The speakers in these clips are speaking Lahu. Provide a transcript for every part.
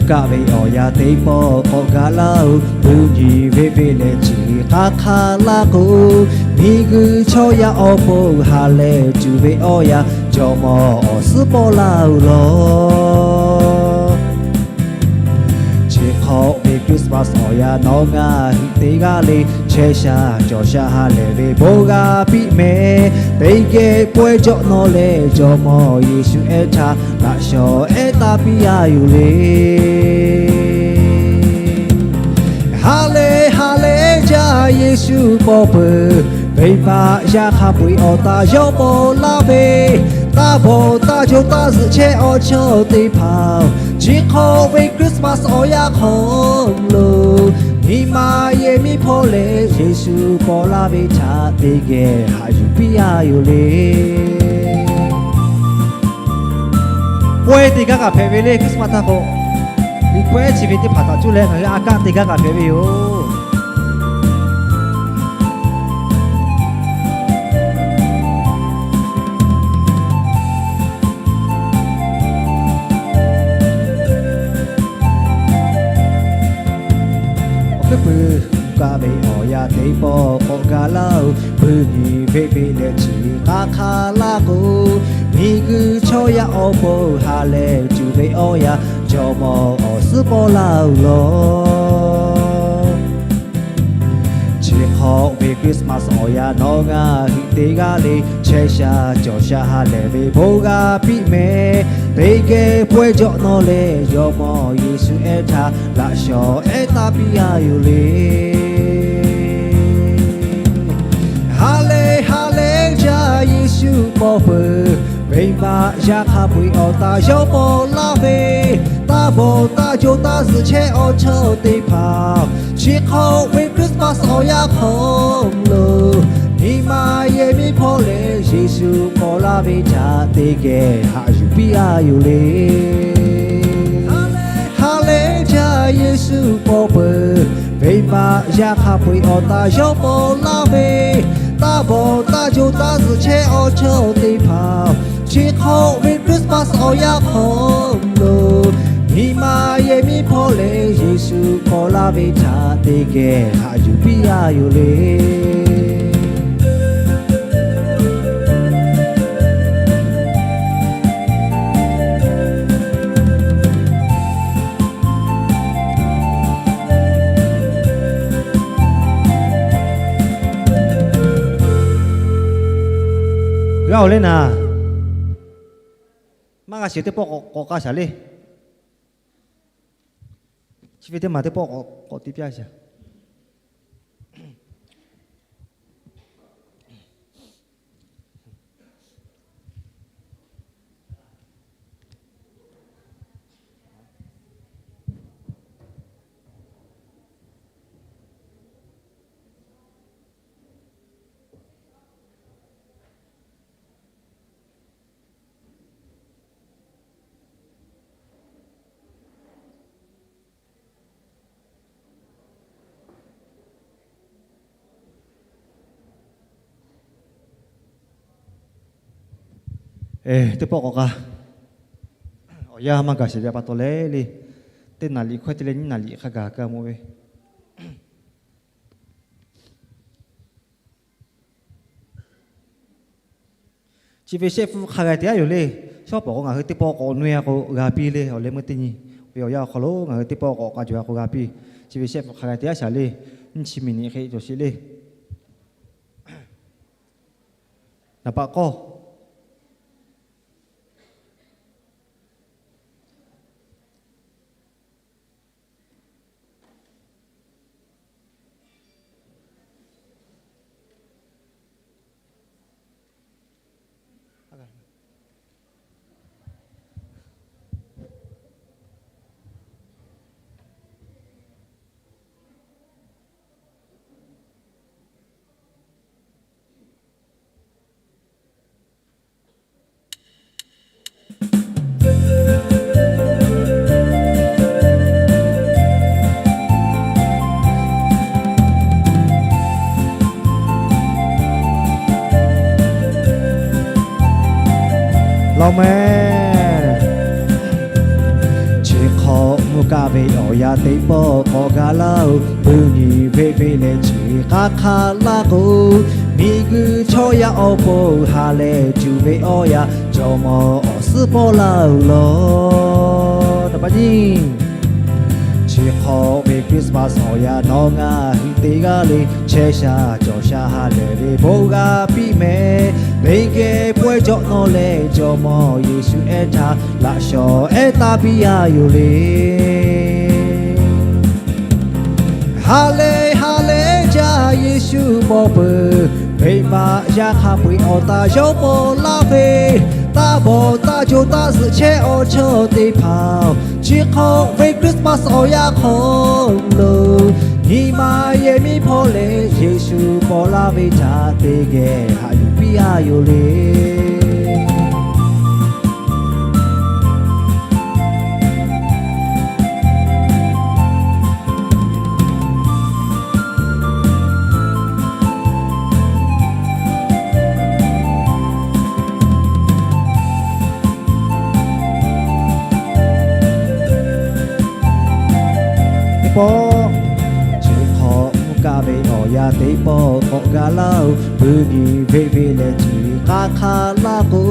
Kaˆ ve awˬ yanˇ teˇ pawˆ k'awꞈ gaˬ laˇ-oˬ. Buiˇ nyi veˆ veˆ leh chi hk'aˇ hk'aˇ laˇ k'o, miˬguiˬ chaw yaˇ awˬ pon ha lehˬ tuˬ ve awˬ yanˇ, jawˇmawˇ awˬ suhˉ pawˆ laˇ-oˬ law. Chi hk'awꞈ ve Christmas awˬ yanˇ nawˬ ngaˬ hui teˇ g'aˇ le chehˇ sha cawˬ sha ha lehˬ ve bon g'a piˇ meh. Teˇ geh pawehˇ jawꞈ nawˬ leh Jawˇmawˇ Yeˍsuˆ ehˉ htaꞈ laꞈ shawnˍ ehˉ taˇ piˇ a yoˬ le. Ha lehˬ ha lehˬ jaˇ Yeˍsuˆ paw peuˬ, venˇbaˆ yaˇ hk'a peu-eˬ awˬ taˇ yawˇ paw laˇ ve, taˇ bawˬ taˇ jaw taˇ zuhꞈ chehˇ awˬ chaw teˇ hpaˍ-oˬ, chi hk'awꞈ ve Christmas awˬ yanˇ hk'aw lo nyi ma yehˬ miˇ hpawˇ leh Yeˍsuˆ paw laˇ ve htaꞈ teˇ geh haꞈ yuˬ piˇ a yoˬ le. Pawehˇ teˇ g'aˇ kaꞈ hpehꞈ ve le, Christmas htaˇ k'o, liꞈ pawehˇ chi ve teˇ hpaˍ htaꞈ cuˇ leh ngaˬ hui a kaˆ teˇ g'aˇ kaꞈ hpehꞈ ve yoˬ. Awˬ hkuiˉ puiˍ, kaˆ ve awˬ yanˇ teˇ pawˆ k'awꞈ gaˬ laˇ-oˬ. Buiˇ nyi veˆ veˆ leh chi hk'aˇ hk'aˇ laˇ k'o, miˬguiˬ chaw yaˇ awˬ pon ha lehˬ tuˬ ve awˬ yanˇ, Jawˇmawˇ awˬ suhˉ pawˆ laˇ-oˬ law. Chi hk'awꞈ ve Christmas awˬ yanˇ nawˬ ngaˬ hui teˇ g'aˇ le chehˇ sha cawˬ sha ha lehˬ ve bon g'a piˇ meh. Teˇ geh pawehˇ jawꞈ nawˬ leh Jawˇmawˇ Yeˍsuˆ ehˉ htaꞈ laꞈ shawnˍ ehˉ taˇ piˇ a yoˬ le. Ha lehˬ ha lehˬ jaˇ Yeˍsuˆ paw peuˬ, venˇbaˆ yaˇ hk'a peu-eˬ awˬ taˇ yawˇ paw laˇ ve, taˇ bawˬ taˇ jaw taˇ zuhꞈ chehˇ awˬ chaw teˇ hpaˍ, chi hk'awꞈ ve Christmas awˬ yanˇ hk'aw lo nyi ma yehˬ miˇ hpawˇ leh Yeˍsuˆ paw laˇ ve htaꞈ teˇ geh haꞈ yuˬ piˇ a yoˬ le. Ha lehˬ jaˇ Yeˍsuˆ paw peuˬ, venˇbaˆ yaˇ hk'a peu-eˬ awˬ taˇ yawˇ paw laˇ ve, taˇ bawˬ taˇ jaw taˇ zuhꞈ chehˇ awˬ chaw teˇ hpaˍ, chi hk'awꞈ ve Christmas awˬ yanˇ hk'aw lo nyi ma yehˬ miˇ hpawˇ leh Yeˍsuˆ paw laˇ ve htaꞈ teˇ geh haꞈ yuˬ piˇ a yoˬ le. G'a-oˬ le naˍ, maˇ g'a shiˍ teˇ pawˆ k'awꞈ k'awꞈ k'a shaˍ le. Chi ve teˇ maˬ teˇ pawˆ k'awꞈ k'awꞈ te piˇ shaˍ. Teˇ pawˆ k'awꞈ k'a, awˬ yanˇ maˇ gaˬ sheˍ ve pa taw leh le, teˇ naˍ riˍ hkawehˇ te leh nyiˇ naˍ riˍ hk'a gaˬ kaꞈ mawˬ ve. Chi ve shehˆ hpfuhˇ hk'a g'a te aˉ yoˬ le. Shawˉ pawˍ k'o ngaˬ hui teˇ pawˆ k'awꞈ nui a k'o g'a piˇ le, awˬ leh meuˇ teˇ nyi ve awˬ yanˇ awˬ hk'aw lo ngaˬ hui teˇ pawˆ k'awꞈ k'a jaw a k'o g'a piˇ. Chi ve shehˆ hpfuhˇ hk'a g'a te aˉ shaˍ le. Nyiˇ chi miˬ niꞈ hk'e cawˬ sheˍ le. Naˍ paˍ k'awˇ Laˬ meh. Chi hk'awꞈ mvuhˇ Kaˇ ve awˬ yanˇ teˇ pawˆ k'awꞈ gaˬ laˇ-oˬ. Peuˬ nyi ve ve leh chi hk'aˬ hk'aˇ laˇ k'o, miˬguiˬ chaw yaˇ awˬ pon ha lehˬ tuˬ ve awˬ yanˇ, jawˇmawˇ awˬ suhˉ pawˆ laˇ-oˬ law. Chi hk'awꞈ ve Christmas awˬ yanˇ nawˬ ngaˬ hui teˇ g'aˇ le chehˇ sha cawˬ sha ha lehˬ ve bon g'a piˇ mehˍ. Teˇ geh pawehˇ jawꞈ nawˬ leh Jawˇmawˇ Yeˍsuˆ ehˉ htaꞈ laꞈ shawˍ ehˉ taˇ piˇ yaˇ yoˬ le. Ha lehˬ ha lehˬ jaˇ Yeˍsuˆ paw peuˬ, venˇbaˆ yaˇ hk'a peu-eˬ awˬ taˇ yawˇ paw laˇ ve, taˇ bawˬ taˇ co taˇ zuhꞈ chehˇ awˬ chawˇ teˇ hpaˍ-oˬ, chi hk'awꞈ ve Christmas awˬ yanˇ hk'aw lo nyi ma yehˬ miˇ hpawˇ leh Yeˍsuˆ paw laˇ ve htaꞈ teˇ geh haꞈ yuˬ piˇ yaˇ yoˬ le. Teˇ pawˆ, chi hk'awꞈ mvuhˇ kaˆ ve awˬ yanˇ teˇ pawˆ k'awꞈ gaˬ laˇ-oˬ. Peuˬ nyi ve ve leh chi hk'aˬ hk'aˇ laˇ k'o,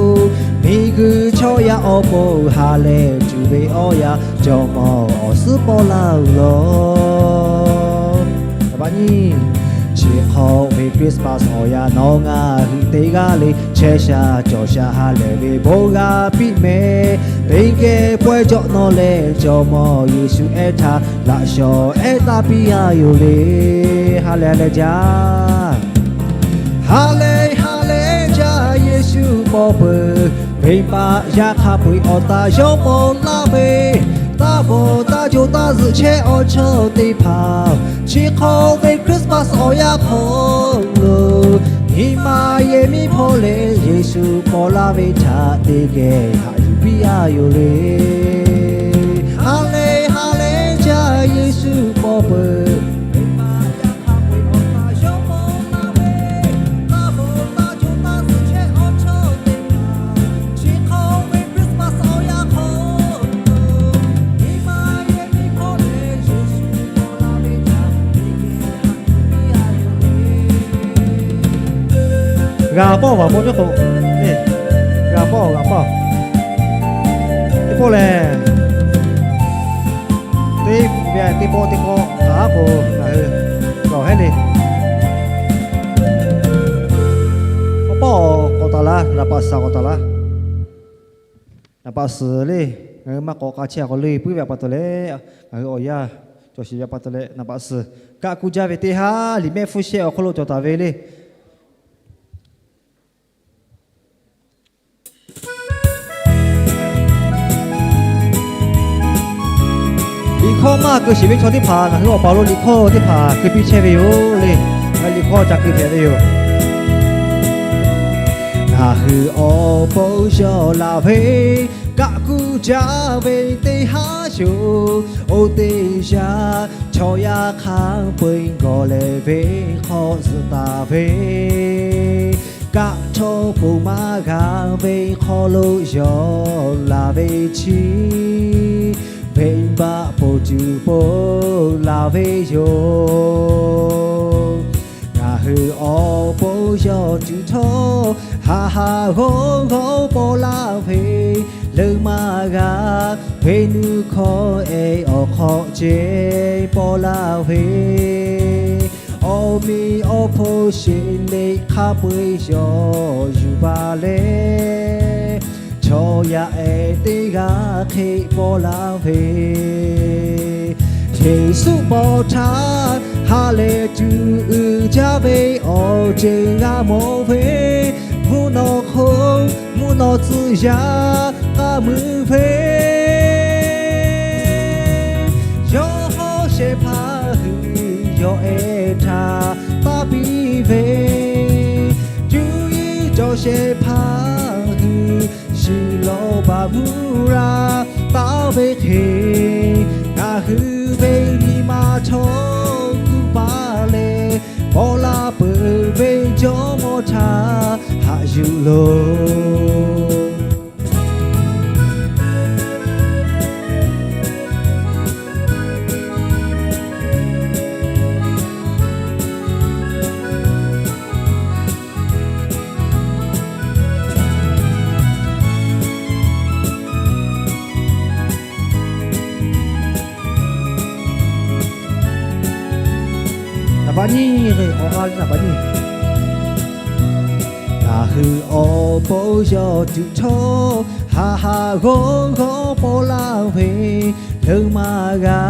miˬguiˬ chaw yaˇ awˬ pon ha lehˬ tuˬ ve awˬ yanˇ, Jawˇmawˇ awˬ suhˉ pawˆ laˇ-oˬ law. Chi hk'awꞈ ve Christmas awˬ yanˇ nawˬ ngaˬ hui teˇ g'aˇ le chehˇ sha cawˬ sha ha lehˬ ve bon g'a piˇ mehˍ. Teˇ geh pawehˇ jawꞈ nawˬ leh Jawˇmawˇ Yeˍsuˆ ehˉ htaꞈ laꞈ shawˍ ehˉ taˇ piˇ yaˇ yoˬ le. Ha lehˬ ha lehˬ jaˇ. Ha lehˬ ha lehˬ jaˇ Yeˍsuˆ paw peuˬ, venˇbaˆ yaˇ hk'a peu-eˬ awˬ taˇ yawˇ paw laˇ ve, taˇ bawˬ taˇ co taˇ zuhꞈ chehˇ awˬ chawˇ teˇ hpaˍ, chi hk'awꞈ ve Christmas awˬ yanˇ hk'aw lo nyi ma yehˬ miˇ hpawˇ leh Yeˍsuˆ paw laˇ ve htaꞈ teˇ geh haꞈ yuˬ piˇ yaˇ yoˬ le. Ha lehˬ ha lehˬ jaˇ Yeˍsuˆ paw peuˬ, venˇbaˆ yaˇ hk'a peu-eˬ awˬ taˇ yawˇ paw laˇ ve, taˇ bawˬ taˇ co taˇ zuhꞈ chehˇ awˬ chawˇ teˇ hpaˍ, chi hk'awꞈ ve Christmas awˬ yanˇ hk'aw lo nyi ma yehˬ miˇ hpawˇ leh Yeˍsuˆ paw laˇ ve htaꞈ teˇ geh haꞈ yuˬ piˇ yaˇ yoˬ le. G'a pawˆ vaˬ paw cawˇ k'o, g'a pawˆ g'a pawˆ. Teˇ pawˆ lehˬ, teˇ ve teˇ pawˆ teˇ pawˆ k'aˉ k'o ngaˬ hui gawˬ hehˉ le. Awˬ pawˆ k'awꞈ taˍ laˇ, naˍ paˍ suhˍ k'awꞈ taˍ laˇ. Naˍ paˍ suhˍ le, ngaˬ hui maˇ k'awꞈ k'a chehˇ a k'aw le puiˉ ve a pa taw leh, ngaˬ hui awˬ yanˇ cawˬ sheˍ ve a pa taw leh naˍ paˍ suhˍ kaˆ kuˇ jaˇ ve teˇ haˉ liꞈ mehˆ hpfuhˇ shehˆ awˬ hk'aw lo cawˬ taˍ ve le. Liꞈ hkawˇ maˇ keu sheˍ ve chaw teˇ hpaˍ ngaˬ hui awˬ paˍ lo liꞈ hkawˇ teˇ hpaˍ keu piˇ chehˇ ve yoˬ le. Ngaˬ hui liꞈ hkawˇ ca keu hpehꞈ ve yoˬ. Ngaˬ hui awˬ pon yawˇ laˬ ve kaˆ kuˇ jaˇ ve teˇ haˉ yoˬ. Oˇ teˇ yanˇ chaw yaˇ hk'a peu-eˬ gawˬ lehˬ ve hk'aw zuhꞈ taˍ ve, kaˆ htawˇ ponˬ maˇ g'a ve hk'aw lo yawˇ laˬ ve chi, venˇbaˆ ponˬ tuˬ ponˬ laˬ ve yoˬ. Ngaˬ hui awˬ pon yawˇ tuˬ htawˇ, haꞈ haꞈ g'awˇ g'awˇ paw laˇ ve, leuˉ maˇ g'a ve nuˇ hkawˇ ehˉ awˬ hk'aw ce paw laˇ ve, awˬ meꞈ awˬ hponˇ sheˍ neꞈ hk'a peu-eˬ yawˇ yuˬ baˬ leh, chaw yaˇ ehˉ teˇ g'aˇ hk'e paw laˇ ve, Yeˍsuˆ paw htaˇ ha lehˬ tuˬ uiˍ jaˇ ve awˬ ceuˬ g'a mawˬ ve, mvuhˇ naw hk'oˆ mvuhˇ naw tcuh yaˇ k'aˇ mui ve, yawˇ hawˉ shehˍ hpaˇ hui yawˇ ehˉ htaꞈ taˇ piˇ ve, cuˇ yiˍ cawˬ shehˍ hpaˇ hui shiˍ lawˬ baˬ mvuhˇ raˇ taˍ ve hk'e, ngaˬ hui ve nyi ma htawˇ kuˇ paˍ leh, paw laˇ peuˬ ve Jawˇmawˇ htaꞈ haꞈ yuˬ loˬ. Paˍ nyiˇ, awˬ g'a le naˍ paˍ nyiˇ. Ngaˬ hui awˬ pon yawˇ tuꞈ htawˇ, haꞈ haꞈ g'awˇ g'awˇ paw laˇ ve, leuˉ maˇ g'a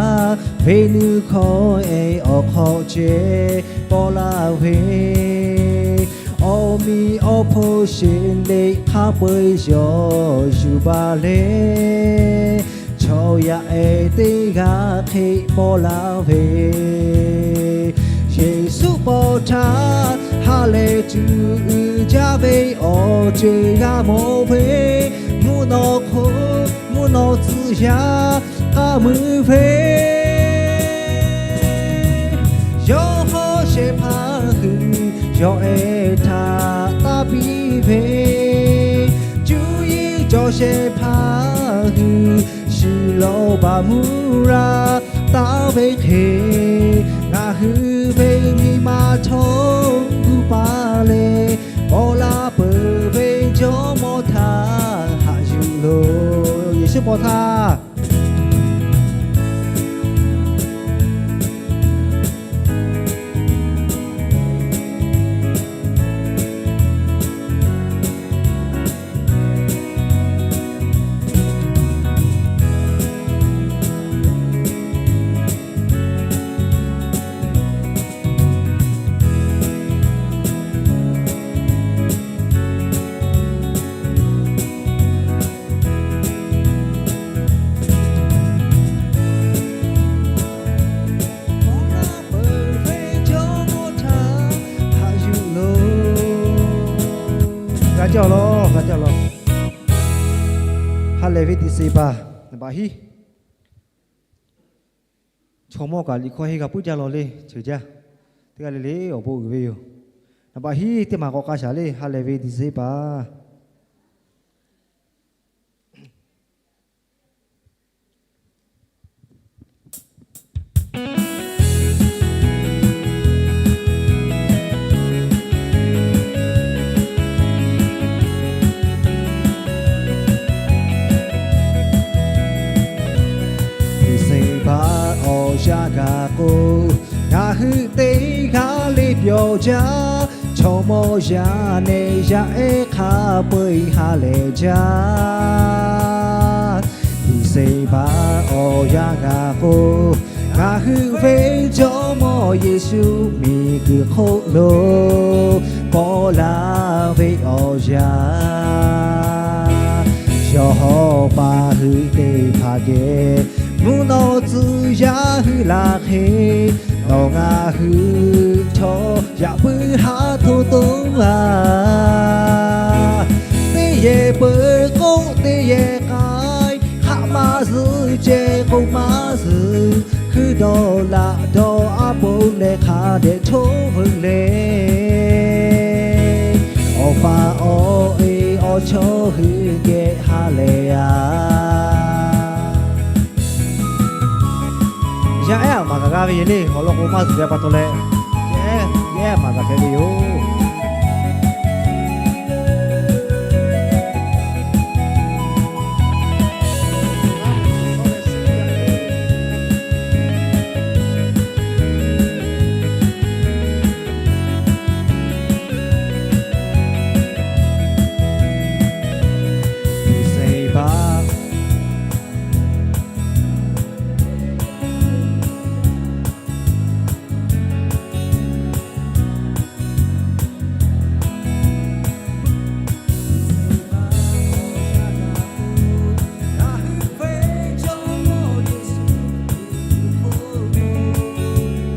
ve nuˇ hkawˇ ehˉ awˬ hk'aw ceh paw laˇ ve, awˬ miˬ awˬ hpon sheˍ le hk'a peu-eˬ yawˇ yuˬ baˬ leh, chaw yaˇ ehˉ teˇ g'aˇ hk'e paw laˇ ve, Yeˍsuˆ paw htaꞈ ha lehˬ tuˬ uiˍ jaˇ ve awˬ ceuˬ g'a mawˬ ve, mvuhˇ naw hk'oˆ mvuhˇ naw tcuh yaˇ k'aˇ mui ve, yawˇ hawˉ shehˍ hpaˇ hui yawˇ ehˉ htaꞈ taˇ piˇ ve, cuˇ yiˍ cawˬ shehˍ hpaˇ hui shiˍ lawˬ baˬ mvuhˇ raˇ taˍ ve hk'e, ngaˬ hui ve nyi ma htawˇ gu paˍ leh, paw laˇ peuˬ ve Jawˇ mawˇ htaꞈ haꞈ yuˬ loˬ. Yeˍsuˆ paw htaˇ G'a jaˇ lawˬ, g'a jaˇ lawˬ. Ha lehˬ ve December naˍ baꞈ hiˉ chaw mawˇ kaꞈ liꞈ hkawˇ henˇ g'a puiˉ jaˇ lawˬ le, ceuˬ jaˇ. Teˇ g'aˇ le le awˬ bon uiˍ ve yoˬ. Naˍ baꞈ hiˉ teˇ maˬ k'awꞈ k'a shaˍ le, ha lehˬ ve December. December awˬ yanˇ gaˬ k'o, ngaˬ hui teˇ g'aˇ le pyawˬ jaˇ. Chaw mawˇ yaˇ nehˬ yaˇ ehˉ hk'a peu-eˬ ha lehˬ jaˇ. December awˬ yanˇ gaˬ k'o, ngaˬ hui ve Jawˇ mawˇ Yeˍsuˆ miˬguiˬ hk'oˆ lo paw laˇ ve awˬ yanˇ, yawˇ hawˉ paˍ hui teˇ hpaˍ geh mvuhˇ naw tcuh yaˇ hui laˬ hk'e, nawˬ ngaˬ hui chaw yaꞈ puiˉ haˉ htoˆ toˉ a, teˇ yehˬ peuˬ k'oˆ teˇ yehˬ k'ai, hk'aˆ maˇ zuhˆ ceh k'oˆ maˇ zuhˆ, hkui dawˇ laꞈ dawˇ aˉ poꞈ leh hk'a dehꞈ htoˆ veuꞈ le. Awˬ pa awˬ e awˬ chawˇ hui geh ha lehˬ a. Yaˇ ehˉ aꞈ maˍ gaˬ g'a ve yoˬ le. Awˬ lawn k'o maˇ zuhˬ ve pa taw leh, yaˇ ehˉ maˍ gaˬ hpehꞈ ve yoˬ.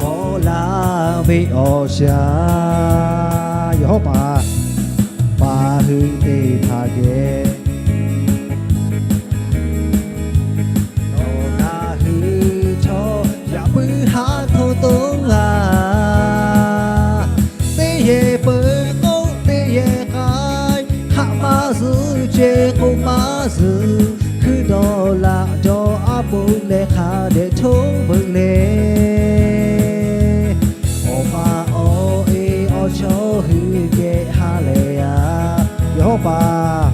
Paw laˇ ve awˬ shaˍ, yawˇ hawˉ paˍ, paˍ hui teˇ hpaˍ geh, nawˬ ngaˬ hui chaw yaꞈ puiˉ haˉ htoˆ toˉ a, teˇ yehˬ peuˬ k'oˆ teˇ yehˬ k'ai, hk'aˆ maˇ zuhˆ ceh k'oˆ maˇ zuhˆ, hkui dawˇ laꞈ dawˇ aˉ poꞈ leh hk'a dehꞈ htoˆ veuꞈ le. Awˬ pa awˬ e awˬ chawˇ hui geh ha lehˬ a. Yawˇ hawˉ paˍ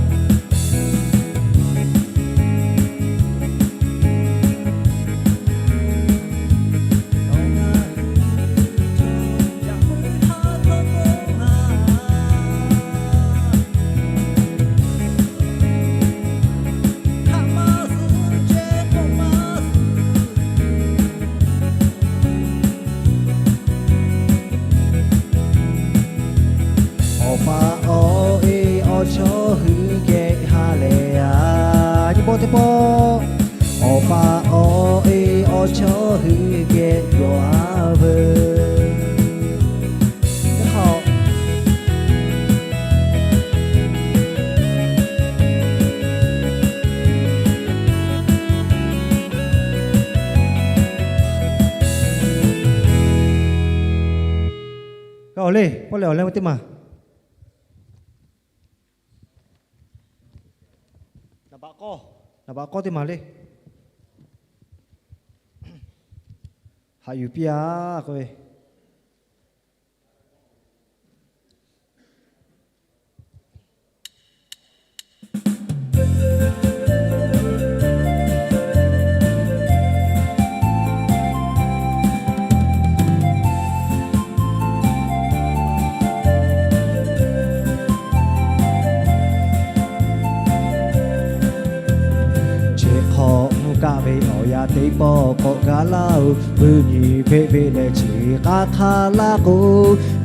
Chaw hui geh gawˬ a veuˬ. Ka awˬ le, pawˆ leh awˬ leh teˇ maˬ. Naˍ baꞈ k'awˇ, naˍ baꞈ k'awˇ teˇ maˬ le. Haꞈ yuˬ piˇ a k'oˆ ve. Chi hk'awꞈ mvuhˇ kaˆ ve awˬ yanˇ teˇ pawˆ k'awꞈ gaˬ laˇ-oˬ. Buiˇ nyi veˆ veˆ leh chi k'aˇ hk'aˇ laˇ k'o,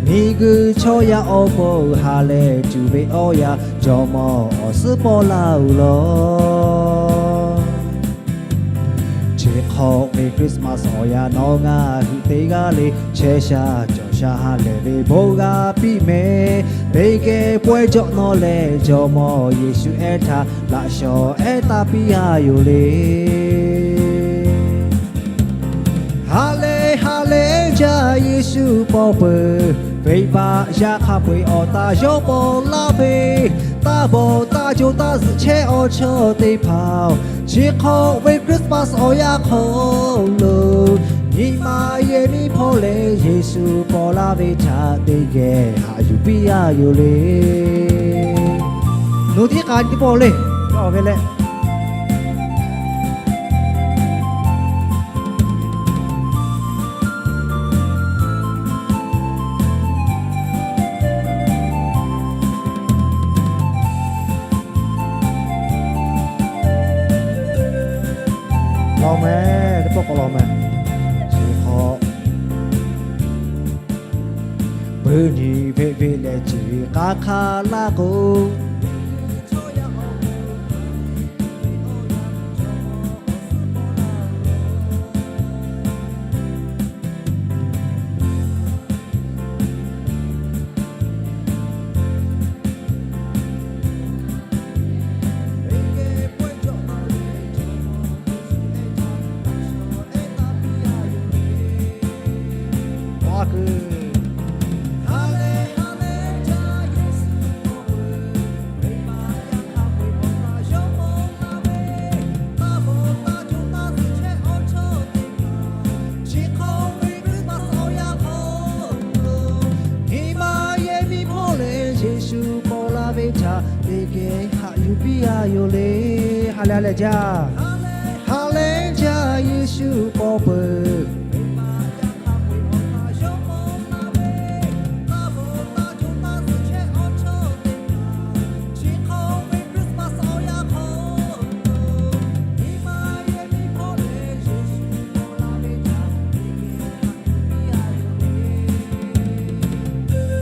miˬguiˬ chaw yaˇ awˬ pon ha leh tuˬ ve awˬ yanˇ, Jawˇmawˇ awˬ suhˉ pawˆ laˇ-oˬ law. Chi hk'awꞈ ve Christmas awˬ yanˇ nawˬ ngaˬ hui teˇ g'aˇ le chehˇ sha cawˬ sha ha lehˬ ve bon g'a piˇ mehˍ. Teˇ geh pawehˇ jawꞈ nawˬ leh Jawˇmawˇ Yeˍsuˆ ehˉ htaꞈ laꞈ shawnˍ ehˉ taˇ piˇ a yoˬ le. Ha lehˬ ha lehˬ jaˇ Yeˍsuˆ paw peuˬ, venˇbaˆ yaˇ hk'a peu-eˬ awˬ taˇ yawˇ paw laˇ ve, taˇ bawˬ taˇ co taˇ zuhꞈ chehˇ awˬ chaw teˇ hpaˍ-oˬ, chi hk'awꞈ ve Christmas awˬ yanˇ hk'aw lo nyi ma yehˬ miˇ hpawˇ leh Yeˍsuˆ paw laˇ ve htaꞈ teˇ geh haꞈ yuˬ piˇ a yoˬ le. Nawˬ tiˉ k'a teˇ pawˆ le, a ve leh Lawˬ mehˍ, teˇ pawˆ k'awꞈ lawˬ mehˍ. Chi hk'awꞈ buiˇ nyi veˆ veˆ leh chi k'aˇ hk'aˇ laˇ k'o, Nyi ma yehˬ miˇ hpawˇ leh Yeˍsuˆ paw laˇ ve htaꞈ teˇ geh haꞈ yuˬ piˇ a yoˬ le. Ha lehˬ ha lehˬ jaˇ. Ha lehˬ jaˇ Yeˍsuˆ paw peuˬ.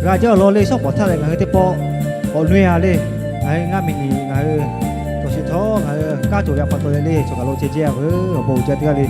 G'a jaˇ awˬ lawn le, shawˉ pawˍ htaˇ leh ngaˬ hui teˇ pawˆ k'awꞈ nui a le. Ngaˬ hui ngaˇ miˬ nyi ngaˬ hui tawˬ sheˍ htawˇ ngaˬ hui kanˉ cawˬ ve a pa taw leh le, chaw kaˬ lo ceh jehˇ a veuˬ, awˬ bon uiˍ jaˇ teˇ g'aˇ le.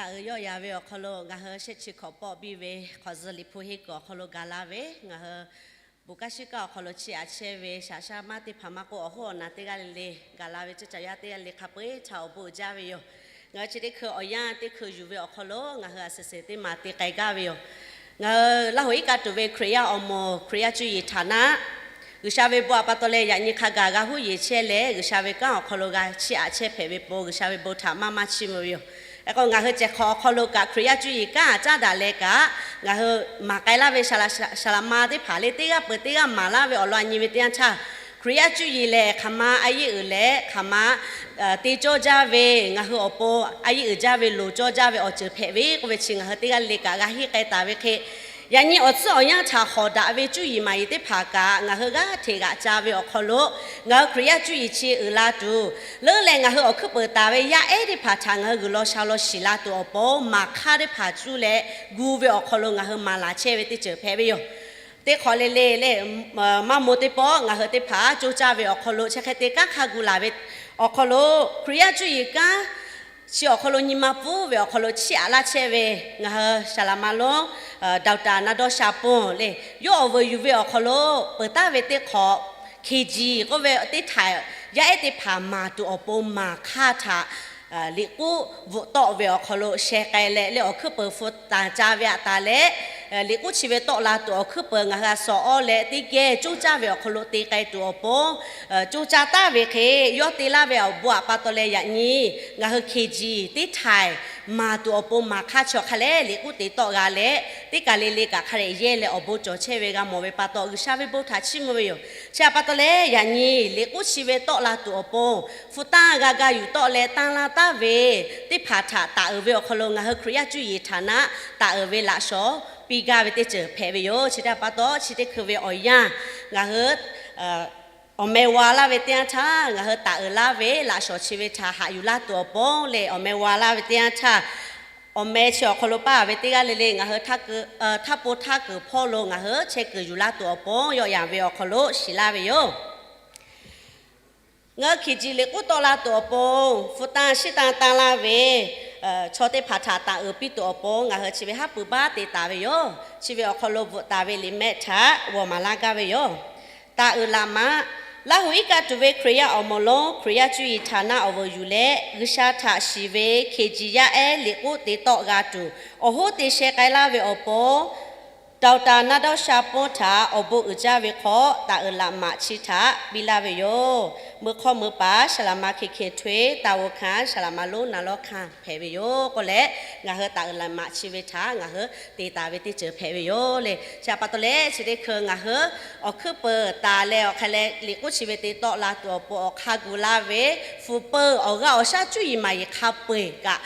Taˇ uiˍ yawˆ yan ve awˬ hk'aw lo ngaˬ hui shehˆ chi hkawꞈ pawˆ biˇ ve hk'awꞈ zuhꞈ Liꞈ hpu henˇ kuiˬ awˬ hk'aw lo gaˬ la ve, ngaˬ hui bon kanˉ shiˉ kaˆ awˬ hk'aw lo chiˇ aꞈ chehˇ ve shaˍ sha maˇ teˇ hpaˍ maˇ k'oˆ, awˬ hoˉ awˬ naˬ teˇ g'aˇ le le gaˬ la ve ceˇ caˬ yaˇ teˇ g'aˇ le le hk'a peu-eˬ htaꞈ awˬ bon uiˍ jaˇ ve yoˬ. Ngaˬ hui chi teˇ hkui awˬ yanˇ teˇ hkui yuˬ ve awˬ hk'aw lo ngaˬ hui a suhˍ suhˍ teˇ maˬ te k'ai gaˇ ve yoˬ. Ngaˬ hui Laˇ huˍ iˉ kaˆ tuˬ ve Hkriꞈ yaˇ awˬ moˍ, Hkriꞈ yaˇ cuˇ yiˍ htaꞈ naˉ, G'uiˬsha ve bon htaꞈ pa taw leh yaꞈ nyi hk'a gaˬ g'a huˉ yeˬ chehˇ leh, G'uiˬsha ve kanˉ awˬ hk'aw lo g'a chiˇ aꞈ chehˇ hpehꞈ ve pon, G'uiˬsha ve bon htaꞈ maˇ maˇ chiˇ mvuh ve yoˬ. Hk'e k'o, ngaˬ hui cehˬ hk'awꞈ awˬ hk'aw lo kaꞈ Hkriꞈ yaˇ cuˇ yiˍ kanˉ caˉ daꞈ leh kaꞈ, ngaˬ hui maˍ k'ai laˇ ve saˍ laꞈ ma teˇ hpaˍ le, teˇ g'aˇ peuˬ teˇ g'aˇ maˍ laˇ ve awˬ lawn a nyi ve teˇ yanˇ htaˇ, Hkriꞈ yaˇ cuˇ yiˍ lehˬ, hk'aˬ ma a yeˇ uiˍ leh hk'aˬ ma te cawˇ jaˇ ve, ngaˬ hui awˬ pon a yeˇ uiˍ jaˇ ve loˍ cawˇ jaˇ ve awˬ ceuˬ hpehꞈ ve k'oˆ ve chi ngaˬ hui teˇ g'aˇ le le kaꞈ g'a henˇ k'ai taˍ ve hk'e, yaꞈ nyi awˬ tcuhˉ awˬ yanˇ htaꞈ hawˍ daꞈ ve cuˇ yiˍ maˍ yiˍ teˇ hpaˍ kaꞈ ngaˬ hui g'aˇ hteꞈ g'aꞈ ca ve awˬ hk'aw lo, ngaˬ hui Hkriꞈ yaˇ cuˇ yiˍ chi uiˍ la tuˬ, leuˉ leh ngaˬ hui awˬ hkuiˉ peunˍ taˍ ve yaˇ ehˉ teˇ hpaˍ htaꞈ ngaˬ hui g'uiˬ law sha law shiˍ la tuˬ awˬ pon, maˍ hk'aˇ teˇ hpaˍ cuˇ leh gu ve awˬ hk'aw lo ngaˬ hui maˍ laˬ chehˇ ve teˇ ceuˬ hpehꞈ ve yoˬ. Teˇ hk'awꞈ le le le, maˇ moˍ teˇ pawˆ ngaˬ hui teˇ hpaˍ coˇ caˇ ve awˬ hk'aw lo chi hk'e te kanˉ hk'a gu laˬ ve awˬ hk'aw lo, Hkriꞈ yaˇ cuˇ yiˍ kanˉ chi awˬ hk'aw lo nyi ma pfuhˇ ve awˬ hk'aw lo chiˇ aꞈ laˇ chehˇ ve ngaˬ hui saˍ laꞈ ma lonˉ Doctor Naˇ dawˇ sha ponˇ le, yawˇ awˬ vuiˬ yuˬ ve awˬ hk'aw lo peuˬ taˍ ve teˇ hk'awꞈ, K G k'oˆ ve teˇ htaiˍ yaˇ ehˉ teˇ hpaˍ maˍ tuˬ awˬ pon maˍ hk'aˇ htaꞈ liꞈ k'uˉ bvuhꞈ tawˆ ve awˬ hk'aw lo sheh k'ai leh, leh awˬ hkuiˉ peunˍ hpu taˍ ca ve aꞈ taˍ leh, liꞈ k'uˉ chi ve tawˆ la tuˬ awˬ hkuiˉ peunˍ ngaˬ hui a sawˍ awˇ leh teˇ geh coˇ caˇ ve awˬ hk'aw lo te k'ai tuˬ awˬ pon, coˇ caˇ taˍ ve hk'e yawˇ te laˇ ve awˬ bon aꞈ pa taw leh yaꞈ nyi ngaˬ hui K G teˇ htaiˍ maˍ tuˬ awˬ pon maˍ hk'aˇ chi awˬ hk'a leh liꞈ k'uˉ te tawˆ g'a leh, teˇ kaˬ le le kaꞈ hk'a dehꞈ yehˇ leh awˬ bon cawˬ chehˇ ve g'a mawˬ ve pa taw G'uiˬsha ve bon htaꞈ chiˇ mvuh ve yoˬ. Chi htaꞈ pa taw leh yaꞈ nyi liꞈ k'uˉ chi ve tawˆ la tuˬ awˬ pon, hpu tanˇ g'a ga yuˬ tawˆ leh tanˇ laˇ taˍ ve teˇ hpaˍ htaꞈ taˍ uiˍ ve awˬ hk'aw lo ngaˬ hui Hkriꞈ yaˇ cuˇ yiˍ htaꞈ naˉ taˍ uiˍ ve laꞈ shawnˍ piˇ gaˇ ve teˇ ceuˬ hpehꞈ ve yoˬ. Chi htaꞈ pa taw chi teˇ hkui ve awˬ yanˇ ngaˬ hui awˬ meh wa laˇ ve teˇ yanˇ htaˇ ngaˬ hui taˍ uiˍ laˇ ve laꞈ shawnˍ chi ve htaꞈ haꞈ yuˬ laˇ tuˬ awˬ pon leh awˬ meh wa laˇ ve teˇ yanˇ htaˇ, awˬ meh chi awˬ hk'aw lo paˇ ve teˇ g'aˇ le le ngaˬ hui htaˇ po htaˇ kuiˬ hpawˇ lo ngaˬ hui chehˇ kuiˬ yuˬ laˇ tuˬ awˬ pon yawˆ yan ve awˬ hk'aw lo shiˍ laˇ ve yoˬ. Ngaˬ hui K G liꞈ k'uˉ tawˆ la tuˬ awˬ pon hpu tanˇ shiˉ tanˇ tanˇ laˇ ve chaw teˇ hpaˍ htaꞈ taˍ uiˍ piˇ tuˬ awˬ pon ngaˬ hui chi ve haˉ pui baˆ te taˍ ve yoˬ. Chi ve awˬ hk'aw lo bvuhꞈ taˍ ve liꞈ mehˆ htaꞈ g'awˬ maˍ laˇ gaˇ ve yoˬ. Taˍ uiˍ laꞈ maꞈ. Laˇ huˍ iˉ kaˆ tuˬ ve Hkriꞈ yaˇ awˬ moˍ lonˉ Hkriꞈ yaˇ cuˇ yiˍ htaꞈ naˉ awˬ vuiˬ yuˬ leh G'uiˬsha htaꞈ shiˍ ve K G yaˇ ehˉ liꞈ k'uˉ te tawˆ g'a tuˬ awˬ hoˉ te sheh k'ai laˇ ve awˬ pon, Doctor Naˇ dawˇ sha ponˇ htaꞈ awˬ bon uiˍ jaˇ ve hk'aw taˍ uiˍ laꞈ maꞈ chi htaꞈ piˇ laˇ ve yoˬ. Meuˇ hk'awˇ meuˇ paˍ saˍ laꞈ ma Hk'e Hk'e Htwe, taˍ g'oˍ hkanˍ saˍ laꞈ ma lonˉ Naˍ lawˇ hkanˍ hpehꞈ ve yoˬ k'oˆ leh, ngaˬ hui taˍ uiˍ laꞈ maꞈ chi ve htaꞈ ngaˬ hui te taˍ ve teˇ ceuˬ hpehꞈ ve yoˬ le. Chi htaꞈ pa taw leh chi teˇ hkui ngaˬ hui awˬ hkuiˉ peuˍ taˍ leh awˬ hk'a leh liꞈ k'uˉ chi ve te tawˆ la tuˬ awˬ pon awˬ hk'a gu laˇ ve, hpu peu awˬ g'aˇ awˬ shaˉ cuˇ yiˍ maˍ yiˍ hk'a peu eˬ kaꞈ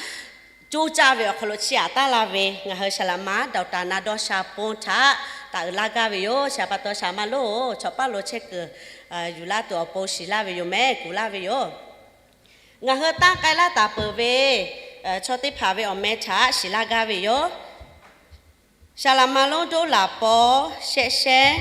coˇ caˇ ve awˬ hk'aw lo chiˇ aꞈ taˍ laˇ ve ngaˬ hui saˍ laꞈ ma Doctor Naˇ dawˇ sha ponˇ htaꞈ taˍ uiˍ laˇ gaˇ ve yoˬ. Chi htaꞈ pa taw saˍ laꞈ ma lonˉ chaw paˇ lo chehˇ kuiˬ yuˬ laˇ tuˬ awˬ pon shiˍ laˇ ve yoˬ mehˍ, kuˬ laˇ ve yoˬ. Ngaˬ hui tanˇ k'ai laˇ taˍ peuˬ ve chaw teˇ hpaˍ ve awˬ meh htaꞈ shiˍ laˇ gaˇ ve yoˬ. Saˍ laꞈ ma lonˉ Doˉ laˬ paw shehˆ shehˉ,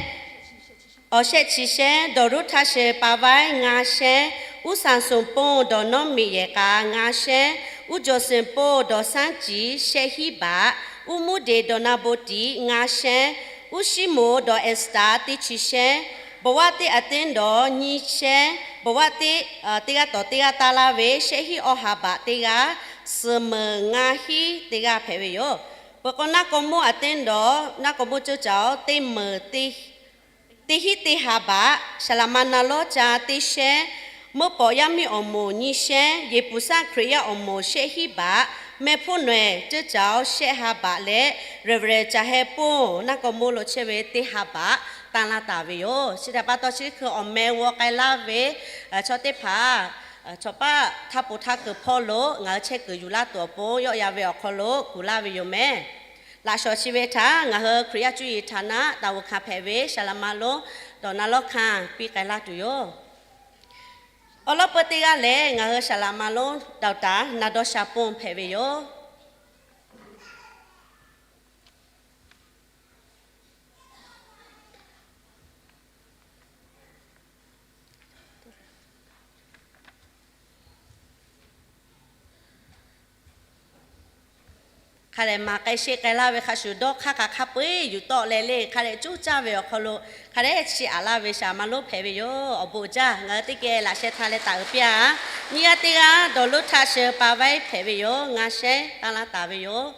awˬ shehˆ chi shehˉ, dawˬ roˉ htaˇ sheh pa vaiˉ ngaˇ shehˉ, uˉ saˍ soˍ ponˇ dawˬ nawˉ miꞈ yehˬ k'a ngaˇ shehˉ, uˉ jawˬ seˍ ponˇ dawˬ sanˉ ciˍ shehˆ hinˉ baꞈ, uˉ muˉ deˍ dawˬ na bon tiꞈ ngaˇ shehˉ, uˉ shiˉ moˍ dawˬ Estaˍ teˇ chi shehˉ, bawˬ vaˆ teˇ a teˇ dawˬ nyiˇ shehˉ, bawˬ vaˆ teˇ teˇ g'aˇ tawˍ teˇ g'aˇ taˇ laˇ ve shehˆ hinˉ awˇ ha baꞈ teˇ g'aˇ, suhˍ meunˍ ngaˇ hinˉ teˇ g'aˇ hpehꞈ ve yoˬ. Peuˬ k'o naˆ k'aw moˇ a teˇ dawˬ naˆ k'aw moˇ ceuˇ caˬ teˇ meunˍ teˇ hinˉ teˇ ha baꞈ, saˍ laꞈ ma Na lawˇ ca teˇ shehˉ, meuˇ pawꞈ yaˇ miˇ awˬ moˍ nyiˇ shehˉ, Yeˍ puˍ saˆ Hkriꞈ yaˇ awˬ moˍ shehˆ hinˉ baꞈ, meh hpoˇ nawehˬ ceuˇ caˬ shehˆ ha baꞈ leh, Reverend Ca Heh ponˇ naˆ k'aw moˇ lo chehˇ ve teˇ ha baꞈ tanˇ laˇ taˍ ve yoˬ. Chi htaꞈ pa taw chi teˇ hkui awˬ meh g'aw k'ai laˇ ve chaw teˇ hpaˍ chaw paˇ htaˇ po htaˇ kuiˬ hpawˇ lo ngaˬ hui chehˇ kuiˬ yuˬ laˇ tuˬ awˬ pon yawˆ yan ve awˬ hk'aw lo kuˬ laˇ ve yoˬ mehˍ. Laꞈ shawnˍ chi ve htaꞈ ngaˬ hui Hkriꞈ yaˇ cuˇ yiˍ htaꞈ naˉ taˍ g'oˍ hkanˍ hpehꞈ ve saˍ laꞈ ma lonˉ dawˬ na lawˇ hkanˍ piˇ k'ai laˇ tuˬ yoˬ. Awˬ lawn peu teˇ g'aˇ lehˬ ngaˬ hui saˍ laꞈ ma lonˉ dawˬ taˍ na dawˇ sha ponˇ hpehꞈ ve yoˬ. Hk'a dehꞈ maˍ k'ai sheˆ k'ai laˇ ve hk'a shuˍ dawˇ hk'aˇ hk'a hk'a peu eˬ yuˬ tawˆ leh le hk'a dehꞈ coˇ caˇ ve awˬ hk'aw lo hk'a dehꞈ chiˇ aꞈ laˇ ve saˍ laꞈ ma lonˉ hpehꞈ ve yoˬ. Awˬ bon uiˍ jaˇ. Ngaˬ hui teˇ geh laꞈ sheh htaˇ leh taˍ uiˍ piˇ-a. Nyiˇ g'aˇ teˇ g'aˇ dawˬ lonˉ htaˇ sheh pa vaiˉ hpehꞈ ve yoˬ. Ngaˇ shehˉ tanˇ laˇ taˍ ve yoˬ.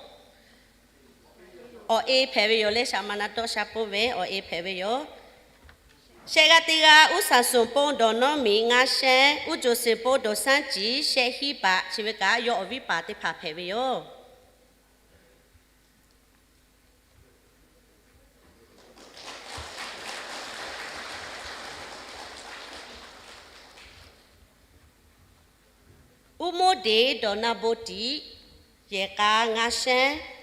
Awˬ e hpehꞈ ve yoˬ le. Shaˍ ma na dawˇ sha pon ve awˬ e hpehꞈ ve yoˬ. Shehˆ g'aˇ teˇ g'aˇ, uˉ saˍ suhˍ pon dawˬ nawˉ miꞈ ngaˇ shehnˉ, uˉ joˬ suhˍ pon dawˬ shaˉ ciˍ shehˆ hiˉ paˍ, chi ve kaꞈ yawˇ awˬ viˉ paˍ teˇ hpaˍ hpehꞈ ve yoˬ. Uˉ moˉ deꞈ dawˬ na bon tiꞈ yehˬ k'a ngaˇ shehnˉ.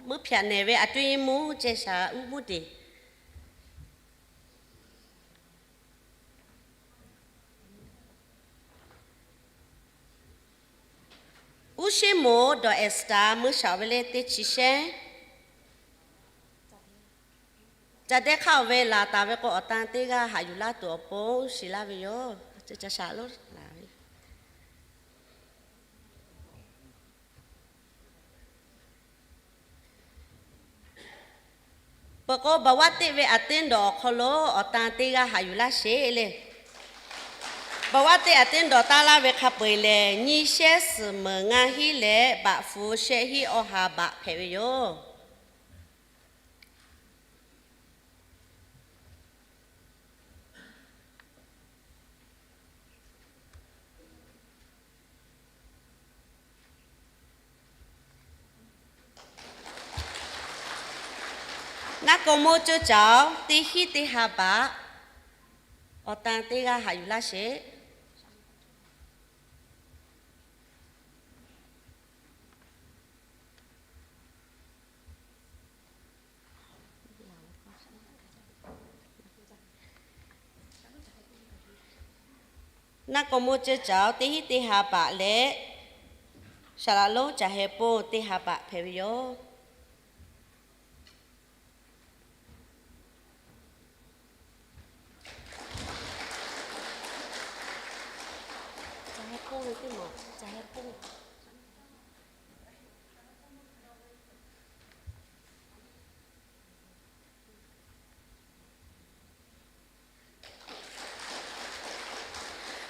Mvuhˇ hpyaꞈ nehˬ ve a tuˇ nyi mvuhˇ ceh shaˍ uˉ moˉ deꞈ. Uˉ sheˉ moˍ dawˬ Estaˍ meuˇ shaˍ ve le teˇ chi shehnˉ. Ca dehˇ hk'aˇ oˬ ve laˬ taˍ ve k'o, awˬ tan teˇ g'aˇ haꞈ yuˬ laˇ tuˬ awˬ pon shiˍ laˇ ve yoˬ. Ca shaˍ lo laˬ ve. Peuˬ k'o, baˬ vaˇ teˆ ve aꞈ teˇ dawˬ awˬ hk'aw lo awˬ tan teˇ g'aˇ haꞈ yuˬ laˇ sheˍ le. Baˬ vaˇ teˆ aꞈ teˇ dawˬ taˇ laˇ ve hk'a peu eˬ lehˬ, nyiˇ shehnˉ suhˍ meunˍ ngaˇ hiˉ leh baꞈ fu shehˆ hiˉ awˇ ha baꞈ hpehꞈ ve yoˬ. Naˆ kawˇ mawˇ ceuˇ caˍ-oˬ, teˇ hiˉ teˇ ha baꞈ awˬ tan teˇ g'aˇ haꞈ yuˬ laˇ sheˍ. Naˆ kawˇ mawˇ ceuˇ caˍ-oˬ, teˇ hiˉ teˇ ha baꞈ leh, saˍ laꞈ lonˉ caˬ heh ponˇ teˇ ha baꞈ hpehꞈ ve yoˬ.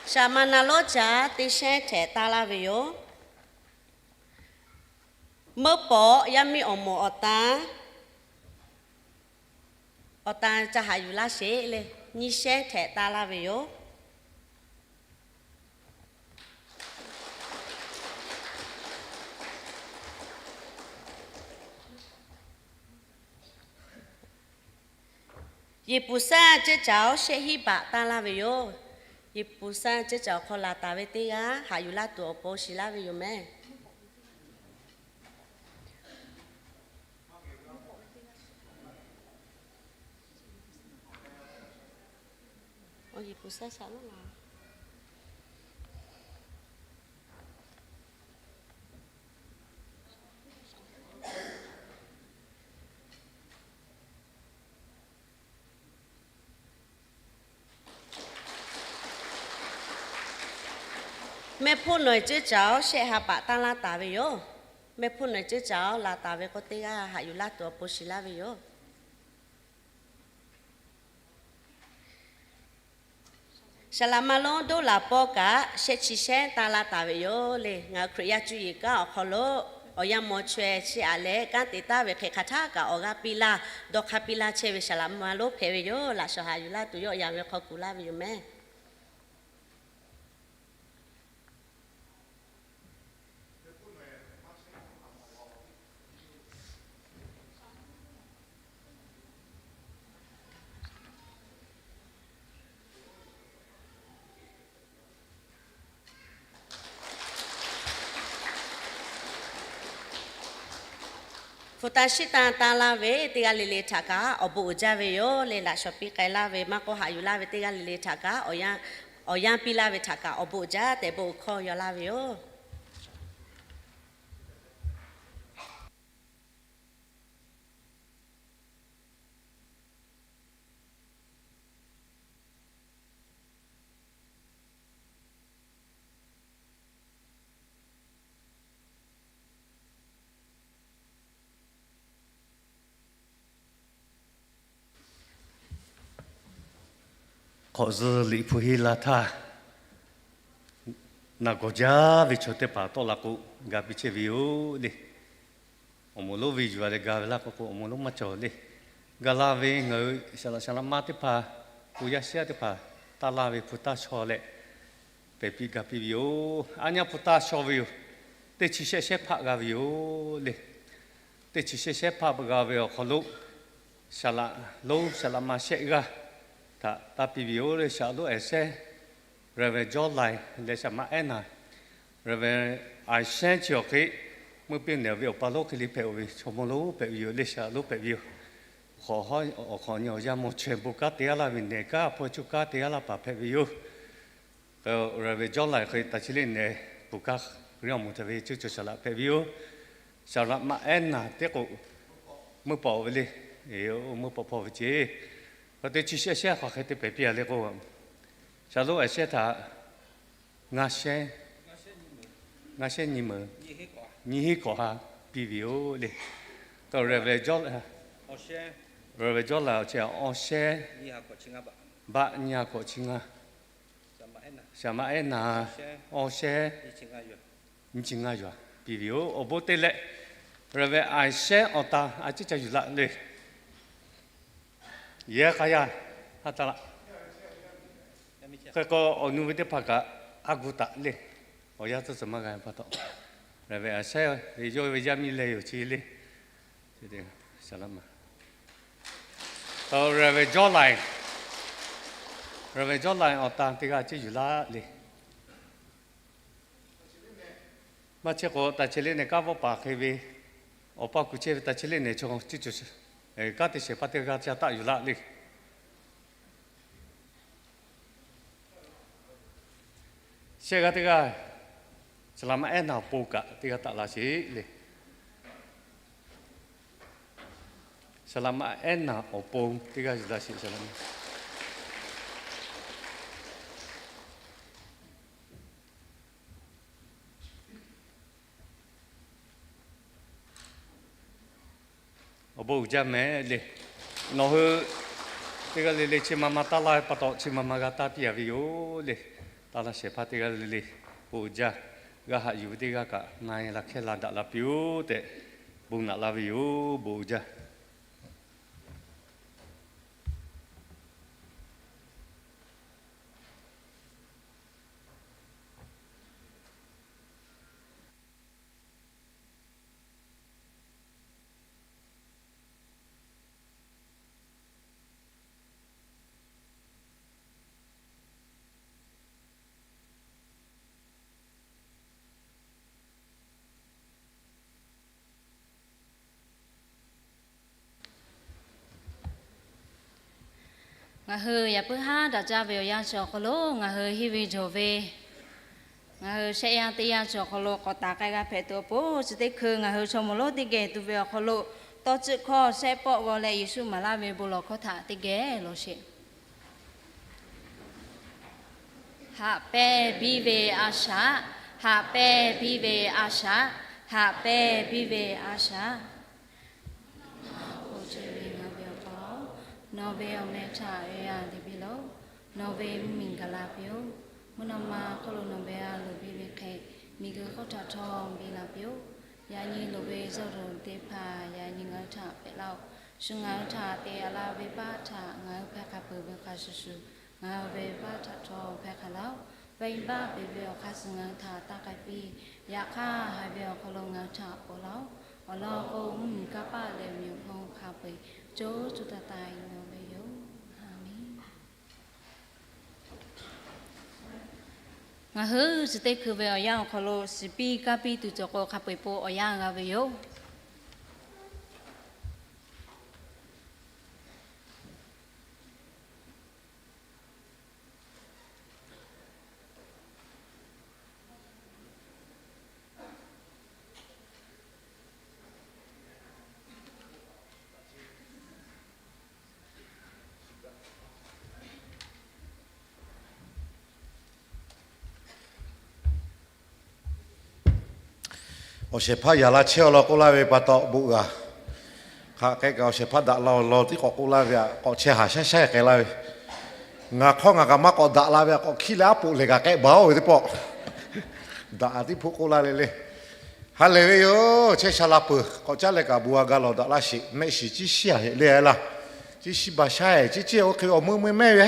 Shaˍ ma na lonˉ caˬ teˇ shehnˉ htehꞈ taˇ laˇ ve yoˬ. Meuˇ pawꞈ yaˇ miˇ awˬ moˍ awˬ tan, awˬ tan ca haꞈ yuˬ laˇ sheˍ le, nyiˇ shehnˉ htehꞈ taˇ laˇ ve yoˬ. Yeˍ puˍ saˇ ceuˇ caˍ-oˬ, shehˆ hiˉ baꞈ taˇ laˇ ve yoˬ. Yeˍ puˍ saˇ ceuˇ caˍ awˬ hk'aw laˬ taˍ ve teˇ g'aˇ haꞈ yuˬ laˇ tuˬ awˬ pon shiˍ laˇ ve yoˬ mehˬ. Mehˆ hpuˇ nawˬ ceuˇ caˍ-oˬ, shehˆ ha baꞈ taˇ laˇ taˍ ve yoˬ. Mehˆ hpuˇ nawˬ ceuˇ caˍ-oˬ, laˬ taˍ ve k'o teˇ g'aˇ haꞈ yuˬ laˇ tuˬ awˬ pon shiˍ laˇ ve yoˬ. Saˍ laꞈ ma lonˉ doˇ laˬ pawˆ kaꞈ shehˆ chi shehnˉ taˇ laˇ taˍ ve yoˬ le. Ngaˬ hui Hkriꞈ yaˇ cuˇ yiˍ kanˉ awˬ hk'aw lo awˬ yanˇ mawˬ chaweh chi aꞈ leh kanˉ te taˍ ve hk'e hk'aˬ htaˇ kaꞈ awˬ g'aˇ piˇ laˇ, dawˇ hk'aˇ piˇ laˇ chehˇ ve saˍ laꞈ ma lonˉ hpehꞈ ve yoˬ. Laꞈ shawˍ haꞈ yuˬ laˇ tuˬ yawˆ yan ve hk'aw kuˬ laˇ ve yoˬ mehˬ. Hpu taˇ shiˉ taˇ taˇ laˇ ve teˇ g'aˇ le le htaꞈ kaꞈ awˬ bon uiˍ jaˇ ve yoˬ le. Laꞈ shawˍ piˇ k'ai laˇ ve maˇ k'oˆ, haꞈ yuˬ laˇ ve teˇ g'aˇ le le htaꞈ kaꞈ awˬ yanˇ, awˬ yanˇ piˇ laˇ ve htaꞈ kaꞈ awˬ bon uiˍ jaˇ tehꞈ bon hkawˇ yaw laˇ ve yoˬ. Hk'awꞈ zuh liꞈ hpu henˇ la htaˇ, naˬ gawˬ jaˇ ve chaw teˇ hpaˍ tawˆ la k'o, ga piˇ chehˇ ve yoˬ le. Awˬ moˍ lonˉ ve yuˬ a leh ga ve laˇ k'o k'o, awˬ moˍ lonˉ maˇ cawˬ le. Ga laˇ ve ngaˬ hui saˍ laꞈ saˍ laꞈ ma teˇ hpaˍ, k'o yaˇ shiˉ yaˇ teˇ hpaˍ taˇ laˇ ve hpu taˇ shaw leh, pehˬ piˇ ga piˇ ve yoˬ. Aˉ nyaˇ hpu taˇ shaw ve yoˬ. Teˇ chi shehˆ shehˉ hpaˆ g'a ve yoˬ le. Teˇ chi shehˆ shehˉ hpaˆ g'a ve awˬ hk'aw lo, saˍ laꞈ lonˉ saˍ laꞈ ma shehˆ g'aˇ htaꞈ taˇ piˇ ve yoˬ le. Saˍ laꞈ lonˉ Aˍshehˇ, Reverend Jawˇ Laiˬ leh saˍ laꞈ ma Ehˉ Naˍ, Reverend Aˍshehˇ chi awˬ hk'e, meuˇ piˇ nehˬ ve awˬ pa lonˉ hk'e le hpehꞈ-o ve chaw mawˇ lonˉ hpehꞈ ve yoˬ le. Saˍ laꞈ lonˉ hpehꞈ ve yoˬ. Awˬ hk'awꞈ nyi awˬ yanˇ mawˬ chaweh bon kanˉ te g'aˇ laˇ ve nehˬ kanˉ hpawˇ cuˇ kanˉ te g'aˇ laˇ paˍ hpehꞈ ve yoˬ. Reverend Jawˇ Laiˬ hk'e taˇ chi le nehˬ, bon kanˉ Hkriꞈ yaˇ awˬ moˍ htaꞈ ve cuˇ caˬ saˍ laꞈ hpehꞈ ve yoˬ. Saˍ laꞈ ma Ehˉ Naˍ teˇ k'o, meuˇ paw ve le, meuˇ paw hpawˇ ve ceˇ. Hk'e te chi shehˆ shehˉ hk'aˬ hk'e te pehˬ piˇ a le k'o, saˍ laꞈ lonˉ Aˍshehˇ htaꞈ ngaˇ shehˉ, ngaˇ shehˉ nyi meuˍ, nyi henˉ k'awꞈ ha piˇ ve yoˬ le. Reverend Jawˇ Laiˬ awˬ chi awˬ shehˉ, baˆ nyi ha k'awꞈ chi ngaˇ, saˍ laꞈ ma Ehˉ Naˍ awˬ shehˉ, nyi chi ngaˇ yuˬ piˇ ve yoˬ. Awˬ bon te leh, Reverend Aˍshehˇ awˬ tan a ciˉ ca yuˬ laˇ le. Yehˬ k'a yaˇ ha taˇ laˇ. Hk'e k'o, awˬ nu ve teˇ hpaˍ kaꞈ a gu taꞈ le. Awˬ yanˇ tcuhˇ tcuhˬ maˇ g'a pa taw, Reverend Aˍshehˇ ve yawˇ ve yaˇ miˇ leh yoˬ chi le. Reverend Jawˇ Laiˬ, Reverend Jawˇ Laiˬ awˬ tan teˇ g'aˇ a ciˉ yuˬ laˇ le. Maˇ chehˇ k'o, taˇ chi le nehˬ kanˉ vawˆ paˍ hk'e ve, awˬ pa kuˬ chehˇ ve taˇ chi le nehˬ chaw ciˉ cawˬ, kanˉ te shehˍ hpaˇ teˇ g'aˇ ca taˆ yuˬ laˇ le. Shehˆ g'aˇ teˇ g'aˇ, saˍ laꞈ ma Ehˉ Naˍ awˬ pon kaꞈ teˇ g'aˇ taˆ la sheˍ le. Saˍ laꞈ ma Ehˉ Naˍ awˬ pon teˇ g'aˇ yuˬ la sheˍ, saˍ laꞈ ma. Awˬ bon uiˍ jaˇ mehˍ le. Nawˬ hui teˇ g'aˇ le le chi ma ma taˇ laˇ ve pa taw, chi ma ma g'a taˇ piˇ a ve yoˬ le. Taˇ laˇ shehˍ hpaˇ teˇ g'aˇ le le, bon uiˍ jaˇ. G'a haꞈ yuˬ ve teˇ g'aˇ kaꞈ na la hkehˇ la daꞈ la piˇ-oˆ tehꞈ, bon naꞈ laˇ ve yoˬ. Bon uiˍ jaˇ. Ngaˬ hui yaꞈ puiˉ haˉ daꞈ jaˇ ve awˬ yanˇ chi awˬ hk'aw lo ngaˬ hui henˇ ve jawˬ ve, ngaˬ hui shehˆ yanˇ teˇ yanˇ chi awˬ hk'aw lo k'awꞈ taˍ k'ai g'a hpehꞈ tuˬ awˬ pon, chi teˇ hkui ngaˬ hui chaw mawˬ lonˉ teˇ geh tuˬ ve awˬ hk'aw lo, tawˇ tcuhˆ hkawˇ shehˆ pawˆ g'aw leh Yeˍsuˆ maˍ laˇ ve bon lawˬ hkawˇ htaꞈ teˇ geh lawˬ sheˍ. Haꞈ pehnˇ biˇ ve a shaꞈ, haꞈ pehnˇ biˇ ve a shaꞈ, haꞈ pehnˇ biˇ ve a shaꞈ. Nawˬ ve awˬ meh htaꞈ ve a liꞈ biˇ lo, nawˬ ve mvuhˇmiˬ gaˬ la piˇ-oˆ. Mvuhˇ naw ma hk'oˆ lo nawˬ ve a loˍ biˇ ve hk'e, miˬguiˬ hk'oˆ htaꞈ htawˇ biˇ la piˇ-oˆ. Yaꞈ nyi loˍ ve zawˇ loˍ teˇ hpaˍ yaꞈ nyi ngaˬ hui htaꞈ pehꞈ laˇ-oˆ. Shu ngaˬ hui htaꞈ te a la ve paˆ htaꞈ ngaˬ hui hpeh hk'a peuˬ ve hk'a shuˍ shuˍ, ngaˬ hui ve paˆ htaꞈ htawˇ hpeh hk'a laˇ-oˆ. Venˇbaˆ peꞈ ve awˬ hk'aˇ suh ngaˬ hui htaꞈ taˇ k'ai piˇ. Yaꞈ hk'aˇ, haiˬ ve awˬ hk'aw lo ngaˬ hui htaꞈ ponˬ laˇ-oˆ. Awˬ lawn k'o, mvuhˇmiˬ kanˇ paˆ leh miˬ hpon hk'a peu-eˬ co co taiˍ taiˍ nawˬ ve yoˬ. Aˍmenˇ. Ngaˬ hui chi teˇ hkui ve awˬ yanˇ awˬ hk'aw lo shiˍ piˇ kanˇ piˇ tuˬ cawˬ k'o, hk'a peu-eˬ po awˬ yanˇ g'a ve yoˬ. Awˬ shehˍ hpaˇ yaꞈ la chehˇ-aw law k'oˆ laˇ ve pa taw bon g'a. Hk'aˬ hk'e kaꞈ awˬ shehˍ hpaˇ daꞈ law law tiˉ k'awꞈ k'oˆ laˇ ve, k'awꞈ chehˇ haˍ shaˉ shaˉ k'ai laˇ ve. Ngaˬ hk'awˇ ngaˬ kaꞈ maˇ k'awꞈ daꞈ la ve, k'awꞈ hkiˇ leh aˉ poꞈ lehˬ kaꞈ k'ehˆ baˬ-oˬ ve teˇ pawˆ, daꞈ tiˉ hpoˆ k'oˆ laˇ le le. Ha lehˬ ve yoˬ. Chehˇ sha la peuˬ, k'awꞈ caˉ leh kaꞈ bon a ga lawˬ daꞈ laˇ sheˍ. Mehˆ shiˍ ciˉ shiˉ a heꞈ le a laˇ. Ciˉ shiˉ ba shaˉ-e, ciˉ ciˉ oˇ hk'e awˬ meuˇ meuˇ mehˇ ve.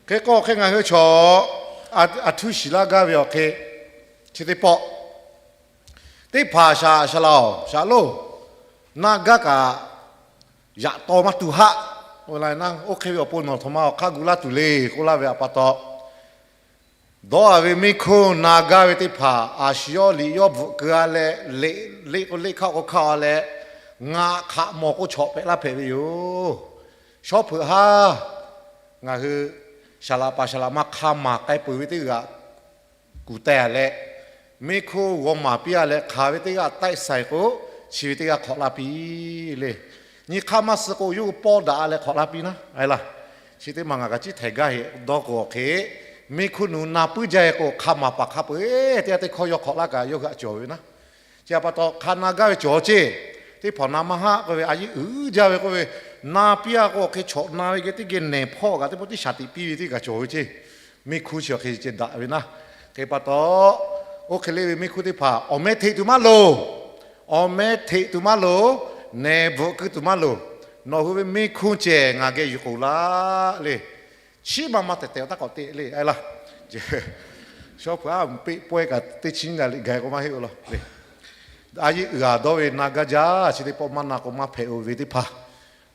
Hk'e k'o hk'e ngaˬ hui chaw a htuˇ shiˍ laˇ gaˇ ve awˬ hk'e, chi teˇ pawˆ teˇ hpaˍ shaˍ shaˍ laˬ-oˬ, shaˍ loˬ, na gaˇ kaꞈ yaꞈ taw maˇ tuˬ haˆ. Oˇ hk'e ve awˬ pon nawˬ htaꞈ ma awˬ hk'aˇ gu laˇ tuˬ le k'oˆ laˇ ve a pa taw, dawˇ a ve miˇ hkuˇ na gaˇ ve teˇ hpaˍ a shu yawˇ liꞈ yawˇ bvuhꞈ keu a leh, leꞈ leˆ k'o leˆ, hkaˆ k'o hkaˆ a leh, ngaˬ hk'aꞈ mawˬ k'o chawꞈ pehꞈ laˇ hpehꞈ ve yoˬ. Shawˉ hpeuꞈ haˉ ngaˬ hui shaˍ laꞈ paˍ shaˍ laꞈ ma hk'a maˍ k'ai peuˬ ve teˇ g'aˇ kuˬ teh a leh, miˇ hkuˇ g'aw maˍ piˇ a leh hk'aˬ ve teˇ g'aˇ taiˆ saiˍ k'o, chi ve teˇ g'aˇ hk'awꞈ laˇ piˇ le. Nyi hk'aˇ maˇ suh k'o yawˇ hui pawˇ daꞈ a leh hk'awꞈ laˇ piˇ naˉ a laˇ. Chi teˇ maˬ ngaˬ kaꞈ ciˉ htaiˍ gaˇ heꞈ dawˇ k'o hk'e, miˇ hkuˇ nu na puiˉ jaˇ k'o hk'a maˍ paˍ hk'a peu-eˬ teˇ g'aˇ teˇ hkawˇ yawˇ hk'awꞈ laˇ kaꞈ yawˇ hui a cawˬ ve naˉ. Chi a pa taw hk'a na gaˇ ve cawˬ ceˇ. Teˇ hpaˍ na maˇ haˆ k'oˆ ve a yeˇ uiˍ jaˇ ve k'oˆ ve, na piˇ a k'o hk'e chawꞈ na ve geh teˇ geh nehˬ hpawˇ kaꞈ teˇ pawˆ tiˉ shaˍ tiꞈ piˇ ve teˇ kaꞈ cawˬ ve ceˇ. Miˇ hkuˇ chi awˬ hk'e ceh daꞈ ve naˉ. Hk'e pa taw, oˇ hk'e le ve miˇ hkuˇ teˇ hpaˍ awˬ meh hteꞈ tuˬ maˇ loˬ. Awˬ meh hteꞈ tuˬ maˇ loˬ. Nehˬ bvuhꞈ keu tuˬ maˇ loˬ. Nawˬ hui ve miˇ hkuˇ ceh ngaˬ geh yuˬ k'oˍ laˇ le. Chiˉ ma ma tehˬ tehˬ awˬ taˇ k'awꞈ te le a laˇ. Shawˉ hpeuꞈ a peˆ pawehˇ kaꞈ teˇ chiˉ nyi liꞈ gaˬ k'o maˇ heˆ-o law le. A yeˇ uiˍ a dawˇ ve na gaˇ jaˇ, chi teˇ pawˆ maˇ na k'o maˇ hpehꞈ-o ve teˇ hpaˍ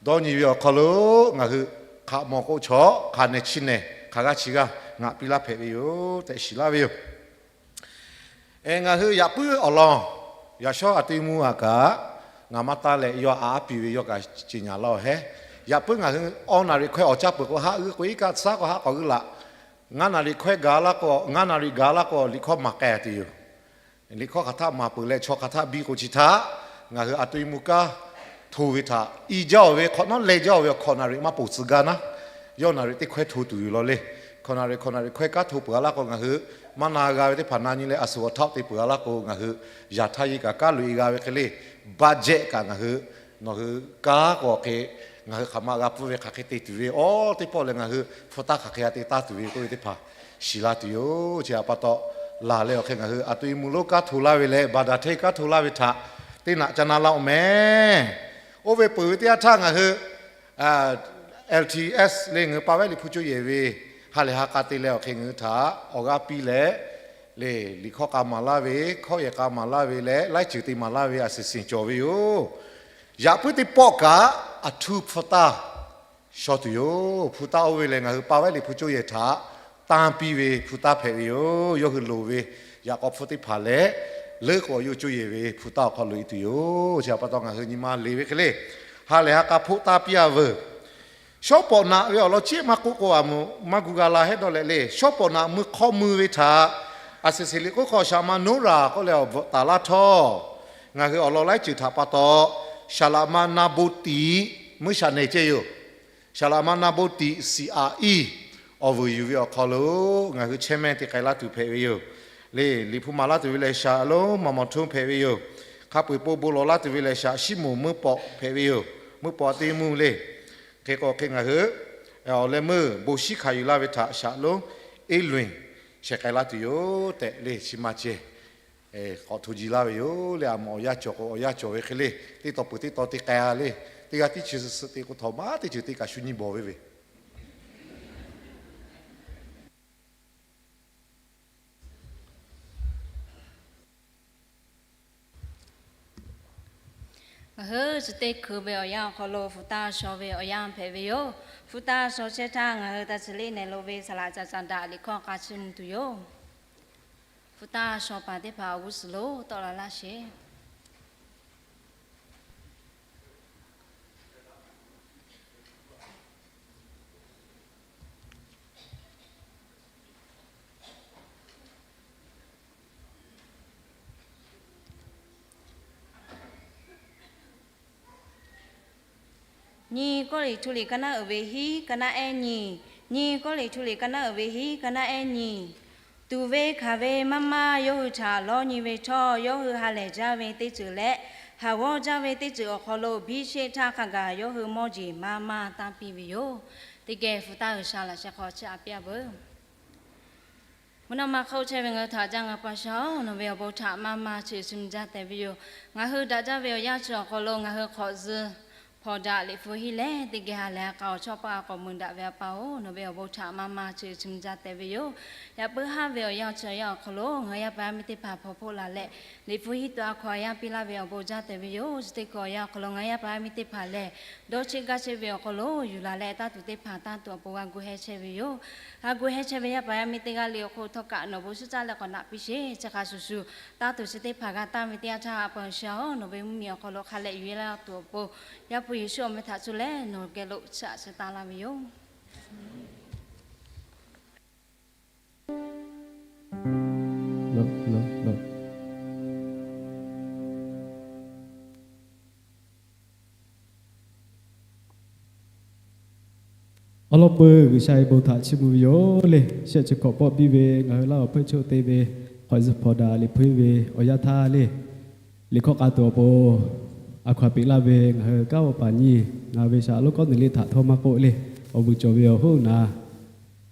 dawˇ nyi ve awˬ hk'aw lo ngaˬ hui hk'aꞈ mawˬ k'o chawꞈ hk'aˬ nehˬ chi nehˬ hk'aˬ g'aˇ chi g'aˇ ngaˬ piˇ laˇ hpehꞈ ve yoˬ tehꞈ shiˍ laˇ ve yoˬ. Ngaˬ hui yaꞈ puiˉ awˬ lawn yaꞈ shawˉ a te mvuh a kaꞈ, ngaˬ maˇ taˇ leh yawˇ a aˉ piˇ ve yawˇ kaꞈ ce nyaˍ laˇ-oˬ hehˉ. Yaꞈ puiˉ ngaˬ hui awˇ naˍ riˍ hkawehˇ awˬ caˇ peuˬ k'o haˆ g'uiˇ k'o iˉ kaˆ tsuhˉ k'o haˆ k'awꞈ g'uiˇ laꞈ. Ngaˇ naˍ riˍ hkawehˇ gaˬ laˇ k'o, ngaˇ naˍ riˍ gaˬ laˇ k'o liꞈ hkawˇ maˍ k'ai tuˬ yoˬ. Liꞈ hkawˇ hk'aˬ htaˆ maˍ peuˬ leh chaw hk'aˬ htaˆ biˇ k'o chi htaꞈ ngaˬ hui a to e mvuh kanˉ hto ve htaꞈ i jaˇ-oˬ ve hk'awꞈ nawˉ leh jaˇ-oˬ ve awˬ hkawꞈ naˍ riˍ maˇ ponˬ tcuh gaˇ naˉ, yawˇ naˍ riˍ teˇ hkawehˇ hto tuˬ yoˬ law le. Hkawꞈ naˍ riˍ hkawꞈ naˍ riˍ hkawehˇ kanˉ hto peuˬ a laˇ k'o ngaˬ hui maˇ na g'a ve teˇ hpaˍ na nyi leh a suhˍ awˬ htaˆ te peuˬ a laˇ k'o ngaˬ hui yaꞈ htaˇ yeˇ kaꞈ kaˉ loꞈ e g'a ve hk'e le. Budget kaꞈ ngaˬ hui nawˬ hui kanˉ k'o hk'e ngaˬ hui hk'aˬ ma g'a pfuhˇ ve hk'aˬ hk'e te tuˬ ve awˬ teˇ pawˆ lehˬ ngaˬ hui hpu taˇ hk'aˬ hk'e a te taˇ tuˬ ve k'oˆ ve teˇ hpaˍ shiˍ la tuˬ yoˬ. Chi a pa taw laˬ leh awˬ hk'e ngaˬ hui a to e mvuh lonˉ kanˉ hto laˇ ve leh baˬ daꞈ hteˇ kanˉ hto laˇ ve htaꞈ teˇ naꞈ ca na laˇ-oˬ meh. Oˇ ve peuˬ ve teˇ yanˇ htaˇ ngaˬ hui L T S le ngaˬ hui pa vehˉ liꞈ hpu coˇ yehˬ ve ha lehˬ ha k'a te leh awˬ hk'e ngaˬ hui htaꞈ awˬ g'aˇ piˇ leh le, liꞈ hkawˇ k'a maˍ laˇ ve, hkawˇ yehˬ k'a maˍ laˇ ve leh laiˉ ceuˬ te maˍ laˇ ve a siˍ siˍ cawˬ ve yoˬ. Yaꞈ puiˉ teˇ pawˆ kaꞈ a htuˇ hpu taˇ shaw tuˬ yoˬ. Hpu taˇ oˇ ve lehˬ ngaˬ hui pa vehˉ liꞈ hpu coˇ yehˬ htaꞈ tanˇ piˇ ve hpu taˇ hpehꞈ ve yoˬ. Yawˇ hui loˍ ve yaꞈ k'aw hpfuhˇ teˇ hpaˍ leh leuˉ k'o yawˇ hui coˇ yehˬ ve hpu taˇ awˬ hk'aw loꞈ e tuˬ yoˬ. Chi a pa taw ngaˬ hui nyi ma le ve hk'e le, ha lehˬ ha k'a hpoˆ taˇ piˇ a veuˬ. Shawˉ pawˍ naꞈ ve awˬ lawn ciˉ maˇ k'oˆ k'o a moˍ maˇ gu g'a la hehˉ dawˇ leh le. Shawˉ pawˍ naꞈ mui hk'awˇ mui ve htaꞈ a siˍ siˍ liꞈ k'oˆ hk'aw shaˍ ma Noˉraˍ k'oˆ leh awˬ bvuhꞈ taˍ laˇ htawˇ, ngaˬ hui awˬ lawn laiˉ ceuˬ htaꞈ pa taw shaˍ laꞈ ma Na bon tiꞈ meuˇ shaꞈ nehˬ ceh yoˬ. Shaˍ laꞈ ma Na bon tiꞈ siˍ aꞈ iˇ awˬ vuiˬ yuˬ ve awˬ hk'aw lo ngaˬ hui chehˇ mehˇ te k'ai laˇ tuˬ hpehꞈ ve yoˬ. Le, liꞈ hpu maˍ laˇ tuˬ ve lehˬ shaˍ lonˉ maˍ mawˬ htoˇ hpehꞈ ve yoˬ. Hk'a peu-eˬ po bon lawˬ laˇ tuˬ ve lehˬ shaˍ Siˉmonˍ meuˇ pawꞈ hpehꞈ ve yoˬ. Meuˇ pawꞈ a te mvuh le. Hk'e k'o hk'e ngaˬ hui awˬ leh meuˇ bon shiˉ hkanˍ yuˬ laˇ ve htaꞈ shaˍ lonˉ Eˇlonˍ shehˍ k'ai laˇ tuˬ yoˬ tehꞈ le chi ma ceh k'awꞈ hto ji laˇ ve yoˬ le. A moˍ awˬ yanˇ cawˬ k'o awˬ yanˇ cawˬ ve hk'e le, teˇ taw peuˬ teˇ taw te k'ai a le. Teˇ g'aˇ teˇ ceuˬ suhˍ suhˍ te k'o htawꞈ ma teˇ ceuˬ te kaꞈ shu nyi bawˬ ve ve Ngaˬ hui chi teˇ hkui ve awˬ yanˇ awˬ hk'aw lo hpu taˇ shaw ve awˬ yanˇ hpehꞈ ve yoˬ. Hpu taˇ shaw chehˇ htaˇ ngaˬ hui taˇ chi leˆ nehˬ lo ve saˍ laꞈ caꞈ caꞈ daꞈ liꞈ hkawˇ k'a chiˇ mvuh tuˬ yoˬ. Hpu taˇ shaw paˍ teˇ hpaˍ awˬ g'uˇ suhˍ lo tawˆ la laˇ sheˍ. Nyiˇ Kawˇrenˍhtuˆ liꞈ ka naˉ uiˍ ve hiˉ ka naˉ ehˉ nyiˇ. Nyiˇ Kawˇrenˍhtuˆ liꞈ ka naˉ uiˍ ve hiˉ ka naˉ ehˉ nyiˇ. Tuˍ ve hkanˍ ve maˇ maˇ yawˇ hui htaꞈ lawˇ nyi ve htawˇ, yawˇ hui ha lehˬ jaˇ ve teˇ ceuˬ leh Haˍ g'awˇ jaˇ ve teˇ ceuˬ awˬ hk'aw lo biˇ sheˆ htaˇ hk'a gaˬ yawˇ hui mawˇ jeˬ maˇ maˇ tanˇ piˇ ve yoˬ. Teˇ geh hpu taˇ G'uiˬsha laꞈ sheh hk'aw chiˇ aꞈ piˇ-a veuˬ. Mvuhˇ naw ma hk'oˆ chehˇ ve ngaˬ hui htaꞈ jaˇ ngaˬ pa shaˍ-oˬ, nawˬ ve awˬ bon htaꞈ maˇ maˇ cheuˬ chi mvuh jaˇ tehꞈ ve yoˬ. Ngaˬ hui daꞈ jaˇ ve awˬ yanˇ chi awˬ hk'aw lo ngaˬ hui hk'awꞈ zuh hpawnˬ daꞈ liꞈ hpu hiˉ leh teˇ geh ha lehˬ k'a awˬ chawˇ paˆ k'awꞈ mui daꞈ ve A pa-oˬ, nawˬ ve awˬ bon htaꞈ maˇ maˇ cheuˬ chi mvuh jaˇ tehꞈ ve yoˬ. Yaꞈ puiˉ haˉ ve awˬ yanˇ chi awˬ yanˇ awˬ hk'aw lo ngaˬ hui yaˇ paˍ yaˇ miˇ teˇ hpaˍ hpaw hpoˆ la leh, liꞈ hpu hiˉ tuꞈ a hkaw a yaˇ piˇ laˇ ve awˬ bon jaˇ tehꞈ ve yoˬ. Chi teˇ hkui awˬ yanˇ awˬ hk'aw lo ngaˬ hui yaˇ paˍ yaˇ miˇ teˇ hpaˍ lehˬ, dawˇ cheˆ gaˇ chehˇ ve awˬ hk'aw lo yuˬ laˬ leh, taˇ tuˬ teˇ hpaˍ taˇ tuˬ awˬ pon g'a gu heh chehˇ ve yoˬ. G'a gu heh chehˇ ve yaˇ paˍ yaˇ miˇ teˇ g'aˇ le awˬ hk'oˆ htawˇ kaꞈ nawˬ bon shinˉ caˇ leh k'awꞈ naꞈ piˇ sheˍ. Chi hk'a shuˍ shuˍ, taˇ tuˬ chi teˇ hpaˍ g'a tanˇ ve teˇ yanˇ htaˇ, A pa G'uiˬsha-oˬ, nawˬ ve mvuhˇmiˬ awˬ hk'aw lo hk'a leh yuˬ e laˇ tuˬ awˬ pon, Yaˇ hpu Yeˍsuˆ awˬ meh htaꞈ cuˇ leh nawˬ geh lo chiˇ aꞈ chi tanˇ laˇ ve yoˬ. Awˉ lawˉ peuˇ G'uiˬsha ve bon htaꞈ chiˇ mvuh ve yoˬ le. Shehˆ chi hkawꞈ pawˆ biˇ ve ngaˬ hui Laˇ huˍ hpeuˆ choˆ te ve hk'awꞈ zuhꞈ hpawnˬ daꞈ liꞈ hpu hiˉ ve awˬ yanˇ htaˇ le, liꞈ hkawˇ k'a tuˬ awˬ pon a hkaw-anˬ peꞈ laˇ ve ngaˬ hui kanˉ awˬ paˍ nyi, ngaˬ hui ve shaˍ laꞈ lonˉ kawˉ neˬ le htaꞈ htawˇ maˇ k'oˆ le, awˬ vuiˬ cawˬ ve awˬ hoˉ na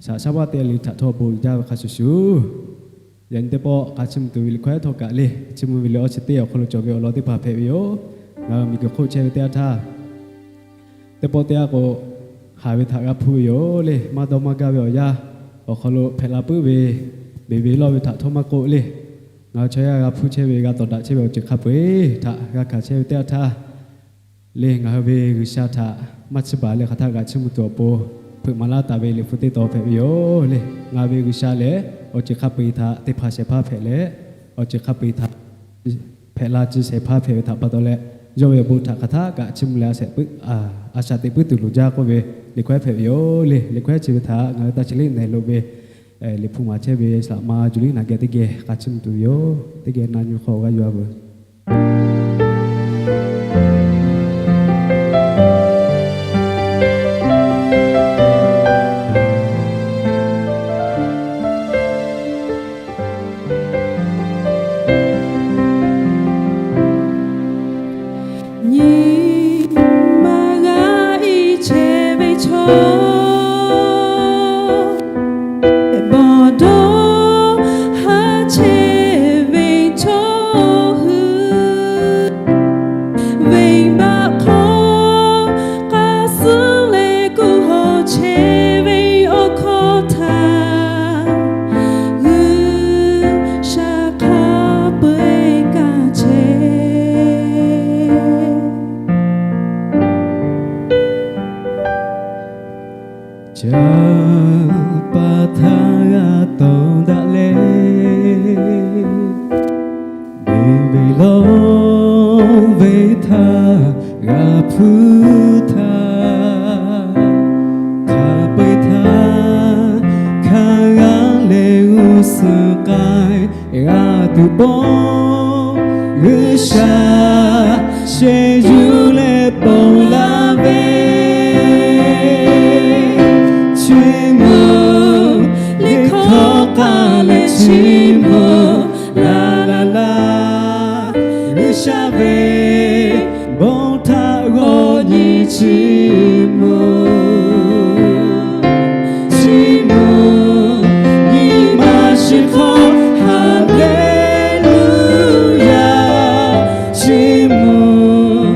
shaˍ shaˉ vaˇ te le htaꞈ htawˇ bon jaˇ ve hk'a shuˍ shuˍ, yaꞈ nyi teˇ pawˆ k'a chiˇ mvuh tuˬ ve liꞈ hkawˇ htawˇ kaꞈ le, chiˇ mvuh ve liꞈ awˇ chi teˇ awˬ hk'aw lo cawˬ ve awˬ lawn teˇ hpaˍ hpehꞈ ve yoˬ. Ngaˬ hui miˬguiˬ hk'oˆ chehˇ ve teˇ yanˇ htaˇ, teˇ pawˆ teˇ yanˇ k'o, haˍ ve htaꞈ g'a hpuˇ ve yoˬ le. Maˇ dawˇ maˇ gaˇ ve awˬ yanˇ awˬ hk'aw lo hpehꞈ la puiˉ ve, beˬ ve lawˇ ve htaꞈ htawˇ maˇ k'oˆ le, ngaˬ hui chaw yaˇ g'a hpuˇ chehˇ ve, g'a tawˍ daꞈ chehˇ ve awˬ ceuˬ hk'a peu-eˬ htaꞈ g'a hkanˍ chehˇ ve teˇ yanˇ htaˇ le, ngaˬ hui ve G'uiˬsha htaꞈ maˇ chiˇ baˬ leh hk'aˬ htaˇ g'a chiˇ mvuh tuˬ awˬ pon, hpeuꞈ maˍ laˇ taˍ ve liꞈ hpu teˇ tawn hpehꞈ ve yoˬ le. Ngaˬ ve G'uiˬsha lehˬ, awˬ ceuˬ hk'a peu-eˬ htaꞈ teˇ hpaˍ shehˍ hpaˇ hpehꞈ leh, awˬ ceuˬ hk'a peu-eˬ htaꞈ hpehꞈ la ciˇ shehˍ hpaˇ hpehꞈ ve htaꞈ pa taw leh, yawˇ ve awˬ bon htaꞈ hk'aˬ htaˇ kaꞈ chiˇ mvuh leh a shaꞈ teꞈ puiˉ tuˬ loˍ jaˇ k'oˆ ve liꞈ hkawˇ hpehꞈ ve yoˬ le. Liꞈ hkawˇ chi ve htaꞈ ngaˬ hui taˇ chi leˉ nehˬ lo ve liꞈ hpu maˍ chehˇ ve saˍ laꞈ ma Juˇliˆ naˬ geh teˇ geh k'a chiˇ mvuh tuˬ ve yoˬ. Teˇ geh na nyi hk'aw g'a yuˬ-a veuˬ. Nyi ma g'a i chehˇ ve chaw, bawˬ dawˇ haˉ chehˇ ve chaw hui, venˇbaˆ hk'aw k'a suh leh kuˬ hawˬ chehˇ ve awˬ hkawˇ htaꞈ G'uiˬsha hk'a peu-eˬ kaˇ chehˇ. Ca pa htaˇ g'a tawˍ daꞈ leh, beˬ ve lawˇ ve htaˇ g'a hpuˇ htaˇ, hk'a peu-eˬ htaˇ hk'a g'aˇ leh g'uˇ suhˍ k'ai g'a tuˬ pawˆ, G'uiˬsha sheh yuˬ leh ponˬ laˇ ve, chi mvuh liꞈ hkawˇ k'ai leh chi mvuh la la la, G'uiˬsha ve bon htaꞈ g'awˇ nyi chi mvuh, chi mvuh nyi ma shiˍ hk'aw, Haˍleˍluˇyaˬ, chi mvuh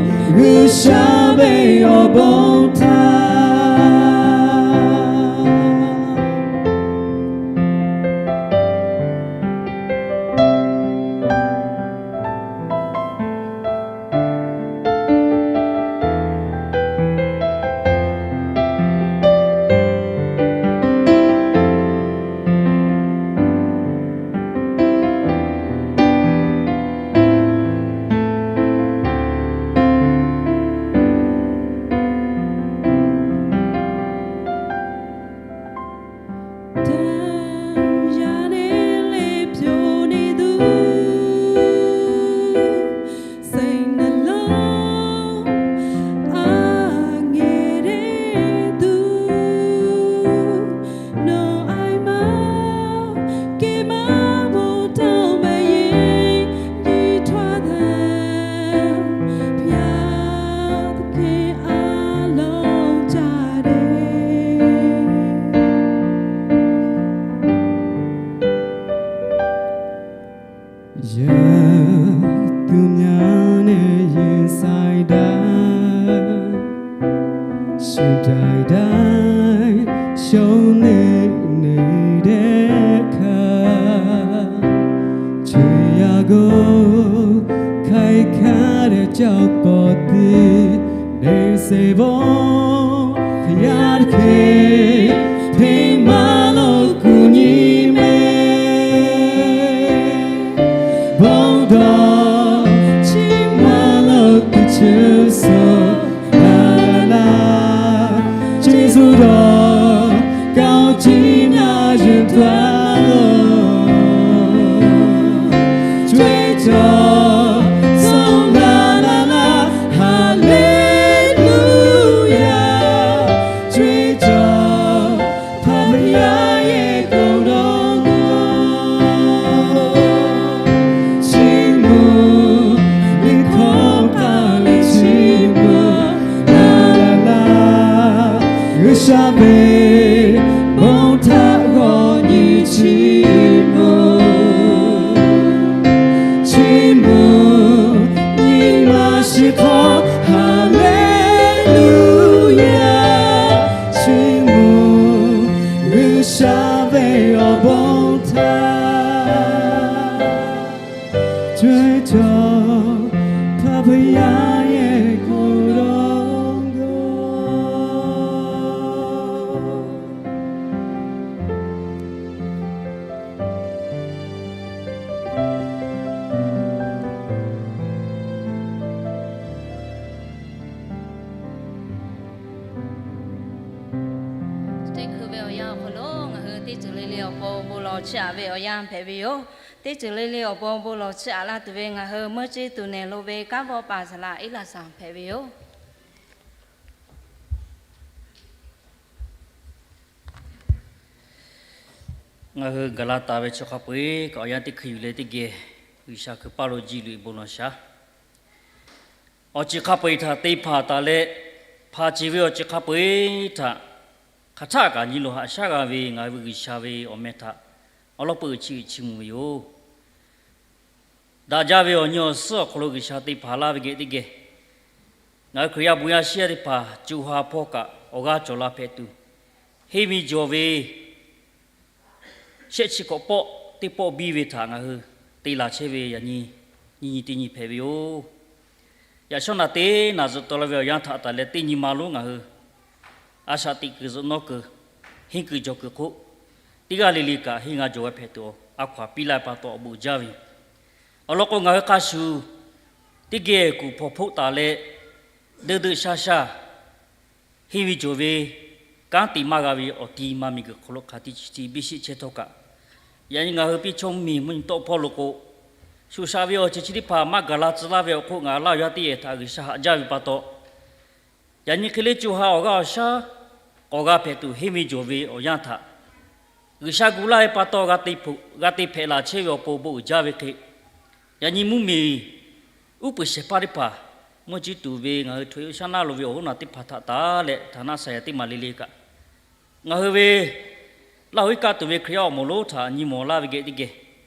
ယသူများနဲ့ ရင်ဆိုင်တိုင်း ယှဉ်ပြိုင်တိုင်း ရှုံးနိမ့်နေတဲ့အခါ ခြေရာကို ခိုင်ခံ့တဲ့ ကျောက်ပေါ်သစ် နေစေဖို့ ဘုရားသခင် ထိမ်းမလို့ ကူညီမယ်။ ဘုန်းတော် ချီးမွမ်းလို့ ချစ်ဆို လာလာလာ ကျေးဇူးတော် ကောင်းချီးများ ယူသွားလို့ ကြွေးကြော် ဆုံး လာလာလာ Hallelujah ကြွေးကြော် ဖခင်ဘုရားရဲ့ ဂုဏ်တော်ကို ချီးမွမ်း မင်းခေါ်ကလည်း ချီးမွမ်း လာလာလာ ဂုဏ်ရှိပေ ဘုန်းထက် ဂေါ်ညိ ချီးမွမ်း ချီးမွမ်း ညီမရှိသော Hallelujah ချီးမွမ်း ဂုဏ်ရှိပေ အဘုန်းထက် ကြွေးကြော် ဖခင်ဘုရားရဲ့ ဂုဏ်တော်ကို Teˇ hkui ve awˬ yanˇ awˬ hk'aw lo ngaˬ hui teˇ ceuˬ le le awˬ pon bon lawˬ chiˇ aꞈ ve awˬ yanˇ hpehꞈ ve yoˬ. Teˇ ceuˬ le le awˬ pon bon lawˬ chiˇ aꞈ laˇ tuˬ ve ngaˬ hui meuˇ ceˇ tuˬ nehˬ lo ve kanˉ vawˆ pa saˍ laꞈ Eˇlaˍsaˍ hpehꞈ ve yoˬ. Ngaˬ hui gaˬ la taˍ ve chaw hk'a peu-eˬ kaꞈ awˬ yanˇ teˇ hkui yuˬ leh teˇ geh G'uiˬsha hkui paˇ lo ji loꞈ e bon lawˬ shaˍ. Awˬ ceuˬ hk'a peu-eˬ htaꞈ te hpanˍ taˍ leh, hpanˍ ceˬ ve awˬ ceuˬ hk'a peu-eˬ htaꞈ hk'aˬ htaˆ kaꞈ nyi loˬ haꞈ shaˉ g'a ve ngaˬ hui ve G'uiˬsha ve awˬ meh htaꞈ awˬ lawn peuˬ chiˇ uiˍ chiˇ mvuh ve yoˬ. Daꞈ jaˇ ve awˬ nyi awˬ suhˉ awˬ hk'aw lo G'uiˬsha te hpanˍ laˇ ve geh teˇ geh, ngaˬ hui Hkriꞈ yaˇ bon yaˇ shiˉ yaˇ teˇ hpaˍ co ha hpawˇ kaꞈ awˬ g'aˇ cawˬ la hpehꞈ tuˬ, henˇ ve jawˬ ve shehˆ chi hkawꞈ pawˆ teˇ pawˆ biˇ ve htaꞈ ngaˬ hui te laˬ chehˇ ve yaꞈ nyi, nyi nyi teˇ nyi hpehꞈ ve yoˬ. Yaꞈ shawˉ naꞈ teˇ naꞈ zuhꞈ taw la ve awˬ yanˇ htaꞈ taˍ leh teˇ nyi ma lonˉ ngaˬ hui a shaꞈ teꞈ kuiˬ zuhꞈ nawˉ kuiˬ, henˇ kuiˬ jawˬ kuiˬ hk'oˆ, teˇ g'aˇ le le kaꞈ henˇ g'a jawˬ g'a hpehꞈ tuˬ awˬ a hkaw aˬ piˇ laˇ ve pa taw awˬ bon uiˍ jaˇ ve yoˬ. Awˬ lawn k'o, ngaˬ hui hk'a shuˍ teˇ geh kuˬ hpawnˬ hpoˆ taˍ leh, deu deu sha sha henˇ ve jawˬ ve kanˉ te maˇ g'a ve awˬ ti ma miˬguiˬ hk'aw lo hk'aˬ ti chi ti biˇ sheˆ chehˇ htawˇ kaꞈ, yaꞈ nyi ngaˬ hui piˇ chawˇ mvuhˇmiˬ mvuhˇ nyi tawˆ hpawˇ lo k'o, shuˍ shaꞈ ve awˬ ceuˬ chi teˇ hpaˍ maˇ gaˬ la tcuh laˇ ve awˬ hk'oˆ ngaˬ hui Laˇ huˍ yaˇ teˇ yehˬ htaꞈ G'uiˬsha haꞈ jaˇ ve pa taw, yaꞈ nyi hk'e le co ha awˬ g'aˇ awˬ shaˉ k'awꞈ g'a hpehꞈ tuˬ henˇ ve jawˬ ve awˬ yanˇ htaꞈ G'uiˬsha gu laˇ ve pa taw g'a te hpehꞈ laˬ chehˇ ve awˬ pon bon uiˍ jaˇ ve hk'e, yaꞈ nyi mvuhˇmiˬ uˉ peunˍ shehˍ hpaˇ teˇ hpaˍ, mvuhˇ ciˇ tuˬ ve ngaˬ hui htoꞈ e shaˉ naˉ lo ve awˬ hoˉ naˬ teˇ hpaˍ htaꞈ taˍ leh htaꞈ naˆ sa yaꞈ teˇ maˬ le le kaꞈ, ngaˬ hui ve Laˇ huˍ iˉ kaˆ tuˬ ve Hkriꞈ yaˇ awˬ moˍ lonˉ htaꞈ nyi mawˬ laˇ ve geh teˇ geh,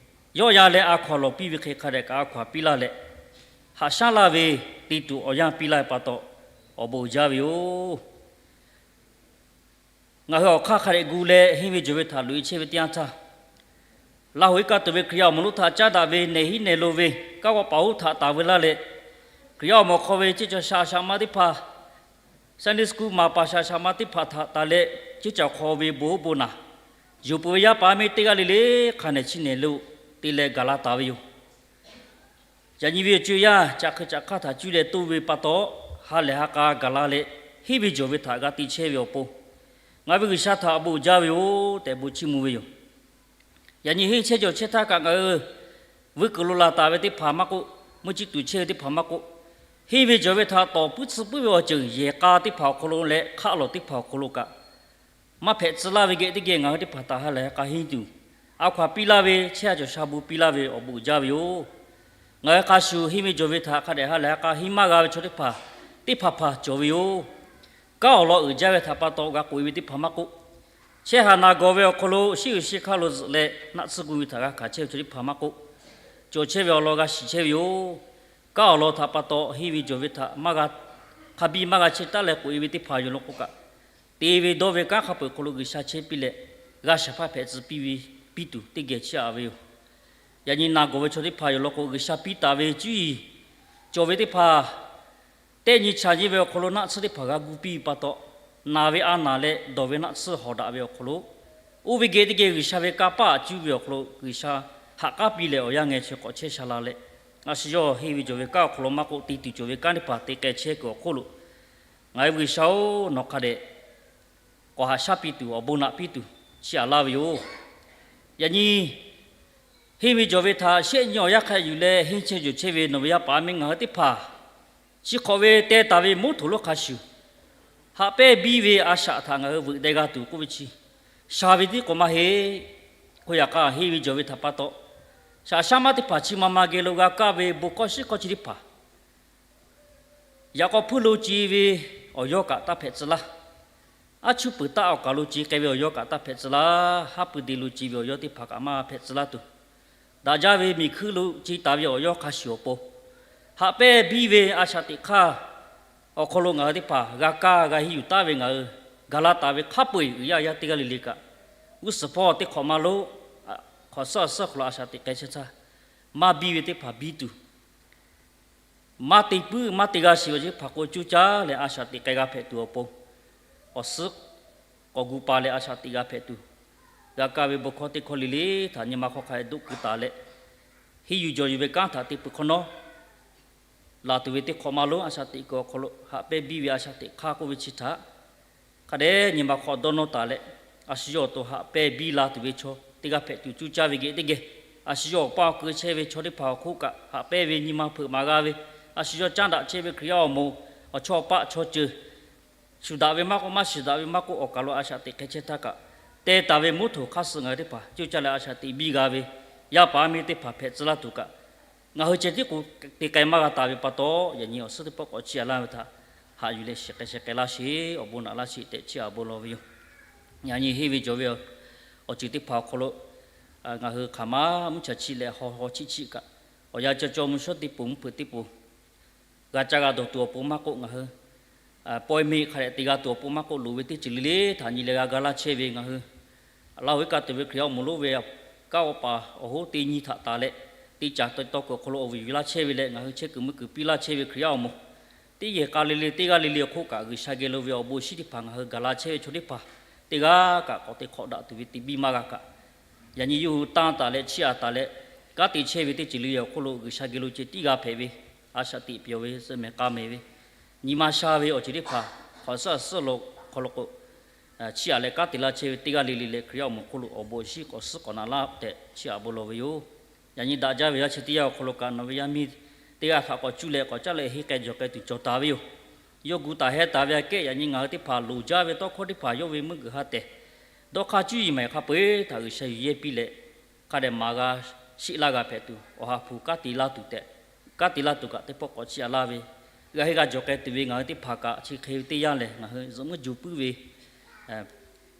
yawˇ yan leh a hkaw aˬ lawˬ piˇ ve hk'e hk'a dehꞈ kaꞈ a hkaw aˬ piˇ laˇ leh, haꞈ shaˉ laˇ ve te tuˬ awˬ yanˇ piˇ laˇ ve pa taw, awˬ bon uiˍ jaˇ ve yoˬ. Ngaˬ hui awˬ hk'aˇ hk'a dehꞈ gu leh henˇ ve jawˬ ve htaꞈ loꞈ e chehˇ ve teˇ yanˇ htaˇ, Laˇ huˍ iˉ kaˆ tuˬ ve Hkriꞈ yaˇ awˬ moˍ lonˉ htaꞈ caˉ daꞈ ve nehˬ hiˉ nehˬ lo ve kanˉ vawˆ paˍ hoˉ htaꞈ taˍ veu laˇ leh, Hkriꞈ yaˇ awˬ moˍ hk'aw ve ceˇ caˬ shaꞈ shaꞈ ma teˇ hpaˍ, Sunday school maˍ paˍ shaꞈ shaꞈ ma teˇ hpaˍ htaꞈ taˍ leh, ceˇ caˬ hk'aw ve bon hoˉ bon naˬ, yonˍ peuˬ ve yaˇ paˍ yaˇ miˇ teˇ g'aˇ le le hk'a nehˬ chi nehˬ lo te leh gaˬ la taˍ ve yoˬ. Yaꞈ nyi ve awˬ co yaˇ caꞈ hk'e caꞈ hk'aˇ htaꞈ cuˇ leh toˇ ve pa taw, ha lehˬ ha k'a gaˬ la leh, henˇ ve jawˬ ve htaꞈ g'a te chehˇ ve awˬ pon, ngaˬ ve G'uiˬsha htaꞈ awˬ bon uiˍ jaˇ ve yoˬ tehꞈ bon chiˇ mvuh ve yoˬ. Yaꞈ nyi henˇ chehˇ jawˬ chehˇ htaˇ kaꞈ ngaˬ hui vuiˇ kuiˬ lo laˬ taˍ ve teˇ hpaˍ maˇ k'oˆ, mvuhˇ ciˇ tuˬ chehˇ ve teˇ hpaˍ maˇ k'oˆ, henˇ ve jawˬ ve htaꞈ tawˍ puiˉ tsuh puiˉ ve awˬ ceuˬ yehˬ k'a teˇ hpaˍ awˬ hk'aw lo leh hk'aˆ lawˬ teˇ hpaˍ awˬ hk'aw lo kaꞈ maˇ hpehꞈ tcuh laˇ ve geh teˇ geh ngaˬ hui teˇ hpaˍ htaꞈ ha lehˬ ha k'a henˇ tuˬ, a hkaw aˬ piˇ laˇ ve, chehˇ ha cawˬ sha bon piˇ laˇ ve awˬ bon uiˍ jaˇ ve yoˬ. Ngaˬ hui hk'a shuˍ henˇ ve jawˬ ve htaꞈ hk'a dehꞈ ha lehˬ ha k'a henˇ maˇ g'a ve chaw teˇ hpaˍ, teˇ hpaˍ hpaˍ cawˬ ve yoˬ. Kanˉ awˬ lawn uiˍ jaˇ ve htaꞈ pa taw g'a k'oꞈ e ve teˇ hpaˍ maˇ k'oˆ, chehˇ ha naˍ gawˬ ve awˬ hk'aw lo shiˉ uiˍ shiˉ hk'aˇ lo zuhꞈ leh naˆ tsuhˇ gu ve htaꞈ g'a hkanˍ chehˇ ve chaw teˇ hpaˍ maˇ k'oˆ, cawˬ chehˇ ve awˬ lawn g'a shiˍ chehˇ ve yoˬ. Kanˉ awˬ lawn htaꞈ pa taw henˇ ve jawˬ ve htaꞈ maˇ g'a, hk'a biˇ maˇ g'a chehˇ taˉ leh k'oꞈ e ve teˇ hpaˍ yoˬ law k'o kaꞈ, te ve dawˇ ve kanˉ hk'a peu-eˬ hk'aw lo G'uiˬsha chehˇ piˇ leh, g'a shaˍ hpaˇ hpehꞈ tcuh piˇ ve, piˇ tuˬ teˇ geh chiˇ aꞈ ve yoˬ. Yaꞈ nyi naˬ gawˬ ve chaw teˇ hpaˍ yoˬ law k'o, G'uiˬsha piˇ taˍ ve cuˇ yiˍ cawˬ ve teˇ hpaˍ tehˆ nyi chaˬ nyi ve awˬ hk'aw lo naˆ tsuhˇ teˇ hpaˍ g'a gu piˇ ve pa taw, naˬ ve a naˬ leh dawˬ ve naˆ tsuhˇ hawˍ daꞈ ve awˬ hk'aw lo, oˇ ve geh teˇ geh G'uiˬsha ve kanˇ paˆ cuˇ ve awˬ hk'aw lo G'uiˬsha ha k'aˉ piˇ leh awˬ yanˇ ngeh chi hk'awꞈ chehˇ sha la leh, a shu yawˇ henˇ ve jawˬ ve kanˉ awˬ hk'aw lo maˇ k'oˆ, te tuˬ cawˬ ve kanˉ teˇ hpaˍ te k'ai chehˇ kuiˬ awˬ hk'oˆ lo, ngaˬ hui G'uiˬsha-oˬ, nawˬ hk'a dehꞈ k'awꞈ haꞈ shaˉ piˇ tuˬ, awˬ bon naꞈ piˇ tuˬ chiˇ aꞈ laˇ ve yoˬ. Yaꞈ nyi henˇ ve jawˬ ve htaꞈ shehˆ nyi awˬ yanˇ hk'a yuˬ leh henˇ chehˇ jawˬ chehˇ ve nawˬ ve yaˇ paˍ yaˇ miˇ ngaˬ hui teˇ hpaˍ, chi hk'awꞈ ve teh taˍ ve moˉ htoꞈ lonˉ hk'a shuˍ, haꞈ pehnˇ biˇ ve a shaꞈ htaꞈ ngaˬ hui veuꞈ deh g'a tuˬ k'oˆ ve chi, sha ve tiˉ k'o maˇ heˆ. Hk'oˆ yaꞈ hk'aˇ henˇ ve jawˬ ve htaꞈ pa taw, shaꞈ shaˉ maˇ teˇ hpaˍ chi ma ma geh lo g'a kaˇ ve bon hkawˇ shiˉ hkawˇ chi teˇ hpaˍ, yaꞈ k'aw hpuiˇ lo ce ve awˬ yawˇ kaꞈ taˇ hpehꞈ tcuh laˇ. Aˉ chuˇ peuˬ taˆ awˬ kaˍ lo ce k'ai ve awˬ yawˇ kaꞈ taˇ hpehꞈ tcuh laˇ. Haˉ pui de lo ce ve awˬ yawˇ teˇ hpaˍ kaꞈ maˇ hpehꞈ tcuh laˇ tuˬ, daꞈ jaˇ ve miˬ hkuiˇ lo ce taˍ ve awˬ yawˇ hk'a shuˍ awˬ pon, haꞈ pehnˇ biˇ ve a shaꞈ teꞈ hk'aˇ awˬ hk'aw lo ngaˬ hui teˇ hpaˍ g'a kaˇ g'a henˇ yuˬ taˉ ve ngaˬ hui gaˬ la taˍ ve hk'a peu-eˬ, uiˍ yaˇ yaˇ teˇ g'aˇ le le kaꞈ, g'uˇ suhˍ hpawˇ teˇ hk'awꞈ ma lo hk'awꞈ suhˉ awˬ suhˉ hk'aw lo a shaꞈ teꞈ k'ai chehˇ htaˇ, maˇ biˇ ve teˇ hpaˍ biˇ tuˬ, maˇ te puiˉ maˇ te g'a shiˍ ve teˇ hpaˍ k'o, coˇ caˇ leh a shaꞈ teꞈ k'ai g'a hpehꞈ tuˬ awˬ pon, awˬ suhˉ k'awꞈ gu pa leh a shaꞈ teꞈ g'a hpehꞈ tuˬ, g'a kaˇ ve bon hkawˇ teˇ hkawˇ le le htaꞈ nyi ma hk'aw hk'a dehꞈ doˆ keu taˍ leh, henˇ yuˬ jawˬ yuˬ ve kanˉ htaꞈ te peuˬ hk'awꞈ nawˉ, laˬ tuˬ ve teˇ hk'awꞈ ma lonˉ a shaꞈ teꞈ kuiˬ awˬ hk'aw lo haꞈ pehnˇ biˇ ve a shaꞈ teꞈ hk'aˇ k'oˆ ve chi htaꞈ hk'a dehꞈ nyi ma hk'aw dawˇ nawˇ taˍ leh, a shu yawˇ awˬ to haꞈ pehnˇ biˇ la tuˬ ve chaw teˇ g'aˇ hpehꞈ tuˬ coˇ caˇ ve geh teˇ geh, a shu yawˇ awˬ paˇ awˬ keu chehˇ ve chaw teˇ hpaˍ awˬ hk'oˆ kaꞈ haꞈ pehnˇ ve nyi ma hpeuꞈ maˍ g'a ve, a shu yawˇ caˉ daꞈ chehˇ ve Hkriꞈ yaˇ awˬ moˍ awˬ chawˇ paˆ chaw ceuˬ shuˍ daꞈ ve maˇ k'oˆ, maˇ shuˍ daꞈ ve maˇ k'oˆ, awˬ kaˬ lo a shaꞈ teꞈ hk'e chehˇ htaˇ kaꞈ, teh taˍ ve moˉ htoꞈ hk'aˇ suh ngaˬ hui teˇ hpaˍ coˇ caˇ leh a shaꞈ teꞈ biˇ g'a ve, yaˇ paˍ yaˇ miˇ teˇ hpaˍ hpehꞈ tcuh laˇ tuˬ kaꞈ, ngaˬ hui ceh tiˉ k'o te k'ai maˇ g'a taˍ ve pa taw, yaꞈ nyi awˬ suhˉ teˇ pawˆ k'awꞈ chiˇ aꞈ laˇ ve htaꞈ haꞈ yuˬ leh shiˍ k'ai sheh k'ai laˇ sheˍ, awˬ bon naꞈ laˇ sheˍ tehꞈ chiˇ aꞈ bon lawˬ ve yoˬ. Yaꞈ nyi henˇ ve jawˬ ve awˬ ceuˬ teˇ hpaˍ awˬ hk'aw lo ngaˬ hui hk'aˬ ma mvuhˇ chaˇ chiˇ leh haw haw chiˇ chiˇ kaꞈ, awˬ yanˇ cawˇ cawˇ mvuhˇ shawˉ teˇ poˬ mvuhˇ hpeuꞈ teˇ poˬ g'a caˇ g'a dawˬ tuˬ awˬ pon maˇ k'oˆ, ngaˬ hui pawehˇ meˆ hk'a dehꞈ te g'a tuˬ awˬ pon maˇ k'oˆ, loˍ ve teˇ ceuˬ le le htaꞈ nyi leh g'a ga laˇ chehˇ ve ngaˬ hui Laˇ huˍ iˉ kaˆ tuˬ ve Hkriꞈ yaˇ awˬ moˍ lonˉ ve kanˉ awˬ paˍ awˬ hoˉ teˇ nyi htaꞈ taˍ leh, teˇ caˬ tawˇ tawˇ kuiˬ awˬ hk'aw lo awˬ vuiˬ yuˬ laˇ chehˇ ve leh ngaˬ hui chehˇ kuiˬ mui kuiˬ piˇ laˇ chehˇ ve Hkriꞈ yaˇ awˬ moˍ, teˇ yehˬ k'a le le teˇ g'aˇ le le awˬ hk'oˆ kaꞈ, G'uiˬsha geh lo ve awˬ bon shinˉ teˇ hpaˍ ngaˬ hui gaˬ la chehˇ ve chaw teˇ hpaˍ teˇ g'aˇ kaꞈ k'awꞈ te hk'awꞈ daꞈ tuˬ ve te biˇ maˇ g'a kaꞈ, yaꞈ nyi yawˇ hui tanˇ taˍ leh chiˇ aꞈ taˍ leh, kanˉ te chehˇ ve teˇ ceuˬ le le awˬ hk'oˆ lo G'uiˬsha geh lo ceh tiˉ g'a hpehꞈ ve, a shaꞈ teꞈ pyawˬ ve, suh mehˍ k'a mehˍ ve, nyi ma sha ve awˬ ceuˬ teˇ hpaˍ hk'awꞈ suhˉ suhˉ lo hk'aw lo k'o, chiˇ aꞈ leh kanˉ te laˇ chehˇ ve teˇ g'aˇ le le leh Hkriꞈ yaˇ awˬ moˍ hk'oˆ lo awˬ bon awˬ shinˉ k'awꞈ suhˉ k'awꞈ naꞈ laˇ tehꞈ chiˇ aꞈ bon lawˬ ve yoˬ. Yaꞈ nyi daꞈ jaˇ ve yaˇ chi teˇ yanˇ awˬ hk'aw lo kaꞈ nawˬ ve yaˇ miˇ teˇ g'aˇ htaꞈ k'awꞈ cuˇ leh k'awꞈ caˉ leh henˇ k'ai jawˬ k'ai tuˬ cawˬ taˍ ve yoˬ. Yawˇ gu taˍ heh taˍ ve aꞈ kehˉ yaꞈ nyi ngaˬ hui teˇ hpaˍ loˍ jaˇ ve tawˇ hkawˇ teˇ hpaˍ yawˇ ve meuˇ g'uiˬ ha tehˬ, dawˇ hk'aˇ cuˇ yiˍ maˍ hk'a peu-eˬ htaꞈ G'uiˬsha yuˬ yehˇ piˇ leh, hk'a dehꞈ maˍ g'a shiˆ laˇ g'a hpehꞈ tuˬ, Awˬ ha hpu kanˉ te laˇ tuˬ tehꞈ, kanˉ te laˇ tuˬ kaꞈ teˇ pawˆ k'awꞈ chiˇ aꞈ laˇ ve, g'a henˇ g'a jawˬ k'ai tuˬ ve ngaˬ hui teˇ hpaˍ kaꞈ chi hk'e ve teˇ yanˇ lehˬ ngaˬ hui zuhꞈ muiˉ juˬ puiˉ ve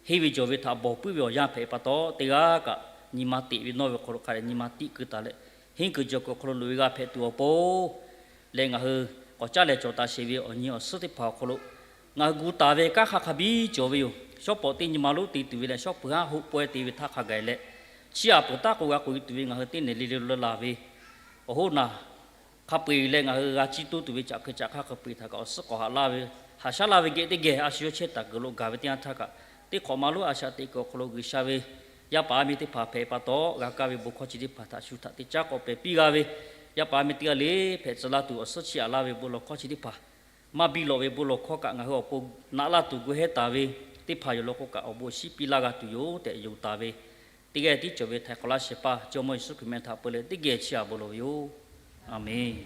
henˇ ve jawˬ ve htaꞈ bawˬ puiˉ ve awˬ yanˇ hpehꞈ pa taw, teˇ g'aˇ kaꞈ nyi ma teꞈ ve nawˇ ve hk'aw lo hk'a dehꞈ nyi ma tiˆ keu taˍ leh, henˇ keu jawˬ kuiˬ awˬ hk'aw lo loꞈ e g'a hpehꞈ tuˬ awˬ pon leh ngaˬ hui k'awꞈ caˉ leh cawˬ taˍ sheˍ ve awˬ nyi awˬ suhˉ teˇ hpaˍ awˬ hk'aw lo ngaˬ hui gu taˍ ve kanˉ hk'a hk'a biˇ cawˬ ve yoˬ. Shawˉ pawˍ teˇ nyi ma lonˉ te tuˬ ve leh shawˉ peuˬ haˉ hoˆ pawehˇ te ve htaˇ hk'a gaˬ leh, chiˇ aꞈ peuˬ taˉ k'o g'a k'oꞈ e tuˬ ve ngaˬ hui teˇ nehˬ le le lo laˬ ve awˬ hoˉ naˬ hk'a peu-eˬ leh ngaˬ hui g'a ciˇ toˇ tuˬ ve caꞈ hkui caꞈ hk'aˇ hk'a peu-eˬ htaꞈ kaꞈ awˬ suhˉ k'awꞈ haꞈ laˇ ve, haꞈ shaˉ laˇ ve geh teˇ geh a shu yawˇ chehˇ taˍ kuiˬ lo gaˬ ve teˇ yanˇ htaˇ kaꞈ, teˇ hk'awꞈ ma lonˉ a shaꞈ teꞈ kuiˬ awˬ hk'aw lo G'uiˬsha ve yaˇ paˍ yaˇ miˇ teˇ hpaˍ hpehꞈ pa taw, g'a kaˇ ve bon hkawˇ chi teˇ hpaˍ htaꞈ shu htaꞈ teˇ caˉ k'awꞈ pehˬ piˇ g'a ve, yaˇ paˍ yaˇ miˇ teˇ g'aˇ le hpehꞈ tcuh laˇ tuˬ awˬ suhˉ chiˇ aꞈ laˇ ve bon lawˬ hkawˇ chi teˇ hpaˍ maˇ biˇ lawꞈ ve bon lawˬ hkawˇ kaꞈ ngaˬ hui awˬ pon naꞈ laˇ tuˬ gu hehˉ taˍ ve teˇ hpaˍ yoˬ law k'o kaꞈ awˬ bon awˬ shinˉ piˇ laˇ g'a tuˬ yoˬ tehꞈ yonˍ taˍ ve, teˇ g'aˇ tiˉ cawˬ ve htaiˍ hk'awꞈ laˇ shehˍ hpaˇ Jawˇmawˇ Yeˍsuˆ Hkriꞈ meh htaꞈ peu leh teˇ geh chiˇ aꞈ bon lawˬ ve yoˬ. Aˍmenˍ.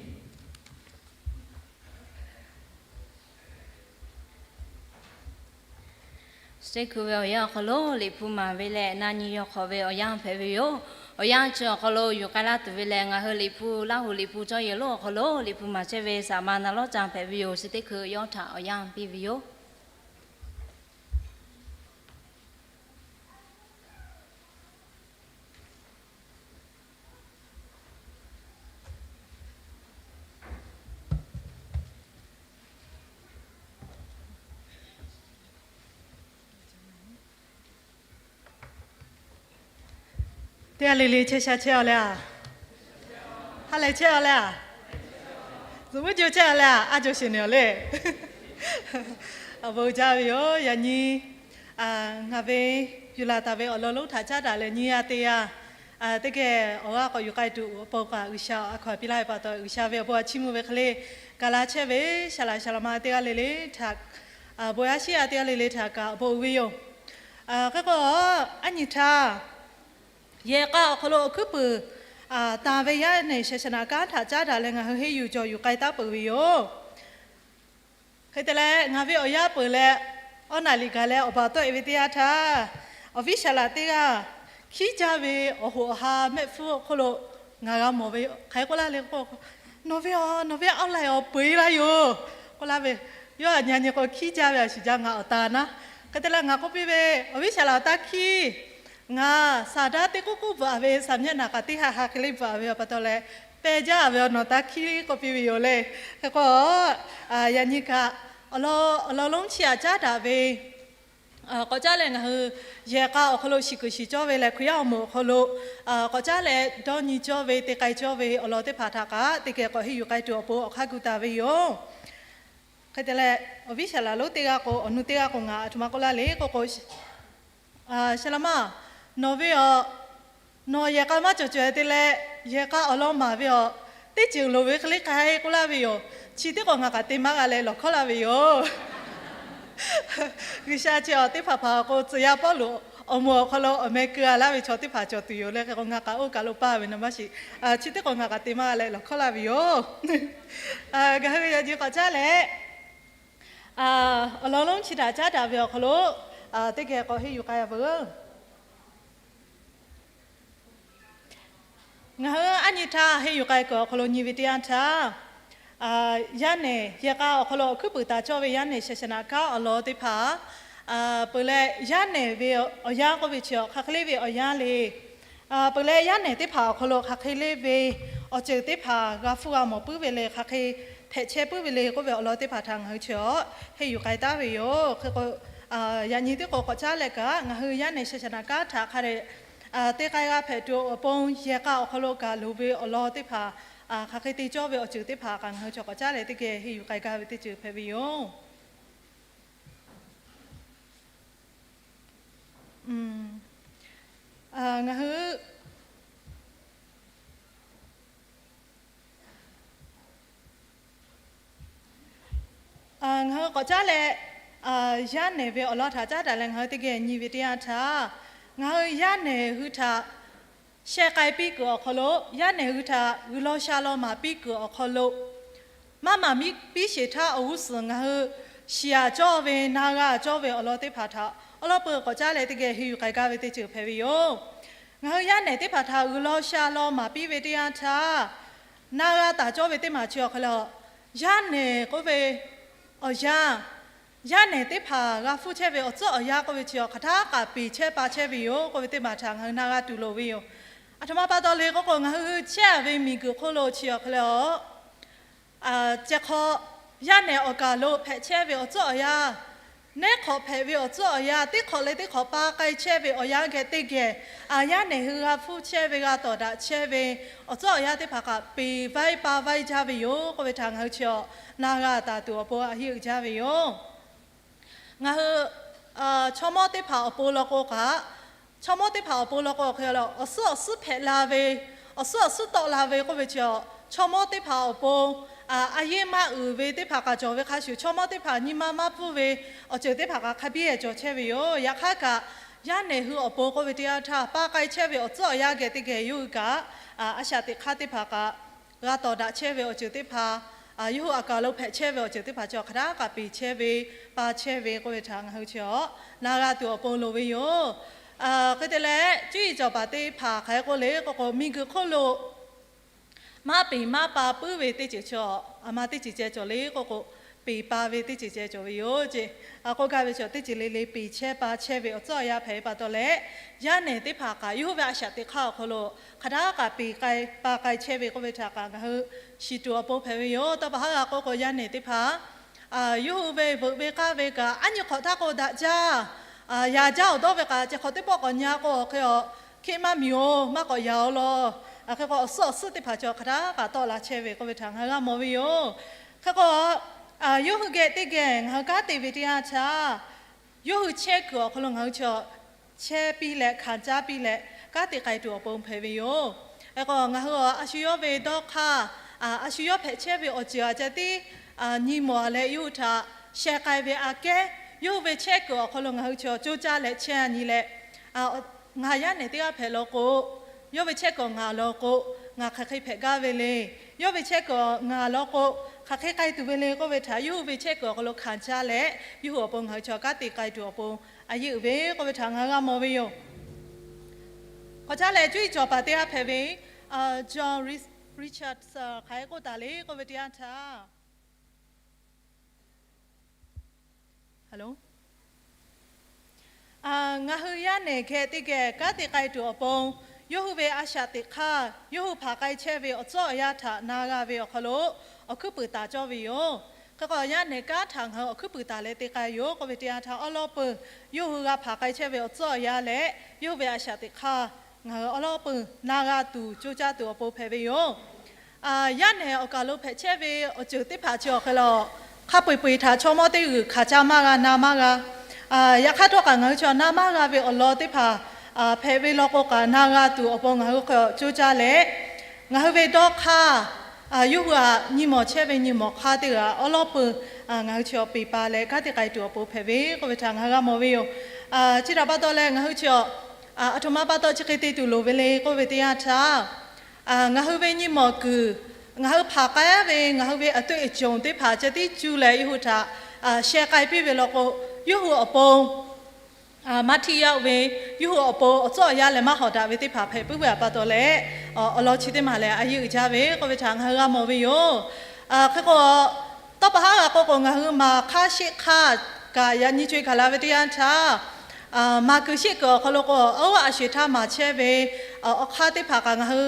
Chi teˇ hkui ve awˬ yanˇ awˬ hk'aw lo Liꞈ hpu maˍ ve leh na nyi yaw hk'awꞈ ve awˬ yanˇ hpehꞈ ve yoˬ. Awˬ yanˇ chi awˬ hk'aw lo yuˬ k'ai laˇ tuˬ ve lehˬ, ngaˬ hui Liꞈ hpu Laˇ huˍ Liꞈ hpu cawˇ yehˬ lonˉ awˬ hk'aw lo Liꞈ hpu maˍ chehˇ ve saˍ ma na lawˉ caˇ hpehꞈ ve yoˬ. Chi teˇ hkui yawˇ htaꞈ awˬ yanˇ piˇ ve yoˬ. Teˇ g'aˇ le le chehˇ sha chehˇ-aw le a. Ha lehˬ chehˇ-aw le a. Zuhꞈ muiˉ jo chehˇ-aw le a. A jo sheˍ neˬ-aw le. Awˬ bon jaˇ ve yoˬ. Yaꞈ nyi ngaˬ ve yuˬ laˬ taˍ ve awˬ lawn lonˉ htaꞈ caˉ daꞈ leh nyi g'aˇ teˇ g'aˇ teˇ geh awˬ g'aˇ k'awꞈ yuˬ k'ai tuˬ awˬ pon kaꞈ G'uiˬsha a hkaw-anˬ piˇ laˇ ve pa taw, G'uiˬsha ve awˬ bon a chiˇ mvuh ve hk'e le, gaˬ la chehˇ ve saˍ laꞈ saˍ laꞈ ma teˇ g'aˇ le le htaꞈ, bon a shiˉ a teˇ g'aˇ le le htaꞈ kaꞈ awˬ bon uiˍ ve yoˬ. Hk'e k'o, aˉ nyi htaˇ yehˬ k'a awˬ hk'aw lo awˬ hkuiˉ puiˍ tanˍ ve yaˇ nehˬ shaˍ shaˍ naꞈ kanˉ htaꞈ caˉ daꞈ leh ngaˬ hui henˇ yuˬ cawˬ yuˬ k'ai taˉ peuˬ ve yoˬ. Hk'e te leh, ngaˬ ve awˬ yanˇ peuˬ leh awˬ naˬ liꞈ gaˬ leh awˬ baˬ tawˆ e ve teˇ yanˇ htaˇ, awˬ viˉ saˍ laꞈ teˇ g'aˇ hkiˉ jaˇ ve awˬ hoꞈ awˬ ha mehˆ hpfuhˇ awˬ hk'oˆ lo ngaˬ g'a mawˬ ve, hk'aˬ hk'e k'oˆ laˇ le k'o, Nawˬ ve aˬ, nawˬ ve aˉ laˇ awˬ peu-eˬ laˇ yoˬ k'oˆ laˇ ve. Yawˇ aꞈ nyi nyi k'o hkiˉ jaˇ ve a shuˍ jaˇ ngaˬ awˬ ta naˉ. Hk'e te leh ngaˬ k'oˆ piˇ ve, Awˬ viˉ saˍ laꞈ awˬ taˇ hkiˉ. Ngaˬ saˍ daˇ teˇ k'uˉ k'uˉ bvuhꞈ-a ve, saˍ myaˇ naˍ k'aꞈ teˇ ha ha hk'e le bvuhꞈ-a ve pa taw leh, peh jaˇ ve awˬ nawˬ taˇ hkiˉ k'oˆ piˇ ve yoˬ le. Hk'e k'o, yaꞈ nyi kaꞈ awˬ lawn lonˉ chi htaꞈ caˉ daꞈ ve k'awꞈ caˉ leh ngaˬ hui yehˬ k'a awˬ hk'aw lo shiˍ kuiˬ shiˍ cawˇ ve leh Hkriꞈ yaˇ awˬ moˍ awˬ hk'aw lo k'awꞈ caˉ leh dawˇ nyi cawˇ ve te k'ai cawˇ ve awˬ lawn teˇ hpaˍ htaꞈ kaꞈ teˇ geh k'awꞈ henˇ yuˬ k'ai tuˬ awˬ pon awˬ hk'aˇ gu taˍ ve yoˬ. Hk'e te leh, awˬ viˉ saˍ laꞈ lonˉ teˇ g'aˇ k'o, awˬ nu teˇ g'aˇ k'o ngaˬ aˬ htoꞈ ma k'oˆ laˇ le k'oˆ k'o, Saˍ laꞈ ma, nawˬ ve aˬ, nawˬ yehˬ k'a maˇ cawˬ cawˬ-e te leh, yehˬ k'a awˬ lawn maˍ ve aˬ, teˇ ceuˬ loˍ ve hk'e le k'ai k'oˆ laˇ ve yoˬ. Chi teˇ k'awꞈ ngaˬ kaꞈ te maˇ g'a leh lawˬ hkawˉ laˇ ve yoˬ. G'uiˬsha chi awˬ teˇ hpaˍ hpaˍ k'o, tcuh yaˇ Pawˇluꞈ awˬ moˍ awˬ hk'aw lo awˬ meh keu-a laˇ ve chaw teˇ hpaˍ cawˬ tuˬ yoˬ leh, hk'e k'o ngaˬ kaꞈ oˇ kaˬ lo paˇ ve naˍ maˇ shiˍ. Chi teˇ k'awꞈ ngaˬ kaꞈ te maˇ g'a leh lawˬ hkawˉ laˇ ve yoˬ. Ngaˬ hui yaꞈ nyi k'awꞈ caˉ leh, awˬ lawn lonˉ chi htaꞈ caˉ daꞈ ve awˬ hk'aw lo teˇ geh k'awꞈ henˇ yuˬ k'ai-a veuˬ. Ngaˬ hui aˉ nyi htaˇ henˇ yuˬ k'ai kuiˬ awˬ hk'aw lo nyi ve teˇ yanˇ htaˇ, yaˇ nehˬ yehˬ k'a awˬ hk'aw lo awˬ hkuiˉ puiˍ taˍ cawˇ ve yaˇ nehˬ shaˍ shaˍ naꞈ kanˉ awˬ lawn teˇ hpaˍ peuˬ leh, yaˇ nehˬ ve awˬ yanˇ k'oˆ ve chi hk'aˬ hk'e le ve awˬ yanˇ le. Peuˬ leh yaˇ nehˬ teˇ hpaˍ awˬ hk'aw lo hk'aˬ hk'e le ve awˬ ceuˬ teˇ hpaˍ g'a hpfuhˇ g'a mawˬ puiˉ ve leh, hk'aˬ hk'e hpehꞈ chehˇ puiˉ ve le k'oˆ ve awˬ lawn teˇ hpaˍ htaꞈ ngaˬ hui chi henˇ yuˬ k'ai taˉ ve yoˬ. Hk'e k'o, yaꞈ nyi teˇ k'o k'awꞈ caˉ leh kaꞈ, ngaˬ hui yaˇ nehˬ shaˍ shaˍ naꞈ kanˉ htaꞈ hk'a dehꞈ te k'ai g'a hpehꞈ tuˬ awˬ pon, yehˬ k'a awˬ hk'aw lo kaꞈ loˍ ve awˬ lawn teˇ hpaˍ, hk'aˬ hk'e te cawˇ ve awˬ ceuˬ teˇ hpaˍ kaꞈ ngaˬ hui chaw k'awꞈ caˉ leh teˇ geh henˇ yuˬ k'ai gaˇ ve teˇ ceuˬ hpehꞈ ve yoˬ. Ngaˬ hui Ngaˬ hui k'awꞈ caˉ leh, yaˇ nehˬ ve awˬ lawn htaꞈ caˉ daꞈ leh ngaˬ hui teˇ geh nyi ve teˇ yanˇ htaˇ, ngaˬ hui yaˇ nehˬ hui htaꞈ sheh k'ai piˇ kuiˬ awˬ hk'aw lo, yaˇ nehˬ hui htaꞈ g'uiˬ law sha law maˍ piˇ kuiˬ awˬ hk'aw lo, maˇ maˍ piˇ sheˍ htaˇ awˬ g'uˇ suhˍ ngaˬ hui shiˍ-a cawˇ ve, na g'a cawˇ ve awˬ lawn teˇ hpaˍ htaꞈ awˉ lawˉ peu k'awꞈ caˉ leh teˇ geh henˇ yuˬ k'ai gaˇ ve teˇ ceuˬ hpehꞈ ve yoˬ. Ngaˬ hui yaˇ nehˬ teˇ hpaˍ htaꞈ g'uiˬ law sha law maˍ piˇ ve teˇ yanˇ htaˇ, na g'a taˍ cawˇ ve teˇ maˬ chi awˬ hk'e le, yaˇ nehˬ k'oˆ ve awˬ yanˇ, yaˇ nehˬ teˇ hpaˍ g'a hpfuhˇ chehˇ ve awˬ tcuhˉ awˬ yanˇ k'oˆ ve chi awˬ hk'aˬ htaˇ kaꞈ peˬ chehˇ pa chehˇ ve yoˬ k'oˆ ve teˇ maˬ htaꞈ ngaˬ hui na g'a tuˬ loˍ ve yoˬ. Aˬ htoꞈ ma pa taw le k'oˆ k'o, ngaˬ hui chehˇ-a ve miˬguiˬ hk'oˆ lo chi awˬ hk'e le, ceh hk'aw yaˇ nehˬ awˬ kaˬ lo hpehꞈ chehˇ ve awˬ tcuhˉ awˬ yanˇ, neˉ hk'awꞈ hpehꞈ ve awˬ tcuhˉ awˬ yanˇ, teˇ hk'awꞈ leh teˇ hk'awꞈ pa k'ai chehˇ ve awˬ yanˇ geh teˇ geh, yaˇ nehˬ hui g'a hpfuhˇ chehˇ ve, g'a tawˍ daꞈ chehˇ ve awˬ tcuhˉ awˬ yanˇ teˇ hpaˍ kaꞈ peˬ vaiˇ pa vaiˇ jaˇ ve yoˬ k'oˆ ve htaꞈ ngaˬ hui chi awˬ na g'a taˍ tuˬ awˬ pon a hiˉ uiˍ jaˇ ve yoˬ. Ngaˬ hui chaw mawˇ teˇ hpaˍ awˬ pon law k'o kaꞈ, chaw mawˇ teˇ hpaˍ awˬ pon law k'o hk'e le, awˬ suhˉ awˬ suhˉ hpehꞈ la ve, awˬ suhˉ awˬ suhˉ tawˆ la ve k'oˆ ve chi, chaw mawˇ teˇ hpaˍ awˬ pon a yeˇ maˇ uiˍ ve teˇ hpaˍ kaꞈ cawˬ ve hk'a shuˍ, chaw mawˇ teˇ hpaˍ nyi ma maˇ pfuhˇ ve awˬ ceuˬ teˇ hpaˍ kaꞈ hk'a biˇ cawˬ chehˇ ve yoˬ. Yaꞈ hk'aˇ kaꞈ, yaˇ nehˬ hui awˬ pon k'oˆ ve teˇ yanˇ htaˇ, pa k'ai chehˇ ve awˬ tcuhˉ awˬ yanˇ geh teˇ geh yawˇ hui kaꞈ a shaꞈ teꞈ hk'aˇ teˇ hpaˍ kaꞈ g'a tawˍ daꞈ chehˇ ve awˬ ceuˬ teˇ hpaˍ, yawˇ hui a kaˬ lo hpehꞈ chehˇ ve awˬ ceuˬ teˇ hpaˍ chi hk'aˬ htaˇ kaꞈ peˬ chehˇ ve, pa chehˇ ve k'oˆ ve htaꞈ ngaˬ hui chi awˬ na g'a tuˬ awˬ pon loˍ ve yoˬ. Hk'e te leh, cuˇ yiˍ cawˬ paˍ teˇ hpaˍ hk'aˬ hk'e k'oˆ le k'oˆ k'o, miˬguiˬ hk'oˆ lo maˇ peˬ maˇ pa puiˉ ve teˇ ceuˬ chi, a ma teˇ ceuˬ ceh cawˬ le k'oˆ k'o, peˬ pa ve teˇ ceuˬ ceh cawˬ ve yoˬ ce. K'oˆ gaˇ ve chi teˇ ceuˬ le le peˬ chehˇ pa chehˇ ve awˬ tcuhˉ awˬ yanˇ hpehꞈ ve pa taw leh, yaˇ nehˬ teˇ hpaˍ kaꞈ yawˇ hui ve a shaꞈ teꞈ hk'aˇ awˬ hk'aw lo hk'aˬ htaˇ kaꞈ peˬ k'ai pa k'ai chehˇ ve k'oˆ ve htaꞈ kaꞈ ngaˬ hui shiˍ tuˬ awˬ pon hpehꞈ ve yoˬ. Tawˇ pa haˉ g'a k'oˆ k'o, yaˇ nehˬ teˇ hpaˍ yawˇ hui ve veuꞈ ve k'aˇ ve kaꞈ aˉ nyi hk'awꞈ htaˇ k'o daꞈ jaˇ, yaꞈ jaˇ awˬ dawˇ ve kaꞈ ceh hk'awꞈ teˇ pawˆ k'awꞈ nyi-a k'o awˬ hk'e awˬ hk'e maˇ miˬ-oˬ, maˇ k'awꞈ yaꞈ-oˬ law. Hk'e k'o awˬ suhˉ awˬ suhˉ teˇ hpaˍ chi hk'aˬ htaˇ kaꞈ tawˆ la chehˇ ve k'oˆ ve htaꞈ ngaˬ hui g'a mawˬ ve yoˬ. Hk'e k'o, yawˇ hui geh teˇ geh ngaˬ hui kanˉ te ve teˇ yanˇ htaˇ, yawˇ hui chehˇ kuiˬ awˬ hk'aw lo ngaˬ hui chaw chehˇ piˇ leh hkanˍ caˉ piˇ leh kanˉ te k'ai tuˬ awˬ pon hpehꞈ ve yoˬ. Hk'e k'o ngaˬ hui a shu yawˇ ve dawˇ hk'aˇ, a shu yawˇ hpehꞈ chehˇ ve awˬ ceuˬ aꞈ ca tiˉ nyi mawˬ leh yawˇ hui htaꞈ sheh k'ai ve aꞈ kehˉ, yawˇ hui ve chehˇ kuiˬ awˬ hk'aw lo ngaˬ hui chaw coˇ caˇ leh chehˇ a nyi leh, ngaˬ yaˇ nehˬ teˇ g'aˇ hpehꞈ law k'o, yawˇ ve chehˇ kuiˬ ngaˬ law k'o, ngaˬ hk'aˬ hk'e hpehꞈ gaˇ ve le. Yawˇ ve chehˇ kuiˬ ngaˬ law k'o, hk'aˬ hk'e k'ai tuˬ ve le k'oˆ ve htaꞈ yawˇ hui ve chehˇ kuiˬ awˬ hk'aw lo hkanˍ caˉ leh, yawˇ hui awˬ pon ngaˬ hui chaw kanˉ te k'ai tuˬ awˬ pon a yeˇ uiˍ ve k'oˆ ve htaꞈ ngaˬ hui g'a mawˬ ve yoˬ. K'awꞈ caˉ leh cuˇ yiˍ cawˬ paˍ teˇ g'aˇ hpehꞈ ve, John Richardson hk'aˬ hk'e k'oˆ taˍ le k'oˆ ve teˇ yanˇ htaˇ, ngaˬ hui yaˇ nehˬ geh teˇ geh kanˉ te k'ai tuˬ awˬ pon, yawˇ hui ve a shaꞈ teꞈ hk'aˇ yawˇ hui hpanˍ k'ai chehˇ ve awˬ tcuhˉ awˬ yanˇ htaꞈ na g'a ve awˬ hk'aw lo awˬ hkuiˉ puiˍ taˍ cawˇ ve yoˬ. Hk'e k'o yaˇ nehˬ kanˉ htaꞈ ngaˬ hui awˬ hkuiˉ puiˍ taˍ leh te k'ai yoˬ k'oˆ ve teˇ yanˇ htaˇ awˉ lawˉ peuˬ, yawˇ hui g'a hpanˍ k'ai chehˇ ve awˬ tcuhˉ awˬ yanˇ leh yawˇ hui ve a shaꞈ teꞈ hk'aˇ ngaˬ hui awˉ lawˉ peuˬ na g'a tuˬ coˇ caˇ tuˬ awˬ pon hpehꞈ ve yoˬ. Yaˇ nehˬ awˬ kaˬ lo hpehꞈ chehˇ ve awˬ ceuˬ teˇ hpaˍ chi awˬ hk'e le, hk'a peu-eˬ peu-eˬ htaꞈ chaw mawˇ teˇ g'uiˬ hkanˍ caˇ maˇ g'a na maˇ g'a. Yaꞈ hk'aˇ htawˇ kaꞈ ngaˬ hui chaw na maˇ g'a ve awˬ lawn teˇ hpaˍ hpehꞈ ve law k'o kaꞈ na g'a tuˬ awˬ pon ngaˬ hui hk'e coˇ caˇ leh, ngaˬ hui ve dawˇ hk'aˇ, yawˇ hui htaꞈ nyi mawˬ chehˇ ve nyi mawˬ hk'aˇ teˇ g'aˇ awˉ lawˉ peuˬ ngaˬ hui chaw peˬ pa leh kanˉ te k'ai tuˬ awˬ pon hpehꞈ ve k'oˆ ve htaꞈ ngaˬ hui g'a mawˬ ve yoˬ. Chi htaꞈ pa taw leh ngaˬ hui chaw aˬ htoꞈ ma pa taw chi hk'e te tuˬ loˍ ve le k'oˆ ve teˇ yanˇ htaˇ, ngaˬ hui ve nyi mawˬ kuiˬ, ngaˬ hui hpanˍ k'ai ve ngaˬ hui ve aˬ toˆ eˬ conˍ teˇ hpaˍ ceh tiˉ cuˇ leh yawˇ hui htaꞈ sheh k'ai piˇ ve law k'o, yawˇ hui awˬ pon maˇ htiˇ yaˇ-oˆ ve, yawˇ hui awˬ pon awˬ tcuhˉ awˬ yanˇ leh maˇ hawˍ daꞈ ve teˇ hpaˍ hpehꞈ puiˉ ve pa taw leh, awˬ lawn chi teˇ maˬ lehˬ a yeˇ uiˍ jaˇ ve k'oˆ ve htaꞈ ngaˬ hui g'a mawˬ ve yoˬ. Hk'e k'o, tawˇ pa haˉ g'a k'oˆ k'o, ngaˬ hui maˍ hk'aˇ sheˆ hk'aˇ kaꞈ yaꞈ nyi co-e gaˬ la ve teˇ yanˇ htaˇ, maˍ kuiˬ sheˆ kuiˬ awˬ hk'aw lo k'o, oˇ a sho-eˬ htaˇ maˍ chehˇ ve awˬ hk'aˇ teˇ hpaˍ kaꞈ ngaˬ hui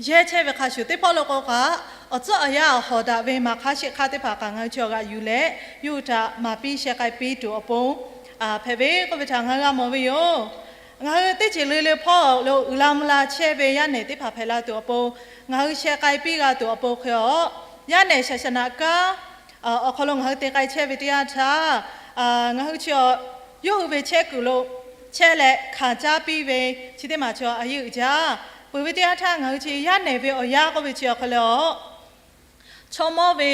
yehˇ chehˇ ve hk'a shuˍ, teˇ pawˆ lo k'o kaꞈ awˬ tcuhˉ awˬ yanˇ hawˍ daꞈ ve maˍ hk'aˇ sheˆ hk'aˇ teˇ hpaˍ kaꞈ ngaˬ hui chaw g'aꞈ yuˬ leh, yawˇ hui htaꞈ maˍ piˇ sheh k'ai piˇ tuˬ awˬ pon hpehꞈ ve k'oˆ ve htaꞈ ngaˬ hui g'a mawˬ ve yoˬ. Ngaˬ hui teˇ ceuˬ le le hpawˇ lo uiˍ la mvuh la chehˇ ve yaˇ nehˬ teˇ hpaˍ hpehꞈ la tuˬ awˬ pon, ngaˬ hui sheh k'ai piˇ g'a tuˬ awˬ pon hk'e a, yaˇ nehˬ shaˍ shaˍ naꞈ kanˉ awˬ hk'aw lo ngaˬ hui te k'ai chehˇ ve teˇ yanˇ htaˇ, ngaˬ hui chi a, yawˇ hui ve chehˇ kuiˬ lo chehˇ leh hkanˍ caˉ piˇ ve chi teˇ maˬ chi a yeˇ uiˍ jaˇ. Peuˬ ve teˇ yanˇ htaˇ ngaˬ hui chi yaˇ nehˬ ve awˬ yanˇ k'oˆ ve chi awˬ hk'e le a, chaw mawˇ ve,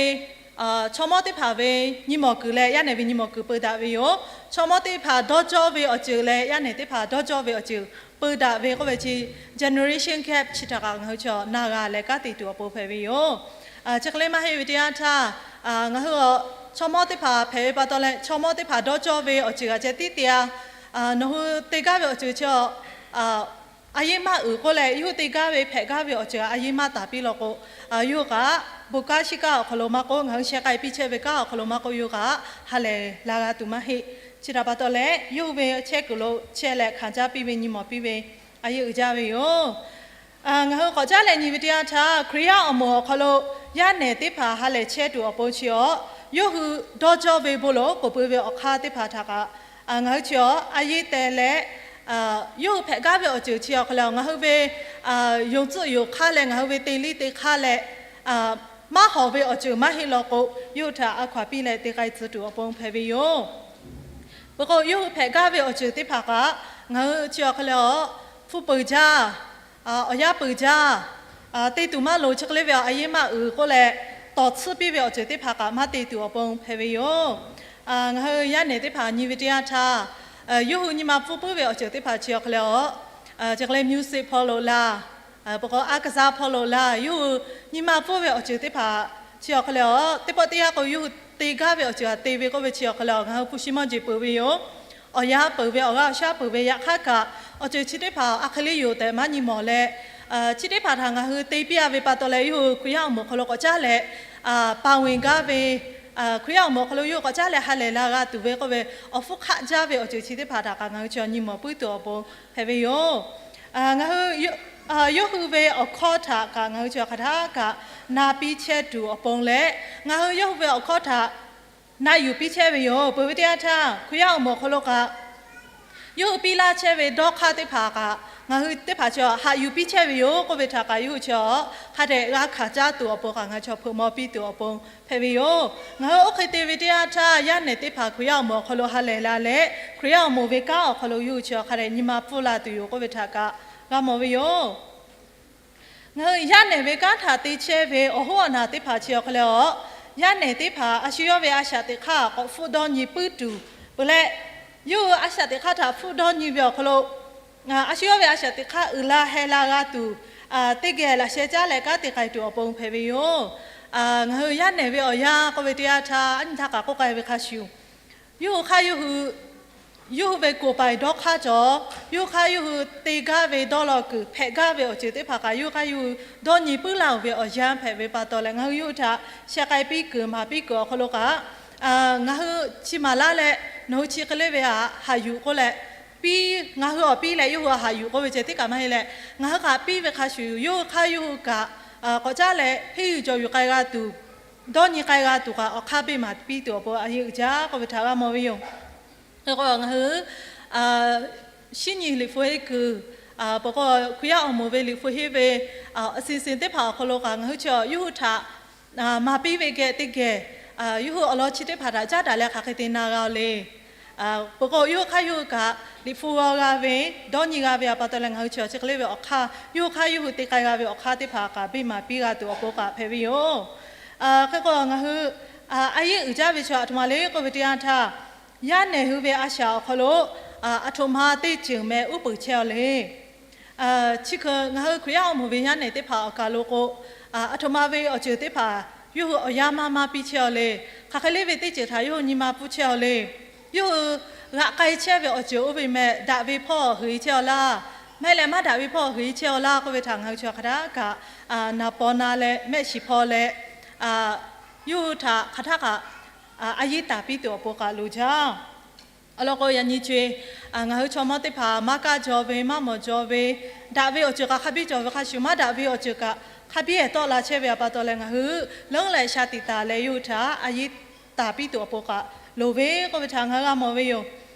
chaw mawˇ teˇ hpaˍ ve nyi mawˬ kuiˬ leh yaˇ nehˬ ve nyi mawˬ kuiˬ peu daꞈ ve yoˬ. Chaw mawˇ teˇ hpaˍ dawˇ cawˇ ve awˬ ceuˬ leh yaˇ nehˬ teˇ hpaˍ dawˇ cawˇ ve awˬ ceuˬ peu daꞈ ve k'oˆ ve chi generation gap chi htaꞈ kaꞈ ngaˬ hui chaw na g'a leh kanˉ te tuˬ awˬ pon hpehꞈ ve yoˬ. Chi hk'e le maˇ heˆ ve teˇ yanˇ htaˇ, ngaˬ hui chaw mawˇ teˇ hpaˍ hpehꞈ ve pa taw leh chaw mawˇ teˇ hpaˍ dawˇ cawˇ ve awˬ ceuˬ g'a ceh tiˉ te-a. Nawˬ hui te gaˇ ve awˬ ceuˬ chi a, a yeˇ maˇ uiˍ k'oˆ leh, yawˇ hui te gaˇ ve hpehꞈ gaˇ ve awˬ ceuˬ a yeˇ maˇ taˍ piˇ law k'o, yawˇ hui kaꞈ bon kanˉ shiˉ kanˉ awˬ hk'aw lo maˇ k'oˆ, ngaˬ hui sheh k'ai piˇ chehˇ ve kanˉ awˬ hk'aw lo maˇ k'oˆ, yawˇ hui kaꞈ ha lehˬ la g'a tuˬ maˇ heˆ. Chi htaꞈ pa taw leh yawˇ hui ve chehˇ kuiˬ lo chehˇ leh hkanˍ caˉ piˇ ve nyi mawˬ piˇ ve a yeˇ uiˍ jaˇ ve yoˬ. Ngaˬ hui k'awꞈ caˉ leh nyi ve teˇ yanˇ htaˇ, Hkriꞈ yaˇ awˬ moˍ awˬ hk'aw lo yaˇ nehˬ teˇ hpaˍ ha lehˬ chehˇ tuˬ awˬ pon chi a, yawˇ hui dawˇ cawˇ ve bon lawˬ k'oˍ pui ve awˬ hk'aˇ teˇ hpaˍ htaꞈ kaꞈ ngaˬ hui chi a a yeˇ teh leh, yawˇ hui hpehꞈ gaˇ ve awˬ ceuˬ chi awˬ hk'e le, ngaˬ hui ve yonˍ tcuhˆ yonˍ hk'aˇ leh ngaˬ hui ve te liˇ te hk'aˇ leh maˇ hawˍ ve awˬ ceuˬ maˇ heˆ law k'o, yawˇ hui htaꞈ a hkaw-anˬ piˇ leh te k'ai tcuh tuˬ awˬ pon hpehꞈ ve yoˬ. Peuˬ k'o, yawˇ hui hpehꞈ gaˇ ve awˬ ceuˬ teˇ hpaˍ kaꞈ ngaˬ hui chi awˬ hk'e le a, hpu peuˬ jaˇ, awˬ yanˇ peuˬ jaˇ, te tuˬ maˇ loˍ, chi hk'e le ve a yeˇ maˇ uiˍ k'oˆ leh, tawˍ tsuhˇ piˇ ve awˬ ceuˬ teˇ hpaˍ kaꞈ maˇ te tuˬ awˬ pon hpehꞈ ve yoˬ. Ngaˬ hui yaˇ nehˬ teˇ hpaˍ nyi ve teˇ yanˇ htaˇ, yawˇ hui nyi ma pfuhˇ puiˉ ve awˬ ceuˬ teˇ hpaˍ chi awˬ hk'e le a, chi hk'e le music hpawˇ lo laˇ, peuˬ k'o aˉ ka zaˇ hpawˇ lo laˇ, yawˇ hui nyi ma pfuhˇ ve awˬ ceuˬ teˇ hpaˍ chi awˬ hk'e le a, teˇ pawˆ teˇ yanˇ k'o yawˇ hui te gaˇ ve awˬ ceuˬ a te ve k'oˆ ve chi awˬ hk'e le a, ngaˬ hui hpu shi mawˇ jeˬ peuˬ ve yoˬ. Awˬ yanˇ peuˬ ve, awˬ g'aˇ awˬ shaˉ peuˬ ve, yaꞈ hk'aˇ kaꞈ awˬ ceuˬ chi teˇ hpaˍ a hk'e le yoˬ tehꞈ maˇ nyi mawˬ leh, chi teˇ hpaˍ htaꞈ ngaˬ hui te piˇ a ve pa taw leh, yawˇ hui Hkriꞈ yaˇ awˬ moˍ awˬ hk'aw lo k'awꞈ caˉ leh paˍ venˬ gaˇ ve, Hkriꞈ yaˇ awˬ moˍ awˬ hk'aw lo yawˇ hui k'awꞈ caˉ leh ha lehˬ la g'a tuˬ ve k'oˆ ve, awˬ hpfuhˇ hk'aˆ jaˇ ve awˬ ceuˬ chi teˇ hpaˍ htaꞈ kaꞈ ngaˬ hui chi nyi mawˬ puiˉ tuˬ awˬ pon hpehꞈ ve yoˬ. Ngaˬ hui yawˇ hui ve awˬ hkawˇ htaꞈ kaꞈ ngaˬ hui chi hk'aˬ htaˇ kaꞈ na piˇ chehˇ tuˬ awˬ pon leh, ngaˬ hui yawˇ hui ve awˬ hkawˇ htaꞈ na yuˬ piˇ chehˇ ve yoˬ. Peuˬ ve teˇ yanˇ htaˇ, Hkriꞈ yaˇ awˬ moˍ awˬ hk'aw lo kaꞈ Yawˇ hui piˇ laˇ chehˇ ve dawˇ hk'aˇ teˇ hpaˍ kaꞈ ngaˬ hui teˇ hpaˍ chi haꞈ yuˬ piˇ chehˇ ve yoˬ k'oˆ ve htaꞈ kaꞈ, yawˇ hui chi hk'a dehꞈ g'a hkanˍ caˇ tuˬ awˬ pon kaꞈ ngaˬ hui chi hpeuꞈ maw piˇ tuˬ awˬ pon hpehꞈ ve yoˬ. Ngaˬ hui oˇ hk'e te ve teˇ yanˇ htaˇ, yaˇ nehˬ teˇ hpaˍ Hkriꞈ yaˇ awˬ moˍ awˬ hk'aw lo ha lehˬ la leh, Hkriꞈ yaˇ awˬ moˍ ve kanˉ awˬ hk'aw lo yawˇ hui chi hk'a dehꞈ nyi ma pfuhˇ la tuˬ yoˬ k'oˆ ve htaꞈ kaꞈ g'a mawˬ ve yoˬ. Ngaˬ hui yaˇ nehˬ ve kanˉ htaꞈ te chehˇ ve awˬ hoˉ awˬ naˬ teˇ hpaˍ chi awˬ hk'aw lo, yaˇ nehˬ teˇ hpaˍ a shu yawˇ ve a shaꞈ teꞈ hk'aˇ k'awꞈ hpfuhˆ dawˇ nyi puiˉ tuˬ peuˬ leh, yawˇ hui a shaꞈ teꞈ hk'aˇ htaꞈ hpfuhˆ dawˇ nyi ve awˬ hk'aw lo, a shu yawˇ ve a shaꞈ teꞈ hk'aˇ uiˍ la heh la g'a tuˬ, teˇ geh laꞈ sheh caˉ leh kanˉ te k'ai tuˬ awˬ pon hpehꞈ ve yoˬ. Ngaˬ hui yaˇ nehˬ ve awˬ yanˇ k'oˆ ve teˇ yanˇ htaˇ, a nyi htaˇ kaꞈ k'oˆ k'ai ve hk'a shuˍ, yawˇ hui hk'aˇ yawˇ hui yawˇ hui ve koˍ paiˍ dawˇ hk'aˇ cawˬ, yawˇ hui hk'aˇ yawˇ hui te gaˇ ve dawˇ law kuiˬ hpehꞈ gaˇ ve awˬ ceuˬ teˇ hpaˍ kaꞈ, yawˇ hui hk'aˇ yawˇ hui dawˇ nyi puiˉ laˇ-oˬ ve awˬ yanˇ hpehꞈ ve pa taw leh, ngaˬ hui yawˇ hui htaꞈ sheh k'ai piˇ kuiˬ maˍ piˇ kuiˬ awˬ hk'aw lo kaꞈ, ngaˬ hui chi maˍ laˇ leh, nawˬ hui chi hk'e le ve htaꞈ haꞈ yuˬ k'oˆ leh, piˇ, ngaˬ hui awˬ piˇ leh yawˇ hui haꞈ yuˬ k'oˆ ve ceh tiˉ kaꞈ maˇ heˆ leh, ngaˬ hui kaꞈ piˇ ve hk'a shuˍ, yawˇ hui hk'aˇ yawˇ hui kaꞈ k'awꞈ caˉ leh henˇ yuˬ cawˬ yuˬ k'ai g'a tuˬ, dawˇ nyi k'ai g'a tuˬ kaꞈ awˬ hk'aˇ beˇ maˍ piˇ tuˬ awˬ pon a yeˇ uiˍ jaˇ k'oˆ ve htaꞈ g'a mawˬ ve yoˬ. Hk'e k'o, ngaˬ hui shinˉ nyi liꞈ hpu henˇ kuiˬ, peuˬ k'o, Hkriꞈ yaˇ awˬ moˍ ve liꞈ hpu henˇ ve a siˍ siˍ teˇ hpaˍ awˬ hk'aw lo kaꞈ, ngaˬ hui chi yawˇ hui htaꞈ maˍ piˇ ve geh teˇ geh, yawˇ hui awˬ lawn chi teˇ hpaˍ htaꞈ caˉ daꞈ leh hk'aˬ hk'e te na g'a-oˬ le. Peuˬ k'o, yawˇ hui hk'aˇ yawˇ hui kaꞈ liꞈ hpu g'aw g'a ve, dawˇ nyi g'a ve pa taw leh, ngaˬ hui chi chi hk'e le ve awˬ hk'aˇ, yawˇ hui hk'aˇ yawˇ hui te k'ai g'a ve awˬ hk'aˇ teˇ hpaˍ kaꞈ beˇ maˍ piˇ g'a tuˬ awˬ pon kaꞈ hpehꞈ ve yoˬ. Hk'e k'o, ngaˬ hui a yeˇ uiˍ jaˇ ve chi aˬ htoꞈ ma le k'oˆ ve teˇ yanˇ htaˇ, yaˇ nehˬ hui ve a shaꞈ awˬ hk'aw lo aˬ htoꞈ ma teˇ ceuˬ meh uˉ peunˍ chehˇ-aw le. Chi hk'e ngaˬ hui Hkriꞈ yaˇ awˬ moˍ ve yaˇ nehˬ teˇ hpaˍ awˬ kaˬ lo k'o, aˬ htoꞈ ma ve awˬ ceuˬ teˇ hpaˍ yawˇ hui awˬ yanˇ maˇ maˇ piˇ chehˇ-aw le. Hk'aˬ hk'e le ve teˇ ceuˬ htaꞈ yawˇ hui nyi ma pfuhˇ chehˇ-aw le. Yawˇ hui g'aꞈ k'ai chehˇ ve awˬ ceuˬ oˇ ve meh daꞈ ve hpawˇ heˍ chehˇ-aw laˇ, maˇ heˆ leh maˇ daꞈ ve hpawˇ heˍ chehˇ-aw laˇ k'oˆ ve htaꞈ ngaˬ hui chi hk'aˬ htaˇ kaꞈ na paw na leh mehˆ shiˍ hpaw leh, yawˇ hui htaꞈ hk'aˬ htaˇ kaꞈ a yeˇ taˍ piˇ tuˬ awˬ pon kaꞈ loˍ jaˇ. Awˬ lawn k'o, yaꞈ nyi co-e ngaˬ hui chaw mawˇ teˇ hpaˍ maˇ kaˇ jaw ve, maˇ mawˬ jaw ve, daꞈ ve awˬ ceuˬ kaꞈ hk'a biˇ cawˬ ve hk'a shuˍ, maˇ daꞈ ve awˬ ceuˬ kaꞈ hk'a biˇ-ehˍ tawˆ la chehˇ ve pa taw leh, ngaˬ hui leuˉ leh sha tiꞈ taˍ leh yawˇ hui htaꞈ a yeˇ taˍ piˇ tuˬ awˬ pon kaꞈ loˍ ve k'oˆ ve htaꞈ ngaˬ hui g'a mawˬ ve yoˬ.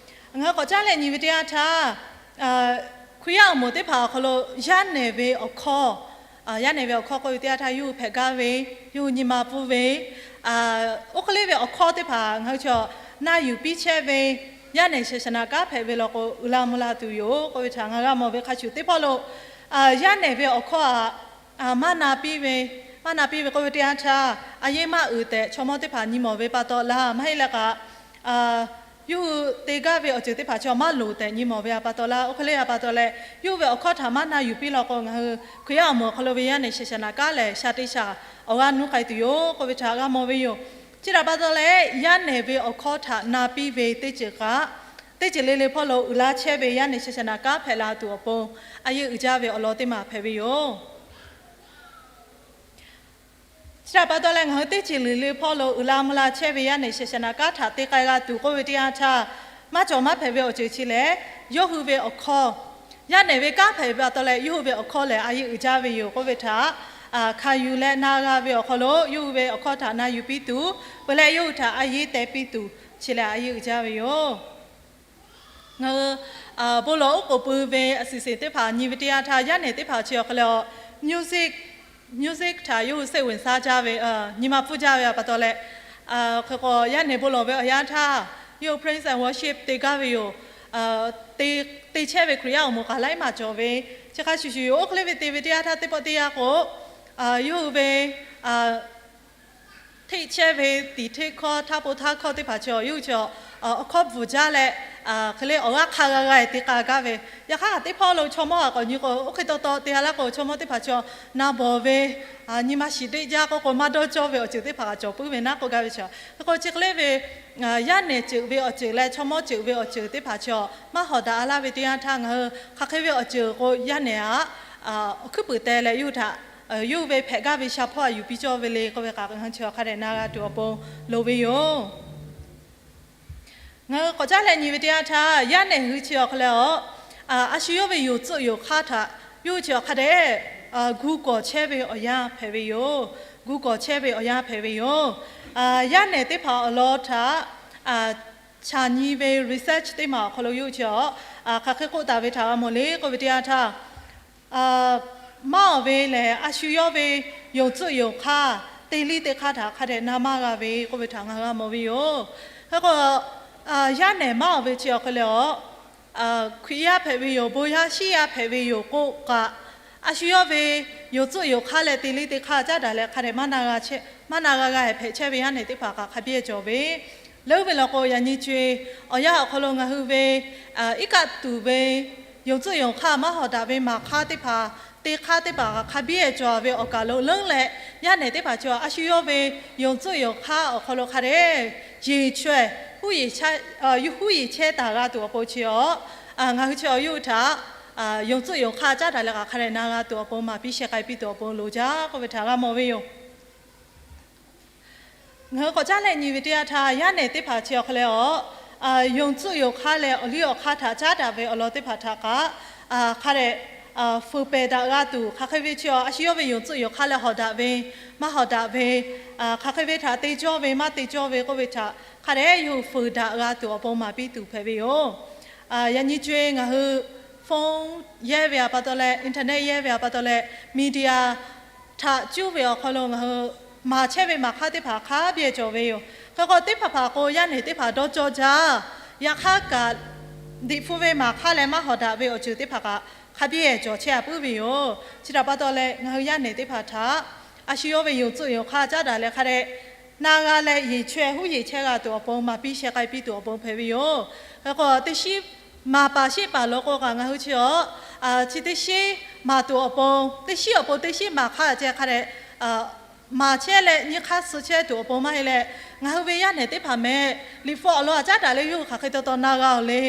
Ngaˬ hui k'awꞈ caˉ leh nyi ve teˇ yanˇ htaˇ, Hkriꞈ yaˇ awˬ moˍ teˇ hpaˍ awˬ hk'aw lo yaˇ nehˬ ve awˬ hkawˇ, yaˇ nehˬ ve awˬ hkawˇ k'oˆ ve teˇ yanˇ htaˇ, yawˇ hui hpehꞈ gaˇ ve, yawˇ hui nyi ma pfuhˇ ve, oˇ hk'e le ve awˬ hkawˇ teˇ hpaˍ ngaˬ hui chaw na yuˬ piˇ chehˇ ve, yaˇ nehˬ shaˍ shaˍ naꞈ kanˉ hpehꞈ ve law k'o, uiˍ la mvuh la tuˬ yoˬ k'oˆ ve htaꞈ ngaˬ hui g'a mawˬ ve hk'a shuˍ, teˇ hpawˇ lo yaˇ nehˬ ve awˬ hkawˇ htaꞈ maˇ na piˇ ve, maˇ na piˇ ve k'oˆ ve teˇ yanˇ htaˇ, a yeˇ maˇ uiˍ tehꞈ chaw mawˇ teˇ hpaˍ nyi mawˬ ve pa taw laˇ, maˇ heˆ leh kaꞈ yawˇ hui te gaˇ ve awˬ ceuˬ teˇ hpaˍ chaw maˇ loˍ tehꞈ nyi mawˬ ve pa taw laˇ. Oˇ hk'e le ve pa taw leh, yawˇ hui ve awˬ hkawˇ htaꞈ maˇ na yuˬ piˇ law k'o, ngaˬ hui Hkriꞈ yaˇ awˬ moˍ awˬ hk'aw lo ve yaˇ nehˬ shaˍ shaˍ naꞈ kanˉ lehˬ, sha teˇ sha awˬ g'aˇ nuˇ k'ai tuˬ yoˬ k'oˆ ve htaꞈ g'a mawˬ ve yoˬ. Chi htaꞈ pa taw leh, yaˇ nehˬ ve awˬ hkawˇ htaꞈ na piˇ ve teˇ ceuˬ kaꞈ, teˇ ceuˬ le le hpawˇ lo uiˍ la chehˇ ve yaˇ nehˬ shaˍ shaˍ naꞈ kanˉ hpehꞈ la tuˬ awˬ pon a yeˇ uiˍ jaˇ ve awˬ lawn teˇ maˬ hpehꞈ ve yoˬ. Chi htaꞈ pa taw leh, ngaˬ hui teˇ ceuˬ le le hpawˇ lo uiˍ la mvuh la chehˇ ve yaˇ nehˬ shaˍ shaˍ naꞈ kanˉ htaꞈ te k'ai g'a tuˬ k'oˆ ve teˇ yanˇ htaˇ, maˇ cawˬ maˇ hpehꞈ ve awˬ ceuˬ chi lehˬ, yawˇ hui ve awˬ hkawˇ, yaˇ nehˬ ve kanˉ hpehꞈ ve pa taw leh, yawˇ hui ve awˬ hkawˇ lehˬ a yeˇ uiˍ jaˇ ve yoˬ k'oˆ ve htaꞈ hkanˍ yuˬ leh na g'a ve awˬ hk'aw lo, yawˇ hui ve awˬ hkawˇ htaꞈ na yuˬ piˇ tuˬ peuˬ leh, yawˇ hui htaꞈ a yeˇ teh piˇ tuˬ chi lehˬ a yeˇ uiˍ jaˇ ve yoˬ. Ngaˬ hui bon lawˬ oˉ k'oˍ pui ve a siˍ siˍ teˇ hpaˍ nyi ve teˇ yanˇ htaˇ, yaˇ nehˬ teˇ hpaˍ chi awˬ hk'aw lo music, music htaꞈ yawˇ hui စိတ်ဝင်စား jaˇ ve, nyi ma pfuhˇ jaˇ ve pa taw leh, hk'e k'o yaˇ nehˬ bon lawˬ ve awˬ yanˇ htaˇ, yawˇ hui praise and worship te gaˇ ve yoˬ. Te, te chehˇ ve Hkriꞈ yaˇ awˬ moˍ kaꞈ laiˉ maˬ cawˬ ve, chi hk'a shuˍ shuˍ yoˬ. Oˇ hk'e le ve te ve teˇ yanˇ htaˇ, teˇ pawˆ teˇ yanˇ k'o, yawˇ hui ve hteˆ chehˇ ve tiˍ hteˆ hkawˇ, htaˇ po htaˇ hkawˇ teˇ hpaˍ chaw yawˇ hui chaw awˬ hkawˇ bvuhˬ jaˇ leh, hk'e le awˬ g'aˇ hk'a g'a g'a-e te k'a gaˇ ve, yaꞈ hk'aˇ teˇ hpawˇ lo chaw mawˇ a k'awꞈ nyi k'o, oˇ hk'e taw taw te ha laˇ k'o, chaw mawˇ teˇ hpaˍ chaw na bawˬ ve, nyi ma shiˍ deˆ jaˇ k'oˆ k'o, maˇ dawˇ cawˇ ve awˬ ceuˬ teˇ hpaˍ kaꞈ cawˬ puiˉ ve naˉ k'oˆ gaˇ ve chaw. Hk'e k'o chi hk'e le ve yaˇ nehˬ ceuˬ ve awˬ ceuˬ leh chaw mawˇ ceuˬ ve awˬ ceuˬ teˇ hpaˍ chaw maˇ hawˍ daꞈ a laˇ ve teˇ yanˇ htaˇ, ngaˬ hui hk'aˬ hk'e ve awˬ ceuˬ k'o yaˇ nehˬ aꞈ awˬ hkuiˉ puiˍ teh leh yawˇ hui htaꞈ yawˇ hui ve hpehꞈ gaˇ ve sha hpawˇ a yuˬ piˇ cawˇ ve le k'oˆ ve k'o, ngaˬ hui chi hk'a dehꞈ na g'a tuˬ awˬ pon loˍ ve yoˬ. Ngaˬ hui k'awꞈ caˉ leh nyi ve teˇ yanˇ htaˇ, yaˇ nehˬ hui chi awˬ hk'aw leh a, a shu yawˇ ve yonˍ tcuhˆ yonˍ hk'aˇ htaꞈ yawˇ hui chi awˬ hk'a dehꞈ gu kawˍ chehˇ ve awˬ yanˇ hpehꞈ ve yoˬ. Gu kawˍ chehˇ ve awˬ yanˇ hpehꞈ ve yoˬ. Yaˇ nehˬ teˇ hpaˍ awˬ lawn htaꞈ Chaꞈ nyi ve research teˇ maˬ awˬ hk'aw lo yawˇ hui chi awˬ hk'aˬ hk'e k'oˆ taˍ ve htaꞈ g'a mawˬ le k'oˆ ve teˇ yanˇ htaˇ, maˇ awˬ ve lehˬ, a shu yawˇ ve yonˍ tcuhˆ yonˍ hk'aˇ teˇ liˇ teˇ hk'aˇ htaꞈ hk'a dehꞈ na maˇ g'a ve k'oˆ ve htaꞈ ngaˬ hui g'a mawˬ ve yoˬ. Hk'e k'o, yaˇ nehˬ maˇ awˬ ve chi awˬ hk'e leh awˬ, Hkriꞈ yaˇ hpehꞈ ve yoˬ, bon yaˇ shiˉ yaˇ hpehꞈ ve yoˬ k'oˆ kaꞈ, a shu yawˇ ve yonˍ tcuhˆ yonˍ hk'aˇ leh te liˇ te hk'aˇ caˉ daꞈ leh hk'a dehꞈ maˇ na g'a hpehꞈ chehˇ ve yaˇ nehˬ teˇ hpaˍ kaꞈ hk'a biˇ cawˬ ve. Leuˉ ve law k'o, yaꞈ nyi co-e awˬ yanˇ awˬ hk'aw lo ngaˬ hui ve iˉ kaˆ tuˬ ve yonˍ tcuhˆ yonˍ hk'aˇ maˇ hawˍ daꞈ ve maˍ hk'aˇ teˇ hpaˍ, te hk'aˇ teˇ hpaˍ hk'a biˇ cawˬ ve awˬ kaˬ lo leuˉ leh, yaˇ nehˬ teˇ hpaˍ chi a shu yawˇ ve yonˍ tcuhˆ yonˍ hk'aˇ awˬ hk'aw lo hk'a dehꞈ yeˬ chaweh huˉ yeˬ chehˇ taˍ g'a tuˬ awˬ pon chi awˬ, ngaˬ hui chi awˬ yawˇ hui htaꞈ yonˍ tcuhˆ yonˍ hk'aˇ caˉ daꞈ leh kaꞈ hk'a dehꞈ na g'a tuˬ awˬ pon maˍ piˇ sheh k'ai piˇ tuˬ awˬ pon loˍ jaˇ k'oˆ ve htaꞈ g'a mawˬ ve yoˬ. Ngaˬ hui k'awꞈ caˉ leh nyi ve teˇ yanˇ htaˇ, yaˇ nehˬ teˇ hpaˍ chi awˬ hk'e leh awˬ, yonˍ tcuhˆ yonˍ hk'aˇ leh awˬ liˇ awˬ hk'aˇ htaꞈ caˉ daꞈ ve awˬ lawn teˇ hpaˍ htaꞈ kaꞈ hk'a dehꞈ fuiˍ pehˬ daꞈ g'a tuˬ, hk'aˬ hk'e ve chi a shu yawˇ ve yonˍ tcuhˆ yonˍ hk'aˇ leh hawˍ daꞈ ve, maˇ hawˍ daꞈ ve, hk'aˬ hk'e ve htaꞈ te cawˇ ve maˇ te cawˇ ve k'oˆ ve htaꞈ hk'a dehꞈ yawˇ hui fuiˍ daꞈ g'a tuˬ awˬ pon maˍ piˇ tuˬ hpehꞈ ve yoˬ. Yaꞈ nyi co-e ngaˬ hui phone yehˇ ve a pa taw leh, internet yehˇ ve a pa taw leh, media htaꞈ cuˇ ve awˬ hk'aw lo ngaˬ hui maˍ chehˇ ve maˍ hk'aˇ teˇ hpaˍ hk'a biˇ cawˬ ve yoˬ. Hk'e k'o, teˇ hpaˍ hpaˍ k'o yaˇ nehˬ teˇ hpaˍ dawˇ cawˇ jaˇ. Yaꞈ hk'aˇ kaꞈ, Liꞈ hpu ve maˍ hk'aˇ leh maˇ hawˍ daꞈ ve awˬ ceuˬ teˇ hpaˍ kaꞈ hk'a biˇ cawˬ chehˇ a puiˉ ve yoˬ. Chi htaꞈ pa taw leh, ngaˬ hui yaˇ nehˬ teˇ hpaˍ htaꞈ a shu yawˇ ve yonˍ tcuhˆ yonˍ hk'aˇ caˉ daꞈ leh hk'a dehꞈ na g'a leh yeˬ chaweh huˉ yeˬ chehˇ g'a tuˬ awˬ pon maˍ piˇ sheh k'ai piˇ tuˬ awˬ pon hpehꞈ ve yoˬ. Hk'e k'o, teˇ shiˉ maˍ paˍ sheˆ paˍ law k'o kaꞈ ngaˬ hui chi awˬ, chi teˇ shiˉ maˍ tuˬ awˬ pon, teˇ shiˉ awˬ pon teˇ shiˉ maˍ hk'aˇ ceh hk'a dehꞈ maˍ chehˇ leh nyi hk'aˇ suh chehˇ tuˬ awˬ pon maˇ heˆ leh, ngaˬ hui ve yaˇ nehˬ teˇ hpaˍ meh Liꞈ hpu awˬ lawn a caˉ daꞈ leh yawˇ hui hk'aˬ hk'e taw taw na g'a-oˬ le.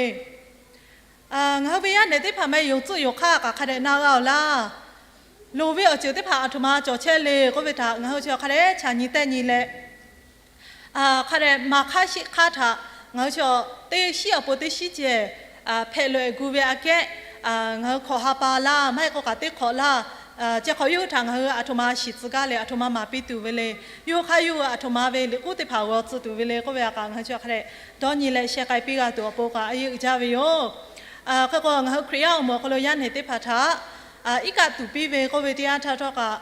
Ngaˬ hui ve yaˇ nehˬ teˇ hpaˍ meh yonˍ tcuhˆ yonˍ hk'aˇ kaꞈ hk'a dehꞈ na g'a-oˬ laˇ. Loˍ ve awˬ ceuˬ teˇ hpaˍ aˬ htoꞈ ma cawˬ chehˇ le k'oˆ ve htaꞈ ngaˬ hui chi hk'a dehꞈ chaꞈ nyi tehˇ nyi leh, hk'a dehꞈ maˍ hk'aˇ sheˆ hk'aˇ htaꞈ ngaˬ hui chi teˇ shiˉ awˬ pon teˇ shiˉ ceh hpehꞈ loꞈ-e gu ve aꞈ kehˉ, ngaˬ hui hk'awꞈ ha pa laˇ, maˇ heˆ k'o kaꞈ teˇ hk'awꞈ laˇ, ceh hk'awꞈ yawˇ hui htaꞈ ngaˬ hui aˬ htoꞈ ma shiˍ tcuh gaˇ le, aˬ htoꞈ ma maˍ piˇ tuˬ ve le, yawˇ hui hk'aˇ yawˇ hui aˬ htoꞈ ma ve liꞈ k'uˉ teˇ hpaˍ g'aw tcuh tuˬ ve le k'oˆ ve aꞈ kaꞈ ngaˬ hui chi hk'a dehꞈ dawˇ nyi leh sheh k'ai piˇ g'a tuˬ awˬ pon kaꞈ a yeˇ uiˍ jaˇ ve yoˬ. Hk'e k'o, ngaˬ hui Hkriꞈ yaˇ awˬ moˍ awˬ hk'aw lo yaˇ nehˬ teˇ hpaˍ htaꞈ iˉ kaˆ tuˬ piˇ ve k'oˆ ve teˇ yanˇ htaˇ htawˇ kaꞈ,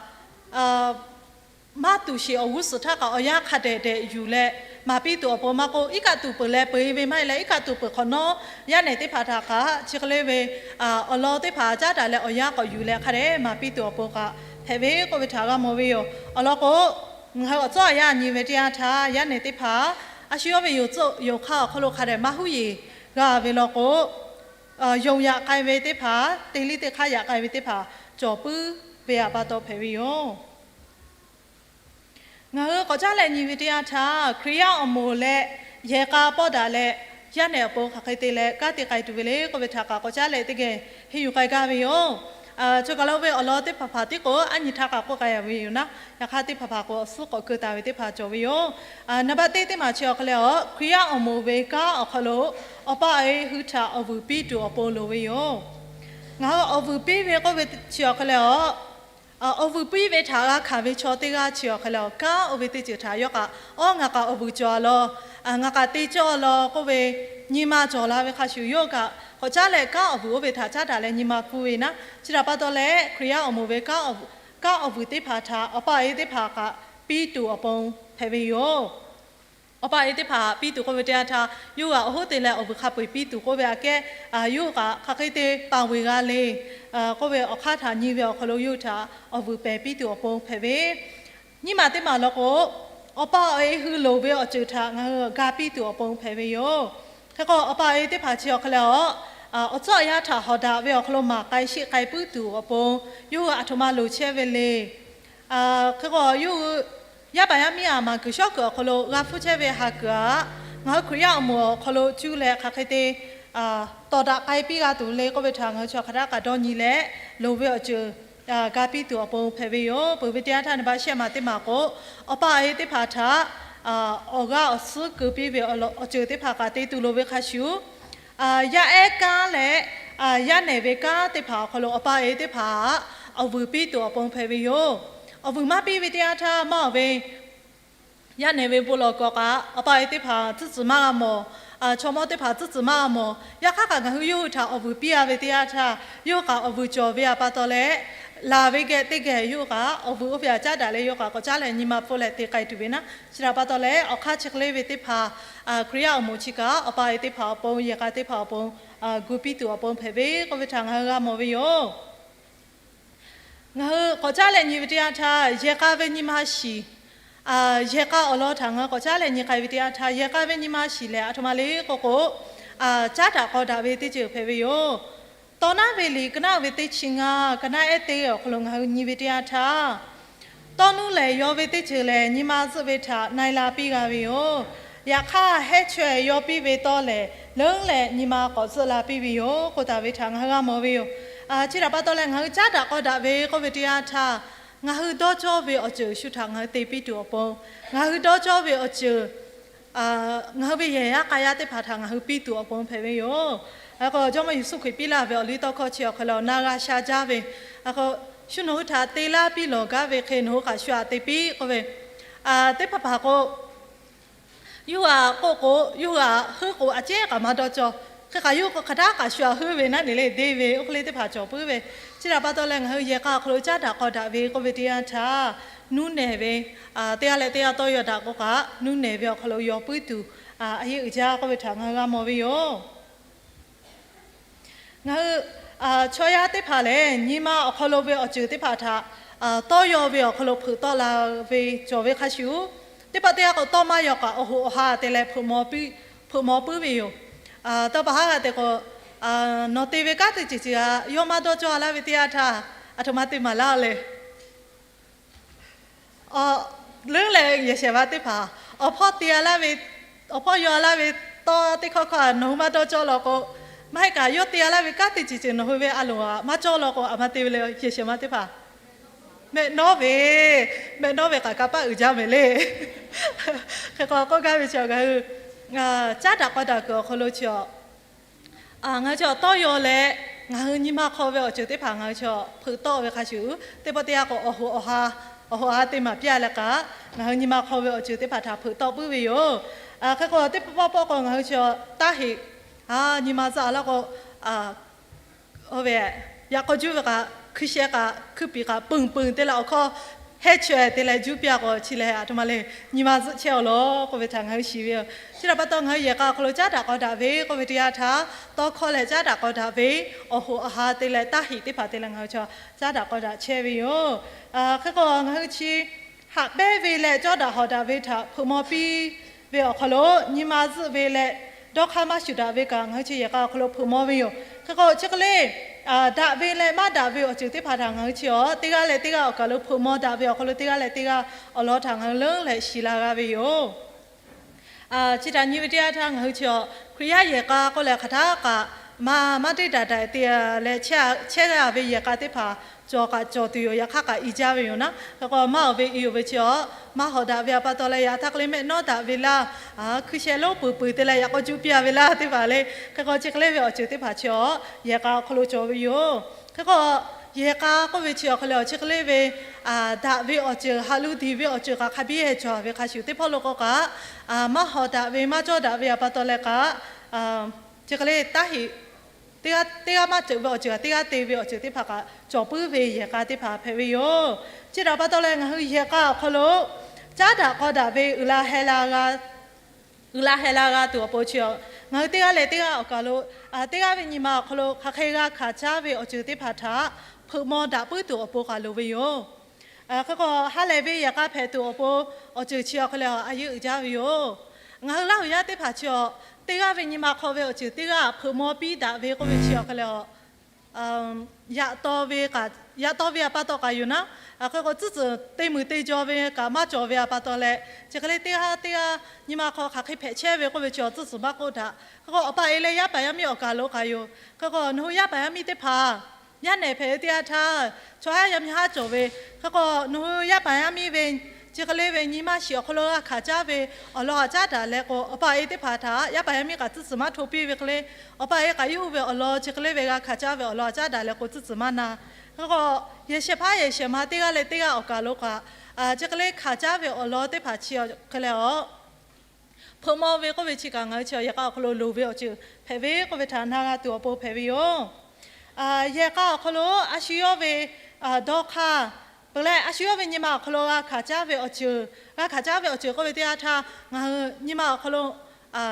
maˇ tuˬ sheˍ awˬ g'uˇ suhˍ htaˇ kaꞈ awˬ yanˇ hk'a dehꞈ dehꞈ yuˬ leh maˍ piˇ tuˬ awˬ pon maˇ k'oˆ, iˉ kaˆ tuˬ peuˬ leh peu-eˬ ve maˇ heˆ leh, iˉ kaˆ tuˬ peuˬ hk'awꞈ nawˉ yaˇ nehˬ teˇ hpaˍ htaꞈ kaꞈ chi hk'e le ve awˬ lawn teˇ hpaˍ caˉ daꞈ leh awˬ yanˇ k'awꞈ yuˬ leh hk'a dehꞈ maˍ piˇ tuˬ awˬ pon kaꞈ hpehꞈ ve k'oˆ ve htaꞈ g'a mawˬ ve yoˬ. Awˬ lawn k'o, ngaˬ hui awˬ tcuhˉ awˬ yanˇ nyi ve teˇ yanˇ htaˇ yaˇ nehˬ teˇ hpaˍ a shu yawˇ ve yonˍ tcuhˆ yonˍ hk'aˇ awˬ hk'aw lo hk'a dehꞈ maˇ huˉ yeˬ g'a ve law k'o, yonˍ yaꞈ k'ai ve teˇ hpaˍ, te liˇ teˇ hk'aˇ yaꞈ k'ai ve teˇ hpaˍ cawˬ puiˉ ve aꞈ pa taw hpehꞈ ve yoˬ. Ngaˬ hui k'awꞈ caˉ leh nyi ve teˇ yanˇ htaˇ, Hkriꞈ yaˇ awˬ moˍ leh yehˬ k'a pawˆ daꞈ leh, yaˇ nehˬ awˬ pon hk'aˬ hk'e te leh kanˉ te k'ai tuˬ ve le k'oˆ ve htaꞈ kaꞈ k'awꞈ caˉ leh teˇ geh henˇ yuˬ k'ai gaˇ ve yoˬ. Choˬ kaˬ lo ve awˬ lawn teˇ hpaˍ hpaˍ tiˉ k'o aˉ nyi htaˇ kaꞈ k'oˆ k'ai ve yoˬ naˉ, yaꞈ hk'aˇ teˇ hpaˍ hpaˍ k'o awˬ suhˉ k'awꞈ keu taˍ ve teˇ hpaˍ cawˬ ve yoˬ. Naˍ baˆ teˇ teˇ maˬ chi awˬ hk'e leh awˬ, Hkriꞈ yaˇ awˬ moˍ ve kanˉ awˬ hk'aw lo awˬ pa awˬ e hui htaꞈ awˬ vuiˬ piˇ tuˬ awˬ pon loˍ ve yoˬ. Ngaˬ hui awˬ vuiˬ piˇ ve k'oˆ ve chi awˬ hk'e leh awˬ, awˬ vuiˬ piˇ ve htaꞈ g'a hkanˍ ve chaw teˇ g'aˇ chi awˬ hk'e leh awˬ, kanˉ oˇ ve teˇ ceuˬ htaꞈ yawˇ kaꞈ, awˉ ngaˬ kaꞈ awˬ vuiˬ cawˬ a law, ngaˬ kaꞈ te cawˇ a law k'oˆ ve nyi ma cawˬ la ve hk'a shuˍ, yawˇ kaꞈ k'awꞈ caˉ leh kanˉ awˬ vuiˬ oˇ ve htaꞈ caˉ daꞈ leh nyi ma hpuˇ ve naˉ. Chi htaꞈ pa taw leh, Hkriꞈ yaˇ awˬ moˍ ve kanˉ awˬ vuiˬ teˇ hpaˍ htaꞈ awˬ pa awˬ e teˇ hpaˍ kaꞈ piˇ tuˬ awˬ pon hpehꞈ ve yoˬ. Awˬ pa awˬ e teˇ hpaˍ piˇ tuˬ k'oˆ ve teˇ yanˇ htaˇ, yawˇ hui awˬ hoˉ te leh awˬ vuiˬ hk'a peu-eˬ piˇ tuˬ k'oˆ ve aꞈ kehˉ, yawˇ hui kaꞈ hk'aˬ hk'e te paˍ ve g'a le k'oˆ ve awˬ hk'aˇ htaꞈ nyi ve awˬ hk'aw lo yawˇ hui htaꞈ awˬ vuiˬ pehˬ piˇ tuˬ awˬ pon hpehꞈ ve nyiˇ maˬ teˇ maˬ law k'o, awˬ pa awˬ e hui loˍ ve awˬ ceuˬ htaꞈ ngaˬ hui ga piˇ tuˬ awˬ pon hpehꞈ ve yoˬ. Hk'e k'o, awˬ pa awˬ e teˇ hpaˍ chi awˬ hk'e leh awˬ, awˬ tcuhˉ awˬ yanˇ htaꞈ hawˍ daꞈ ve awˬ hk'aw lo maˍ k'ai sheˆ k'ai puiˉ tuˬ awˬ pon, yawˇ hui aˬ htoꞈ ma loˍ chehˇ ve le. Hk'e k'o, yawˇ hui yaˇ paˍ yaˇ miˇ aꞈ maˍ kuiˬ shawˉ kuiˬ awˬ hk'aw lo g'a hpfuhˇ chehˇ ve ha kuiˬ aꞈ, ngaˬ hui Hkriꞈ yaˇ awˬ moˍ awˬ hk'aw lo cuˇ leh hk'aˬ hk'e te tawˍ daꞈ k'ai piˇ g'a tuˬ le k'oˆ ve htaꞈ ngaˬ hui chi hk'a htaꞈ kaꞈ dawˇ nyi leh, loˍ ve awˬ ceuˬ ga piˇ tuˬ awˬ pon hpehꞈ ve yoˬ. Peuˬ ve teˇ yanˇ htaˇ, naˍ baˆ shehˆ maˬ teˇ maˬ k'o, awˬ pa awˬ e teˇ hpaˍ htaꞈ awˬ g'aˇ awˬ suhˉ keu piˇ ve awˬ ceuˬ teˇ hpaˍ kaꞈ te tuˬ loˍ ve hk'a shuˍ, yaˇ ehˉ kanˉ leh yaˇ nehˬ ve kanˉ teˇ hpaˍ awˬ hk'aw lo awˬ pa awˬ e teˇ hpaˍ htaꞈ awˬ vuiˬ piˇ tuˬ awˬ pon hpehꞈ ve yoˬ. Awˬ vuiˬ maˇ piˇ ve teˇ yanˇ htaˇ, maˇ awˬ ve Yaˇ nehˬ ve bon lawˬ kawꞈ kaꞈ, awˬ pa awˬ e teˇ hpaˍ tcuhˉ tcuhˍ maˇ g'a mawˬ, chaw mawˇ teˇ hpaˍ tcuhˉ tcuhˍ maˇ g'a mawˬ. Yaꞈ hk'aˇ kaꞈ ngaˬ hui yawˇ hui htaꞈ awˬ vuiˬ piˇ a ve teˇ yanˇ htaˇ, yawˇ hui kaꞈ awˬ vuiˬ cawˬ ve a pa taw leh, laˬ ve geh teˇ geh yawˇ hui kaꞈ awˬ vuiˬ oˇ ve htaꞈ caˉ daꞈ leh yawˇ hui kaꞈ k'awꞈ caˉ leh nyi ma pfuhˇ leh te k'ai tuˬ ve naˉ. Chi htaꞈ pa taw leh awˬ hk'aˇ chi hk'e le ve teˇ hpaˍ, Hkriꞈ yaˇ awˬ moˍ chi kaꞈ awˬ pa awˬ e teˇ hpaˍ awˬ pon, yehˬ k'a teˇ hpaˍ awˬ pon, gu piˇ tuˬ awˬ pon hpehꞈ ve k'oˆ ve htaꞈ ngaˬ hui g'a mawˬ ve yoˬ. Ngaˬ hui k'awꞈ caˉ leh nyi ve teˇ yanˇ htaˇ, yehˬ k'a ve nyi ma shiˍ, yehˬ k'a awˬ lawn htaꞈ ngaˬ hui k'awꞈ caˉ leh nyi k'ai ve teˇ yanˇ htaˇ, yehˬ k'a ve nyi ma shiˍ lehˬ, aˬ htoꞈ ma le k'oˆ k'o, caˉ daꞈ k'aw daꞈ ve teˇ ceuˬ hpehꞈ ve yoˬ. Tawˇ naˉ ve liꞈ ka naˉ ve teˇ chi ngaˇ, ka naˉ ehˉ teˇ awˬ hk'aw lo ngaˬ hui nyi ve teˇ yanˇ htaˇ, tawˇ nuˇ lehˬ yaw ve teˇ ceuˬ lehˬ, nyi ma zuhˆ ve htaꞈ na e la piˇ g'a ve yoˬ. Yaꞈ hk'aˇ, hehˉ chaweh yaw piˇ ve tawˇ lehˬ, leuˉ leh nyi ma k'awꞈ zuhˆ la piˇ ve yoˬ k'oˆ taˍ ve htaꞈ ngaˬ hui g'a mawˬ ve yoˬ. Chi htaꞈ pa taw leh, ngaˬ hui caˉ daꞈ k'aw daꞈ ve k'oˆ ve teˇ yanˇ htaˇ, ngaˬ hui dawˇ cawˇ ve awˬ ceuˬ shu htaꞈ ngaˬ hui te piˇ tuˬ awˬ pon, ngaˬ hui dawˇ cawˇ ve awˬ ceuˬ ngaˬ hui ve yehˬ yaˇ k'a yaˇ teˇ hpaˍ htaꞈ ngaˬ hui piˇ tuˬ awˬ pon hpehꞈ ve yoˬ. K'o, Jawˇmawˇ Yeˍsuˆ Hkriꞈ piˇ laˇ ve awˬ liˇ tawˇ hkawˇ chi awˬ hk'aw lo na g'a sha jaˇ ve, k'o, shu nawˬ hui htaꞈ te laˇ piˇ lawˬ gaˇ ve hk'e nawˬ hui kaꞈ shu htaꞈ te piˇ k'oˆ ve, teˇ hpaˍ hpaˍ k'o, yawˇ hui htaꞈ k'oˆ k'o, yawˇ hui htaꞈ heuˆ k'o, a ciˉ kaꞈ maˇ dawˇ cawˇ. Hk'e k'aꞈ yawˇ hui k'o hk'aˬ htaˇ kaꞈ shu htaꞈ heuˆ ve naˉ ne le deˇ ve oˇ hk'e le teˇ hpaˍ cawˬ puiˉ ve. Chi htaꞈ pa taw leh, ngaˬ hui yehˬ k'a awˬ hk'aw lo caˉ daꞈ k'aw daꞈ ve k'oˆ ve teˇ yanˇ htaˇ, nuˇ nehˬ ve, teˇ g'aˇ leh teˇ g'aˇ tawˇ yaw daꞈ k'o kaꞈ, nuˇ nehˬ ve awˬ hk'aw lo yaw puiˉ tuˬ a yeˇ uiˍ jaˇ k'oˆ ve htaꞈ ngaˬ hui g'a mawˬ ve yoˬ. Ngaˬ hui chaw yaˇ teˇ hpaˍ lehˬ, nyi ma awˬ hk'aw lo ve awˬ ceuˬ teˇ hpaˍ htaꞈ tawˇ yaw ve awˬ hk'aw lo hpeuꞈ tawˆ la ve cawˬ ve hk'a shuˍ, teˇ pawˆ teˇ yanˇ k'o tawˇ maˇ yaw kaꞈ awˬ hoꞈ awˬ ha te leh hpeuꞈ maw puiˉ ve yoˬ. Tawˇ pa haˉ g'a te k'o, nawˬ te ve kanˉ teˇ ceuˬ ceuˬ htaꞈ yawˇ maˇ dawˇ cawˇ laˇ ve teˇ yanˇ htaˇ, aˬ htoꞈ ma te maˍ laˇ le. Leuˉ leh yehˬ shehˍ ma teˇ hpaˍ, awˬ hpawˇ te a laˇ ve, awˬ hpawˇ yaw a laˇ ve tawˇ teˇ hkawˇ hkawˇ nawˬ hui maˇ dawˇ cawˇ law k'o, maˇ heˆ kaꞈ yawˇ te a laˇ ve kanˉ teˇ ceuˬ ceuˬ nawˬ hui ve a loˍ maˇ cawˇ law k'o, aˬ ma te ve le yehˬ shehˍ ma teˇ hpaˍ. Mehˆ nawˉ ve, mehˆ nawˉ ve kaꞈ kanˇ paˆ uiˍ jaˇ mehˍ le. Hk'e k'o k'oˆ gaˇ ve chi ngaˬ hui caˉ daꞈ k'aw daꞈ kuiˬ awˬ hk'aw lo chi a ngaˬ hui chi tawˇ yaw leh, ngaˬ hui nyi ma hk'aw ve awˬ ceuˬ teˇ hpaˍ ngaˬ hui chi hpeuꞈ tawˆ ve hk'a shuˍ, teˇ pawˆ teˇ yanˇ k'o awˬ hoꞈ awˬ ha, awˬ hoꞈ awˬ ha te maˍ piˇ leh kaꞈ, ngaˬ hui nyi ma hk'aw ve awˬ ceuˬ teˇ hpaˍ htaꞈ hpeuꞈ tawˆ puiˉ ve yoˬ. Hk'e k'o teˇ pawˆ pawˆ k'o ngaˬ hui chi taˇ heꞈ, nyi ma zuhˆ a laˇ k'o, oˇ ve, yaꞈ k'aw juˇ ve kaꞈ hkui sheh kaꞈ hkui piˍ kaꞈ peunˍ peunˍ te leh awˬ hkawˇ hehˉ chaweh te leh juˇ piˇ a k'o, chi lehˬ aˬ htoꞈ ma le, nyi ma zuhˆ chehˇ awˬ lawn k'oˆ ve htaꞈ ngaˬ hui shiˍ ve yoˬ. Chi htaꞈ pa taw ngaˬ hui yehˬ k'a awˬ hk'aw lo caˉ daꞈ k'aw daꞈ ve k'oˆ ve teˇ yanˇ htaˇ, tawˇ hkawˇ leh caˉ daꞈ k'aw daꞈ ve, awˬ hoꞈ awˬ ha te leh taˇ heꞈ teˇ hpaˍ te leh ngaˬ hui chi caˉ daꞈ k'aw daꞈ chehˇ ve yoˬ. Hk'e k'o ngaˬ hui chi haꞈ pehnˇ ve leh cawˇ daꞈ hawꞈ daꞈ ve htaꞈ hpeuꞈ maw piˇ ve awˬ hk'aw lo, nyi ma zuhˆ ve leh dawˇ hk'aˇ maˇ shuˍ daꞈ ve kaꞈ ngaˬ hui chi yehˬ k'a awˬ hk'aw lo hpeuꞈ maw ve yoˬ. Hk'e k'o chi hk'e le, daꞈ ve leh maˇ daꞈ ve awˬ ceuˬ teˇ hpaˍ htaꞈ ngaˬ hui chi a teˇ g'aˇ leh teˇ g'aˇ awˬ kaˬ lo hpeuꞈ maw daꞈ ve awˬ hk'aw lo teˇ g'aˇ leh teˇ g'aˇ awˬ lawn htaꞈ ngaˬ hui leuˉ leh shiˍ la g'a ve yoˬ. Chi htaꞈ nyi ve teˇ yanˇ htaˇ ngaˬ hui chi a Hkriꞈ yaˇ yehˬ k'a k'oˆ leh hk'aˬ htaˇ kaꞈ maˇ maˇ teˇ daꞈ daꞈ te leh chehˇ g'a ve yehˬ k'a teˇ hpaˍ cawˬ kaꞈ cawˬ tuˬ yoˬ. Yaꞈ hk'aˇ kaꞈ i jaˇ ve yoˬ naˉ. Hk'e k'o maˇ awˬ ve i oˬ ve chi a maˇ hawꞈ daꞈ ve a pa taw leh yaꞈ htaˇ hk'e le mehˆ nawˉ daꞈ ve laˇ, hkui sheh lonˉ peuˬ peuˬ te leh yaꞈ k'aw juˇ piˇ a ve laˇ teˇ hpaˍ le. Hk'e k'o chi hk'e le ve awˬ ceuˬ teˇ hpaˍ chi a yehˬ k'a awˬ hk'aw lo cawˬ ve yoˬ. Hk'e k'o yehˬ k'a k'oˆ ve chi awˬ hk'e le chi hk'e le ve daꞈ ve awˬ ceuˬ, haꞈ lu diˬ ve awˬ ceuˬ kaꞈ hk'a biˇ cawˬ ve hk'a shuˍ, teˇ hpawˇ lo k'o kaꞈ maˇ hawꞈ daꞈ ve maˇ cawˇ daꞈ ve a pa taw leh kaꞈ, chi hk'e le taˇ heꞈ, teˇ g'aˇ teˇ g'aˇ maˇ ceuˬ ve awˬ ceuˬ kaꞈ teˇ g'aˇ te ve awˬ ceuˬ teˇ hpaˍ kaꞈ cawˬ puiˉ ve yehˬ k'a teˇ hpaˍ hpehꞈ ve yoˬ. Chi htaꞈ pa taw leh ngaˬ hui yehˬ k'a awˬ hk'aw lo caˉ daꞈ k'aw daꞈ ve uiˍ la heh la g'a uiˍ la heh la g'a tuˬ awˬ pon chi a, ngaˬ hui teˇ g'aˇ leh teˇ g'aˇ awˬ kaˬ lo, teˇ g'aˇ ve nyi ma awˬ hk'aw lo hk'aˬ hk'e g'a hkanˍ caˉ ve awˬ ceuˬ teˇ hpaˍ htaꞈ hpeuꞈ maw daꞈ puiˉ tuˬ awˬ pon k'aꞈ loˍ ve yoˬ. Hk'e k'o ha lehˬ ve yehˬ k'a hpehꞈ tuˬ awˬ pon awˬ ceuˬ chi awˬ hk'e leh a yeˇ uiˍ jaˇ ve yoˬ. Ngaˬ hui Laˇ huˍ yaˇ teˇ hpaˍ chi a teˇ g'aˇ ve nyi ma hk'aw ve awˬ ceuˬ teˇ g'aˇ hpeuꞈ maw piˇ daꞈ ve k'oˆ ve chi awˬ hk'e leh a yaꞈ taw ve kaꞈ, yaꞈ taw ve a pa taw kaꞈ yoˬ naˉ. Hk'e k'o tcuhˉ tcuhˬ te muiˬ te jaw ve kaꞈ maˇ cawˬ ve a pa taw leh, chi hk'e le teˇ g'aˇ teˇ g'aˇ nyi ma hk'aw hk'aˬ hk'e hpehꞈ chehˇ ve k'oˆ ve chi awˬ tcuhˉ tcuhˬ maˇ k'oˆ daꞈ. Hk'e k'o awˬ pa e leh yaˇ paˍ yaˇ miˇ awˬ kaˬ lo kaꞈ yoˬ. Hk'e k'o nawˬ hui yaˇ paˍ yaˇ miˇ teˇ hpaˍ yaˇ nehˬ hpehꞈ ve teˇ g'aˇ htaˇ, chaw haˉ yaˇ miˇ haˉ cawˬ ve, hk'e k'o nawˬ hui yaˇ paˍ yaˇ miˇ ve chi hk'e le ve nyi ma shiˍ awˬ hk'aw lo g'a hkanˍ caˉ ve awˬ lawn htaꞈ caˉ daꞈ leh k'o, awˬ pa e teˇ hpaˍ htaꞈ yaˇ paˍ yaˇ miˇ kaꞈ tcuhˉ tcuhˬ maˇ hto piˇ ve hk'e le, awˬ pa e kaꞈ yawˇ hui ve awˬ lawn chi hk'e le ve g'a hkanˍ caˉ ve awˬ lawn htaꞈ caˉ daꞈ leh k'o tcuhˉ tcuhˬ maˇ na. Hk'e k'o yehˬ shehˍ hpaˇ yehˬ shehˍ ma teˇ g'aˇ leh teˇ g'aˇ awˬ kaˬ lo kaꞈ Chi hk'e le hkanˍ caˉ ve awˬ lawn teˇ hpaˍ chi hk'e leh a, hpeuꞈ maw ve k'oˆ ve chi kaꞈ ngaˬ hui chi yehˬ k'a awˬ hk'aw lo loˍ ve awˬ ceuˬ hpehꞈ ve k'oˆ ve htaꞈ na g'a tuˬ awˬ pon hpehꞈ ve yoˬ. Yehˬ k'a awˬ hk'aw lo a shu yawˇ ve dawˇ hk'aˇ, peuˬ leh a shu yawˇ ve nyi ma awˬ hk'aw lo g'a hkanˍ caˉ ve awˬ ceuˬ, g'a hkanˍ caˉ ve awˬ ceuˬ k'oˆ ve teˇ yanˇ htaˇ ngaˬ hui nyi ma awˬ hk'aw lo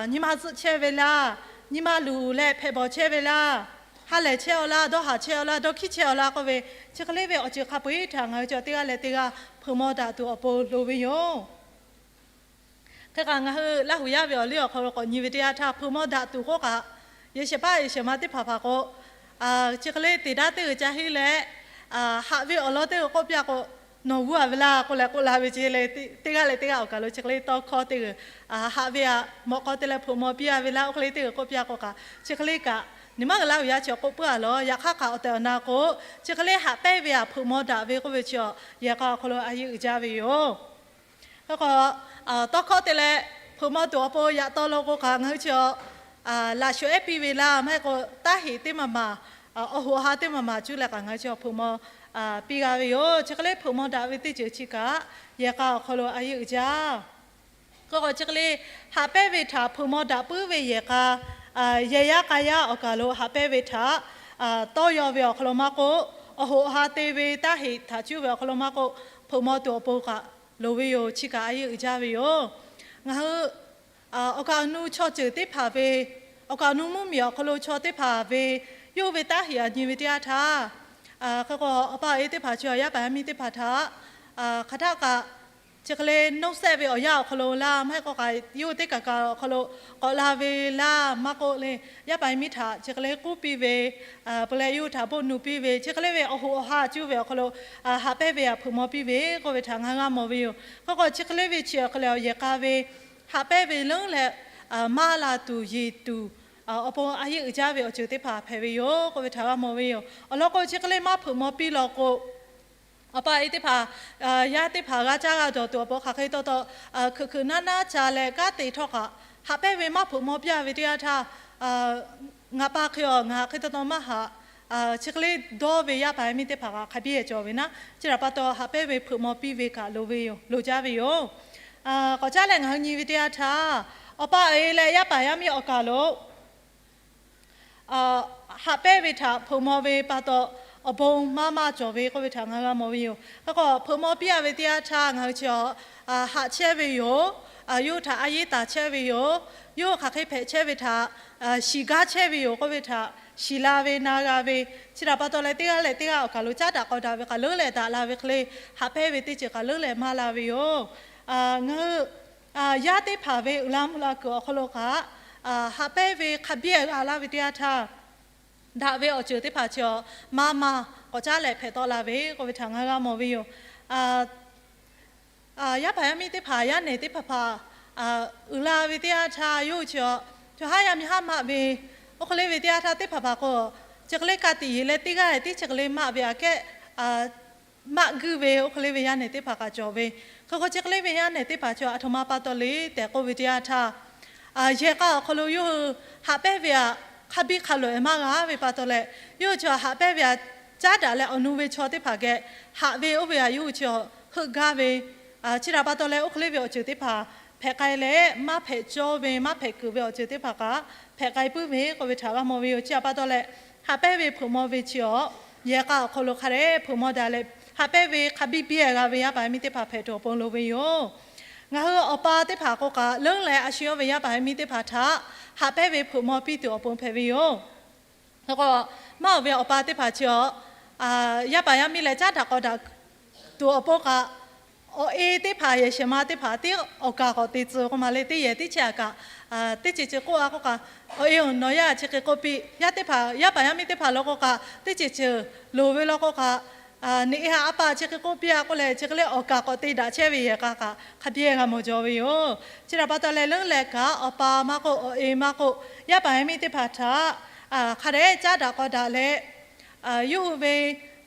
nyi ma zuhˆ chehˇ ve laˇ, nyi ma luˬ leh hpehꞈ bawˬ chehˇ ve laˇ, ha lehˬ chehˇ-aw laˇ, dawˇ haˍ chehˇ-aw laˇ, dawˇ hkiˉ chehˇ-aw laˇ k'oˆ ve, chi hk'e le ve awˬ ceuˬ hk'a peu-eˬ htaꞈ ngaˬ hui chi teˇ g'aˇ leh teˇ g'aˇ hpeuꞈ maw daꞈ tuˬ awˬ pon loˍ ve yoˬ. Hk'e kaꞈ ngaˬ hui Laˇ huˍ yaˇ ve awˬ liˇ awˬ hk'aw lo k'awꞈ nyi ve teˇ yanˇ htaˇ hpeuꞈ maw daꞈ tuˬ k'oˆ kaꞈ, yehˬ shehˍ hpaˇ yehˬ shehˍ ma teˇ hpaˍ hpaˍ k'o, chi hk'e le teˇ daˇ teˇ g'uiˬ ca henˇ leh, haꞈ ve awˬ lawn teˇ g'uiˬ k'oˆ piˇ-a k'o, nawˬ g'uˇ-a ve laˇ k'oˆ leh k'oˆ la ve ce le, teˇ g'aˇ leh teˇ g'aˇ awˬ kaˬ lo chi hk'e le tawˇ hkawˇ teˇ g'uiˬ, haꞈ ve-a, mawꞈ k'aw te leh hpeuꞈ maw piˇ-a ve laˇ oˇ hk'e le teˇ g'uiˬ k'oˆ piˇ-a k'o kaꞈ, chi hk'e le kaꞈ, nyi ma g'uiˬ Laˇ huˍ yaˇ chi k'oˆ puiˉ-a lawˬ. Yaꞈ hk'aˇ kaꞈ awˬ tehˬ awˬ na k'o, chi hk'e le haꞈ pehnˇ ve-a hpeuꞈ maw daꞈ ve k'oˆ ve chi, yehˬ k'a awˬ hk'aw lo a yeˇ uiˍ jaˇ ve yoˬ. Hk'e k'o, tawˇ hkawˇ te leh hpeuꞈ maw tuˬ awˬ pon yaꞈ taw lo k'o kaꞈ ngaˬ hui chi laꞈ shuˍ ehˉ piˇ ve laˇ, maˇ heˆ k'o taˇ heꞈ teˇ maˬ maˬ, awˬ hoꞈ awˬ ha teˇ maˬ maˬ cuˇ leh kaꞈ ngaˬ hui chi hpeuꞈ maw piˇ g'a ve yoˬ. Chi hk'e le hpeuꞈ maw daꞈ ve teˇ ceuˬ chi kaꞈ yehˬ k'a awˬ hk'aw lo a yeˇ uiˍ jaˇ. Hk'e k'o chi hk'e le haꞈ pehnˇ ve htaꞈ hpeuꞈ maw daꞈ puiˉ ve yehˬ k'a, yehˬ yaˇ k'a yaˇ awˬ kaˬ lo haꞈ pehnˇ ve htaꞈ tawˇ yaw ve awˬ hk'aw lo maˇ k'oˆ, awˬ hoꞈ awˬ ha te ve taˇ heꞈ htaꞈ cuˇ ve awˬ hk'aw lo maˇ k'oˆ, hpeuꞈ maw tuˬ awˬ pon kaꞈ loˍ ve yoˬ. Chi kaꞈ a yeˇ uiˍ jaˇ ve yoˬ. Ngaˬ hui awˬ kaˬ awˬ nu chaw ceuˬ teˇ hpaˍ ve, awˬ kaˬ awˬ nu mvuhˇmiˬ awˬ hk'aw lo chaw teˇ hpaˍ ve yawˇ hui ve taˇ heꞈ aꞈ nyi ve teˇ yanˇ htaˇ, hk'e k'o awˬ pa awˬ e teˇ hpaˍ chi yaˇ paˍ yaˇ miˇ teˇ hpaˍ htaꞈ hk'aˬ htaˆ kaꞈ chi hk'e le nawˇ sehˆ ve awˬ yanˇ awˬ hk'aw lo laˇ, maˇ heˆ k'o kaꞈ yawˇ hui teˇ kaˬ kaꞈ awˬ hk'aw lo k'awꞈ la ve laˇ maˇ k'oˆ le, yaˇ paˍ yaˇ miˇ htaꞈ chi hk'e le k'uˉ piˇ ve, peuˬ leh yawˇ hui htaꞈ bon nuˬ piˇ ve, chi hk'e le ve awˬ hoꞈ awˬ ha cuˇ ve awˬ hk'aw lo haꞈ pehnˇ ve htaꞈ hpeuꞈ maw piˇ ve k'oˆ ve htaꞈ ngaˬ hui g'a mawˬ ve yoˬ. Hk'e k'o chi hk'e le ve chi awˬ hk'e leh yehˬ k'a ve haꞈ pehnˇ ve leuˉ leh maˇ la tuˬ yeˬ tuˬ awˬ pon a yeˇ uiˍ jaˇ ve awˬ ceuˬ teˇ hpaˍ hpehꞈ ve yoˬ k'oˆ ve htaꞈ g'a mawˬ ve yoˬ. Awˬ lawn k'o chi hk'e le maˇ hpeuꞈ maw piˇ law k'o, awˬ pa awˬ e teˇ hpaˍ, yaˇ teˇ hpaˍ g'a caˇ g'a dawˬ tuˬ awˬ pon hk'aˬ hk'e taw taw, hkeuꞈ hkeuꞈ naˇ naˇ ca leh kanˉ te htawˇ kaꞈ haꞈ pehnˇ ve maˇ hpeuꞈ maw piˇ-a ve teˇ yanˇ htaˇ, ngaˬ pa hk'e awˬ ngaˬ hk'e taw taw maˇ haꞈ, chi hk'e le dawˇ ve yaˇ paˍ yaˇ miˇ teˇ hpaˍ kaꞈ hk'a biˇ cawˬ ve naˉ, chi htaꞈ pa taw haꞈ pehnˇ ve hpeuꞈ maw piˇ ve kaꞈ loˍ ve yoˬ, loˍ jaˇ ve yoˬ. K'awꞈ caˉ leh ngaˬ hui nyi ve teˇ yanˇ htaˇ, awˬ pa awˬ e leh yaˇ paˍ yaˇ miˇ awˬ kaˬ lo haꞈ pehnˇ ve htaꞈ hpeuꞈ maw ve pa taw, awˬ bon maˇ maˇ cawˬ ve k'oˆ ve htaꞈ ngaˬ hui g'a mawˬ ve yoˬ. Hk'e k'o hpeuꞈ maw piˇ-a ve teˇ yanˇ htaˇ ngaˬ hui chi haꞈ chehˇ ve yoˬ. Yawˇ hui htaꞈ a yeˇ taˍ chehˇ ve yoˬ. Yawˇ hui hk'aˬ hk'e hpehꞈ chehˇ ve htaꞈ shiˍ gaˇ chehˇ ve yoˬ k'oˆ ve htaꞈ shiˍ la ve na g'a ve, chi htaꞈ pa taw leh teˇ g'aˇ leh teˇ g'aˇ awˬ kaˬ lo caˉ daꞈ k'aw daꞈ ve kaꞈ leuˉ leh daꞈ la ve hk'e le, haꞈ pehnˇ ve teˇ ceuˬ kaꞈ leuˉ leh maˇ la ve yoˬ. Ngaˬ hui yaˇ teˇ hpaˍ ve uiˍ la mvuh la kuiˬ awˬ hk'aw lo kaꞈ, haꞈ pehnˇ ve hk'a biˇ g'a laˇ ve teˇ yanˇ htaˇ, daꞈ ve awˬ ceuˬ teˇ hpaˍ chi maˇ maˇ k'awꞈ caˉ leh hpehꞈ tawˆ la ve k'oˆ ve htaꞈ ngaˬ hui g'a mawˬ ve yoˬ. Yaˇ paˍ yaˇ miˇ teˇ hpaˍ yaˇ nehˬ teˇ hpaˍ hpaˍ uiˍ la ve teˇ yanˇ htaˇ yawˇ hui chi, chaw haˉ yaˇ miˇ haˉ maˆ ve, oˇ hk'e le ve teˇ yanˇ htaˇ teˇ hpaˍ hpaˍ k'o, chi hk'e le ka tiꞈ yeˬ leh teˇ g'aˇ teˇ chi hk'e le maˆ ve aꞈ kehˉ maˆ guiˇ ve oˇ hk'e le ve yaˇ nehˬ teˇ hpaˍ kaꞈ cawˬ ve. Hk'e k'o chi hk'e le ve yaˇ nehˬ teˇ hpaˍ chi aˬ htoꞈ ma pa taw le tehꞈ k'oˆ ve teˇ yanˇ htaˇ, yehˬ k'a awˬ hk'aw lo yawˇ hui haꞈ pehnˇ ve aꞈ hk'a biˇ hk'a loꞈ-e maˇ g'a ve pa taw leh, yawˇ hui chi haꞈ pehnˇ ve aꞈ caˉ daꞈ leh awˬ nu ve chaw teˇ hpaˍ geh haꞈ ve oˇ ve aꞈ yawˇ hui chi heuˆ gaˇ ve, chi htaꞈ pa taw leh oˇ hk'e le ve awˬ ceuˬ teˇ hpaˍ hpehꞈ k'ai leh maˇ hpehꞈ cawˇ ve maˇ hpehꞈ kuiˬ ve awˬ ceuˬ teˇ hpaˍ kaꞈ hpehꞈ k'ai puiˉ ve k'oˆ ve htaꞈ g'a mawˬ ve yoˬ. Chi htaꞈ pa taw leh haꞈ pehnˇ ve hpeuꞈ maw ve chi aˬ yehˬ k'a awˬ hk'aw lo hk'a dehꞈ hpeuꞈ maw daꞈ leh haꞈ pehnˇ ve hk'a biˇ biˇ g'a ve yaˇ paˍ yaˇ miˇ teˇ hpaˍ hpehꞈ tuˬ awˬ pon loˍ ve yoˬ. Ngaˬ hui awˬ pa teˇ hpaˍ k'o kaꞈ leuˉ leh a shu yawˇ ve yaˇ paˍ yaˇ miˇ teˇ hpaˍ htaꞈ haꞈ pehnˇ ve hpeuꞈ maw piˇ tuˬ awˬ pon hpehꞈ ve yoˬ. Hk'e k'o, maˇ oˬ ve awˬ pa teˇ hpaˍ chi aˬ, yaˇ paˍ yaˇ miˇ leh caˉ daꞈ k'aw daꞈ tuˬ awˬ pon kaꞈ, awˬ e teˇ hpaˍ yehˬ shehˍ ma teˇ hpaˍ tiˉ awˬ kaˍ k'awꞈ te tcuh k'oˆ ma le, teˇ yehˬ teˇ chehˇ aꞈ kaꞈ, teˇ ceuˬ ceuˬ k'oˆ-a k'oˆ kaꞈ, awˬ e-oˬ nawˬ yaˇ chi hk'e k'oˆ piˇ, yaˇ teˇ hpaˍ yaˇ paˍ yaˇ miˇ teˇ hpaˍ law k'o kaꞈ teˇ ceuˬ ceuˬ loˍ ve law k'o kaꞈ, neꞈ e ha a pa chi hk'e k'oˆ piˇ-a k'oˆ leh chi hk'e le awˬ kaˍ k'awꞈ te daꞈ chehˇ ve yehˬ k'a kaꞈ hk'a biˇ g'a mawˬ jaw ve yoˬ. Chi htaꞈ pa taw leh leuˉ leh kaꞈ awˬ pa maˇ k'oˆ awˬ e maˇ k'oˆ yaˇ paˍ yaˇ miˇ teˇ hpaˍ htaꞈ hk'a dehꞈ caˉ daꞈ k'aw daꞈ leh, yawˇ hui ve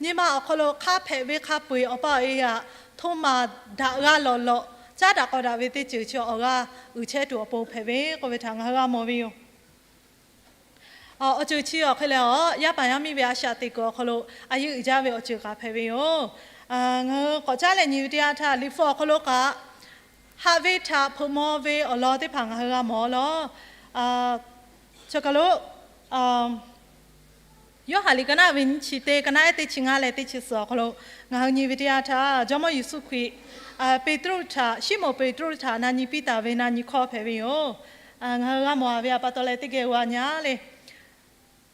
nyi ma awˬ hk'aw lo hk'a hpehꞈ ve hk'a peu-eˬ awˬ pa awˬ e aꞈ htoˇ maˬ daꞈ g'a lawˬ lawꞈ caˉ daꞈ k'aw daꞈ ve teˇ ceuˬ chi awˬ g'aˇ uiˍ chehˇ tuˬ awˬ pon hpehꞈ ve k'oˆ ve htaꞈ ngaˬ hui g'a mawˬ ve yoˬ. Awˬ ceuˬ chi awˬ hk'e leh a, yaˇ paˍ yaˇ miˇ ve a shaꞈ teꞈ kuiˬ awˬ hk'aw lo a yeˇ uiˍ jaˇ ve awˬ ceuˬ kaꞈ hpehꞈ ve yoˬ. Ngaˬ hui k'awꞈ caˉ leh nyi ve teˇ yanˇ htaˇ, Liꞈ hpu awˬ hk'aw lo kaꞈ haꞈ ve htaꞈ hpeuꞈ maw ve awˬ lawn teˇ hpaˍ ngaˬ hui g'a mawˬ law. Chi kaˬ lo Yoˇhanˬ liꞈ ka naˆ ve nyiˇ chi teˇ, ka naˆ ehˉ teˇ chi ngaˇ leh teˇ chi suhˍ awˬ hk'aw lo ngaˬ hui nyi ve teˇ yanˇ htaˇ, Jawˇmawˇ Yeˍsuˆ Hkriꞈ Peˍtruˆ htaꞈ, Siˉmonˍ Peˍtruˆ htaꞈ na nyi piˇ taˍ ve na nyi hkawˇ hpehꞈ ve yoˬ. Ngaˬ hui g'a mawˬ ve pa taw leh teˇ geh g'a nyi le.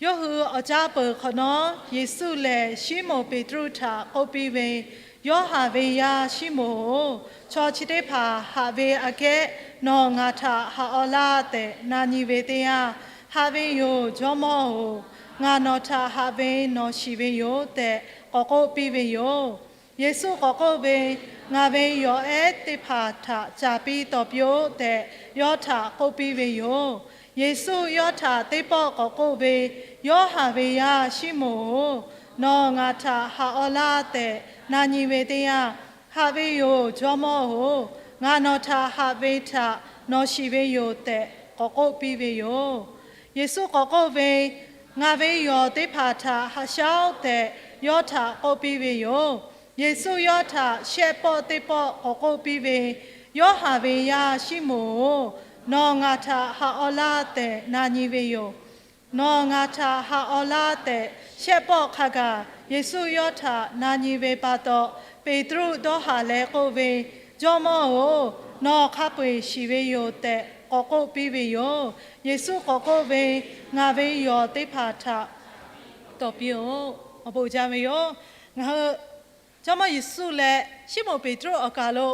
Yawˇ hui awˬ caˇ peuˬ hk'awꞈ nawˉ, Yeˍsuˆ lehˬ Siˉmonˍ Peˍtruˆ htaꞈ k'oˆ piˇ ve, Yoˇhanˬ ve yaˇ Siˉmonˍ-oˬ, chaw chi teˇ hpaˍ haꞈ ve aꞈ kehˉ nawˬ ngaˬ htaꞈ haꞈ aw laˇ tehꞈ na nyi ve teˇ yanˇ, Haꞈ ve yoˬ, Jawˇmawˇ-oˬ, ngaˬ nawˬ htaꞈ haꞈ ve nawˬ shiˍ ve yoˬ tehꞈ k'awꞈ k'oˆ piˇ ve yoˬ. Yeˍsuˆ k'awꞈ k'oˆ ve, Ngaˬ ve yawˬ ehˉ teˇ hpaˍ htaꞈ caˍ piˇ tawˍ piˇ-oˆ tehꞈ yawˇ htaꞈ k'oˆ piˇ ve yoˬ. Yeˍsuˆ yawˇ htaꞈ teˇ pawˆ k'awꞈ k'oˆ ve, Yoˇhanˬ ve yaˇ Siˉmonˍ-oˬ, nawˬ ngaˬ htaꞈ haꞈ aw laˇ tehꞈ na nyi ve teˇ yanˇ, Haꞈ ve yoˬ, Jawˇmawˇ-oˬ, ngaˬ nawˬ htaꞈ haꞈ ve htaꞈ nawˬ shiˍ ve yoˬ tehꞈ k'awꞈ k'oˆ piˇ ve yoˬ. Yeˍsuˆ k'awꞈ k'oˆ ve, Ngaˬ ve yawˬ teˇ hpaˍ htaꞈ haꞈ shaˉ-oˆ tehꞈ yawˇ htaꞈ k'oˆ piˇ ve yoˬ. Yeˍsuˆ yawˇ htaꞈ shehˆ pawˆ teˇ pawˆ k'awꞈ k'oˆ piˇ ve, Yoˇhanˬ ve yaˇ Siˉmonˍ-oˬ, nawˬ ngaˬ htaꞈ haꞈ aw laˇ tehꞈ na nyi ve yoˬ. Nawˬ ngaˬ htaꞈ haꞈ aw laˇ tehꞈ shehˆ pawˆ hk'a gaˬ Yeˍsuˆ yawˇ htaꞈ na nyi ve pa taw, Peˍtruˆ dawˇ haˍ leh k'oˆ ve, Jawˇmawˇ-oˬ, nawˬ hk'a peu-eˬ shiˍ ve yoˬ tehꞈ k'awꞈ k'oˆ piˇ ve yoˬ. Yeˍsuˆ k'awꞈ k'oˆ ve, Ngaˬ ve yawˬ teˇ hpaˍ htaꞈ tawˍ piˇ-oˆ. Awˬ bon uiˍ jaˇ ve yoˬ. Ngaˬ hui Jawˇmawˇ Yeˍsuˆ leh Siˉmonˍ Peˍtruˆ awˬ kaˬ lo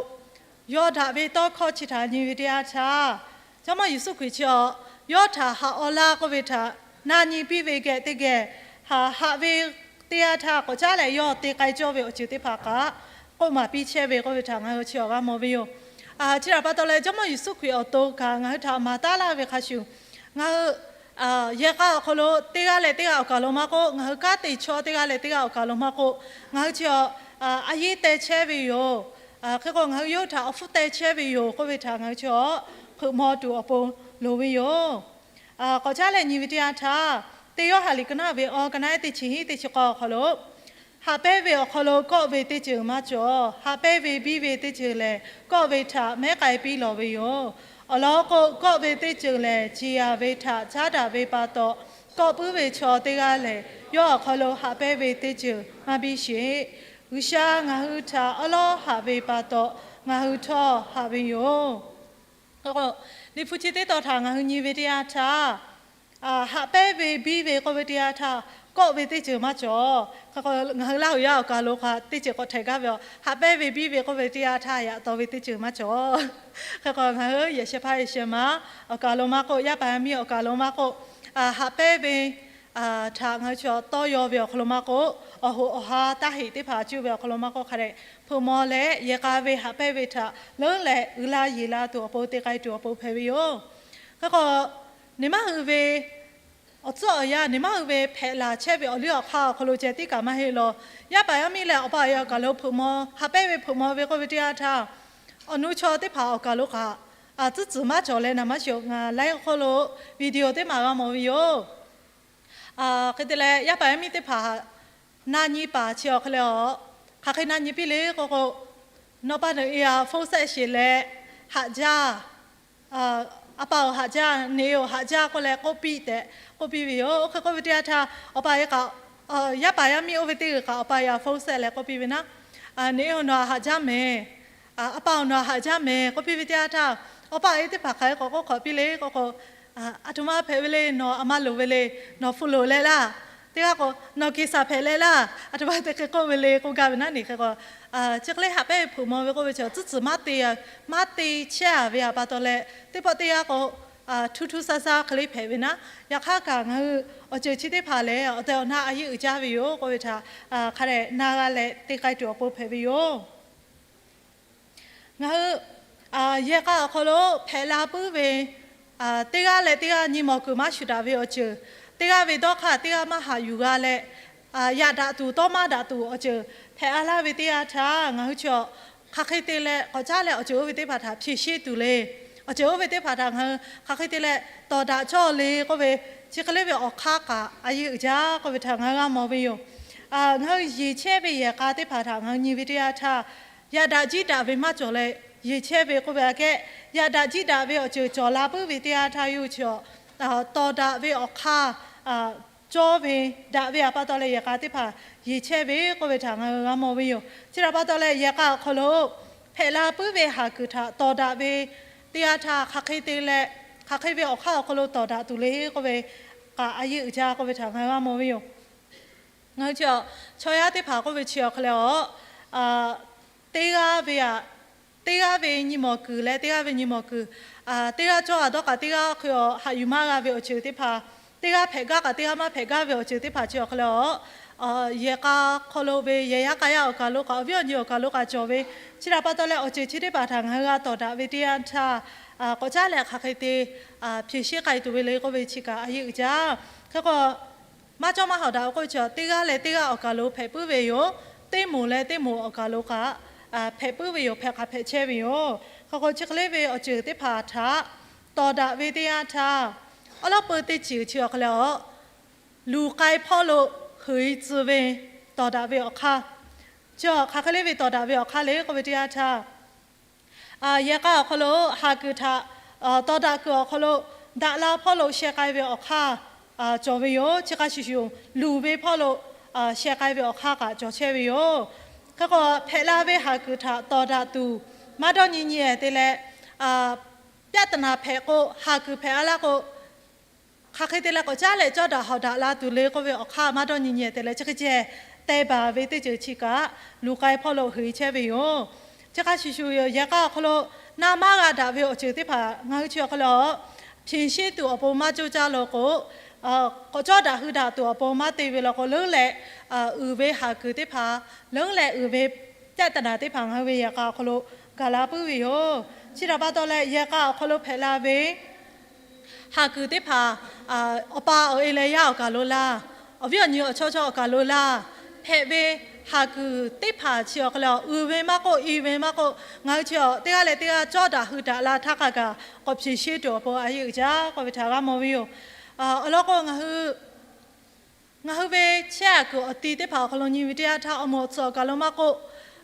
yaw daꞈ ve tawˇ hkawˇ chi htaꞈ nyi ve teˇ yanˇ htaˇ, Jawˇmawˇ Yeˍsuˆ Hkriꞈ chi awˬ yawˇ htaꞈ haꞈ aw laˇ k'oˆ ve htaꞈ na nyi piˇ ve geh teˇ geh, haꞈ haꞈ ve teˇ yanˇ htaˇ k'awꞈ caˉ leh yawˇ te k'ai cawˇ ve awˬ ceuˬ teˇ hpaˍ kaꞈ k'oˆ maˍ piˇ chehˇ ve k'oˆ ve htaꞈ ngaˬ hui chi awˬ g'a mawˬ ve yoˬ. Chi htaꞈ pa taw leh Jawˇmawˇ Yeˍsuˆ Hkriꞈ awˬ to kaꞈ ngaˬ hui htaꞈ maˍ taˉ laˇ ve hk'a shuˍ, ngaˬ hui yehˬ k'a awˬ hk'aw lo teˇ g'aˇ leh teˇ g'aˇ awˬ kaˬ lo maˇ k'oˆ, ngaˬ hui kanˉ te chaw teˇ g'aˇ leh teˇ g'aˇ awˬ kaˬ lo maˇ k'oˆ, ngaˬ hui chi a, a yiˉ te chehˇ ve yoˬ. Hk'e k'o ngaˬ hui yawˇ hui htaꞈ awˬ hpfuhˇ te chehˇ ve yoˬ k'oˆ ve htaꞈ ngaˬ hui chi a hpeuꞈ maw tuˬ awˬ pon loˍ ve yoˬ. K'awꞈ caˉ leh nyi ve teˇ yanˇ htaˇ, teˇ Yoˇhanˬ liꞈ ka naˆ ve awˬ ka naˆ ehˉ teˇ chi hiˉ teˇ chi k'awˇ awˬ hk'aw lo, haꞈ pehnˇ ve awˬ hk'aw lo kawˆ ve teˇ ceuˬ maˇ cawˬ. Haꞈ pehnˇ ve biˇ ve teˇ ceuˬ lehˬ, kawˆ ve htaꞈ mehˉ k'ai piˇ lawˬ ve yoˬ. Awˬ lawn k'o, kawˆ ve teˇ ceuˬ lehˬ, ciˍ yanˍ ve htaꞈ caˉ daꞈ ve pa taw, kawˆ puiˉ ve chaw teˇ g'aˇ lehˬ, yawˇ awˬ hk'aw lo haꞈ pehnˇ ve teˇ ceuˬ maˇ biˇ sheˍ. G'uiˬsha ngaˬ hui htaꞈ awˉ lawˉ haꞈ ve pa taw, ngaˬ hui htawˇ haꞈ ve yoˬ. Liꞈ hpu chi teˇ tawn htaꞈ ngaˬ hui nyi ve teˇ yanˇ htaˇ, haꞈ pehnˇ ve biˇ ve k'oˆ ve teˇ yanˇ htaˇ, kawˆ ve teˇ ceuˬ maˇ cawˬ. Hk'e k'o, ngaˬ hui Laˇ huˍ yaˇ awˬ kaˬ lo hk'a teˇ ceuˬ k'awꞈ htaiˍ gaˇ ve, haꞈ pehnˇ ve biˇ ve k'oˆ ve teˇ yanˇ htaˇ yaꞈ taw ve teˇ ceuˬ maˇ cawˬ. Hk'e k'o, ngaˬ hui yehˬ shehˍ hpaˇ yehˬ shehˍ ma awˬ kaˬ lo maˇ k'oˆ, yaˇ paˍ yaˇ miˇ awˬ kaˬ lo maˇ k'oˆ, haꞈ pehnˇ ve htaꞈ ngaˬ hui chaw tawˇ yaw ve awˬ hk'aw lo maˇ k'oˆ, awˬ hoꞈ awˬ ha taˇ heꞈ teˇ hpaˍ cuˇ ve awˬ hk'aw lo maˇ k'oˆ, hk'a dehꞈ hpeuꞈ maw leh yehˬ k'a ve haꞈ pehnˇ ve htaꞈ leuˉ leh uiˍ la yeˬ la tuˬ awˬ pon te k'ai tuˬ awˬ pon hpehꞈ ve yoˬ. Hk'e k'o, neˬ maˇ hui ve awˬ tcuhˉ awˬ yanˇ, neˬ maˇ hui ve hpehꞈ laˬ chehˇ ve awˬ liˇ awˬ hk'aˇ awˬ hk'aw lo ceh tiˉ kaꞈ maˇ heˆ law. Yaˇ paˍ yaˇ miˇ leh awˬ pa awˬ e awˬ kaˬ lo hpeuꞈ maw, haꞈ pehnˇ ve hpeuꞈ maw ve k'oˆ ve teˇ yanˇ htaˇ, awˬ nu chaw teˇ hpaˍ awˬ kaˬ lo kaꞈ tcuhˉ tcuhˬ maˇ cawˬ leh naˍ maˇ shiˍ. Ngaˬ laiˉ hk'oˆ lo video teˇ maˬ g'a mawˬ ve yoˬ. Hk'e te leh, yaˇ paˍ yaˇ miˇ teˇ hpaˍ na nyi paˍ chi awˬ hk'e leh a, hk'aˬ hk'e na nyi piˇ le k'oˆ k'o, nawˬ pa nawˬ e a phone set sheˍ leh, haꞈ jaˇ, a pa-oˬ haꞈ jaˇ, neˬ-oˬ haꞈ jaˇ k'oˆ leh k'oˆ piˇ tehꞈ k'oˆ piˇ ve yoˬ. Oˇ hk'e k'oˆ ve teˇ yanˇ htaˇ, awˬ pa e kaꞈ, yaˇ paˍ yaˇ miˇ oˇ ve teˇ g'uiˬ kaꞈ awˬ pa e a phone set leh k'oˆ piˇ ve naˉ, neˬ-oˬ nawˬ haꞈ jaˇ mehˍ, a pa-oˬ nawˬ haꞈ jaˇ mehˍ k'oˆ piˇ ve teˇ yanˇ htaˇ, awˬ pa e teˇ hpaˍ hk'aˬ hk'e k'awꞈ k'oˆ hk'awꞈ piˇ le k'oˆ k'o, aˬ htoꞈ ma hpehꞈ ve le, nawˬ a ma loˍ ve le, nawˬ hpu loˍ leh laˇ, teˇ g'aˇ k'o nawˬ keˍsaˍ hpehꞈ leh laˇ, aˬ htoꞈ ma te hk'e k'oˆ ve le k'oˆ gaˇ ve naˉ neˬ. Hk'e k'o, chi hk'e le haꞈ pehnˇ ve hpeuꞈ maw ve k'oˆ ve chi tcuhˉ tcuhˬ maˇ te, maˇ te chehˇ a ve a pa taw leh, teˇ pawˆ teˇ yanˇ k'o, htu htu sa sa hk'e le hpehꞈ ve naˉ. Yaꞈ hk'aˇ kaꞈ ngaˬ hui awˬ ceuˬ chi teˇ hpaˍ lehˬ, awˬ tehˬ awˬ na a yeˇ uiˍ jaˇ ve yoˬ k'oˆ ve htaꞈ hk'a dehꞈ na g'a leh te k'ai tuˬ awˬ pon hpehꞈ ve yoˬ. Ngaˬ hui yehˬ k'a awˬ hk'aw lo hpehꞈ la puiˉ ve, teˇ g'aˇ leh teˇ g'aˇ nyi mawˬ kuiˬ maˇ shuˍ daꞈ ve awˬ ceuˬ, teˇ g'aˇ ve dawˇ hk'aˇ teˇ g'aˇ maˇ haꞈ yuˬ g'a leh, yaꞈ daꞈ tuˬ tawˇ maˇ daꞈ tuˬ awˬ ceuˬ hpehꞈ a laˇ ve teˇ yanˇ htaˇ, ngaˬ hui chi hk'aˬ hk'e te leh k'awꞈ caˉ leh awˬ ceuˬ oˇ ve teˇ hpaˍ htaꞈ hpeꞈ sheˉ tuˬ le. Awˬ ceuˬ oˇ ve teˇ hpaˍ htaꞈ ngaˬ hui hk'aˬ hk'e te leh tawˍ daꞈ cawˇ le k'oˆ ve, chi hk'e le ve awˬ hk'aˇ kaꞈ a yeˇ uiˍ jaˇ k'oˆ ve htaꞈ ngaˬ hui g'a mawˬ ve yoˬ. Ngaˬ hui yeˬ chehˇ ve yehˬ k'a teˇ hpaˍ htaꞈ ngaˬ hui nyi ve teˇ yanˇ htaˇ, yaꞈ daꞈ jiˇ daꞈ ve maˇ cawˬ leh yeˬ chehˇ ve k'oˆ ve aꞈ kehˉ, yaꞈ daꞈ jiˇ daꞈ ve awˬ ceuˬ cawˬ la puiˉ ve teˇ yanˇ htaˇ yawˇ hui chi awˬ tawˍ daꞈ ve awˬ hk'aˇ cawˇ ve daꞈ ve aꞈ pa taw leh yehˬ k'a teˇ hpaˍ yeˬ chehˇ ve k'oˆ ve htaꞈ ngaˬ hui g'a mawˬ ve yoˬ. Chi htaꞈ pa taw leh yehˬ k'a awˬ hk'aw lo hpehꞈ la puiˉ ve haˍ kuiˬ htaꞈ tawˍ daꞈ ve teˇ yanˇ htaˇ, hk'aˬ hk'e te leh hk'aˬ hk'e ve awˬ hk'aˇ awˬ hk'aw lo tawˍ daꞈ tuˬ le k'oˆ ve k'aꞈ a yeˇ uiˍ jaˇ k'oˆ ve htaꞈ ngaˬ hui g'a mawˬ ve yoˬ. Ngaˬ hui chi chaw yaˇ teˇ hpaˍ k'oˆ ve chi awˬ hk'aw leh a, teˇ g'aˇ ve aꞈ, teˇ g'aˇ ve nyi mawˬ kuiˬ leh teˇ g'aˇ ve nyi mawˬ kuiˬ, teˇ g'aˇ cawˇ a dawˇ k'aꞈ teˇ g'aˇ hk'e a haꞈ yuˬ maˇ g'a ve awˬ ceuˬ teˇ hpaˍ, teˇ g'aˇ hpehꞈ gaˇ k'aꞈ teˇ g'aˇ maˇ hpehꞈ gaˇ ve awˬ ceuˬ teˇ hpaˍ chi awˬ hk'aw leh a, yehˬ k'a hk'aw lo ve yehˬ yaˇ k'a yaˇ awˬ kaˬ lo k'aꞈ awˬ viˉ awˬ nyi awˬ kaˬ lo k'aꞈ cawˬ ve, chi htaꞈ pa taw leh awˬ ceuˬ chi teˇ hpaˍ htaꞈ ngaˬ hui g'a tawˍ daꞈ ve teˇ yanˇ htaˇ, k'awꞈ caˉ leh hk'aˬ hk'e te ဖြေရှင်း k'ai tuˬ ve le k'oˆ ve chi kaꞈ a yeˇ uiˍ jaˇ. Hk'e k'o, maˇ cawˇ maˇ hawˍ daꞈ k'oˆ ve chi, teˇ g'aˇ leh teˇ g'aˇ awˬ kaˬ lo hpehꞈ puiˉ ve yoˬ. Teˇ moˍ leh teˇ moˍ awˬ kaˬ lo k'aꞈ hpehꞈ puiˉ ve yoˬ. Hpehꞈ k'aꞈ hpehꞈ chehˇ ve yoˬ. Hk'e k'o, chi hk'e le ve awˬ ceuˬ teˇ hpaˍ htaꞈ tawˍ daꞈ ve teˇ yanˇ htaˇ, awˉ lawˉ peu teˇ ceuˬ chi awˬ hk'aw leh a, luˬ k'ai hpawˇ lo heuˬ-e tcuh ve tawˍ daꞈ ve awˬ hk'aˇ, chi hk'aˬ hk'e le ve tawˍ daꞈ ve awˬ hk'aˇ le k'oˆ ve teˇ yanˇ htaˇ, yehˬ k'a awˬ hk'aw lo haˍ kuiˬ htaꞈ tawˍ daꞈ kuiˬ awˬ hk'aw lo daꞈ la hpawˇ lo sheh k'ai ve awˬ hk'aˇ cawˬ ve yoˬ. Chi hk'a shuˍ shuˍ, luˬ ve hpawˇ lo sheh k'ai ve awˬ hk'aˇ kaꞈ cawˬ chehˇ ve yoˬ. Hk'e k'o, hpehꞈ la ve haˍ kuiˬ htaꞈ tawˍ daꞈ tuˬ maˇ dawˇ nyi nyi-e te leh, ပြဿနာ hpehꞈ k'o, haˍ kuiˬ hpehꞈ a laˇ k'o, hk'aˬ hk'e te leh k'awꞈ caˉ leh cawˇ daꞈ hawˍ daꞈ la tuˬ le k'oˆ ve awˬ hk'aˇ maˇ dawˇ nyi nyi-e te leh, chi hk'e ceh teh baˬ ve teˇ ceuˬ chi kaꞈ luˬ k'ai hpawˇ lo heuˬ-e chehˇ ve yoˬ. Chi hk'a shuˍ shuˍ, yehˬ k'a awˬ hk'aw lo na maˇ g'a daꞈ ve awˬ ceuˬ teˇ hpaˍ ngaˬ hui chi awˬ hk'aw lo ဖြေရှင်း tuˬ awˬ pon maˇ coˇ caˇ law k'o, k'awꞈ cawˇ daꞈ hui daꞈ tuˬ awˬ pon maˇ te ve law k'o, leuˉ leh uiˍ ve haˍ kuiˬ teˇ hpaˍ, leuˉ leh uiˍ ve ပြဿနာ teˇ hpaˍ ngaˬ hui ve yehˬ k'a awˬ hk'aw lo gaˬ la puiˉ ve yoˬ. Chi htaꞈ pa taw leh yehˬ k'a awˬ hk'aw lo hpehꞈ la ve haˍ kuiˬ teˇ hpaˍ, awˬ pa awˬ e leh yaˇ awˬ kaˬ lo laˇ, awˬ viˉ awˬ nyi awˬ chawˇ chawˇ awˬ kaˬ lo laˇ, hpehꞈ ve haˍ kuiˬ teˇ hpaˍ chi awˬ hk'aw lo uiˍ ve maˇ k'oˆ, i ve maˇ k'oˆ, ngaˬ hui chi teˇ g'aˇ leh teˇ g'aˇ cawˇ daꞈ hui daꞈ la htaˇ hk'a gaˬ k'awꞈ ဖြေရှင်း tuˬ awˬ pon a yeˇ uiˍ jaˇ k'oˆ ve htaꞈ g'a mawˬ ve yoˬ. Awˬ lawn k'o, ngaˬ hui ve chehˇ a kuiˬ awˬ ti teˇ hpaˍ awˬ hk'aw lo nyi ve teˇ yanˇ htaˇ, awˬ moˍ awˬ tsuhꞈ awˬ kaˬ lo maˇ k'oˆ,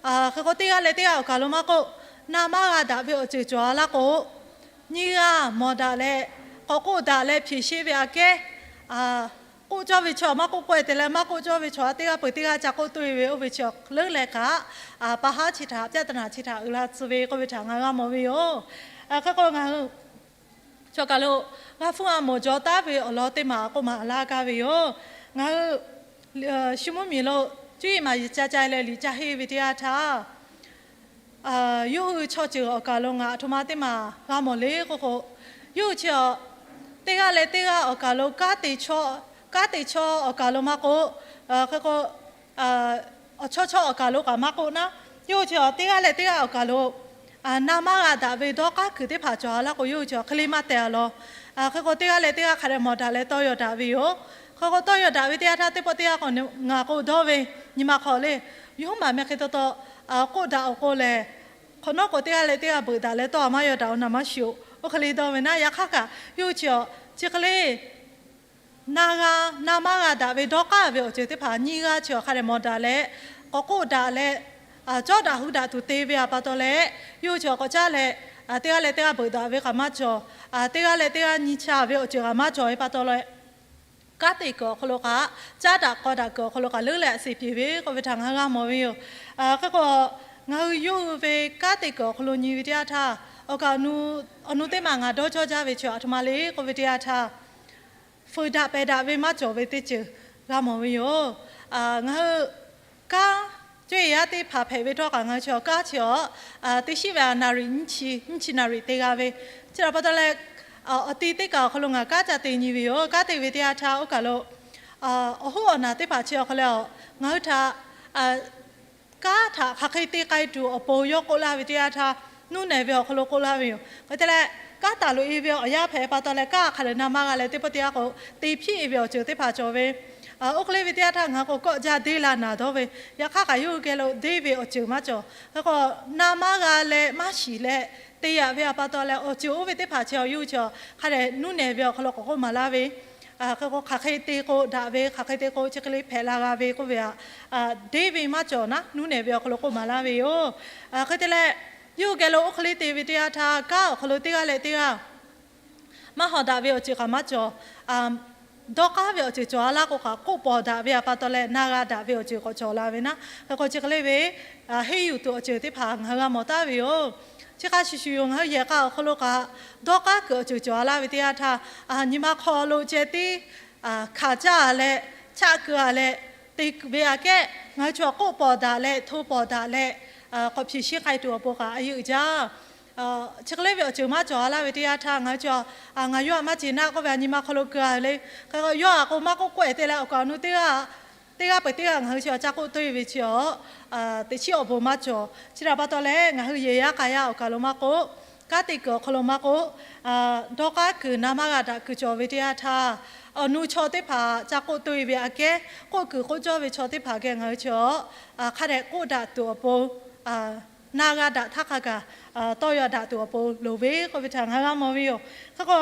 hk'e k'o teˇ g'aˇ leh teˇ g'aˇ awˬ kaˬ lo maˇ k'oˆ, na maˇ g'a daꞈ ve awˬ ceuˬ cawˬ a laˇ k'o, nyiˇ g'aˇ mawˬ daꞈ leh k'awꞈ k'oˆ daꞈ leh ဖြေရှင်း ve aꞈ kehˉ, k'oˆ cawˇ ve chaw maˇ k'oˆ k'oˆ-e te leh, maˇ k'oˆ cawˇ ve chaw teˇ g'aˇ peuˬ teˇ g'aˇ ca k'oˆ toˆ-e ve oˇ ve chi leuˉ leh kaꞈ, pa haˉ chi htaꞈ ပြဿနာ chi htaꞈ uiˍ la tcuh ve k'oˆ ve htaꞈ ngaˬ g'a mawˬ ve yoˬ. Hk'e k'o ngaˬ hui chaw kaˬ lo g'a hpuˇ a mawˬ jaw taˉ ve awˬ lawn teˇ maˬ k'oˆ maˍ laˇ gaˇ ve yoˬ. Ngaˬ hui shu mvuhˇ miˬ lo cuˇ yiˍ maˍ yiˍ ca ca leh liꞈ ca henˇ ve teˇ yanˇ htaˇ, yawˇ hui chaw ceuˬ awˬ kaˬ lo ngaˬ aˬ htoꞈ ma teˇ maˬ g'a mawˬ le k'oˆ k'o, yawˇ hui chi a teˇ g'aˇ leh teˇ g'aˇ awˬ kaˬ lo kanˉ te chaw, kanˉ te chaw awˬ kaˬ lo maˇ k'oˆ, hk'e k'o awˬ chawˇ chawˇ awˬ kaˬ lo kaꞈ maˇ k'oˆ naˉ, yawˇ hui chi a teˇ g'aˇ leh teˇ g'aˇ awˬ kaˬ lo na maˇ g'a daꞈ ve dawˇ k'aˉ kuiˬ teˇ hpaˍ cawˬ a laˇ k'o, yawˇ hui chi a hk'e le maˇ teh a law. Hk'e k'o teˇ g'aˇ leh teˇ g'aˇ hk'a dehꞈ mawˬ daꞈ leh tawˇ yaw daꞈ ve yoˬ. Hk'e k'o tawˇ yaw daꞈ ve teˇ yanˇ htaˇ teˇ pawˆ teˇ yanˇ k'o, ngaˬ k'o dawˇ ve, nyi ma hk'aw le, yawˇ hui maˬ meh hk'e taw taw k'oˆ daꞈ awˬ k'o lehˬ, hk'awꞈ nawˉ k'o teˇ g'aˇ leh teˇ g'aˇ beuꞈ daꞈ leh tawˇ a maˇ yaw daꞈ-o naˬ maˇ shiˍ-oˬ. Oˇ hk'e le dawˇ ve naˉ, yaꞈ hk'aˇ kaꞈ yawˇ hui chi a chi hk'e le na g'a, na maˇ g'a daꞈ ve dawˇ k'aˉ ve awˬ ceuˬ teˇ hpaˍ nyiˇ g'aˇ chi awˬ hk'a dehꞈ mawˬ daꞈ leh, k'awꞈ k'oˆ daꞈ leh, cawˇ daꞈ hui daꞈ tuˬ te ve a pa taw leh, yawˇ hui chi awˬ k'awꞈ caˉ leh, teˇ g'aˇ leh teˇ g'aˇ beuꞈ daꞈ ve kaꞈ maˇ cawˬ, teˇ g'aˇ leh teˇ g'aˇ nyi cha ve awˬ ceuˬ kaꞈ maˇ cawˬ ve pa taw leh, kanˉ te kuiˬ awˬ hk'aw lo kaꞈ, caˉ daꞈ k'aw daꞈ kuiˬ awˬ hk'aw lo kaꞈ leuˉ leh a seˍ peˍ ve k'oˆ ve htaꞈ ngaˬ hui g'a mawˬ ve yoˬ. Hk'e k'o, ngaˬ hui yawˇ hui ve kanˉ te kuiˬ awˬ hk'aw lo nyi ve teˇ yanˇ htaˇ, awˬ kaꞈ awˬ nu teˇ maˬ ngaˬ dawˇ cawˇ jaˇ ve chi aˬ htoꞈ ma le k'oˆ ve teˇ yanˇ htaˇ, fuiˍ daꞈ pehˬ daꞈ ve maˇ cawˬ ve teˇ ceuˬ g'a mawˬ ve yoˬ. Ngaˬ hui kanˉ, cuˇ yiˍ yaˇ teˇ hpaˍ hpehꞈ ve htawˇ kaꞈ ngaˬ hui chi kanˉ chi a, teˇ shiˉ ve a naˍ riˍ nyiˇ chi, nyiˇ chi naˍ riˍ te g'a ve, chi htaꞈ pa taw leh, awˬ ti teˇ kaˬ awˬ hk'aw lo ngaˬ kanˉ ca te nyi ve yoˬ. Kanˉ te ve teˇ yanˇ htaˇ oˇ kaˬ lo awˬ hoˉ awˬ naˬ teˇ hpaˍ chi awˬ hk'aw leh a, ngaˬ hui htaꞈ kanˉ htaꞈ hk'aˬ hk'e te k'ai tuˬ awˬ pon yawˇ k'oˆ laˇ ve teˇ yanˇ htaˇ, nuˇ nehˬ ve awˬ hk'aw lo k'oˆ laˇ ve yoˬ. Hk'e te leh, kanˉ taˍ loꞈ-e ve awˬ yanˇ hpehꞈ pa taw leh kanˉ hk'a dehꞈ na maˇ g'a leh teˇ pawˆ teˇ yanˇ k'o, te hpiˆ-e ve awˬ ceuˬ teˇ hpaˍ cawˬ ve, oˇ hk'e le ve teˇ yanˇ htaˇ ngaˬ hui k'o kawˆ jaˇ deˇ la naˍ dawˇ ve, yaꞈ hk'aˇ kaꞈ yawˇ hui geh lo deˇ ve awˬ ceuˬ maˇ cawˬ. Hk'e k'o, na maˇ g'a leh maˇ shiˍ leh te yaꞈ ve a pa taw leh awˬ ceuˬ oˇ ve teˇ hpaˍ chi a yawˇ hui chi a hk'a dehꞈ nuˇ nehˬ ve awˬ hk'aw lo k'awꞈ k'oˆ maˍ laˇ ve, Hk'e k'o, hk'aˬ hk'e te k'o daꞈ ve, hk'aˬ hk'e te k'o chi hk'e le hpehꞈ la g'a ve k'oˆ ve htaꞈ, deˇ ve maˇ cawˬ naˉ, nuˇ nehˬ ve awˬ hk'aw lo k'oˆ maˍ laˇ ve yoˬ. Hk'e te leh, yawˇ hui geh lo oˇ hk'e le te ve teˇ yanˇ htaˇ, kanˉ awˬ hk'aw lo teˇ g'aˇ leh teˇ g'aˇ maˇ hawˍ daꞈ ve awˬ ceuˬ kaꞈ maˇ cawˬ. Dawˇ k'aˉ ve awˬ ceuˬ cawˬ a laˇ k'o kaꞈ, k'oˆ pawˍ daꞈ ve pa taw leh na g'a daꞈ ve awˬ ceuˬ k'awꞈ cawˬ la ve naˉ. Hk'e k'o, chi hk'e le ve henˇ yuˬ tuˬ awˬ ceuˬ teˇ hpaˍ ngaˬ hui g'a mawˬ taˍ ve yoˬ. Chi hk'a shuˍ shuˍ yoˬ, ngaˬ hui yehˬ k'a awˬ hk'aw lo kaꞈ dawˇ k'aˉ kuiˬ awˬ ceuˬ cawˬ a laˇ ve teˇ yanˇ htaˇ, nyi ma hk'aw lo ceh tiˉ hkanˍ caˇ a leh, chaˆ keu a leh, te ve aꞈ kehˉ ngaˬ hui chaw k'oˆ pawˍ daꞈ leh hto pawˍ daꞈ leh, k'awꞈ hpiˍ sheˉ k'ai tuˬ awˬ pon kaꞈ a yeˇ uiˍ jaˇ. Chi hk'e le ve awˬ ceuˬ maˇ cawˬ a laˇ ve teˇ yanˇ htaˇ, ngaˬ hui chaw, ngaˬ yawˇ htaꞈ maˇ ce naˆ k'oˆ ve, nyi ma hk'aw lo keu a le. Hk'e k'o, yawˇ htaꞈ k'o maˇ k'oˆ k'oˆ e te leh awˬ kaˍ awˬ nu teˇ g'aˇ teˇ g'aˇ peuˬ teˇ g'aˇ ngaˬ hui chi awˬ ca k'oˆ toˇ ve chi awˬ, teꞈ chiˉ awˬ bon maˇ cawˬ. Chi htaꞈ pa taw leh, ngaˬ hui yehˬ yaˇ k'a yaˇ awˬ kaˍ lo maˇ k'oˆ, kanˉ te kuiˬ awˬ hk'aw lo maˇ k'oˆ, dawˇ k'aˉ kuiˬ na maˇ g'a daꞈ kuiˬ cawˬ ve teˇ yanˇ htaˇ, awˬ nu chaw teˇ hpaˍ ca k'oˆ toˇ ve aꞈ kehˉ, k'oˆ kuiˬ k'oˆ cawˇ ve chaw teˇ hpaˍ geh ngaˬ hui chi awˬ hk'a dehꞈ k'oˆ daꞈ tuˬ awˬ pon, na g'a daꞈ htaˇ hk'a gaˬ tawˇ yaw daꞈ tuˬ awˬ pon loˍ ve k'oˆ ve htaꞈ ngaˬ hui g'a mawˬ ve yoˬ. Hk'e k'o,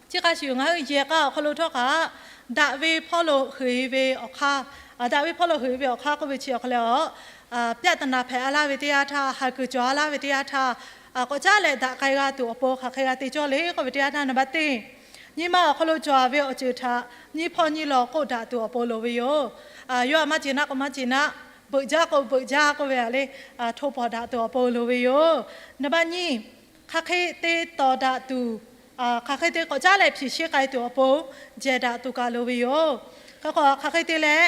chi hk'a shuˍ ngaˬ hui yehˬ k'a awˬ hk'aw lo htawˇ kaꞈ, daꞈ ve hpawˇ lo huiˍ ve awˬ hk'aˇ, daꞈ ve hpawˇ lo huiˍ ve awˬ hk'aˇ k'oˆ ve chi awˬ hk'aw leh a, ပြဿနာ hpehꞈ a laˇ ve teˇ yanˇ htaˇ, ha kuiˬ cawˬ a laˇ ve teˇ yanˇ htaˇ, k'awꞈ caˉ leh daꞈ k'ai g'a tuˬ awˬ pon hk'aˬ hk'e g'a te cawˇ le k'oˆ ve teˇ yanˇ htaˇ, naˍ baˆ teˇ, nyi ma awˬ hk'aw lo cawˬ ve awˬ ceuˬ htaꞈ nyiˇ hpawˇ nyiˇ law k'oˆ daꞈ tuˬ awˬ pon loˍ ve yoˬ. Yawˇ htaꞈ maˇ ce naˆ k'o maˇ ce naˆ, beuꞈ jaˇ k'o beuꞈ jaˇ k'oˆ ve htaꞈ le, hto pawˍ daꞈ tuˬ awˬ pon loˍ ve yoˬ. Naˍ baˆ nyiˇ, hk'aˬ hk'e te tawˍ daꞈ tuˬ, hk'aˬ hk'e te k'awꞈ caˉ leh hpiˍ sheˉ k'ai tuˬ awˬ pon jehˬ daꞈ tuˬ kaꞈ loˍ ve yoˬ. Hk'e k'o, hk'aˬ hk'e te leh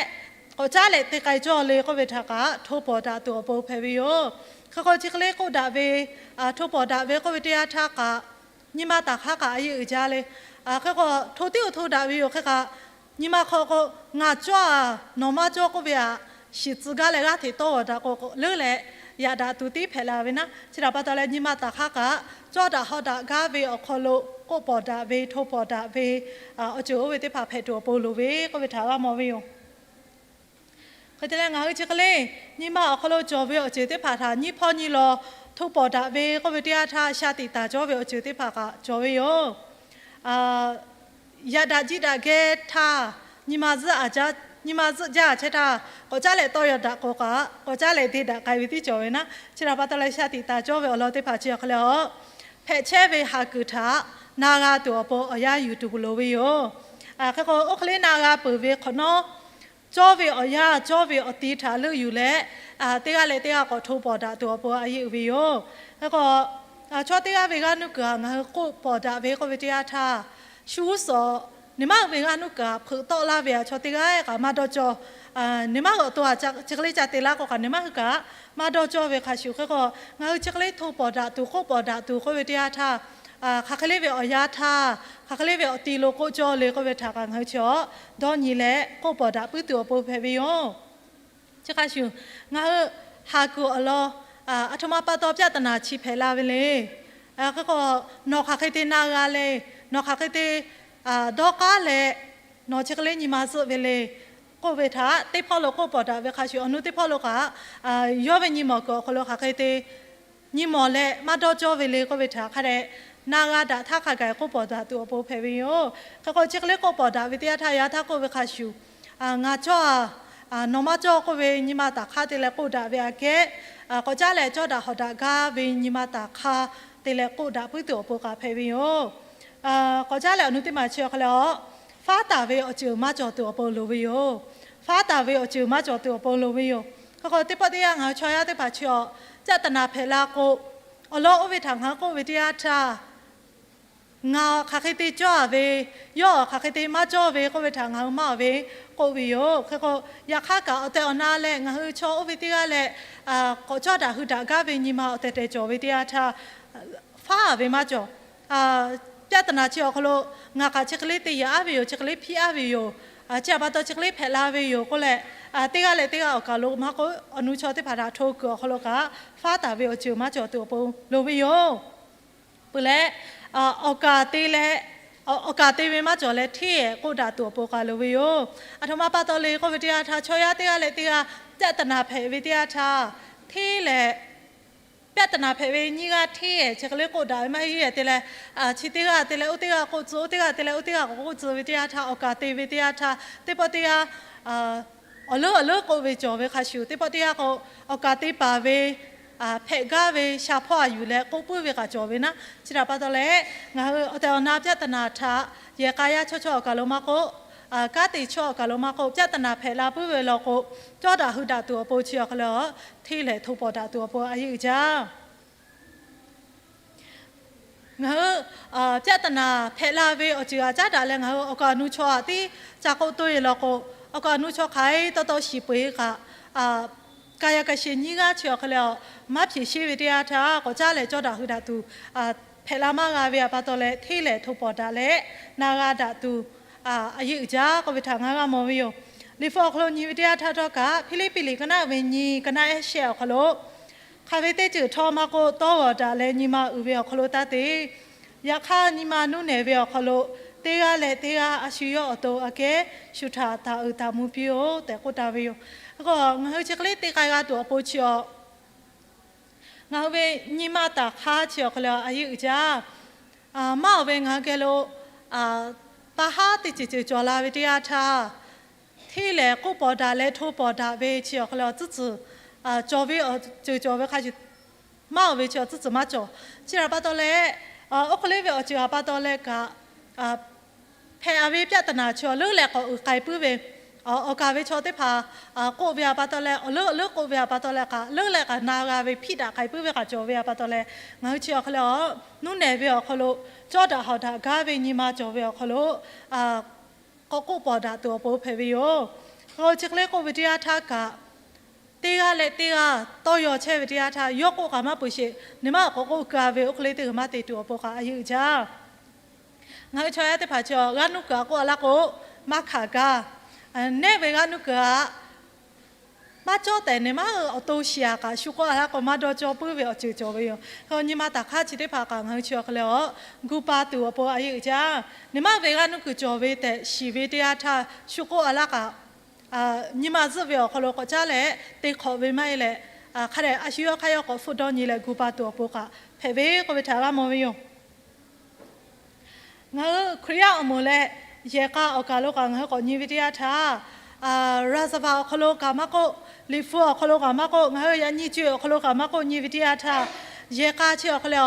k'awꞈ caˉ leh te k'ai cawˇ le k'oˆ ve htaꞈ kaꞈ hto pawˍ daꞈ tuˬ awˬ pon hpehꞈ ve yoˬ. Hk'e k'o, chi hk'e le k'oˆ daꞈ ve, hto pawˍ daꞈ ve k'oˆ ve teˇ yanˇ htaˇ kaꞈ, nyi ma taˍ hk'aˇ kaꞈ a yeˇ uiˍ jaˇ le. Hk'e k'o, hto tiˉ awˬ hto daꞈ ve yoˬ. Hk'e kaꞈ, nyi ma hk'aw k'o, ngaˬ cawˇ a, nawˬ maˇ cawˇ k'oˆ ve htaꞈ shiˍ tcuh gaˇ leh g'aˇ hteꞈ tawˇ g'awˬ daꞈ k'o, leuˉ leh yaꞈ daꞈ tuˬ tiˉ hpehꞈ la ve naˉ. Chi htaꞈ pa taw leh, nyi ma taˍ hk'aˇ kaꞈ cawˇ daꞈ hawˍ daꞈ gaˇ ve awˬ hk'aw lo k'oˆ pawˍ daꞈ ve, hto pawˍ daꞈ ve awˬ ceuˬ oˇ ve teˇ hpaˍ hpehꞈ tuˬ awˬ pon loˍ ve k'oˆ ve htaꞈ g'a mawˬ ve yoˬ. Hk'e te leh, ngaˬ hui chi hk'e le nyi ma awˬ hk'aw lo cawˬ ve awˬ ceuˬ teˇ hpaˍ htaꞈ nyiˇ hpawˇ nyiˇ law hto pawˍ daꞈ ve k'oˆ ve teˇ yanˇ htaˇ, sha tiꞈ taˍ cawˇ ve awˬ ceuˬ teˇ hpaˍ kaꞈ cawˬ ve yoˬ. Yaꞈ daꞈ jiˇ daꞈ geh htaˇ, nyi ma zuhˆ a jaˇ, nyi ma zuhˆ jaˇ a chehˇ htaˇ, k'awꞈ caˉ leh tawˇ yaw daꞈ k'o kaꞈ, k'awꞈ caˉ leh te daꞈ k'ai ve tiˉ cawˬ ve naˉ. Chi htaꞈ pa taw leh, sha tiꞈ taˍ cawˇ ve awˬ lawn teˇ hpaˍ chi awˬ hk'e leh a, hpehꞈ chehˇ ve ha kuiˬ htaꞈ na g'a tuˬ awˬ pon awˬ yanˇ yuˬ tuˬ loˍ ve yoˬ. Hk'e k'o, oˇ hk'e le na g'a peuˬ ve hk'awꞈ nawˉ, cawˇ ve awˬ yanˇ, cawˇ ve awˬ ti htaꞈ leuˆ yuˬ leh, teˇ g'aˇ leh teˇ g'aˇ k'awꞈ hto pawˍ daꞈ tuˬ awˬ pon a yeˇ uiˍ ve yoˬ. Hk'e k'o, chaw teˇ g'aˇ ve g'aˇ nuˇ kuiˬ a ngaˬ hui k'oˆ pawˍ daꞈ ve k'oˆ ve teˇ yanˇ htaˇ, shu uˉ suhˍ neˬ maˇ hui ve g'aˇ nuˇ kuiˬ a hpeuꞈ tawˆ laˇ ve a chaw teˇ g'aˇ kaꞈ maˇ dawˇ cawˇ. Neˬ maˇ hui awˬ to a chi hk'e le ca te laˇ k'o kaꞈ, neˬ maˇ hui kaꞈ maˇ dawˇ cawˇ ve hk'a shuˍ, hk'e k'o, ngaˬ hui chi hk'e le hto pawˍ daꞈ tuˬ, k'oˆ pawˍ daꞈ tuˬ k'oˆ ve teˇ yanˇ htaˇ, hk'aˬ hk'e le ve awˬ yanˇ htaˇ, hk'aˬ hk'e le ve awˬ ti lo k'oˆ cawˇ le k'oˆ ve htaꞈ kaꞈ ngaˬ hui chi a dawˇ nyi leh k'oˆ pawˍ daꞈ puiˉ tuˬ awˬ pon hpehꞈ ve yoˬ. Chi hk'a shuˍ, ngaˬ hui ha kuiˬ awˬ lawn aˬ htoꞈ ma pa taw ပြဿနာ chi hpehꞈ la ve le. Hk'e k'o, nawˬ hk'aˬ hk'e te na g'a le, nawˬ hk'aˬ hk'e te dawˇ k'aˉ leh, nawˬ chi hk'e le nyi ma zuhˆ ve le k'oˆ ve htaꞈ teˇ hpawˇ lo k'oˆ pawˍ daꞈ ve hk'a shuˍ, awˬ nu teˇ hpawˇ lo kaꞈ, yawˇ ve nyi mawˬ kuiˬ awˬ hk'aw lo hk'aˬ hk'e te nyi mawˬ leh maˇ dawˇ cawˇ ve le k'oˆ ve htaꞈ hk'a dehꞈ na g'a daꞈ htaˇ hk'a gaˬ k'oˆ pawˍ daꞈ tuˬ awˬ pon hpehꞈ ve yoˬ. Hk'e k'o, chi hk'e le k'oˆ pawˍ daꞈ ve teˇ yanˇ htaˇ, yaꞈ htaˇ k'oˆ ve hk'a shuˍ, ngaˬ cawˇ a, nawˬ maˇ cawˇ k'oˆ ve nyi ma taˍ hk'aˇ te leh k'oˆ daꞈ ve aꞈ kehˉ, k'awꞈ caˉ leh cawˇ daꞈ hawˍ daꞈ gaˇ ve nyi ma taˍ hk'aˇ te leh k'oˆ daꞈ puiˉ tuˬ awˬ pon kaꞈ hpehꞈ ve yoˬ. K'awꞈ caˉ leh awˬ nu teˇ maˬ chi awˬ hk'e leh a, faˉ taˍ ve awˬ ceuˬ maˇ cawˬ tuˬ awˬ pon loˍ ve yoˬ. Faˉ taˍ ve awˬ ceuˬ maˇ cawˬ tuˬ awˬ pon loˍ ve yoˬ. Hk'e k'o, teˇ pawˆ teˇ yanˇ ngaˬ hui chaw yaˇ teˇ hpaˍ chi a ပြဿနာ hpehꞈ la k'o, awˬ lawn oˇ ve htaꞈ ngaˬ hui k'oˆ ve teˇ yanˇ htaˇ, ngaˬ hk'aˬ hk'e te cawˇ a ve, yawˇ hk'aˬ hk'e te maˇ cawˇ ve k'oˆ ve htaꞈ ngaˬ hui maˇ a ve k'oˆ ve yoˬ. Hk'e k'o, yaꞈ hk'aˇ kaꞈ awˬ tehˬ awˬ na leh ngaˬ hui chaw oˇ ve teˇ g'aˇ leh k'awꞈ cawˇ daꞈ hui daꞈ gaˇ ve nyi ma awˬ tehˬ tehˬ cawˬ ve teˇ yanˇ htaˇ, faˉ ve maˇ cawˬ. ပြဿနာ chi awˬ hk'aw lo ngaˬ kaꞈ chi hk'e le te yaꞈ aˉ ve yoˬ, chi hk'e le hpiˇ aˉ ve yoˬ, chi htaꞈ pa taw chi hk'e le hpehꞈ la ve yoˬ k'oˆ leh, teˇ g'aˇ leh teˇ g'aˇ awˬ kaˬ lo maˇ k'oˆ, awˬ nu chaw teˇ hpaˍ htaꞈ hto kuiˬ awˬ hk'aw lo kaꞈ faˉ taˍ ve awˬ ceuˬ maˇ cawˬ tuˬ awˬ pon loˍ ve yoˬ. Peuˬ leh, awˬ kaˬ te leh, awˬ kaˬ te ve maˇ cawˬ leh hteˇ ehˍ k'oˆ daꞈ tuˬ awˬ pon k'ai loˍ ve yoˬ. Aˬ htoꞈ ma pa taw le k'oˆ ve teˇ yanˇ htaˇ, chaw yaˇ teˇ g'aˇ leh teˇ g'aˇ ပြဿနာ hpehꞈ ve teˇ yanˇ htaˇ, hteˇ leh Pyaˆ taˍ naˍ hpehꞈ ve nyiˇ g'aˇ hteˇ chi hk'e le k'oˆ daꞈ ve maˇ heˆ. Yaꞈ te leh, chi teˇ g'aˇ te leh oˇ teˇ g'aˇ k'oˆ tcuh, oˇ teˇ g'aˇ te leh oˇ teˇ g'aˇ k'awꞈ k'oˆ tcuh ve teˇ yanˇ htaˇ, awˬ kaˍ te ve teˇ yanˇ htaˇ, teˇ pawˆ teˇ yanˇ awˬ leuˉ awˬ leuˉ k'oˆ ve cawˬ ve hk'a shuˍ, teˇ pawˆ teˇ yanˇ k'o awˬ kaˍ te paˍ ve hpehꞈ gaˇ ve sha hpawˇ a yuˬ leh k'oˆ puiˉ ve kaꞈ cawˬ ve naˉ. Chi htaꞈ pa taw leh, ngaˬ hui awˬ tehˬ awˬ na pyaˆ taˍ naˍ htaꞈ yehˬ k'a yaˇ chaw chaw awˬ kaˬ lo maˇ k'oˆ, kanˉ te chaw awˬ kaˬ lo maˇ k'oˆ, pyaˆ taˍ naˍ hpehꞈ la puiˉ ve law k'o, cawˇ daꞈ hui daꞈ tuˬ awˬ pon chi awˬ hk'e le, hteˇ lehˬ hto pawˍ daꞈ tuˬ awˬ pon a yeˇ uiˍ jaˇ. Ngaˬ hui pyaˆ taˍ naˍ hpehꞈ la ve awˬ ceuˬ aꞈ caˉ daꞈ leh ngaˬ hui awˬ kaˍ awˬ nu chaw aꞈ tiˉ ca k'oˆ toˇ e law k'o, awˬ kaˍ awˬ nu chaw hk'aˬ e taw taw shiˍ peuˬ e kaꞈ, ka yaꞈ ka sheˍ nyiˇ g'aˇ chi awˬ hk'e le, maˇ hpeꞈ sheˉ ve teˇ yanˇ htaˇ k'awꞈ caˉ leh cawˇ daꞈ hui daꞈ tuˬ hpehꞈ la maˇ g'a ve aꞈ pa taw leh, hteˇ lehˬ hto pawˍ daꞈ leh na g'a daꞈ tuˬ a yeˇ uiˍ jaˇ k'oˆ ve htaꞈ ngaˬ hui g'a mawˬ ve yoˬ. Liꞈ hpu awˬ hk'aw lo nyi ve teˇ yanˇ htaˇ htawˇ kaꞈ, Hpiˇliˇpiˆ liꞈ ka naˆ ve nyi ka naˆ ehˉ shehˆ awˬ hk'aw lo, hk'aˬ ve teˇ ceuˬ htawˇ maˇ k'oˆ, tawˇ g'awˬ daꞈ leh nyi ma uiˍ ve awˬ hk'aw lo taˇ te. Yaꞈ hk'aˇ, nyi ma nuˇ nehˬ ve awˬ hk'aw lo teˇ g'aˇ leh teˇ g'aˇ a shu yawˇ awˬ to aꞈ kehˉ shu htaꞈ taˍ uiˍ taˍ mvuh piˇ-oˆ tehꞈ k'oˆ taˍ ve yoˬ. K'o, ngaˬ hui chi hk'e le te k'ai g'a tuˬ awˬ pon chi awˬ, ngaˬ hui ve nyi ma taˍ hk'aˇ chi awˬ hk'e le a yeˇ uiˍ jaˇ. Maˇ oˬ ve ngaˬ hui geh lo pa haˉ teˇ ceuˬ ceuˬ cawˬ la ve teˇ yanˇ htaˇ, hteˇ lehˬ k'oˆ pawˍ daꞈ leh hto pawˍ daꞈ ve chi awˬ hk'e le tcuhˉ tcuhˬ cawˬ ve awˬ ceuˬ cawˬ ve hk'a shuˍ, maˇ oˬ ve chi awˬ tcuhˉ tcuhˬ maˇ cawˬ. Chi htaꞈ pa taw leh, oˇ hk'e le ve awˬ ceuˬ aꞈ pa taw leh kaꞈ, hpehꞈ a ve pyaˆ taˍ naˍ chi awˬ leuˉ leh k'awꞈ uiˍ k'ai puiˉ ve, awˬ kaˍ ve chaw teˇ hpaˍ k'oˆ ve aꞈ pa taw leh, awˬ leuˉ awˬ leuˉ k'oˆ ve aꞈ pa taw leh kaꞈ, leuˉ leh kaꞈ na g'a ve hpiˆ daꞈ k'ai puiˉ ve kaꞈ cawˬ ve aꞈ pa taw leh, ngaˬ hui chi awˬ hk'e le, nuˇ nehˬ ve awˬ hk'aw lo cawˇ daꞈ hawˍ daꞈ gaˇ ve nyi ma cawˬ ve awˬ hk'aw lo k'awꞈ k'oˆ pawˍ daꞈ tuˬ awˬ pon hpehꞈ ve yoˬ. K'o, chi hk'e le k'oˆ ve teˇ yanˇ htaˇ kaꞈ, teˇ g'aˇ leh teˇ g'aˇ tawˇ yaw chehˇ ve teˇ yanˇ htaˇ, yawˇ k'oˆ kaꞈ maˇ peuˬ sheˍ, neˬ maˇ k'awꞈ k'oˆ ka ve oˇ hk'e le teˇ g'uiˬ maˇ te tuˬ awˬ pon kaꞈ a yeˇ uiˍ jaˇ. Ngaˬ hui chaw yaˇ teˇ hpaˍ chi g'aˇ nuˇ kuiˬ aꞈ k'oˆ a laˇ k'o, maˇ hkanˍ gaˇ. Nehˉ ve g'aˇ nuˇ kuiˬ aꞈ maˇ cawˇ tehꞈ neˬ maˇ awˬ to shiˍ aꞈ kaꞈ shu k'oˆ a laˇ k'o, maˇ dawˇ cawˇ puiˉ ve awˬ ceuˬ cawˬ ve yoˬ. K'o, nyi ma taˍ hk'aˇ chi teˇ hpaˍ kaꞈ ngaˬ hui chi awˬ hk'e le, gu pa tuˬ awˬ pon a yeˇ uiˍ jaˇ. Neˬ maˇ ve g'aˇ nuˇ kuiˬ cawˬ ve tehꞈ shiˍ ve teˇ yanˇ htaˇ shu k'oˆ a laˇ kaꞈ, nyi ma zuhˆ ve awˬ hk'aw lo k'awꞈ caˉ leh te hk'awꞈ ve maˇ heˆ leh, hk'a dehꞈ a shu yawˇ hk'aˇ yawˇ k'awꞈ hpfuhˆ dawˇ nyi leh gu pa tuˬ awˬ pon kaꞈ hpehꞈ ve k'oˆ ve htaꞈ g'a mawˬ ve yoˬ. Ngaˬ hui Hkriꞈ yaˇ awˬ moˍ leh yehˬ k'a awˬ kaˬ lo kaꞈ ngaˬ hui k'awꞈ nyi ve teˇ yanˇ htaˇ, raˍzaˍvaˍ awˬ hk'aw lo kaꞈ maˇ k'oˆ, liꞈ hpu awˬ hk'aw lo kaꞈ maˇ k'oˆ, ngaˬ hui yaꞈ nyi co-e awˬ hk'aw lo kaꞈ maˇ k'oˆ nyi ve teˇ yanˇ htaˇ, yehˬ k'a chi awˬ hk'e le,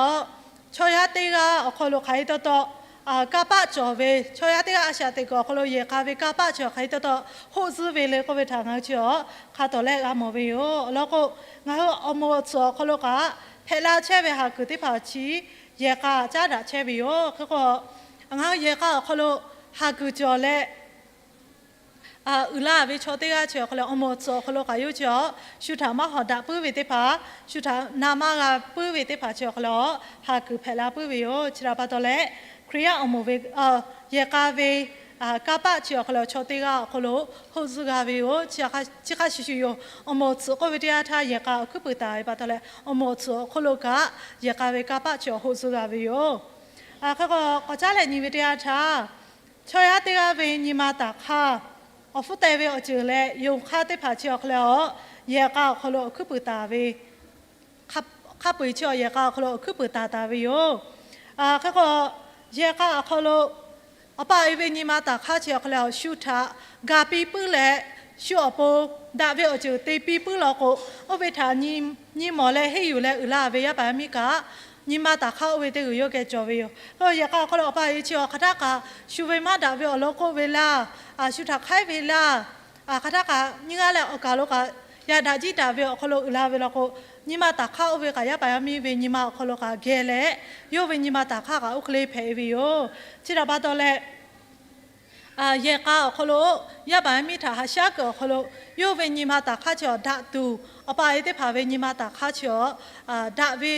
chaw yaˇ teˇ g'aˇ awˬ hk'aw lo hk'aˬ hk'e taw taw kanˇ paˆ cawˬ ve, chaw yaˇ teˇ g'aˇ a shaꞈ teꞈ kuiˬ awˬ hk'aw lo yehˬ k'a ve kanˇ paˆ chi awˬ hk'aˬ hk'e taw taw hoˆ zuhˇ ve le k'oˆ ve htaꞈ ngaˬ hui chi awˬ hk'a tawˍ lehˆ g'a mawˬ ve yoˬ. Awˬ lawn k'o, ngaˬ hui awˬ moˍ awˬ tsuhꞈ awˬ hk'aw lo kaꞈ hpehꞈ la chehˇ ve haˍ kuiˬ teˇ hpaˍ chi yehˬ k'a caˉ daꞈ chehˇ ve yoˬ. Hk'e k'o, ngaˬ hui yehˬ k'a awˬ hk'aw lo haˍ kuiˬ cawˬ leh uiˍ la ve chaw teˇ g'aˇ chi awˬ hk'e le, awˬ moˍ awˬ tsuhꞈ awˬ hk'aw lo kaꞈ yawˇ chi awˬ shu htaꞈ maˇ hawˍ daꞈ puiˉ ve teˇ hpaˍ, shu htaꞈ na maˇ g'a puiˉ ve teˇ hpaˍ chi awˬ hk'e le, haˍ kuiˬ hpehꞈ la puiˉ ve yoˬ. Chi htaꞈ pa taw leh, Hkriꞈ yaˇ awˬ moˍ ve yehˬ k'a ve kanˇ paˆ chi awˬ hk'e le, chaw teˇ g'aˇ awˬ hk'aw lo hoˆ zuhˇ g'a ve yoˬ. Chi hk'a shuˍ shuˍ yoˬ. Awˬ moˍ awˬ tsuhꞈ k'oˆ ve teˇ yanˇ htaˇ yehˬ k'a awˬ hkuiˉ puiˍ taˍ ve pa taw leh, awˬ moˍ awˬ tsuhꞈ awˬ hk'oˆ lo kaꞈ yehˬ k'a ve kanˇ paˆ chi awˬ hoˆ zuhˇ g'a ve yoˬ. Hk'e k'o, k'awꞈ caˉ leh nyi ve teˇ yanˇ htaˇ, chaw yaˇ teˇ g'aˇ ve nyi ma taˍ hk'aˇ, awˬ hpfuhˇ teh ve awˬ ceuˬ leh yonˍ hk'aˇ teˇ hpaˍ chi awˬ hk'e le, yehˬ k'a awˬ hk'aw lo awˬ hkuiˉ puiˍ taˍ ve hk'a peu-eˬ chi awˬ yehˬ k'a awˬ hk'aw lo awˬ hkuiˉ puiˍ taˍ taˍ ve yoˬ. Hk'e k'o, yehˬ k'a awˬ hk'aw lo awˬ pa awˬ e ve nyi ma taˍ hk'aˇ chi awˬ hk'e le, shu htaꞈ ga piˇ puiˉ leh, shu awˬ pon daꞈ ve awˬ ceuˬ te piˇ puiˉ law k'o, oˇ ve htaꞈ nyi mawˬ leh henˇ yuˬ leh uiˍ la ve yaˇ paˍ yaˇ miˇ kaꞈ, nyi ma taˍ hk'aˇ oˇ ve teˇ g'uiˬ yawˇ geh cawˬ ve yoˬ. K'o, yehˬ k'a awˬ hk'aw lo awˬ pa awˬ e chi awˬ hk'aˬ htaˇ kaꞈ shu ve maˇ daꞈ ve awˬ lawn k'oˆ ve laˇ, shu htaꞈ hk'aiˉ ve laˇ, hk'aˬ htaˇ kaꞈ nyiˇ g'aˇ leh awˬ kaˬ lo kaꞈ yaꞈ daꞈ jiˇ daꞈ ve awˬ hk'aw lo uiˍ la ve law k'o, nyi ma taˍ hk'aˇ oˇ ve kaꞈ yaˇ paˍ yaˇ miˇ ve nyi ma awˬ hk'aw lo kaꞈ geh leh, yawˇ ve nyi ma taˍ hk'aˇ kaꞈ oˇ hk'e le hpehꞈ e ve yoˬ. Chi htaꞈ pa taw leh, yehˬ k'a awˬ hk'aw lo yaˇ paˍ yaˇ miˇ htaꞈ haꞈ shaˉ kuiˬ awˬ hk'aw lo yawˇ ve nyi ma taˍ hk'aˇ chi awˬ daꞈ tuˬ, awˬ pa awˬ e teˇ hpaˍ ve nyi ma taˍ hk'aˇ chi awˬ daꞈ ve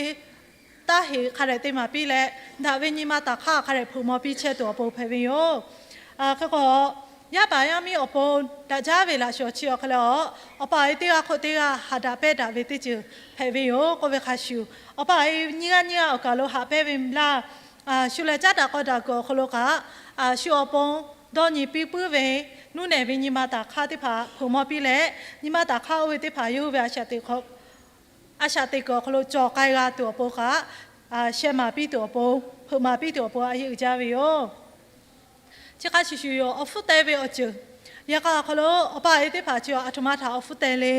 taˇ heꞈ hk'a dehꞈ te maˍ piˇ leh, daꞈ ve nyi ma taˍ hk'aˇ hk'a dehꞈ hpeuꞈ maw piˇ chehˇ tuˬ awˬ pon hpehꞈ ve yoˬ. Hk'e k'o, yaˇ paˍ yaˇ miˇ awˬ pon daꞈ jaˇ ve laꞈ shawnˍ chi awˬ hk'e le, awˬ pa awˬ e teˇ g'aˇ hk'oˆ teˇ g'aˇ haꞈ daꞈ pehˇ daꞈ ve teˇ ceuˬ hpehꞈ ve yoˬ k'oˆ ve hk'a shuˍ, awˬ pa awˬ e nyiˇ g'aˇ nyiˇ g'aˇ awˬ kaˬ lo haꞈ pehnˇ ve laˇ, shu leh caˉ daꞈ k'aw daꞈ kuiˬ awˬ hk'aw lo kaꞈ, shu awˬ pon dawˇ nyi piˇ puiˉ ve, nuˇ nehˬ ve nyi ma taˍ hk'aˇ teˇ hpaˍ hpeuꞈ maw piˇ leh, nyi ma taˍ hk'aˇ oˇ ve teˇ hpaˍ yawˇ hui ve a shaꞈ teꞈ hk'aw a shaꞈ teꞈ kuiˬ awˬ hk'aw lo cawˬ k'ai g'a tuˬ awˬ pon kaꞈ, sheh maˍ piˇ tuˬ awˬ pon, hpeuꞈ maˍ piˇ tuˬ awˬ pon a yeˇ uiˍ jaˇ ve yoˬ. Chi hk'a shuˍ shuˍ yoˬ, awˬ hpfuhˇ teh ve awˬ ceuˬ, yaꞈ hk'aˇ awˬ hk'aw lo awˬ pa awˬ e teˇ hpaˍ chi awˬ htoꞈ ma htaꞈ awˬ hpfuhˇ teh le.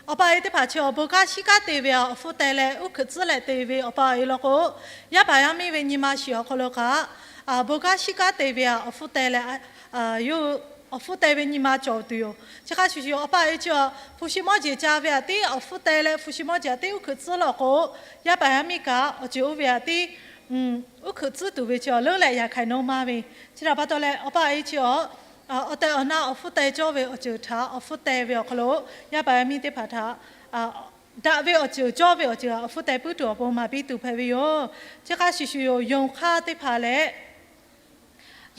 Awˬ pa awˬ e teˇ hpaˍ chi awˬ bon kanˉ shiˉ kanˉ te ve awˬ hpfuhˇ teh leh, uˉ hkeuꞈ tcuhˉ leh te ve awˬ pa awˬ e law k'o, yaˇ paˍ yaˇ miˇ ve nyi ma shiˍ awˬ hk'aw lo kaꞈ, bon kanˉ shiˉ kanˉ te ve awˬ hpfuhˇ teh leh, yawˇ hui awˬ hpfuhˇ teh ve nyi ma cawˬ tuˬ yoˬ. Chi hk'a shuˍ shuˍ yoˬ, awˬ pa awˬ e chi awˬ hpu shi mawˇ jeˬ ca ve aꞈ tiˉ awˬ hpfuhˇ teh leh, hpu shi mawˇ jeˬ aꞈ tiˉ uˉ hkeuꞈ tcuhˉ law k'o, yaˇ paˍ yaˇ miˇ kaꞈ awˬ ceuˬ oˇ ve aꞈ tiˉ uˉ hkeuꞈ tcuhˉ tuˬ ve chi awˬ leuˉ leh yaꞈ hk'aiˍ nawˇ maˇ ve. Chi htaꞈ pa taw leh, awˬ pa awˬ e chi awˬ awˬ tehˬ awˬ na awˬ hpfuhˇ teh cawˇ ve awˬ ceuˬ htaꞈ awˬ hpfuhˇ teh ve awˬ hk'aw lo, yaˇ paˍ yaˇ miˇ teˇ hpaˍ htaꞈ daꞈ ve awˬ ceuˬ cawˇ ve awˬ ceuˬ htaꞈ awˬ hpfuhˇ teh puiˉ tuˬ awˬ pon maˍ piˇ tuˬ hpehꞈ ve yoˬ. Chi hk'a shuˍ shuˍ yoˬ, yonˍ hk'aˇ teˇ hpaˍ leh,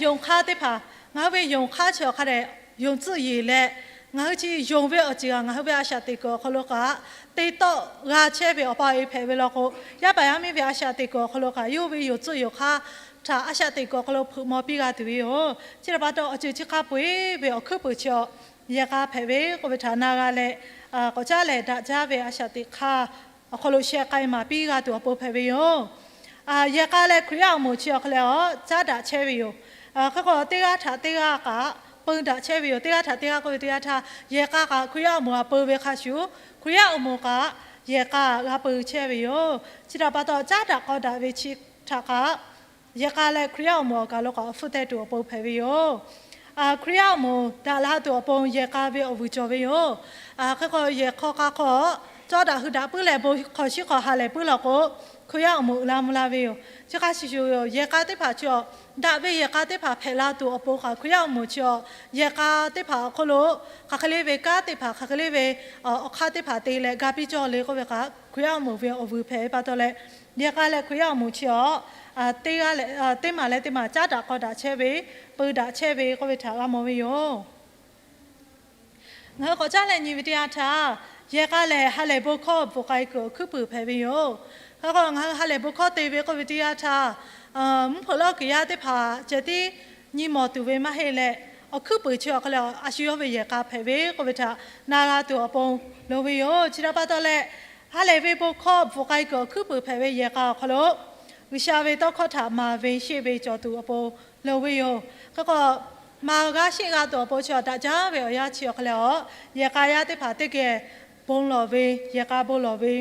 yonˍ hk'aˇ teˇ hpaˍ, ngaˬ hui ve yonˍ hk'aˇ chi awˬ hk'a dehꞈ yonˍ tcuhˆ yeˬ leh, ngaˬ hui chi yonˍ ve awˬ ceuˬ ngaˬ hui ve a shaꞈ teꞈ kuiˬ awˬ hk'aw lo kaꞈ te tawˆ g'a chehˇ ve awˬ pa awˬ e hpehꞈ ve law k'o, yaˇ paˍ yaˇ miˇ ve a shaꞈ teꞈ kuiˬ awˬ hk'aw lo kaꞈ yawˇ hui ve yonˍ tcuhˆ yonˍ hk'aˇ htaꞈ a shaꞈ teꞈ kuiˬ awˬ hk'aw lo hpeuꞈ maw piˇ g'a tuˬ ve yoˬ. Chi htaꞈ pa taw, awˬ ceuˬ chi hk'a peu-eˬ ve awˬ hkuiˉ puiˍ chi awˬ yehˬ k'a hpehꞈ ve k'oˆ ve htaꞈ na g'a leh, k'awꞈ caˉ lehˬ daꞈ jaˇ ve a shaꞈ teꞈ hk'aˇ awˬ hk'aw lo sheh k'ai maˍ piˇ g'a tuˬ awˬ pon hpehꞈ ve yoˬ. Yehˬ k'a leh Hkriꞈ yaˇ awˬ moˍ chi awˬ hk'aw leh awˬ caˉ daꞈ chehˇ ve yoˬ. Hk'e k'o, teˇ g'aˇ htaꞈ teˇ g'aˇ kaꞈ peu daꞈ chehˇ ve yoˬ. Teˇ g'aˇ htaꞈ teˇ g'aˇ k'oˆ ve teˇ yanˇ htaˇ, yehˬ k'a kaꞈ Hkriꞈ yaˇ awˬ moˍ kaꞈ peu ve hk'a shuˍ, Hkriꞈ yaˇ awˬ moˍ kaꞈ yehˬ k'a g'a peu chehˇ ve yoˬ. Chi htaꞈ pa taw, caˉ daꞈ k'aw daꞈ ve chi htaꞈ kaꞈ yehˬ k'a leh Hkriꞈ yaˇ awˬ moˍ awˬ kaˬ lo kaꞈ awˬ hpfuhˇ teh tuˬ awˬ pon hpehꞈ ve yoˬ. Hkriꞈ yaˇ awˬ moˍ daꞈ la tuˬ awˬ pon yehˬ k'a ve awˬ vuiˬ cawˬ ve yoˬ. Hk'e k'o, yehˬ hk'aw k'a hk'aw cawˇ daꞈ hui daꞈ puiˉ leh bon hk'aw shiˉ hk'aw ha lehˬ puiˉ law k'o, Hkriꞈ yaˇ awˬ moˍ uiˍ la mvuh la ve yoˬ. Chi hk'a shuˍ shuˍ yoˬ, yehˬ k'a teˇ hpaˍ chi awˬ, daꞈ ve yehˬ k'a teˇ hpaˍ hpehꞈ la tuˬ awˬ pon kaꞈ Hkriꞈ yaˇ awˬ moˍ chi awˬ yehˬ k'a teˇ hpaˍ awˬ hk'aw lo hk'aˬ hk'e le ve kanˉ teˇ hpaˍ, hk'aˬ hk'e le ve awˬ hk'aˇ teˇ hpaˍ te leh ga piˇ cawˇ le k'oˆ ve kaꞈ, Hkriꞈ yaˇ awˬ moˍ ve awˬ vuiˬ hpehꞈ ve pa taw leh, yehˬ k'a leh Hkriꞈ yaˇ awˬ moˍ chi awˬ teˇ maˬ leh teˇ maˬ caˉ daꞈ k'aw daꞈ chehˇ ve, peu daꞈ chehˇ ve k'oˆ ve htaꞈ g'a mawˬ ve yoˬ. Ngaˬ hui k'awꞈ caˉ leh nyi ve teˇ yanˇ htaˇ, yehˬ k'a lehˬ ha lehˬ bon hkawˇ bvuhꞈ k'ai kuiˬ awˬ hkuiˉ puiˍ hpehꞈ ve yoˬ. Hk'e k'o, ngaˬ hui ha lehˬ bon hkawˇ te ve k'oˆ ve teˇ yanˇ htaˇ, mvuhˇ hpeuꞈ lawˇ kuiˬ yaˇ teˇ hpaˍ ceh tiˉ nyi mawˬ tuˬ ve maˇ heˆ leh, awˬ hkuiˉ puiˍ chi awˬ hk'aw leh a shu yawˇ ve yehˬ k'a hpehꞈ ve k'oˆ ve htaꞈ na g'a tuˬ awˬ pon loˍ ve yoˬ. Chi htaꞈ pa taw leh, ha lehˬ ve bon hkawˇ bvuhꞈ k'ai kuiˬ awˬ hkuiˉ puiˍ hpehꞈ ve yehˬ k'a awˬ hk'aw lo, G'uiˬsha ve tawˇ hkawˇ htaꞈ maˍ ve sheˆ ve cawˬ tuˬ awˬ pon loˍ ve yoˬ. Hk'e k'o, maˍ g'a sheˆ g'a tuˬ awˬ pon chi awˬ daꞈ jaˇ ve awˬ yanˇ chi awˬ hk'aw leh awˬ, yehˬ k'a yaˇ teˇ hpaˍ teˇ geh bon lawˬ ve, yehˬ k'a bon lawˬ ve,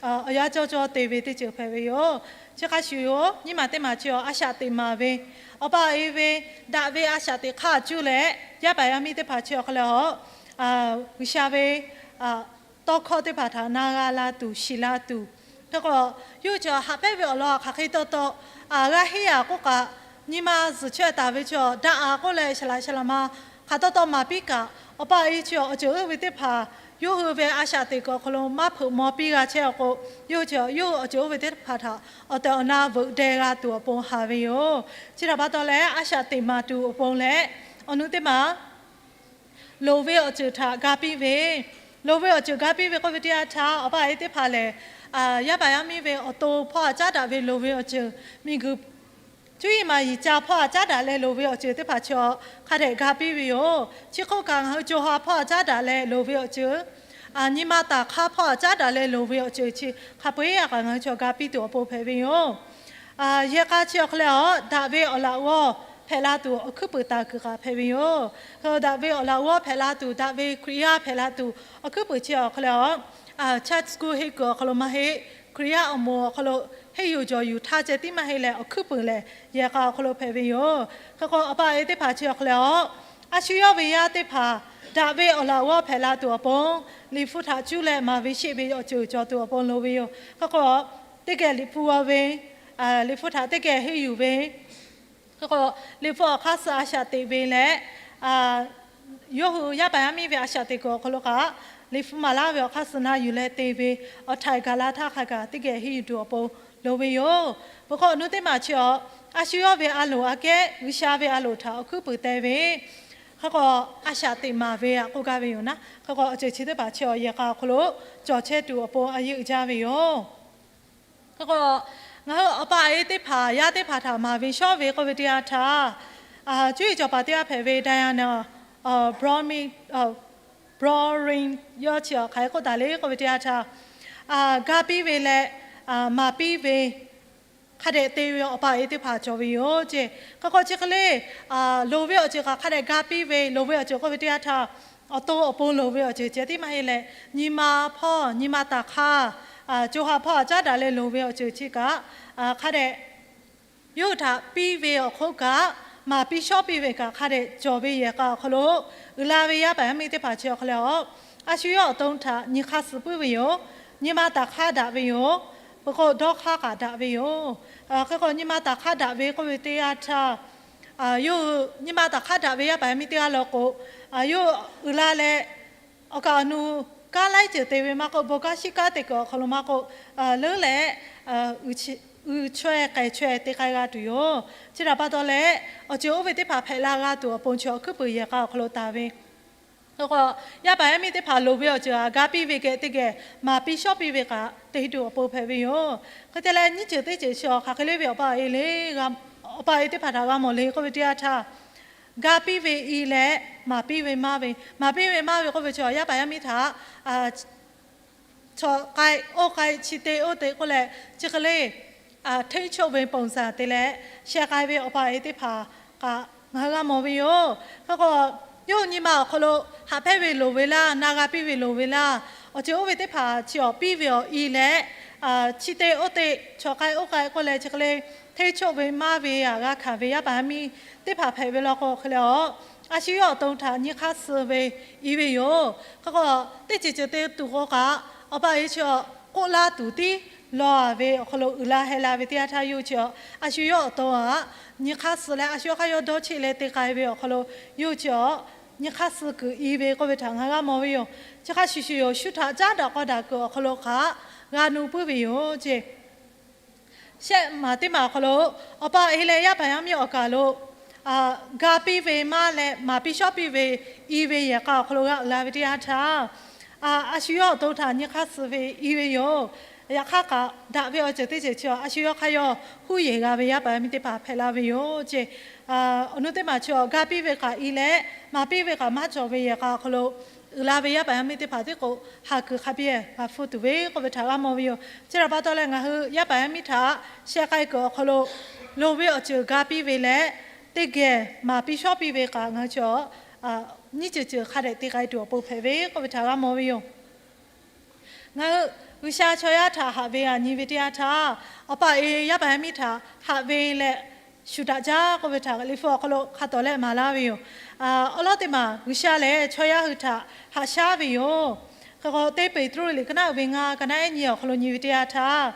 awˬ yanˇ cawˇ cawˇ te ve teˇ ceuˬ hpehꞈ ve yoˬ. Chi hk'a shuˍ yoˬ, nyiˇ maˬ teˇ maˬ chi awˬ a shaꞈ teꞈ maˍ ve, awˬ pa awˬ e ve daꞈ ve a shaꞈ teꞈ hk'aˇ cuˇ leh, yaˇ paˍ yaˇ miˇ teˇ hpaˍ chi awˬ hk'aw leh awˬ, G'uiˬsha ve tawˇ hkawˇ teˇ hpaˍ htaꞈ na g'a la tuˬ, shiˍ la tuˬ. Hk'e k'o, yawˇ hui chi haꞈ pehnˇ ve awˬ lawn hk'aˬ hk'e taw taw g'a henˇ yaꞈ k'oˆ kaꞈ, nyi ma zuhˬ chaweh taˍ ve chi daꞈ a k'oˆ leh, shaˍ laꞈ shaˍ laꞈ ma hk'aˬ taw taw maˍ piˇ kaꞈ, awˬ pa awˬ e chi awˬ ceuˬ oˇ ve teˇ hpaˍ yawˇ hui ve a shaꞈ teꞈ kuiˬ awˬ hk'aw lo maˇ hpeuꞈ maw piˇ g'a chehˇ awˬ k'o, yawˇ hui chi yawˇ hui awˬ ceuˬ oˇ ve teˇ hpaˍ htaꞈ awˬ tehˬ awˬ na veuꞈ deh g'a tuˬ awˬ pon haˍ ve yoˬ. Chi htaꞈ pa taw leh, a shaꞈ teꞈ maˍ tuˬ awˬ pon leh, awˬ nu teˇ maˬ loˍ ve awˬ ceuˬ htaꞈ ga piˇ ve, loˍ ve awˬ ceuˬ ga piˇ ve k'oˆ ve teˇ yanˇ htaˇ, awˬ pa awˬ e teˇ hpaˍ lehˬ, yaˇ paˍ yaˇ miˇ ve awˬ to hpawˇ a caˉ daꞈ ve loˍ ve awˬ ceuˬ, miˬguiˬ cuˇ yiˍ maˍ yiˍ ca hpawˇ a caˉ daꞈ leh loˍ ve awˬ ceuˬ teˇ hpaˍ chi hk'a dehꞈ ga piˇ ve yoˬ. Chi hk'oˆ kaꞈ, ngaˬ hui co ha hpawˇ a caˉ daꞈ leh loˍ ve awˬ ceuˬ, nyi ma taˍ hk'aˇ hpawˇ a caˉ daꞈ leh loˍ ve awˬ ceuˬ chi hk'a peu-eˬ a kaꞈ ngaˬ hui chaw ga piˇ tuˬ awˬ pon hpehꞈ ve yoˬ. Yehˬ k'a chi awˬ hk'aw leh awˬ daꞈ ve awˬ laꞈ g'awˇ hpehꞈ la tuˬ awˬ hkuiˉ puiˍ taˍ kuiˬ kaꞈ hpehꞈ ve yoˬ. Daꞈ ve awˬ laꞈ g'awˇ hpehꞈ la tuˬ, daꞈ ve Hkriꞈ yaˇ hpehꞈ la tuˬ awˬ hkuiˉ puiˍ chi awˬ hk'aw leh awˬ, church school henˇ kuiˬ awˬ hk'aw lo maˇ heˆ, Hkriꞈ yaˇ awˬ moˍ awˬ hk'aw lo henˇ yuˬ jawˬ yuˬ htaˇ ceh tiˉ maˇ heˆ leh, awˬ hkuiˉ puiˍ lehˬ yehˬ k'a awˬ hk'aw lo hpehꞈ ve yoˬ. Hk'e k'o, awˬ pa awˬ e teˇ hpaˍ chi awˬ hk'aw leh awˬ, a shu yawˇ ve yaˇ teˇ hpaˍ daꞈ ve awˬ laꞈ g'awˇ hpehꞈ la tuˬ awˬ pon, Liꞈ hpu htaꞈ cuˇ leh maˍ ve sheˆ ve awˬ ceuˬ cawˬ tuˬ awˬ pon loˍ ve yoˬ. Hk'e k'o, teˇ geh Liꞈ hpu g'aw ve, Liꞈ hpu htaꞈ teˇ geh henˇ yuˬ ve, hk'e k'o, Liꞈ hpu awˬ hk'aˇ suh a shaꞈ teꞈ ve leh, yawˇ hui yaˇ paˍ yaˇ miˇ ve a shaꞈ teꞈ kuiˬ awˬ hk'aw lo kaꞈ, Liꞈ hpu maˍ laˇ ve awˬ hk'aˇ suh na yuˬ leh te ve awˬ htaiˍ gaˬ la htaˇ hk'a gaˬ teˇ geh henˇ yuˬ tuˬ awˬ pon loˍ ve yoˬ. Peuˬ hk'aw, awˬ nu teˇ maˬ chi awˬ, a shu yawˇ ve a loˍ aꞈ kehˉ G'uiˬsha ve a loˍ htaꞈ awˬ hkuiˉ puiˍ teh ve, hk'e k'o, a shaꞈ teꞈ maˍ ve aꞈ k'oˆ gaˇ ve yoˬ naˉ. Hk'e k'o, awˬ ceuˬ chi teˇ hpaˍ chi awˬ yehˬ k'a awˬ hk'aw lo cawˬ chehˇ tuˬ awˬ pon a yeˇ uiˍ jaˇ ve yoˬ. Hk'e k'o, ngaˬ hui awˬ pa awˬ e teˇ hpaˍ yaˇ teˇ hpaˍ htaꞈ maˍ ve shawˉ ve k'oˆ ve teˇ yanˇ htaˇ, cuˇ yiˍ cawˬ paˍ teˇ g'aˇ hpehꞈ ve Diana Brown, Brown yawˇ chi awˬ hk'aˬ hk'e k'oˆ taˍ le k'oˆ ve teˇ yanˇ htaˇ, ga piˇ ve leh maˍ piˇ ve hk'a dehꞈ te ve awˬ pa awˬ e teˇ hpaˍ cawˬ ve yoˬ ceˇ. Hk'e k'o chi hk'e le, loˍ ve awˬ ceuˬ kaꞈ hk'a dehꞈ ga piˇ ve, loˍ ve awˬ ceuˬ k'oˆ ve teˇ yanˇ htaˇ, awˬ to awˬ pon loˍ ve awˬ ceuˬ ceh tiˉ maˇ heˆ leh, nyi ma hpawˇ nyi ma taˍ hk'aˇ, co ha hpawˇ haꞈ caˉ daꞈ leh loˍ ve awˬ ceuˬ chi kaꞈ hk'a dehꞈ yawˇ hui htaꞈ piˇ ve awˬ hk'oˆ kaꞈ, maˍ piˇ shawˉ piˇ ve kaꞈ hk'a dehꞈ cawˬ ve yehˬ k'a awˬ hk'aw lo, uiˍ la ve yaˇ paˍ yaˇ miˇ teˇ hpaˍ chi awˬ hk'aw lo, a shu yawˇ awˬ to htaꞈ nyi hk'aˇ suh puiˉ ve yoˬ. Nyi ma taˍ hk'aˇ daꞈ ve yoˬ. Peuˬ k'o dawˇ hk'aˇ kaꞈ daꞈ ve yoˬ. Hk'e k'o nyi ma taˍ hk'aˇ daꞈ ve k'oˆ ve teˇ yanˇ htaˇ, yawˇ hui nyi ma taˍ hk'aˇ daꞈ ve yaˇ paˍ yaˇ miˇ teˇ g'aˇ law k'o, yawˇ uiˍ la leh, awˬ kaˍ awˬ nu kanˉ laiˉ ceuˬ te ve maˇ k'oˆ, bon kanˉ shiˉ kanˉ te kuiˬ awˬ hk'aw lo maˇ k'oˆ, leuˉ leh uiˍ chaweh k'ai chaweh te k'ai g'a tuˬ yoˬ. Chi htaꞈ pa taw leh, awˬ ceuˬ oˇ ve teˇ hpaˍ hpehꞈ la g'a tuˬ awˬ pon chi awˬ hkuiˉ puiˍ yehˬ k'a awˬ hk'aw lo taˍ ve. Hk'e k'o, yaˇ paˍ yaˇ miˇ teˇ hpaˍ loˍ ve awˬ ceuˬ htaꞈ ga piˇ ve geh teˇ geh maˍ piˇ shawˉ piˇ ve kaꞈ te tuˬ awˬ pon hpehꞈ ve yoˬ. Hk'e te leh nyiˇ ceuˬ teˇ ceuˬ chi awˬ hk'aˬ hk'e le ve awˬ pa awˬ e le, awˬ pa awˬ e teˇ hpaˍ htaꞈ g'a mawˬ le k'oˆ ve teˇ yanˇ htaˇ, ga piˇ ve i leh maˍ piˇ ve maˇ ve, maˍ piˇ ve maˇ ve k'oˆ ve chi yaˇ paˍ yaˇ miˇ htaꞈ chaw k'ai oˇ k'ai chi te oˇ te k'oˆ leh chi hk'e le, hteˇ choˆ ve ponˬ zaˍ te leh sheh k'ai ve awˬ pa awˬ e teˇ hpaˍ kaꞈ ngaˬ hui g'a mawˬ ve yoˬ. Hk'e k'o, yawˇ hui nyi ma awˬ hk'aw lo haꞈ hpehˇ ve loˍ ve laˇ, na g'a piˇ ve loˍ ve laˇ, awˬ ceuˬ oˇ ve teˇ hpaˍ chi awˬ piˇ ve awˬ i leh, chi te oˇ te, chaw k'ai oˇ k'ai k'oˆ leh chi hk'e le, hteˇ choˆ ve maˇ ve aꞈ g'a hkanˍ ve yaˇ paˍ yaˇ miˇ teˇ hpaˍ hpehꞈ ve law k'o hk'e leh a, a shu yawˇ awˬ to htaꞈ nyi hk'aˇ suh ve i ve yoˬ. Hk'e k'o, teˇ ceuˬ ceuˬ te tuˬ k'o kaꞈ, awˬ pa awˬ e chi k'oˆ laˇ tuˬ tiˉ law ve awˬ hk'aw lo uiˍ la heh la ve teˇ yanˇ htaˇ yawˇ hui chi a shu yawˇ awˬ to htaꞈ nyi hk'aˇ suh leh a shu yawˇ hk'aˇ yawˇ dawˇ cheˆ leh te k'ai ve awˬ hk'aw lo yawˇ hui chi a nyi hk'aˇ suh kuiˬ i ve k'oˆ ve htaꞈ ngaˬ hui g'a mawˬ ve yoˬ. Chi hk'a shuˍ shuˍ yoˬ, shu htaꞈ caˉ daꞈ k'aw daꞈ kuiˬ awˬ hk'aw lo kaꞈ g'a nu puiˉ ve yoˬ ceˇ. Shehˆ maˬ teˇ maˬ awˬ hk'aw lo, awˬ pa awˬ e leh yaˇ paˍ yaˇ miˇ awˬ kaˍ lo ga piˇ ve maˇ leh maˍ piˇ shawˉ piˇ ve i ve yehˬ k'a awˬ hk'aw lo g'a uiˍ la ve teˇ yanˇ htaˇ, a shu yawˇ awˬ to htaꞈ nyi hk'aˇ suh ve i ve yoˬ. Yaꞈ hk'aˇ kaꞈ, daꞈ ve awˬ ceuˬ teˇ ceuˬ chi a shu yawˇ hk'aˇ yawˇ huˉ yeˬ g'a ve yaˇ paˍ yaˇ miˇ teˇ hpaˍ hpehꞈ la ve yoˬ ceˇ. Awˬ nu teˇ maˬ chi a ga piˇ ve kaꞈ i leh maˍ piˇ ve kaꞈ maˇ cawˬ ve yehˬ k'a awˬ hk'aw lo uiˍ la ve yaˇ paˍ yaˇ miˇ teˇ hpaˍ tiˉ k'o, ha kuiˬ hk'a biˇ g'a hpfuhˇ tuˬ ve k'oˆ ve htaꞈ g'a mawˬ ve yoˬ. Chi htaꞈ pa taw leh ngaˬ hui yaˇ paˍ yaˇ miˇ htaꞈ sheh k'ai kuiˬ awˬ hk'aw lo loˍ ve awˬ ceuˬ ga piˇ ve leh, teˇ geh maˍ piˇ shawˉ piˇ ve kaꞈ ngaˬ hui chi a nyiˇ ceuˬ ceuˬ hk'a dehꞈ te k'ai tuˬ awˬ pon hpehꞈ ve k'oˆ ve htaꞈ g'a mawˬ ve yoˬ. Ngaˬ hui G'uiˬsha chaw yaˇ htaꞈ haꞈ ve a nyi ve teˇ yanˇ htaˇ, awˬ pa awˬ e yaˇ paˍ yaˇ miˇ htaꞈ haꞈ ve leh shu daꞈ jaˇ k'oˆ ve htaꞈ liꞈ hpu awˬ hk'aw lo hk'a tawˍ leh maˍ laˇ ve yoˬ. Awˬ lawn teˇ maˬ G'uiˬsha lehˬ chaw yaˇ hui htaꞈ haꞈ shaˉ ve yoˬ. Hk'e k'o, teˇ Peˍtruˆ liꞈ ka naˉ uiˍ ve ngaˇ ka naˉ ehˉ nyi awˬ hk'aw lo nyi ve teˇ yanˇ htaˇ,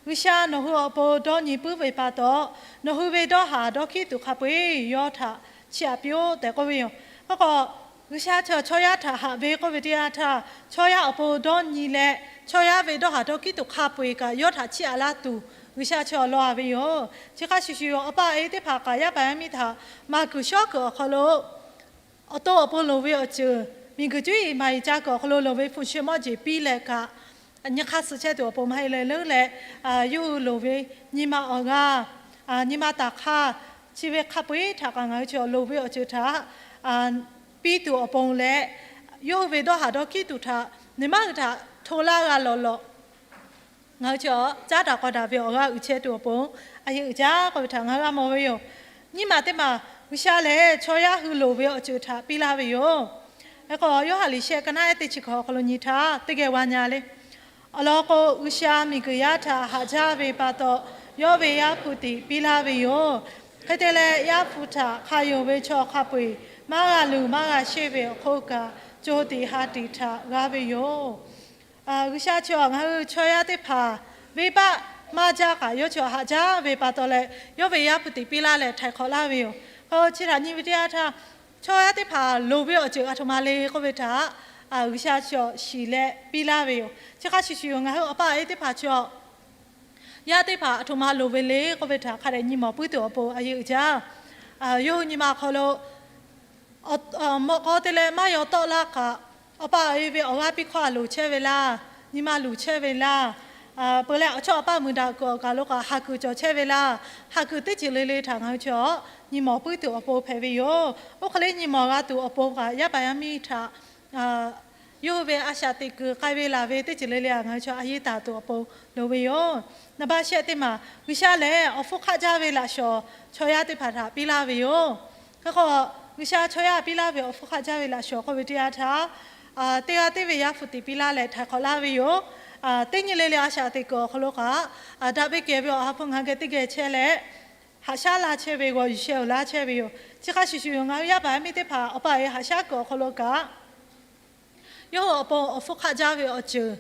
G'uiˬsha nawˬ hui awˬ pon dawˇ nyi puiˉ ve pa taw, nawˬ hui ve dawˇ haˍ dawˇ hkiˉ tuˬ hk'a peu-eˬ yawˇ htaꞈ chiˇ aꞈ piˇ-oˆ tehꞈ k'oˆ ve yoˬ. Hk'e k'o, G'uiˬsha chi chaw yaˇ htaꞈ haꞈ ve k'oˆ ve teˇ yanˇ htaˇ, chaw yaˇ awˬ pon dawˇ nyi leh chaw yaˇ ve dawˇ haˍ dawˇ hkiˉ tuˬ hk'a peu-eˬ kaꞈ yawˇ htaꞈ chiˇ aꞈ laˇ tuˬ G'uiˬsha chi awˬ lawn a ve yoˬ. Chi hk'a shuˍ shuˍ yoˬ, awˬ pa awˬ e teˇ hpaˍ kaꞈ yaˇ paˍ yaˇ miˇ htaꞈ maˍ kuiˬ shawˉ kuiˬ awˬ hk'aw lo awˬ to awˬ pon loˍ ve awˬ ceuˬ, miˬguiˬ cuˉ yiˍ maˍ yiˍ ca kuiˬ awˬ hk'aw lo loˍ ve hpu shi mawˇ jeˬ piˇ leh kaꞈ, nyi hk'aˇ suh chehˇ tuˬ awˬ pon maˇ heˆ leh leuˉ leh, yawˇ hui loˍ ve nyi ma awˬ g'aˇ, nyi ma taˍ hk'aˇ, chi ve hk'a peu-eˬ htaꞈ kaꞈ ngaˬ hui chi loˍ ve awˬ ceuˬ htaꞈ piˇ tuˬ awˬ pon leh, yawˇ hui ve dawˇ haˍ dawˇ hkiˉ tuˬ htaꞈ nyi ma hui htaꞈ hto laˇ g'a lawˬ lawˬ ngaˬ hui chi caˉ daꞈ k'aw daꞈ ve awˬ g'aˇ uiˍ chehˇ tuˬ awˬ pon a yeꞈ uiˍ jaˇ k'oˆ ve htaꞈ ngaˬ hui g'a mawˬ ve yoˬ. Nyiˇ maˬ teˇ maˬ G'uiˬsha lehˬ chaw yaˇ hui loˍ ve awˬ ceuˬ htaꞈ piˇ laˇ ve yoˬ. Hk'e k'o, Yoˇhanˬ liꞈ shehˆ ka naˉ ehˉ teˇ chi hkawꞈ awˬ hk'aw lo nyi htaˇ teˇ geh g'a nyi le. Awˬ lawn k'o, G'uiˬsha miˬguiˬ yaˇ htaꞈ haꞈ jaˇ ve pa taw, yawˇ ve Yaˇ hpu tiꞈ piˇ laˇ ve yoˬ. Hk'e te leh, Yaˇ hpu htaꞈ hk'a yonˍ ve chaw hk'a peu-eˬ maˇ g'a luˬ maˇ g'a sheˆ ve awˬ hk'oˆ kaꞈ, co tiꞈ ha tiꞈ htaꞈ g'aˇ ve yoˬ. G'uiˬsha chi awˬ ngaˬ hui chaw yaˇ teˇ hpaˍ venˇbaˆ maˇ jaˇ kaꞈ yawˇ chi awˬ haꞈ jaˇ ve pa taw leh, yawˇ ve Yaˇ hpu tiꞈ piˇ laˇ leh htaiˍ hk'awꞈ laˇ ve yoˬ. K'o, chi htaꞈ nyi ve teˇ yanˇ htaˇ, chaw yaˇ teˇ hpaˍ loˍ ve awˬ ceuˬ a htoꞈ ma le k'oˆ ve htaꞈ G'uiˬsha chi awˬ shiˍ leh piˇ laˇ ve yoˬ. Chi hk'a shuˍ shuˍ yoˬ, ngaˬ hui awˬ pa awˬ e teˇ hpaˍ chi awˬ yaˇ teˇ hpaˍ a htoꞈ ma loˍ ve le k'oˆ ve htaꞈ hk'a dehꞈ nyi mawˬ puiˉ tuˬ awˬ pon a yeꞈ uiˍ jaˇ. Yawˇ hui nyi ma awˬ hk'aw lo mawꞈ k'aw te leh maˇ yaw tawˆ laˇ kaꞈ, awˬ pa awˬ e ve awˬ g'aˇ piˇ hkawˇ a loˍ chehˇ ve laˇ, nyi ma luˬ chehˇ ve laˇ, peuˬ leh awˬ chawˇ awˬ paˇ mui daꞈ kuiˬ awˬ kaˬ lo kaꞈ haˍ kuiˬ cawˬ chehˇ ve laˇ, haˍ kuiˬ teˇ ceuˬ le le htaꞈ ngaˬ hui chi awˬ nyi mawˬ puiˉ tuˬ awˬ pon hpehꞈ ve yoˬ. Oˇ hk'e le nyi mawˬ g'a tuˬ awˬ pon kaꞈ yaˇ paˍ yaˇ miˇ htaꞈ Yawˇ hui ve a shaꞈ teꞈ kuiˬ k'ai ve laˬ ve teˇ ceuˬ le le htaꞈ ngaˬ hui chaw a yeˇ taˍ tuˬ awˬ pon loˍ ve yoˬ. Naˍ baˆ shehˆ teˇ maˬ, G'uiˬsha lehˬ awˬ hpfuhˇ hk'aˆ jaˇ ve laꞈ shawˍ chaw yaˇ teˇ hpaˍ htaꞈ piˇ laˇ ve yoˬ. Hk'e k'o, G'uiˬsha chaw yaˇ piˇ laˇ ve awˬ hpfuhˇ hk'aˆ jaˇ ve laꞈ shawˍ k'oˆ ve teˇ yanˇ htaˇ, teˇ g'aˇ teˇ ve yaˇ hpu tiꞈ piˇ laˇ leh htaiˍ hk'awꞈ laˇ ve yoˬ. Teˇ nyi le le a shaꞈ teꞈ kuiˬ awˬ hk'aw lo kaꞈ, daꞈ ve kehˬ ve awˬ ha hpu ngaˬ hui geh teˇ geh chehˇ leh, haꞈ shaˉ laˇ chehˇ ve g'aw yuˬ sheh uˬ laˇ chehˇ ve yoˬ. Chi hk'a shuˍ shuˍ yoˬ, ngaˬ hui yaˇ paˍ yaˇ miˇ teˇ hpaˍ Awˬ pa awˬ e haꞈ shaˉ kuiˬ awˬ hk'aw lo kaꞈ, yawˇ hui awˬ pon awˬ hpfuhˇ hk'aˆ jaˇ ve awˬ ceuˬ,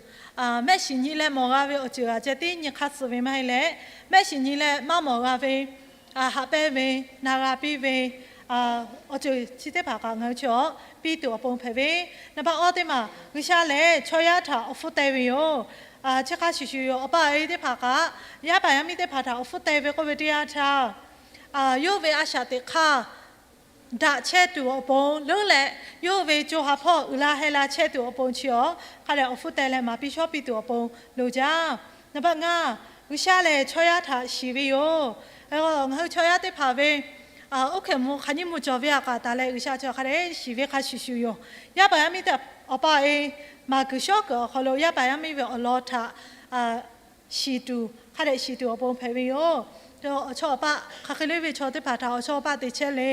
mehˆ shiˍ nyi leh mawˬ g'a ve awˬ ceuˬ aꞈ ceh tiˉ nyi hk'aˇ suh ve maˇ heˆ leh, mehˆ shiˍ nyi leh maˇ mawˬ g'a ve, haꞈ pehnˇ ve, na g'a piˇ ve, awˬ ceuˬ chi teˇ hpaˍ kaꞈ ngaˬ hui chaw piˇ tuˬ awˬ pon hpehꞈ ve. Naˍ baˆ awˇ teˇ maˬ, G'uiˬsha lehˬ chaw yaˇ htaꞈ awˬ hpfuhˇ teh ve yoˬ. Chi hk'a shuˍ shuˍ yoˬ, Awˬ pa awˬ e teˇ hpaˍ kaꞈ yaˇ paˍ yaˇ miˇ teˇ hpaˍ htaꞈ awˬ hpfuhˇ teh ve k'oˆ ve teˇ yanˇ htaˇ, yawˇ hui ve a shaꞈ teꞈ hk'aˇ daꞈ chehˇ tuˬ awˬ pon leuˉ leh, yawˇ hui ve co ha hpawˇ uiˍ la heh la chehˇ tuˬ awˬ pon chi awˬ hk'a dehꞈ awˬ hpfuhˇ teh leh maˍ piˇ shawˉ piˇ tuˬ awˬ pon loˍ jaˇ. Naˍ baˆ ngaˇ, G'uiˬsha lehˬ chaw yaˇ htaꞈ shiˍ ve yoˬ. Ngaˬ hui chaw yaˇ teˇ hpaˍ ve oˇ hkehꞈ mvuh hk'aˬ nyiˇ mvuh cawˬ ve aꞈ kaꞈ taˍ leh G'uiˬsha chi hk'a dehꞈ shiˍ ve hk'a shuˍ shuˍ yoˬ. Yaˇ paˍ yaˇ miˇ teˇ, Awˬ pa awˬ e maˍ kuiˬ shawˉ kuiˬ awˬ hk'aw lo yaˇ paˍ yaˇ miˇ ve awˬ lawn htaꞈ shiˍ tuˬ, hk'a dehꞈ shiˍ tuˬ awˬ pon hpehꞈ ve yoˬ. Awˬ chawˇ awˬ paˆ hk'aˬ hk'e le ve chaw teˇ hpaˍ htaꞈ awˬ chawˇ paˆ te chehˇ le,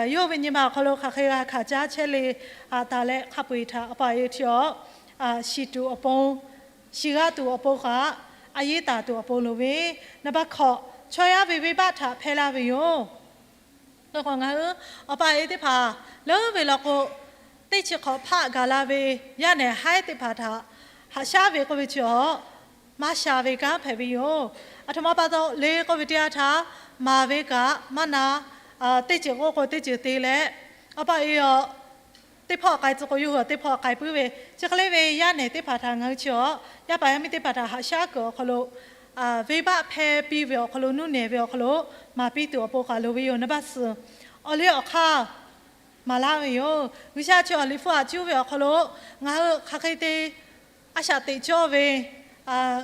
yawˇ ve nyi ma awˬ hk'aw lo hk'aˬ hk'e g'a hkanˍ caˉ chehˇ le, taˍ leh hk'a peu eˬ htaꞈ Awˬ pa awˬ e chi awˬ shiˍ tuˬ awˬ pon, shiˍ g'a tuˬ awˬ pon kaꞈ, a yeˇ taˍ tuˬ awˬ pon loˍ ve. Naˍ baˆ hkawꞈ, chaw yaˇ ve venˇbaˆ htaꞈ hpehˇ laˇ ve yoˬ. Ngaˬ hui Awˬ pa awˬ e teˇ hpaˍ leuˉ ve law k'o, teˇ chi hk'awꞈ hpaˆ gaˬ la ve yaˇ nehˬ haiˉ teˇ hpaˍ htaꞈ haꞈ shaˉ ve k'oˆ ve chi awˬ maˇ sha ve kanˉ hpehꞈ ve yoˬ. Aˬ htoꞈ ma pa taw le k'oˆ ve teˇ yanˇ htaˇ, maˍ ve kaꞈ maˇ na, teˇ ceuˬ k'oˆ k'o teˇ ceuˬ te leh, Awˬ pa awˬ e awˬ teˇ hpawˇ k'ai tcuh k'o, yawˇ hui teˇ hpawˇ k'ai puiˉ ve. Chi hk'e le ve yaˇ nehˬ teˇ hpaˍ htaꞈ ngaˬ hui chi awˬ yaˇ paˍ yaˇ miˇ teˇ hpaˍ htaꞈ haꞈ shaˉ kuiˬ awˬ hk'aw lo, venˇbaˆ hpehˇ piˇ ve awˬ hk'aw lo, nuˇ nehˬ ve awˬ hk'aw lo maˍ piˇ tuˬ awˬ pon kaꞈ loˍ ve yoˬ. Naˍ baˆ suhˍ, awˬ liˇ awˬ hk'aˇ maˍ laˇ ve yoˬ. G'uiˬsha chi awˬ liꞈ hpu aꞈ cuˇ ve awˬ hk'aw lo ngaˬ hui hk'aˬ hk'e te a shaꞈ teꞈ cawˇ ve,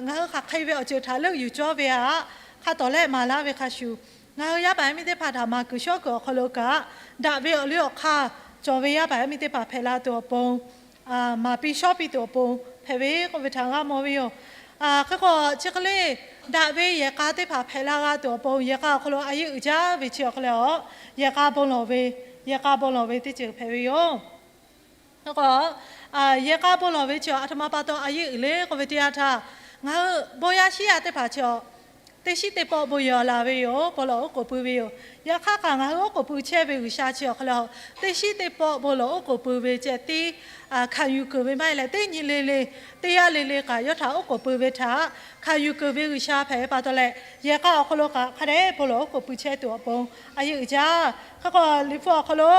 ngaˬ hui hk'aˬ hk'e ve awˬ ceuˬ htaꞈ leuˆ yuˬ cawˇ ve aꞈ hk'a tawˍ lehˆ maˍ laˇ ve hk'a shuˍ, ngaˬ hui yaˇ paˍ yaˇ miˇ teˇ hpaˍ htaꞈ maˍ kuiˬ shawˉ kuiˬ awˬ hk'aw lo kaꞈ, daꞈ ve awˬ liˇ awˬ hk'aˇ cawˬ ve yaˇ paˍ yaˇ miˇ teˇ hpaˍ hpehꞈ la tuˬ awˬ pon maˍ piˇ shawˉ piˇ tuˬ awˬ pon hpehꞈ ve k'oˆ ve htaꞈ g'a mawˬ ve yoˬ. Hk'e k'o, chi hk'e le daꞈ ve yehˬ k'a teˇ hpaˍ hpehꞈ la g'a tuˬ awˬ pon, yehˬ k'a awˬ hk'aw lo a yeˇ uiˍ jaˇ ve chi awˬ hk'e leh awˬ, yehˬ k'a bon lawˬ ve, yehˬ k'a bon lawˬ ve teˇ ceuˬ hpehꞈ ve yoˬ. K'o, yehˬ k'a bon lawˬ ve chi aˬ htoꞈ ma pa taw a yeˇ uiˍ le k'oˆ ve teˇ yanˇ htaˇ, ngaˬ hui bon yaˇ shiˉ yaˇ teˇ hpaˍ chi awˬ teˇ shiˉ teˇ pawˆ bon yehˬ laˬ ve yoˬ. Bon lawˬ oˉ k'oˍ pui ve yoˬ. Yaꞈ hk'aˇ kaꞈ ngaˬ hui oˉ k'oˍ pui chehˇ ve G'uiˬsha chi awˬ hk'e leh, teˇ shiˉ teˇ pawˆ bon lawˬ oˉ k'oˍ pui ve ceh tiˉ hkanˍ yuˬ keunˍ ve maˇ heˆ leh, teˇ nyi le le, teˇ yanˇ le le kaꞈ yawˇ htaꞈ oˉ k'oˍ pui ve htaꞈ hkanˍ yuˬ keunˍ ve G'uiˬsha hpehꞈ ve pa taw leh, yehˬ k'a awˬ hk'aw lo kaꞈ hk'a dehꞈ bon lawˬ oˉ k'oˍ pui chehˇ tuˬ awˬ pon a yeˇ uiˍ jaˇ. Hk'e k'o, liꞈ hpu awˬ hk'aw lo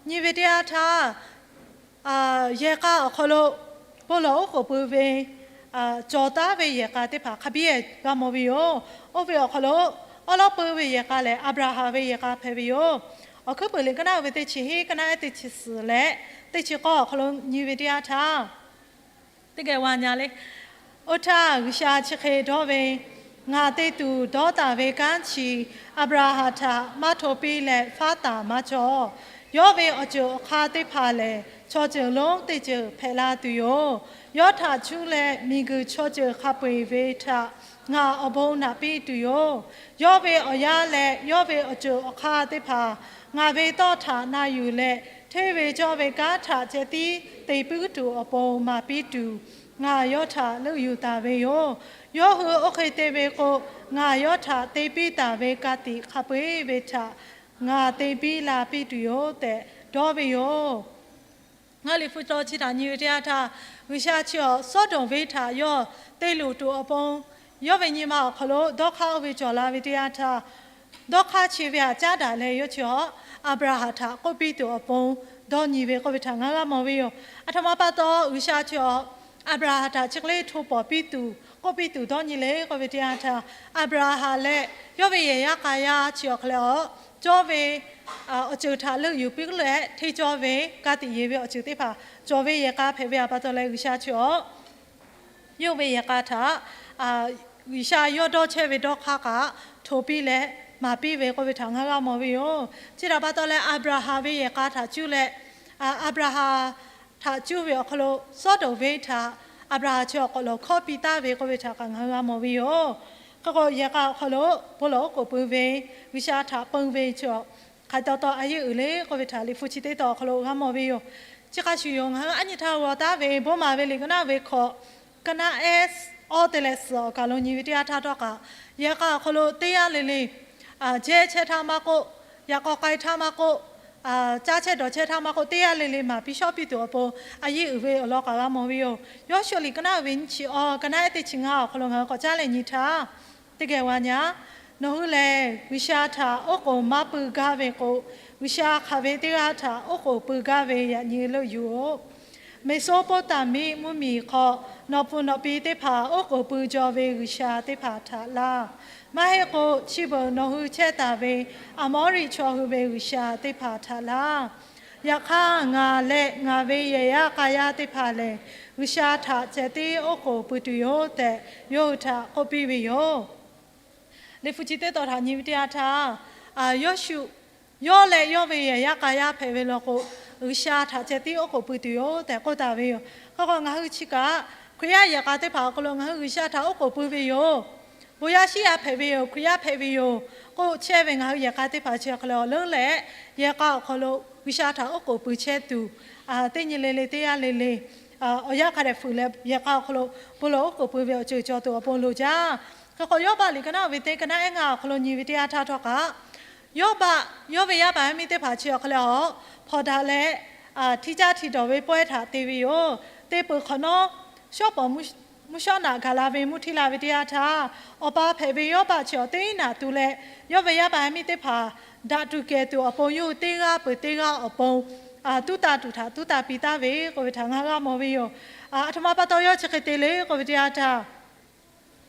nyi ve teˇ yanˇ htaˇ, yehˬ k'a awˬ hk'aw lo bon lawˬ oˉ k'oˍ pui ve, cawˬ taˉ ve yehˬ k'a teˇ hpaˍ hk'a biˇ g'a mawˬ ve yoˬ. Oˇ ve awˬ hk'aw lo awˉ lawˉ peuˇ ve yehˬ k'a lehˬ, Aˍbraˍhanˍ ve yehˬ k'a hpehꞈ ve yoˬ. Awˬ hkuiˉ puiˍ liꞈ k'aˉ naˆ uiˍ ve teˇ chi hiˉ, k'aˉ naˆ ehˉ teˇ chi suhˍ leh teˇ chi k'awˇ awˬ hk'aw lo nyi ve teˇ yanˇ htaˇ, teˇ geh g'a nyi le. Oˇ htaˇ G'uiˬsha chi hk'e dawˇ ve, Ngaˬ te tuˬ dawˇ taˍ ve kanˉ chi Aˍbraˍhanˍ htaꞈ maˇ hto piˇ leh faˉ taˍ maˇ cawˇ. Yawˇ ve awˬ ceuˬ awˬ hk'aˇ teˇ hpaˍ lehˬ, chaw ceuˬ lonˉ teˇ ceuˬ hpehꞈ la tuˬ yoˬ. Yawˇ htaꞈ cuˇ leh miˬguiˬ chaw ceuˬ hk'a peu eˬ ve htaꞈ ngaˬ awˬ bon naꞈ piˇ tuˬ yoˬ. Yawˇ ve awˬ yaˇ leh yawˇ ve awˬ ceuˬ awˬ hk'aˇ teˇ hpaˍ ngaˬ ve tawˇ htaꞈ na yuˬ leh, hteˇ ve cawˇ ve kanˉ htaꞈ ceh tiˉ te puiˉ tuˬ awˬ pon maˍ piˇ tuˬ, ngaˬ yawˇ htaꞈ leuˆ yuˬ taˍ ve yoˬ. Yawˇ hui oˇ hk'e te ve k'o, ngaˬ yawˇ htaꞈ te piˇ taˍ ve ka tiꞈ hk'a peu eˬ ve htaꞈ ngaˬ te biˇ la piˇ tuˬ yoˬ tehꞈ dawˇ ve yoˬ. Ngaˬ liꞈ hpu taw chi htaꞈ nyi ve teˇ yanˇ htaˇ, G'uiˬsha chi awˬ Sawˉdonˍ venˇ htaꞈ yawˇ te luˬ tuˬ awˬ pon, yawˇ ve nyi ma awˬ hk'aw lo dawˇ hk'aˇ oˇ ve cawˬ la ve teˇ yanˇ htaˇ, dawˇ hk'aˇ chi ve htaꞈ caˉ daꞈ leh yawˇ chi awˬ Aˍbraˍhanˍ htaꞈ k'oˆ piˇ tuˬ awˬ pon dawˇ nyi ve k'oˆ ve htaꞈ ngaˬ g'a mawˬ ve yoˬ. Aˬ htoꞈ ma pa taw G'uiˬsha chi awˬ Aˍbraˍhanˍ htaꞈ chi hk'e le hto pawˍ piˇ tuˬ k'oˆ piˇ tuˬ dawˇ nyi le k'oˆ ve teˇ yanˇ htaˇ, Aˍbraˍhanˍ leh yawˇ ve yehˬ yaˇ k'a yaˇ chi awˬ hk'e leh awˬ cawˇ ve awˬ ceuˬ htaꞈ leuˆ yuˬ piˇ leh hteˇ cawˇ ve ka tiꞈ yeˬ ve awˬ ceuˬ teˇ hpaˍ cawˬ ve yehˬ k'a hpehꞈ ve pa taw leh G'uiˬsha chi awˬ yawˇ ve yehˬ k'a htaꞈ G'uiˬsha yawˇ dawˇ chehˇ ve dawˇ hk'aˇ kaꞈ hto piˇ leh maˍ piˇ ve k'oˆ ve htaꞈ ngaˬ g'a mawˬ ve yoˬ. Chi htaꞈ pa taw leh Aˍbraˍhanˍ ve yehˬ k'a htaꞈ cuˇ leh Aˍbraˍhanˍ htaꞈ cuˇ ve awˬ hk'aw lo, Sawˉdonˍ venˇ htaꞈ Aˍbraˍhanˍ chi awˬ k'awꞈ lawˬ hkawˇ piˇ taˍ ve k'oˆ ve htaꞈ kaꞈ ngaˬ hui g'a mawˬ ve yoˬ. Hk'e k'o, yehˬ k'a awˬ hk'aw lo bon lawˬ oˉ k'oˍ pui ve, G'uiˬsha htaꞈ peun ve chi awˬ hk'aˬ taw taw a yeˇ uiˍ le k'oˆ ve htaꞈ Liꞈ hpu chi teˇ taw awˬ hk'aw lo g'a mawˬ ve yoˬ. Chi hk'a shuˍ yoˬ, ngaˬ hui aˉ nyi htaˇ g'aw taˉ ve bon maˍ ve liꞈ ka naˆ ve hkawꞈ, ka naˆ ehˉ awˇ te leh suhˍ awˬ kaˬ lo nyi ve teˇ yanˇ htaˇ htawˇ kaꞈ, yehˬ k'a awˬ hk'aw lo teˇ yanˇ le le jehˇ chehˇ htaˇ maˇ k'oˆ, yaꞈ k'aw k'ai htaˇ maˇ k'oˆ, caˇ chehˇ dawˬ chehˇ htaˇ maˇ k'oˆ, teˇ yanˇ le le maˍ piˇ shawˉ piˇ tuˬ awˬ pon a yeˇ uiˍ ve awˬ lawn kaꞈ g'a mawˬ ve yoˬ. Yawˇshuˆ liꞈ ka naˆ ve nyiˇ chi awˇ, ka naˆ ehˉ teˇ chi ngaˇ awˬ hk'aw lo ngaˬ hui k'awꞈ caˉ leh nyi htaˇ, teˇ geh g'a nyi-a. Nawˬ hui lehˬ G'uiˬsha htaꞈ oˉ k'oˍ maˇ pui gaˇ ve k'o, G'uiˬsha hk'aˬ ve teˇ g'aˇ htaꞈ oˉ k'oˍ pui gaˇ ve yaꞈ nyi leuˆ yuˬ-oꞈ. Meˍsoˇpoˇtaˍmiˆ mvuhˇmiˬ hk'aw nawˬ pfuhˍ nawˬ pi teˇ hpaˍ oˉ k'oˍ pui jaw ve g'uiˬsha teˇ hpaˍ htaꞈ laˇ. Maˇ heˆ k'o, chi beuꞈ nawˬ hui chehˇ taˍ ve Aˍmawˇriˆ chaw hui ve g'uiˬsha teˇ hpaˍ htaꞈ laˇ. Yaꞈ hk'aˇ, ngaˬ leh ngaˬ ve yehˬ yaˇ k'a yaˇ teˇ hpaˍ lehˬ, G'uiˬsha htaꞈ ceh tiˉ oˉ k'oˍ pui tuˬ yoˬ tehꞈ, yawˇ hui htaꞈ k'oˆ piˇ ve yoˬ. Liꞈ hpu chi teˇ taw htaꞈ nyi ve teˇ yanˇ htaˇ, Yawˇshuˆ yawˇ leh yawˇ ve yehˬ yaˇ k'a yaˇ hpehꞈ ve law k'o, G'uiˬsha htaꞈ ceh tiˉ oˉ k'oˍ pui tuˬ yoˬ tehꞈ k'oˆ taˍ ve yoˬ. Hk'e k'o, ngaˬ hui chi kaꞈ Hkriꞈ yaˇ yehˬ k'a teˇ hpaˍ awˬ hk'aw lo ngaˬ hui G'uiˬsha htaꞈ oˉ k'oˍ pui ve yoˬ. Bon yaˇ shiˉ yaˇ hpehꞈ ve yoˬ, Hkriꞈ yaˇ hpehꞈ ve yoˬ k'oˆ chehˇ ve ngaˬ hui yehˬ k'a teˇ hpaˍ chi awˬ hk'aw lo leuˉ leh, yehˬ k'a awˬ hk'aw lo G'uiˬsha htaꞈ oˉ k'oˍ pui chehˇ tuˬ, teˇ nyi le le teˇ yanˇ le le awˬ yanˇ hk'a dehꞈ fuiˍ leh, yehˬ k'a awˬ hk'aw lo bon lawˬ oˉ k'oˍ pui ve awˬ ceuˬ cawˬ tuˬ awˬ pon loˍ jaˇ. Hk'e k'o, Yawˇbaˆ liꞈ ka naˆ ve teˇ, ka naˆ ehˉ ngaˇ awˬ hk'aw lo nyi ve teˇ yanˇ htaˇ htawˇ kaꞈ, Yawˇbaˆ yawˇ ve yaˇ paˍ yaˇ miˇ teˇ hpaˍ chi awˬ hk'aw lo hawˉ hpawnˬ daꞈ leh, hti caˇ hti dawˬ ve pawehˇ htaꞈ te ve yoˬ. Teˇ peuˬ hk'awꞈ nawˉ, shawˉ pawˍ mvuhˇ shawˉ naꞈ gaˬ la ve mvuhˇ htiˇ la ve teˇ yanˇ htaˇ, awˬ pa hpehꞈ ve Yawˇbaˆ chi awˬ teˇ naꞈ tu leh, yawˇ ve yaˇ paˍ yaˇ miˇ teˇ hpaˍ daꞈ tuˬ kehˬ tuˬ awˬ pon, yawˇ hui teˇ g'aˇ peuˬ teˇ g'aˇ awˬ pon tuˉ tanˇ tuˬ htaꞈ tuˉ tanˇ piˇ taˍ ve k'oˆ ve htaꞈ ngaˬ hui g'a mawˬ ve yoˬ. Aˬ htoꞈ ma pa taw yawˇ chi hk'e te le k'oˆ ve teˇ yanˇ htaˇ,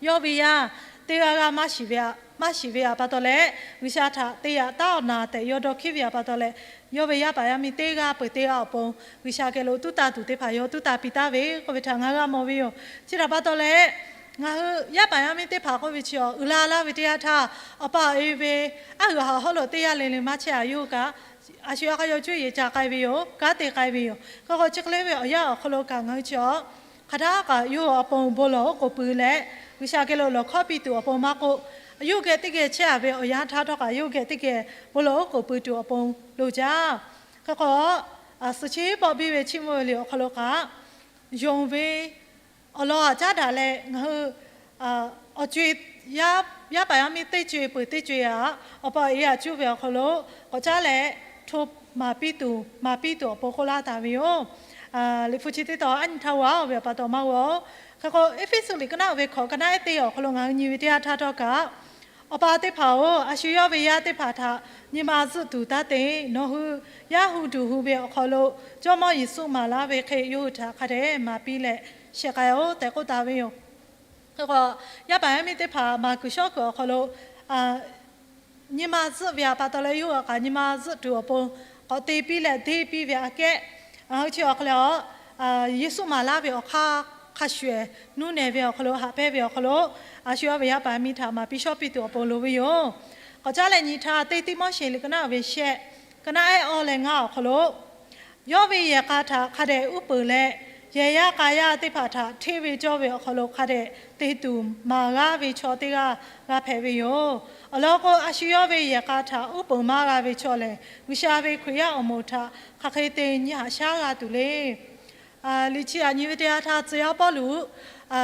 yawˇ ve yaˇ teˇ g'aˇ g'aˇ maˇ shiˍ ve aꞈ, maˇ shiˍ ve aꞈ pa taw leh, G'uiˬsha htaꞈ te yaꞈ taˉ awˬ na tehꞈ yawˇ dawˇ hkiˉ ve aꞈ pa taw leh, yawˇ ve yaˇ paˍ yaˇ miˇ teˇ g'aˇ peuˬ teˇ g'aˇ awˬ pon G'uiˬsha geh lo tuˉ tanˇ tuˬ teˇ hpaˍ yawˇ tuˉ tanˇ piˇ taˍ ve k'oˆ ve htaꞈ ngaˬ hui g'a mawˬ ve yoˬ. Chi htaꞈ pa taw leh, ngaˬ hui yaˇ paˍ yaˇ miˇ teˇ hpaˍ k'oˆ ve chi awˬ uiˍ la laˇ ve teˇ yanˇ htaˇ, awˬ pa awˬ e ve aˉ g'uiˬ haꞈ hawˉ lo teˇ yanˇ le le maˇ chehˇ aꞈ, yawˇ hui kaꞈ a shu aꞈ k'a yaw cuˇ yeˬ ca k'ai ve yoˬ, kanˉ te k'ai ve yoˬ. Hk'e k'o, chi hk'e le ve awˬ yanˇ awˬ hk'aw lo kaꞈ ngaˬ hui chi awˬ hk'aˬ htaˇ kaꞈ yawˇ hui awˬ pon bon lawˬ oˉ k'oˍ pui leh, G'uiˬsha geh lo lawˬ hkawˇ piˇ tuˬ awˬ pon maˇ k'oˆ, yawˇ hui geh teˇ geh chehˇ aꞈ ve awˬ yanˇ htaˇ htawˇ kaꞈ yawˇ hui geh teˇ geh bon lawˬ oˉ k'oˍ pui tuˬ awˬ pon loˍ jaˇ. Hk'e k'o, suhˍ chi pawˆ biˇ ve Chiˇ mvuh ve liꞈ awˬ hk'aw lo kaꞈ, yonˍ ve awˬ lawn aꞈ caˉ daꞈ leh ngaˬ hui awˬ co-e, yaˇ paˍ yaˇ miˇ teˇ co-e peuˬ teˇ co-e aꞈ, awˬ pa awˬ e aꞈ cuˇ ve awˬ hk'aw lo k'awꞈ caˉ leh, hto maˍ piˇ tuˬ maˍ piˇ tuˬ awˬ pon k'oˆ laˇ taˍ ve yoˬ. Liꞈ hpu chi teˇ taw aˉ nyi htaˇ g'a-oˬ ve aꞈ pa taw maˇ g'a-oˬ. Hk'e k'o, Eˇfeˇsuꞈ liꞈ ka naˆ ve hkawꞈ ka naˆ ehˉ teˇ awˬ hk'aw lo ngaˬ hui nyi ve teˇ yanˇ htaˇ htawˇ kaꞈ, Awˬ pa teˇ hpaˍ-oˬ, a shu yawˇ ve yaˇ teˇ hpaˍ htaꞈ nyi ma zuhˆ tuˬ taˇ te. Nawˬ hui yaˇ hu duˬ hu ve awˬ hk'aw lo Jawˇmawˇ Yeˍsuˆ maˍ laˇ ve hk'e yawˇ hui htaꞈ hk'a dehꞈ maˍ piˇ leh shehˍ k'ai-oˬ tehꞈ k'oˆ taˍ ve yoˬ. Hk'e k'o, yaˇ paˍ yaˇ miˇ teˇ hpaˍ maˍ kuiˬ shawˉ kuiˬ awˬ hk'aw lo nyi ma zuhˆ ve aꞈ pa taw leh yawˇ hui kaꞈ nyi ma zuhˆ tuˬ awˬ pon k'awꞈ te piˇ leh deˇ piˇ ve aꞈ kehˉ, chi awˬ hk'aw lo Yeˍsuˆ maˍ laˇ ve awˬ hk'aˇ hk'a shuˍ shuˍ nuˇ nehˬ ve awˬ hk'aw lo haꞈ pehnˇ ve awˬ hk'aw lo, a shu yawˇ ve yaˇ paˍ yaˇ miˇ htaꞈ maˍ piˇ shawˉ piˇ tuˬ awˬ pon loˍ ve yoˬ. K'awꞈ caˉ leh nyi htaˇ, teˇ Tiˆmoˉseˍ liꞈ ka naˆ ve shehˆ, ka naˆ ehˉ awˇ leh ngaˇ awˬ hk'aw lo, yawˇ ve yehˬ k'a htaꞈ hk'a dehꞈ uˉ peunˍ leh, yehˬ yaˇ k'a yaˇ teˇ hpaˍ htaꞈ hteˇ ve cawˇ ve awˬ hk'aw lo hk'a dehꞈ te tuˬ maˍ g'aˇ ve chaw teˇ g'aˇ g'a hpehꞈ ve yoˬ. Awˬ lawn k'o, a shu yawˇ ve yehˬ k'a htaꞈ uˉ peunˍ maˇ g'a ve chaw lehˬ, G'uiˬsha ve Hkriꞈ yaˇ awˬ moˍ htaꞈ hk'aˬ hk'e te nyi haꞈ shaˉ g'a tuˬ le. Liꞈ chi aꞈ nyi ve teˇ yanˇ htaˇ, tcuh yaˇ Pawˇluꞈ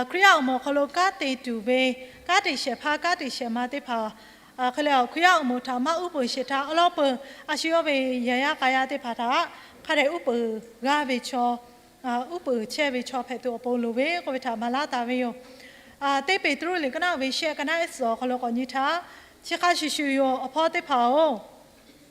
Hkriꞈ yaˇ awˬ moˍ awˬ hk'aw lo kanˉ te tuˬ ve kanˉ te shehˍ hpaˇ kanˉ te shehˍ ma teˇ hpaˍ hk'e leh, Hkriꞈ yaˇ awˬ moˍ htaꞈ maˇ uˉ peunˍ shehˍ htaˇ, awˬ lawn peuˬ a shu yawˇ ve yehˬ yaˇ k'a yaˇ teˇ hpaˍ htaꞈ hk'a dehꞈ uˉ peunˍ g'aˇ ve chaw, uˉ peunˍ chehˇ ve chaw hpehꞈ tuˬ awˬ pon loˍ ve k'oˆ ve htaꞈ maˍ laˇ taˍ ve yoˬ. Teˇ Peˍtruˆ liꞈ ka naˆ ve shehˆ, ka naˆ ehˉ suhˍ awˬ hk'aw lo k'awꞈ nyi htaˇ, chi hk'a shuˍ shuˍ yoˬ, awˬ hpawˇ teˇ hpaˍ-oˬ,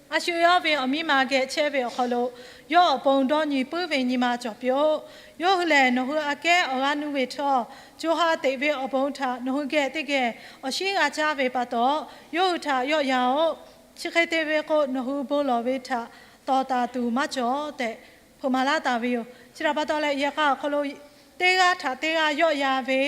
a shu yawˇ ve awˬ miˇ ma geh chehˇ ve awˬ hk'aw lo, yawˇ awˬ pon dawˇ nyi puiˉ ve nyi ma cawˬ piˇ-oˆ. Yawˇ hui lehˬ, nawˬ hui aꞈ kehˉ awˬ g'aˇ nuˇ ve htawˇ, co ha teꞈ ve awˬ pon htaꞈ nawˬ hui geh teˇ geh awˬ shinˉ g'a caˇ ve pa taw, yawˇ hui htaꞈ yawˆ yan-oˆ. Chi hk'e te ve k'o, nawˬ hui bon lawˬ ve htaꞈ tawˍ taˍ tuˬ maˇ cawˬ tehꞈ hpeuꞈ maˍ laˇ taˍ ve yoˬ. Chi htaꞈ pa taw leh, yehˬ k'a awˬ hk'aw lo teˇ g'aˇ htaꞈ teˇ g'aˇ yawˆ yan ve,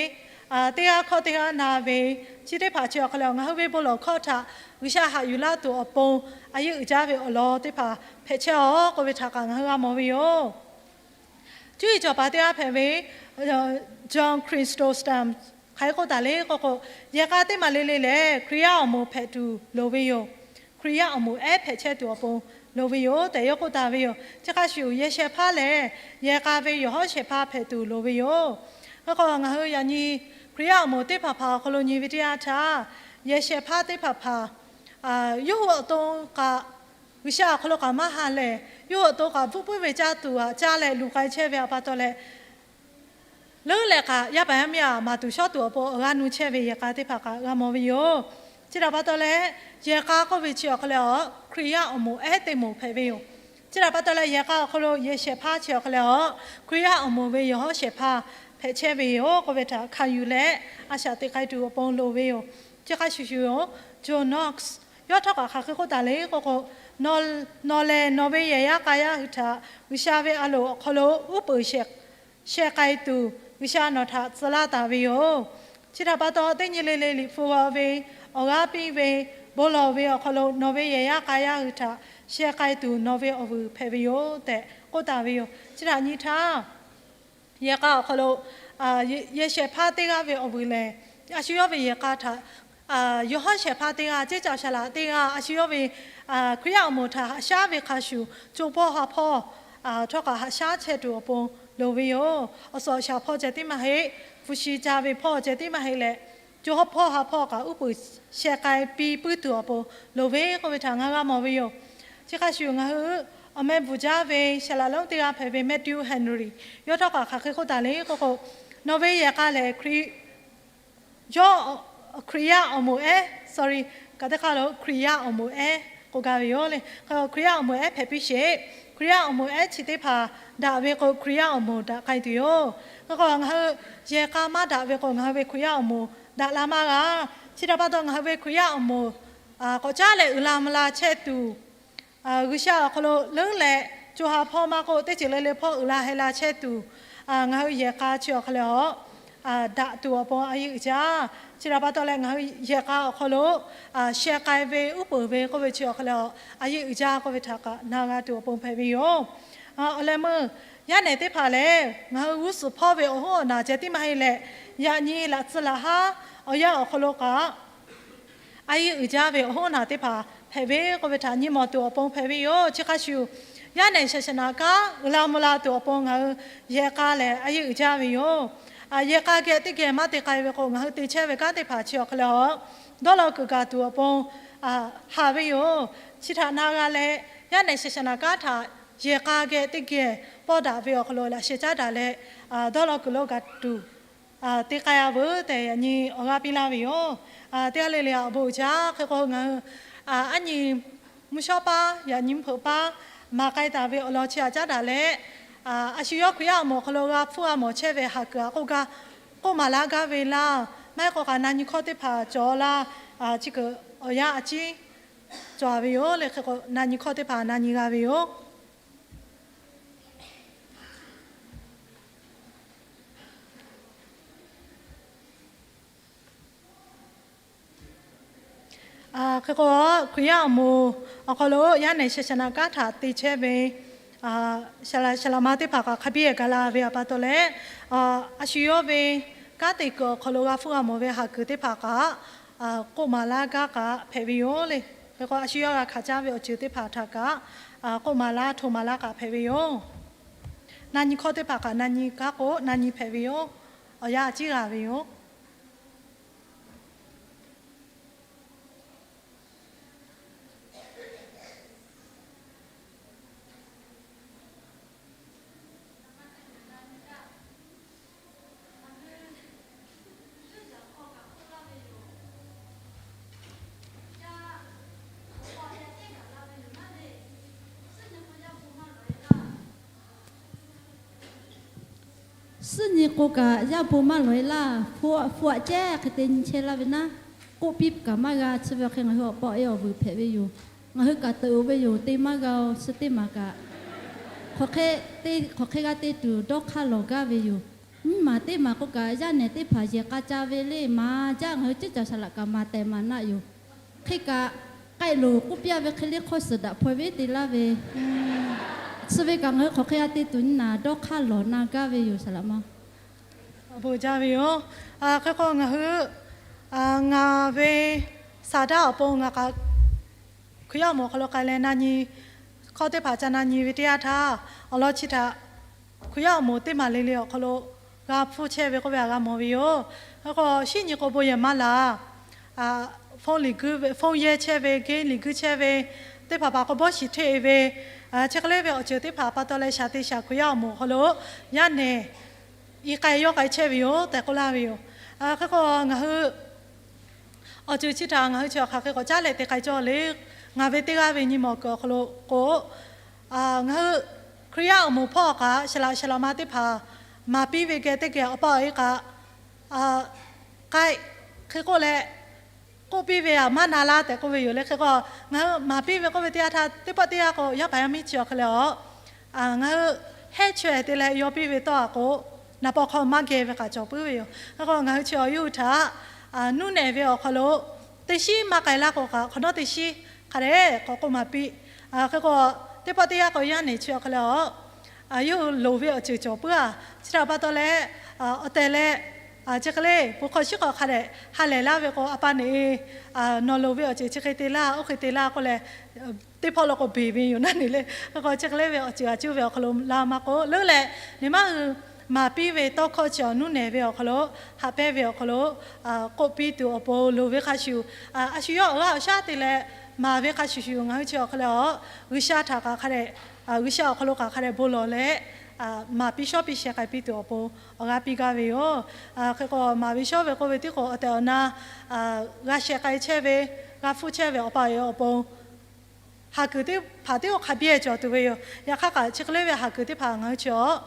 teˇ g'aˇ hkawˇ teˇ g'aˇ na ve, chi teˇ hpaˍ chi awˬ hk'aw lo ngaˬ hui ve bon lawˬ hkawˇ htaꞈ G'uiˬsha haꞈ yuˬ laˇ tuˬ awˬ pon a yeˇ uiˍ jaˇ ve awˬ lawn teˇ hpaˍ hpehꞈ chehˇ-aˬ k'oˆ ve htaꞈ kaꞈ ngaˬ hui g'a mawˬ ve yoˬ. cuˇ yiˍ cawˬ paˍ teˇ g'aˇ hpehꞈ ve John Chrysostom hk'aˬ hk'e k'oˆ taˍ le k'oˆ k'o, yehˬ k'a teˇ maˬ le le lehˬ Hkriꞈ yaˇ awˬ moˍ hpehꞈ tuˬ loˍ ve yoˬ. Hkriꞈ yaˇ awˬ moˍ ehˉ hpehꞈ chehˇ tuˬ awˬ pon loˍ ve yoˬ tehꞈ yawˇ k'oˆ taˍ ve yoˬ. Chi hk'a shuˍ yehˬ shehˍ hpaˇ lehˬ, yehˬ k'a ve yawˬ hawˉ shehˍ hpaˇ hpehꞈ tuˬ loˍ ve yoˬ. Hk'e k'o, ngaˬ hui yaꞈ nyi Hkriꞈ yaˇ awˬ moˍ teˇ hpaˍ hpaˍ awˬ hk'aw lo nyi ve teˇ yanˇ htaˇ, yehˬ shehˍ hpaˇ teˇ hpaˍ hpaˍ yawˇ hui awˬ to kaꞈ G'uiˬsha awˬ hk'aw lo kaꞈ maˇ ha lehˬ, yawˇ hui awˬ to kaꞈ bvuhˆ puiˉ ve caˇ tuˬ htaꞈ caˇ leh luˬ k'ai chehˇ ve awˬ pa taw leh, leuˉ leh kaꞈ yaˇ paˍ yaˇ miˇ aꞈ maˍ tuˬ shawˉ tuˬ awˬ pon awˬ g'aˇ nuˇ chehˇ ve yehˬ k'a teˇ hpaˍ kaꞈ g'a mawˬ ve yoˬ. Chi htaꞈ pa taw leh, yehˬ k'a k'oˆ ve chi awˬ hk'aw lehˬ, Hkriꞈ yaˇ awˬ moˍ ehˉ teˇ moˍ hpehꞈ ve yoˬ. Chi htaꞈ pa taw leh, yehˬ k'a awˬ hk'aw lo yehˬ shehˍ hpaˇ chi awˬ hk'aw lehˬ, Hkriꞈ yaˇ awˬ moˍ ve yawˬ hawˉ shehˍ hpaˇ hpehꞈ chehˇ ve yoˬ k'oˆ ve htaꞈ hkanˍ yuˬ leh, a shaꞈ teꞈ k'ai tuˬ awˬ pon loˍ ve yoˬ. Chi hk'a shuˍ shuˍ yoˬ, John Knox yawˇ htawˇ kaꞈ hk'aˬ hk'e k'oˆ taˍ le k'oˆ k'o, nawˬ lehˬ nawˬ ve yehˬ yaˇ k'a yaˇ hui htaꞈ G'uiˬsha ve a loˍ awˬ hk'aw lo uˉ peunˍ sheh k'ai tuˬ G'uiˬsha nawˬ htaꞈ tcuh laˇ taˍ ve yoˬ. Chi htaꞈ pa taw, teˇ nyi le le Liꞈ hpu g'aw ve, awˬ g'aˇ piˇ ve, bon lawˬ ve awˬ hk'aw lo nawˬ ve yehˬ yaˇ k'a yaˇ hui htaꞈ sheh k'ai tuˬ nawˬ ve awˬ vuiˬ hpehꞈ ve yoˬ tehꞈ k'oˆ taˍ ve yoˬ. Chi htaꞈ nyi htaˇ, yehˬ k'a awˬ hk'aw lo yehˬ shehˍ hpaˇ teˇ g'aˇ ve awˬ vuiˬ lehˬ, a shu yawˇ ve yehˬ k'a htaꞈ yawˬ hawˉ shehˍ hpaˇ teˇ g'aˇ, ceˇ caˬ shaˍ laꞈ teˇ g'aˇ, a shu yawˇ ve Hkriꞈ yaˇ awˬ moˍ htaꞈ haꞈ shaˉ ve hk'a shuˍ, co hpawˇ ha hpawˇ htawˇ kaꞈ haꞈ shaˉ chehˇ tuˬ awˬ pon loˍ ve yoˬ. Awˬ suhˍ awˬ shaˍ hpawˇ ceh tiˉ maˇ heˆ, hpu shi ca ve hpawˇ ceh tiˉ maˇ heˆ leh, co hawˉ hpawˇ ha hpawˇ kaꞈ uˉ peunˍ sheh k'ai piˇ puiˉ tuˬ awˬ pon loˍ ve k'oˆ ve htaꞈ ngaˬ g'a mawˬ ve yoˬ. Chi hk'a shuˍ ngaˬ hui awˬ meh bvuhˬ jaˇ ve shaˍ laꞈ lonˉ teˇ g'aˇ hpehꞈ ve Matthew Henry yawˇ htawˇ kaꞈ hk'aˬ hk'e k'oˆ taˍ le k'oˆ k'o, nawˬ ve yehˬ k'a lehˬ Hkriꞈ yawˇ Hkriꞈ yaˇ awˬ moˍ ehˉ, sorry, kaꞈ teˇ hk'aˇ lo Hkriꞈ yaˇ awˬ moˍ ehˉ k'oˆ gaˇ ve yoˬ le. Hk'e Hkriꞈ yaˇ awˬ moˍ ehˉ hpehꞈ piˇ sheˍ. Hkriꞈ yaˇ awˬ moˍ ehˉ chi teˇ hpaˍ daꞈ ve k'o, Hkriꞈ yaˇ awˬ moˍ daꞈ k'ai tuˬ yoˬ. Hk'e k'o, ngaˬ hui yehˬ k'a maˇ daꞈ ve k'o, ngaˬ hui ve Hkriꞈ yaˇ awˬ moˍ daꞈ la maˇ g'a. Chi htaꞈ pa taw, ngaˬ hui ve Hkriꞈ yaˇ awˬ moˍ k'awꞈ caˉ leh uiˍ la mvuh la chehˇ tuˬ, G'uiˬsha awˬ hk'aw lo leuˉ leh, co ha hpawˇ maˇ k'oˆ, teˇ ceuˬ le le hpawˇ uiˍ la heh la chehˇ tuˬ, ngaˬ hui yehˬ k'a chi awˬ hk'aw lehˬ, daꞈ tuˬ awˬ pon a yeˇ uiˍ jaˇ. Chi htaꞈ pa taw leh, ngaˬ hui yehˬ k'a awˬ hk'aw lo sheh k'ai ve uˉ peunˍ ve k'oˆ ve chi awˬ hk'aw lehˬ, a yeˇ uiˍ jaˇ k'oˆ ve htaꞈ kaꞈ na g'a tuˬ awˬ pon hpehꞈ ve yoˬ. Awˬ leh meuˇ yaˇ nehˬ teˇ hpaˍ lehˬ, ngaˬ hui g'uˇ suhˍ hpawˇ ve awˬ hoˉ awˬ naˬ ceh tiˉ maˇ heˆ leh, yaꞈ nyi laꞈ tcuh laꞈ haˉ awˬ yanˇ awˬ hk'aw lo kaꞈ a yeˇ uiˍ jaˇ ve awˬ hoˉ awˬ naˬ teˇ hpaˍ hpehꞈ ve k'oˆ ve htaꞈ nyi mawˬ tuˬ awˬ pon hpehꞈ ve yoˬ. Chi hk'a shuˍ, yaˇ nehˬ shaˍ shaˍ naꞈ kanˉ uiˍ la mvuh la tuˬ awˬ pon ngaˬ hui yehˬ k'a lehˬ a yeˇ uiˍ jaˇ ve yoˬ. Yehˬ k'a geh teˇ geh maˇ te k'ai ve k'o, ngaˬ hui te chehˇ ve kanˉ teˇ hpaˍ chi awˬ hk'aw lehˬ, dawˇ law kuiˬ gaˬ tuˬ awˬ pon haˍ ve yoˬ. Chi htaꞈ na g'a leh, yaˇ nehˬ shaˍ shaˍ naꞈ kanˉ htaꞈ yehˬ k'a geh teˇ geh pawˇ daꞈ ve awˬ hk'aw lo laꞈ sheh caˉ daꞈ leh, dawˇ law kuiˬ lo gaˬ tuˬ te k'ai a veuˬ tehꞈ yaꞈ nyi awˬ g'aˇ piˇ laˇ ve yoˬ. Teˇ g'aˇ le le awˬ bon uiˍ jaˇ. Hk'e k'o, ngaˬ hui aˉ nyi mvuhˇ shawˉ paˇ yaꞈ nyi mvuhˇ hpeuꞈ paˇ maˍ k'ai taˍ ve awˬ lawn chi htaꞈ caˉ daꞈ leh, a shu yawˇ Hkriꞈ yaˇ awˬ moˍ awˬ hk'aw lo g'a hpfuhˇ g'a mawˬ chehˇ ve haꞈ kuiˬ htaꞈ k'oˆ gaˇ, k'oˆ maˍ laˇ gaˇ ve laˇ. Maˇ heˆ k'o kaꞈ na nyi hkawˇ teˇ hpaˍ cawˬ laˇ. Chi kuiˬ awˬ yanˇ a ciˉ cawˬ ve yoˬ le. Hk'e k'o, na nyi hkawˇ teˇ hpaˍ na nyi g'a ve yoˬ. Hk'e k'o, Hkriꞈ yaˇ awˬ moˍ awˬ hk'aw lo yaˇ nehˬ shaˍ shaˍ naꞈ kanˉ htaꞈ te chehˇ ve shaˍ laꞈ shaˍ laꞈ ma teˇ hpaˍ kaꞈ hk'a biˇ gaˬ la ve awˬ pa taw leh, a shu yawˇ ve kanˉ te kuiˬ awˬ hk'aw lo g'a hpfuhˇ g'a mawˬ ve haꞈ kuiˬ teˇ hpaˍ kaꞈ k'oˆ maˍ laˇ gaˇ kaꞈ hpehꞈ ve yoˬ le. Hk'e k'o, a shu yawˇ g'a hkanˍ caˇ ve awˬ ceuˬ teˇ hpaˍ htaꞈ kaꞈ k'oˆ maˍ laˇ hto maˍ laˇ kaꞈ hpehꞈ ve yoˬ. Na nyi hkawˇ teˇ hpaˍ kaꞈ na nyi gaˇ k'o na nyi hpehꞈ ve yoˬ. Awˬ yanˇ a ciˉ g'a ve yoˬ. Suhˉ nyi k'o kaꞈ yaˇ bon maˇ lawˬ e laˇ. Hpu aꞈ ceˉ hk'e te nyi chehˇ laˇ ve naˉ, k'oˆ piˇ kaꞈ maˇ g'a. Chi ve awˬ hk'e ngaˬ hui awˬ pa awˬ e awˬ vuiˬ hpehꞈ ve yoˬ. Ngaˬ hui kaꞈ teuꞈ oˬ ve yoˬ. Te maˇ g'a-o. Chi teˇ maˬ kaꞈ hk'aˬ hk'e g'a te tuˬ dawˇ hk'aˇ lawˬ gaˇ ve yoˬ. Nyiˇ maˬ teˇ maˬ k'oˆ kaꞈ, yaˇ nehˬ teˇ hpaˍ yehˬ k'a ca ve le maˍ jaˇ. Ngaˬ hui ceˇ caˬ shaˍ laꞈ kaꞈ maˍ tehˬ maˍ naˆ yoˬ. Hk'e kaꞈ, k'ai loˬ k'oˆ piˇ a ve hk'e le hk'awˇ suhˍ daꞈ hpaw ve te laˇ ve, a Suh ve kaꞈ ngaˬ hui hk'aˬ hk'e a te tuˬ nyi naˍ dawˇ hk'aˇ lawˬ na gaˇ ve yoˬ, saˍ laꞈ ma. Awˬ bon jaˇ ve yoˬ. Hk'e k'o ngaˬ hui, ngaˬ ve saˍ daˇ awˬ pon ngaˬ kaꞈ Hkriꞈ yaˇ awˬ moˍ awˬ hk'aw lo k'ai leh na nyi, hkawˇ teˇ hpaˍ ca na nyi ve teˇ yanˇ htaˇ, awˬ lawn chi htaꞈ Hkriꞈ yaˇ awˬ moˍ teˇ maˬ le le awˬ hk'aw lo g'a hpfuhˇ chehˇ ve k'oˆ ve htaꞈ g'a mawˬ ve yoˬ. Hk'e k'o shinˉ nyi k'o bon yehˬ maˇ laˬ, phone liꞈ guiˇ ve, phone yehˇ chehˇ ve, game liꞈ guiˇ chehˇ ve, teˇ hpaˍ hpaˍ k'o bawˇ shiˍ hteˇ ve, chi hk'e le ve awˬ ceuˬ teˇ hpaˍ pa taw leh shaˍ te shaˍ Hkriꞈ yaˇ awˬ moˍ awˬ hk'aw lo yaˇ nehˬ i k'ai yawˇ k'ai chehˇ ve yoˬ tehꞈ k'oˆ laˇ ve yoˬ. Hk'e k'o ngaˬ hui awˬ ceuˬ chi htaꞈ ngaˬ hui chi awˬ hk'aˬ hk'e k'awꞈ caˉ leh te k'ai cawˇ le. Ngaˬ ve teˇ g'aˇ ve nyi mawˬ kuiˬ awˬ hk'aw lo k'o, ngaˬ hui Hkriꞈ yaˇ awˬ moˍ hpawˇ kaꞈ shaˍ laꞈ shaˍ laꞈ ma teˇ hpaˍ maˍ piˇ ve geh teˇ geh awˬ pa awˬ e kaꞈ k'ai, hk'e k'oˆ leh k'oˆ piˇ ve aꞈ maˇ na laˇ tehꞈ k'oˆ ve yoˬ le. Hk'e k'o ngaˬ hui maˍ piˇ ve k'oˆ ve teˇ yanˇ htaˇ teˇ pawˆ teˇ yanˇ k'o yaˇ paˍ yaˇ miˇ chi awˬ hk'e leh a ngaˬ hui hehˉ chaweh te leh yaw piˇ ve tawˇ a k'o, naˍ paw hk'aw maˇ geh ve kaꞈ cawˬ puiˉ ve yoˬ. Hk'e k'o ngaˬ hui chi awˬ yawˇ hui htaꞈ nuˇ nehˬ ve awˬ hk'aw lo teˇ shinˉ maˇ k'ai laˇ k'o kaꞈ hk'awꞈ nawˉ teˇ shinˉ hk'a dehꞈ k'awꞈ k'oˆ maˍ piˇ. Hk'e k'o teˇ pawˆ teˇ yanˇ k'o yaˇ nehˬ chi awˬ hk'e leh a yawˇ hui loˍ ve awˬ ceuˬ cawˬ puiˉ a. Chi htaꞈ pa taw leh awˬ tehˬ leh chi hk'e le bon hk'aw shiˉ hk'aw hk'a dehꞈ ha lehˬ laˇ ve k'o, a pa neꞈ e nawˬ loˍ ve awˬ ceuˬ chi hk'e te laˇ, oˇ hk'e te laˇ k'oˆ leh teˇ hpawˇ lo k'o beˬ ve yoˬ naˉ ne le. Hk'e k'o chi hk'e le ve awˬ ceuˬ a cuˇ ve awˬ hk'aw lo la maˇ k'oˆ leuˉ leh, neˬ maˇ hui maˍ piˇ ve tawˇ hkawˇ chi awˬ nuˇ nehˬ ve awˬ hk'aw lo, haꞈ pehnˇ ve awˬ hk'aw lo k'oˆ piˇ tuˬ awˬ pon loˍ ve hk'a shuˍ, a shu yawˇ awˬ g'aˇ awˬ shaˉ te leh maˍ ve hk'a shuˍ shuˍ ngaˬ hui chi awˬ hk'e leh a G'uiˬsha htaꞈ kaꞈ hk'a dehꞈ, G'uiˬsha awˬ hk'aw lo kaꞈ hk'a dehꞈ bon lawˬ leh maˍ piˇ shawˉ piˇ sheh k'ai piˇ tuˬ awˬ pon awˬ g'aˇ piˇ gaˇ ve yoˬ. Hk'e k'o maˍ ve shawˉ ve k'oˆ ve tiˉ k'o awˬ tehˬ awˬ na g'a sheh k'ai chehˇ ve, g'a hpfuhˇ chehˇ ve awˬ pa awˬ e awˬ pon haˍ kuiˬ teˇ hpaˍ tiˉ k'o hk'a biˇ cawˬ tuˬ ve yoˬ. Yaꞈ hk'aˇ kaꞈ chi hk'e le ve haˍ kuiˬ teˇ hpaˍ ngaˬ hui chi awˬ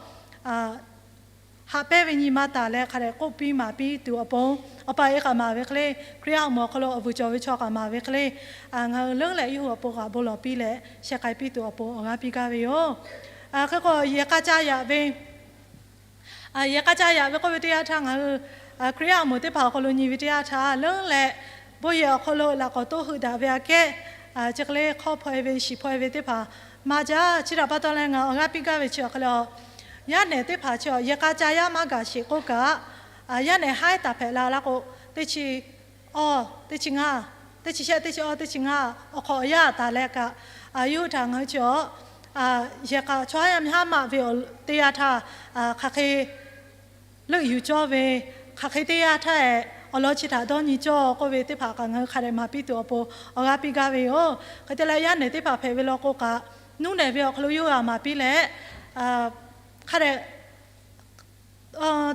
haꞈ pehnˇ ve nyi ma taˍ leh hk'a dehꞈ k'oˆ piˇ maˍ piˇ tuˬ awˬ pon, awˬ pa awˬ e kaꞈ maˍ ve hk'e le, Hkriꞈ yaˇ awˬ moˍ awˬ hk'aw lo awˬ vuiˬ cawˬ ve chaw kaꞈ maˍ ve hk'e le, ngaˬ hui leuˉ leh yawˇ hui awˬ pon kaꞈ bon lawˬ piˇ leh sheh k'ai piˇ tuˬ awˬ pon awˬ g'aˇ piˇ gaˇ ve yoˬ. Hk'e k'o yehˬ k'a ca yaꞈ ve yehˬ k'a ca yaꞈ ve k'oˆ ve teˇ yanˇ htaˇ ngaˬ hui Hkriꞈ yaˇ awˬ moˍ teˇ hpaˍ awˬ hk'aw lo nyi ve teˇ yanˇ htaˇ leuˉ leh, bon yehˬ awˬ hk'aw lo laꞈ k'awꞈ toˇ heuˆ daꞈ ve aꞈ kehˉ, chi hk'e le hk'awˇ hpaw e ve shiˍ hpaw e ve teˇ hpaˍ maˇ jaˇ. Chi htaꞈ pa taw leh ngaˬ awˬ g'aˇ piˇ gaˇ ve chi awˬ hk'e le a, yaˇ nehˬ teˇ hpaˍ chi yehˬ k'a ca yaˇ maˇ gaˬ sheˍ k'oˆ kaꞈ, yaˇ nehˬ haiˉ taˍ hpehꞈ la laˇ k'o, teˇ chi awˇ, teˇ chi ngaˇ, teˇ chi shehˆ, teˇ chi awˇ, teˇ chi ngaˇ awˬ hk'awꞈ awˬ yanˇ taˍ leh kaꞈ, yawˇ hui htaꞈ ngaˬ hui chi awˬ yehˬ k'a chaw yaˇ miˇ haˉ maꞈ ve awˬ teˇ yanˇ htaˇ hk'aˬ hk'e leuˆ yuˬ cawˇ ve, hk'aˬ hk'e teˇ yanˇ htaˇ awˬ lawn chi htaꞈ dawˇ nyi cawˇ k'oˆ ve teˇ hpaˍ kaꞈ ngaˬ hui hk'a dehꞈ maˍ piˇ tuˬ awˬ pon awˬ g'aˇ piˇ gaˇ ve yoˬ. Hk'e te leh yaˇ nehˬ teˇ hpaˍ hpehꞈ ve law k'o kaꞈ, nuˇ nehˬ ve awˬ hk'aw lo yawˇ g'a maˍ piˇ leh, hk'a dehꞈ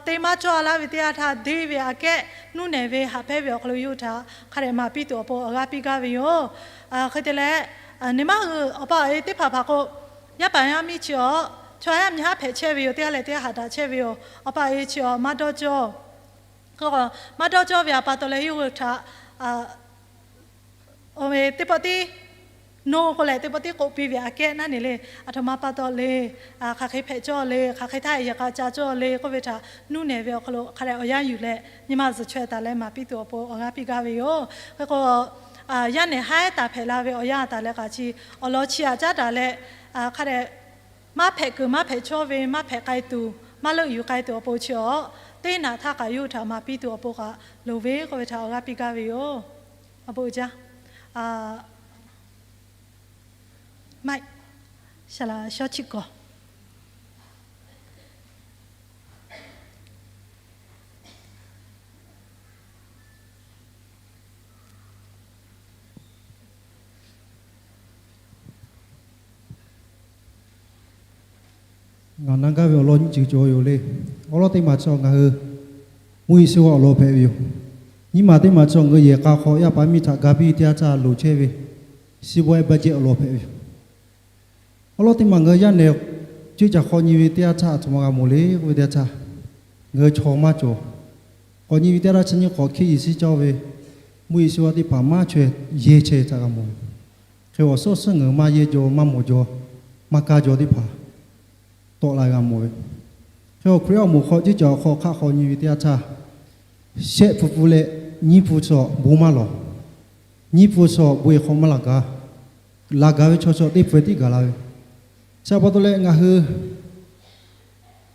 te maˇ cawˇ laˇ ve teˇ yanˇ htaˇ deˇ ve aꞈ kehˉ nuˇ nehˬ ve haꞈ pehnˇ ve awˬ hk'aw lo yawˇ hui htaꞈ hk'a dehꞈ maˍ piˇ tuˬ awˬ pon awˬ g'aˇ piˇ gaˇ ve yoˬ. Hk'e te leh, neˬ maˇ hui awˬ pa awˬ e teˇ hpaˍ hpaˍ k'o, yaˇ paˍ yaˇ miˇ chi awˬ chaw yaˇ miˇ haˉ hpehꞈ chehˇ ve yoˬ, teˇ g'aˇ leh teˇ g'aˇ haꞈ daꞈ chehˇ ve yoˬ. Awˬ pa awˬ e chi awˬ maˇ dawˇ cawˇ. Maˇ dawˇ cawˇ ve aꞈ pa taw leh yawˇ hui htaꞈ teˇ pawˆ tiˉ, no k'o leh teˇ pawˆ tiˉ k'oˆ piˇ ve aꞈ kehˉ naˉ ne le, aˬ htoꞈ ma pa taw le, hk'aˬ hk'e hpehꞈ cawˇ le, hk'aˬ hk'e htaˇ yehˬ k'a ca cawˇ le k'oˆ ve htaꞈ nuˇ nehˬ ve awˬ hk'aw lo hk'a dehꞈ awˬ yanˇ yuˬ leh nyi ma zuhˬ chaweh taˍ leh maˍ piˇ tuˬ awˬ pon awˬ g'aˇ piˇ gaˇ ve yoˬ. Hk'e k'o yaˇ nehˬ haiˉ taˍ hpehꞈ la ve awˬ yanˇ taˍ leh kaꞈ chi awˬ lawn chi aꞈ caˉ daꞈ leh, hk'a dehꞈ maˇ hpehꞈ kuiˬ maˇ hpehꞈ chawˇ ve maˇ hpehꞈ k'ai tuˬ maˇ leuˆ yuˬ k'ai tuˬ awˬ pon chi awˬ teˇ naꞈ htaˇ kaꞈ yawˇ hui htaꞈ maˍ piˇ tuˬ awˬ pon kaꞈ loˍ ve k'oˆ ve htaꞈ awˬ g'aˇ piˇ gaˇ ve yoˬ. Awˬ bon uiˍ jaˇ. Maˇ, shaˍ laꞈ shawˉ chi kawˬ Ngaˬ na gaˇ ve awˬ lawn nyiˇ ceuˬ cawˬ yoˬ le. Awˉ lawˉ teˇ maˬ chi ngaˬ hui mvuhˇ yeˬ shiˉ vaˇ awˬ lawn hpehꞈ ve yoˬ. Nyiˇ maˬ teˇ maˬ chi ngaˬ hui yehˬ k'a hk'aw yaˇ paˍ miˇ htaꞈ ga piˇ ve teˇ yanˇ htaˇ loˍ chehˇ ve shiˉ vaˇ ehˉ baˆ jehˇ awˬ lawn hpehꞈ ve yoˬ. Awˉ lawˉ teˇ maˬ ngaˬ hui yaˇ nehˬ cuˇ caˬ hk'aw nyi ve teˇ yanˇ htaˇ aˬ htoꞈ ma g'a mawˬ le k'oˆ ve teˇ yanˇ htaˇ, ngaˬ hui chaw maˇ cawˬ. K'awꞈ nyi ve teˇ yanˇ htaˇ chi nyiˇ hk'awꞈ hkiˆ yeˬ shiˉ cawˇ ve mvuhˇ yeˬ shiˉ vaˇ teˇ hpaˍ maˇ chaweh yehˇ chehˇ htaꞈ g'a mawˬ ve. Hk'e awˬ suhˉ suhˉ ngaˬ hui maˇ yehˇ jaw, maˇ mawˬ jaw, maˇ kaˇ jaw teˇ hpaˍ tawˆ la g'a mawˬ ve. Hk'e awˬ Hkriꞈ awˬ moˍ hk'aw cuˇ caˬ awˬ hk'aw hk'aˆ hk'aw nyi ve teˇ yanˇ htaˇ, shehˆ hpu hpu leh nyiˇ hpu chaw bon maˇ lawˬ. Nyiˇ hpu chaw bon e hk'aw maˇ laˬ gaˇ. Laˬ gaˬ ve chaw chaw teˇ hpu tiˉ gaˬ la ve. Chi pa taw leh ngaˬ hui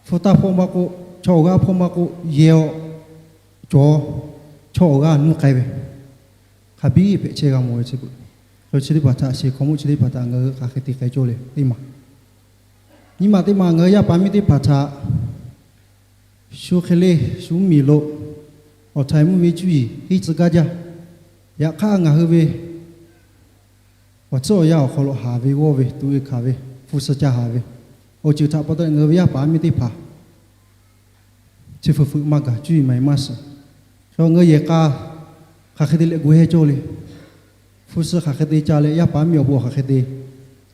hpu taˇ hpawˇ maˇ k'oˆ, chaw awˬ g'aˇ hpawˇ maˇ k'oˆ, yehˬ awˬ cawˬ, chaw awˬ g'aˇ nuˇ k'ai ve, hk'a biˇ hpehꞈ chehˇ g'a mawˬ ve chi beuꞈ. Chi teˇ hpaˍ htaꞈ shiˍ hk'aw mvuhˇ chi teˇ hpaˍ htaꞈ ngaˬ hui hk'aˬ hk'e te k'ai cawˇ le teˇ maˬ. Nyi ma teˇ maˬ ngaˬ hui yaˇ paˍ miˇ teˇ hpaˍ htaꞈ shu hk'e le shu mvuhˇ miˬ lo awˬ htaiˍ mvuhˇ ve cuˇ yiˍ henˇ tcuh gaˇ jaˇ. Yaꞈ hk'aˇ ngaˬ hui ve awˬ tcuhˉ awˬ yanˇ awˬ hk'aw lo haˍ ve g'awˇ ve tuꞈ ve hkanˍ ve hpu suh ca haˍ ve awˬ ceuˬ htaꞈ pa taw leh ngaˬ hui ve yaˇ paˍ miˇ teˇ hpaˍ chi hpu hpeuꞈ maˇ gaˬ, cuˇ yiˍ maˍ yiˍ maˇ suhˍ. Ngaˬ hui yehˬ k'a hk'aˬ hk'e te leh gu heh cawˇ le. Hpu suh hk'aˬ hk'e te ca leh yaˇ paˍ miˇ awˬ pon hk'aˬ hk'e te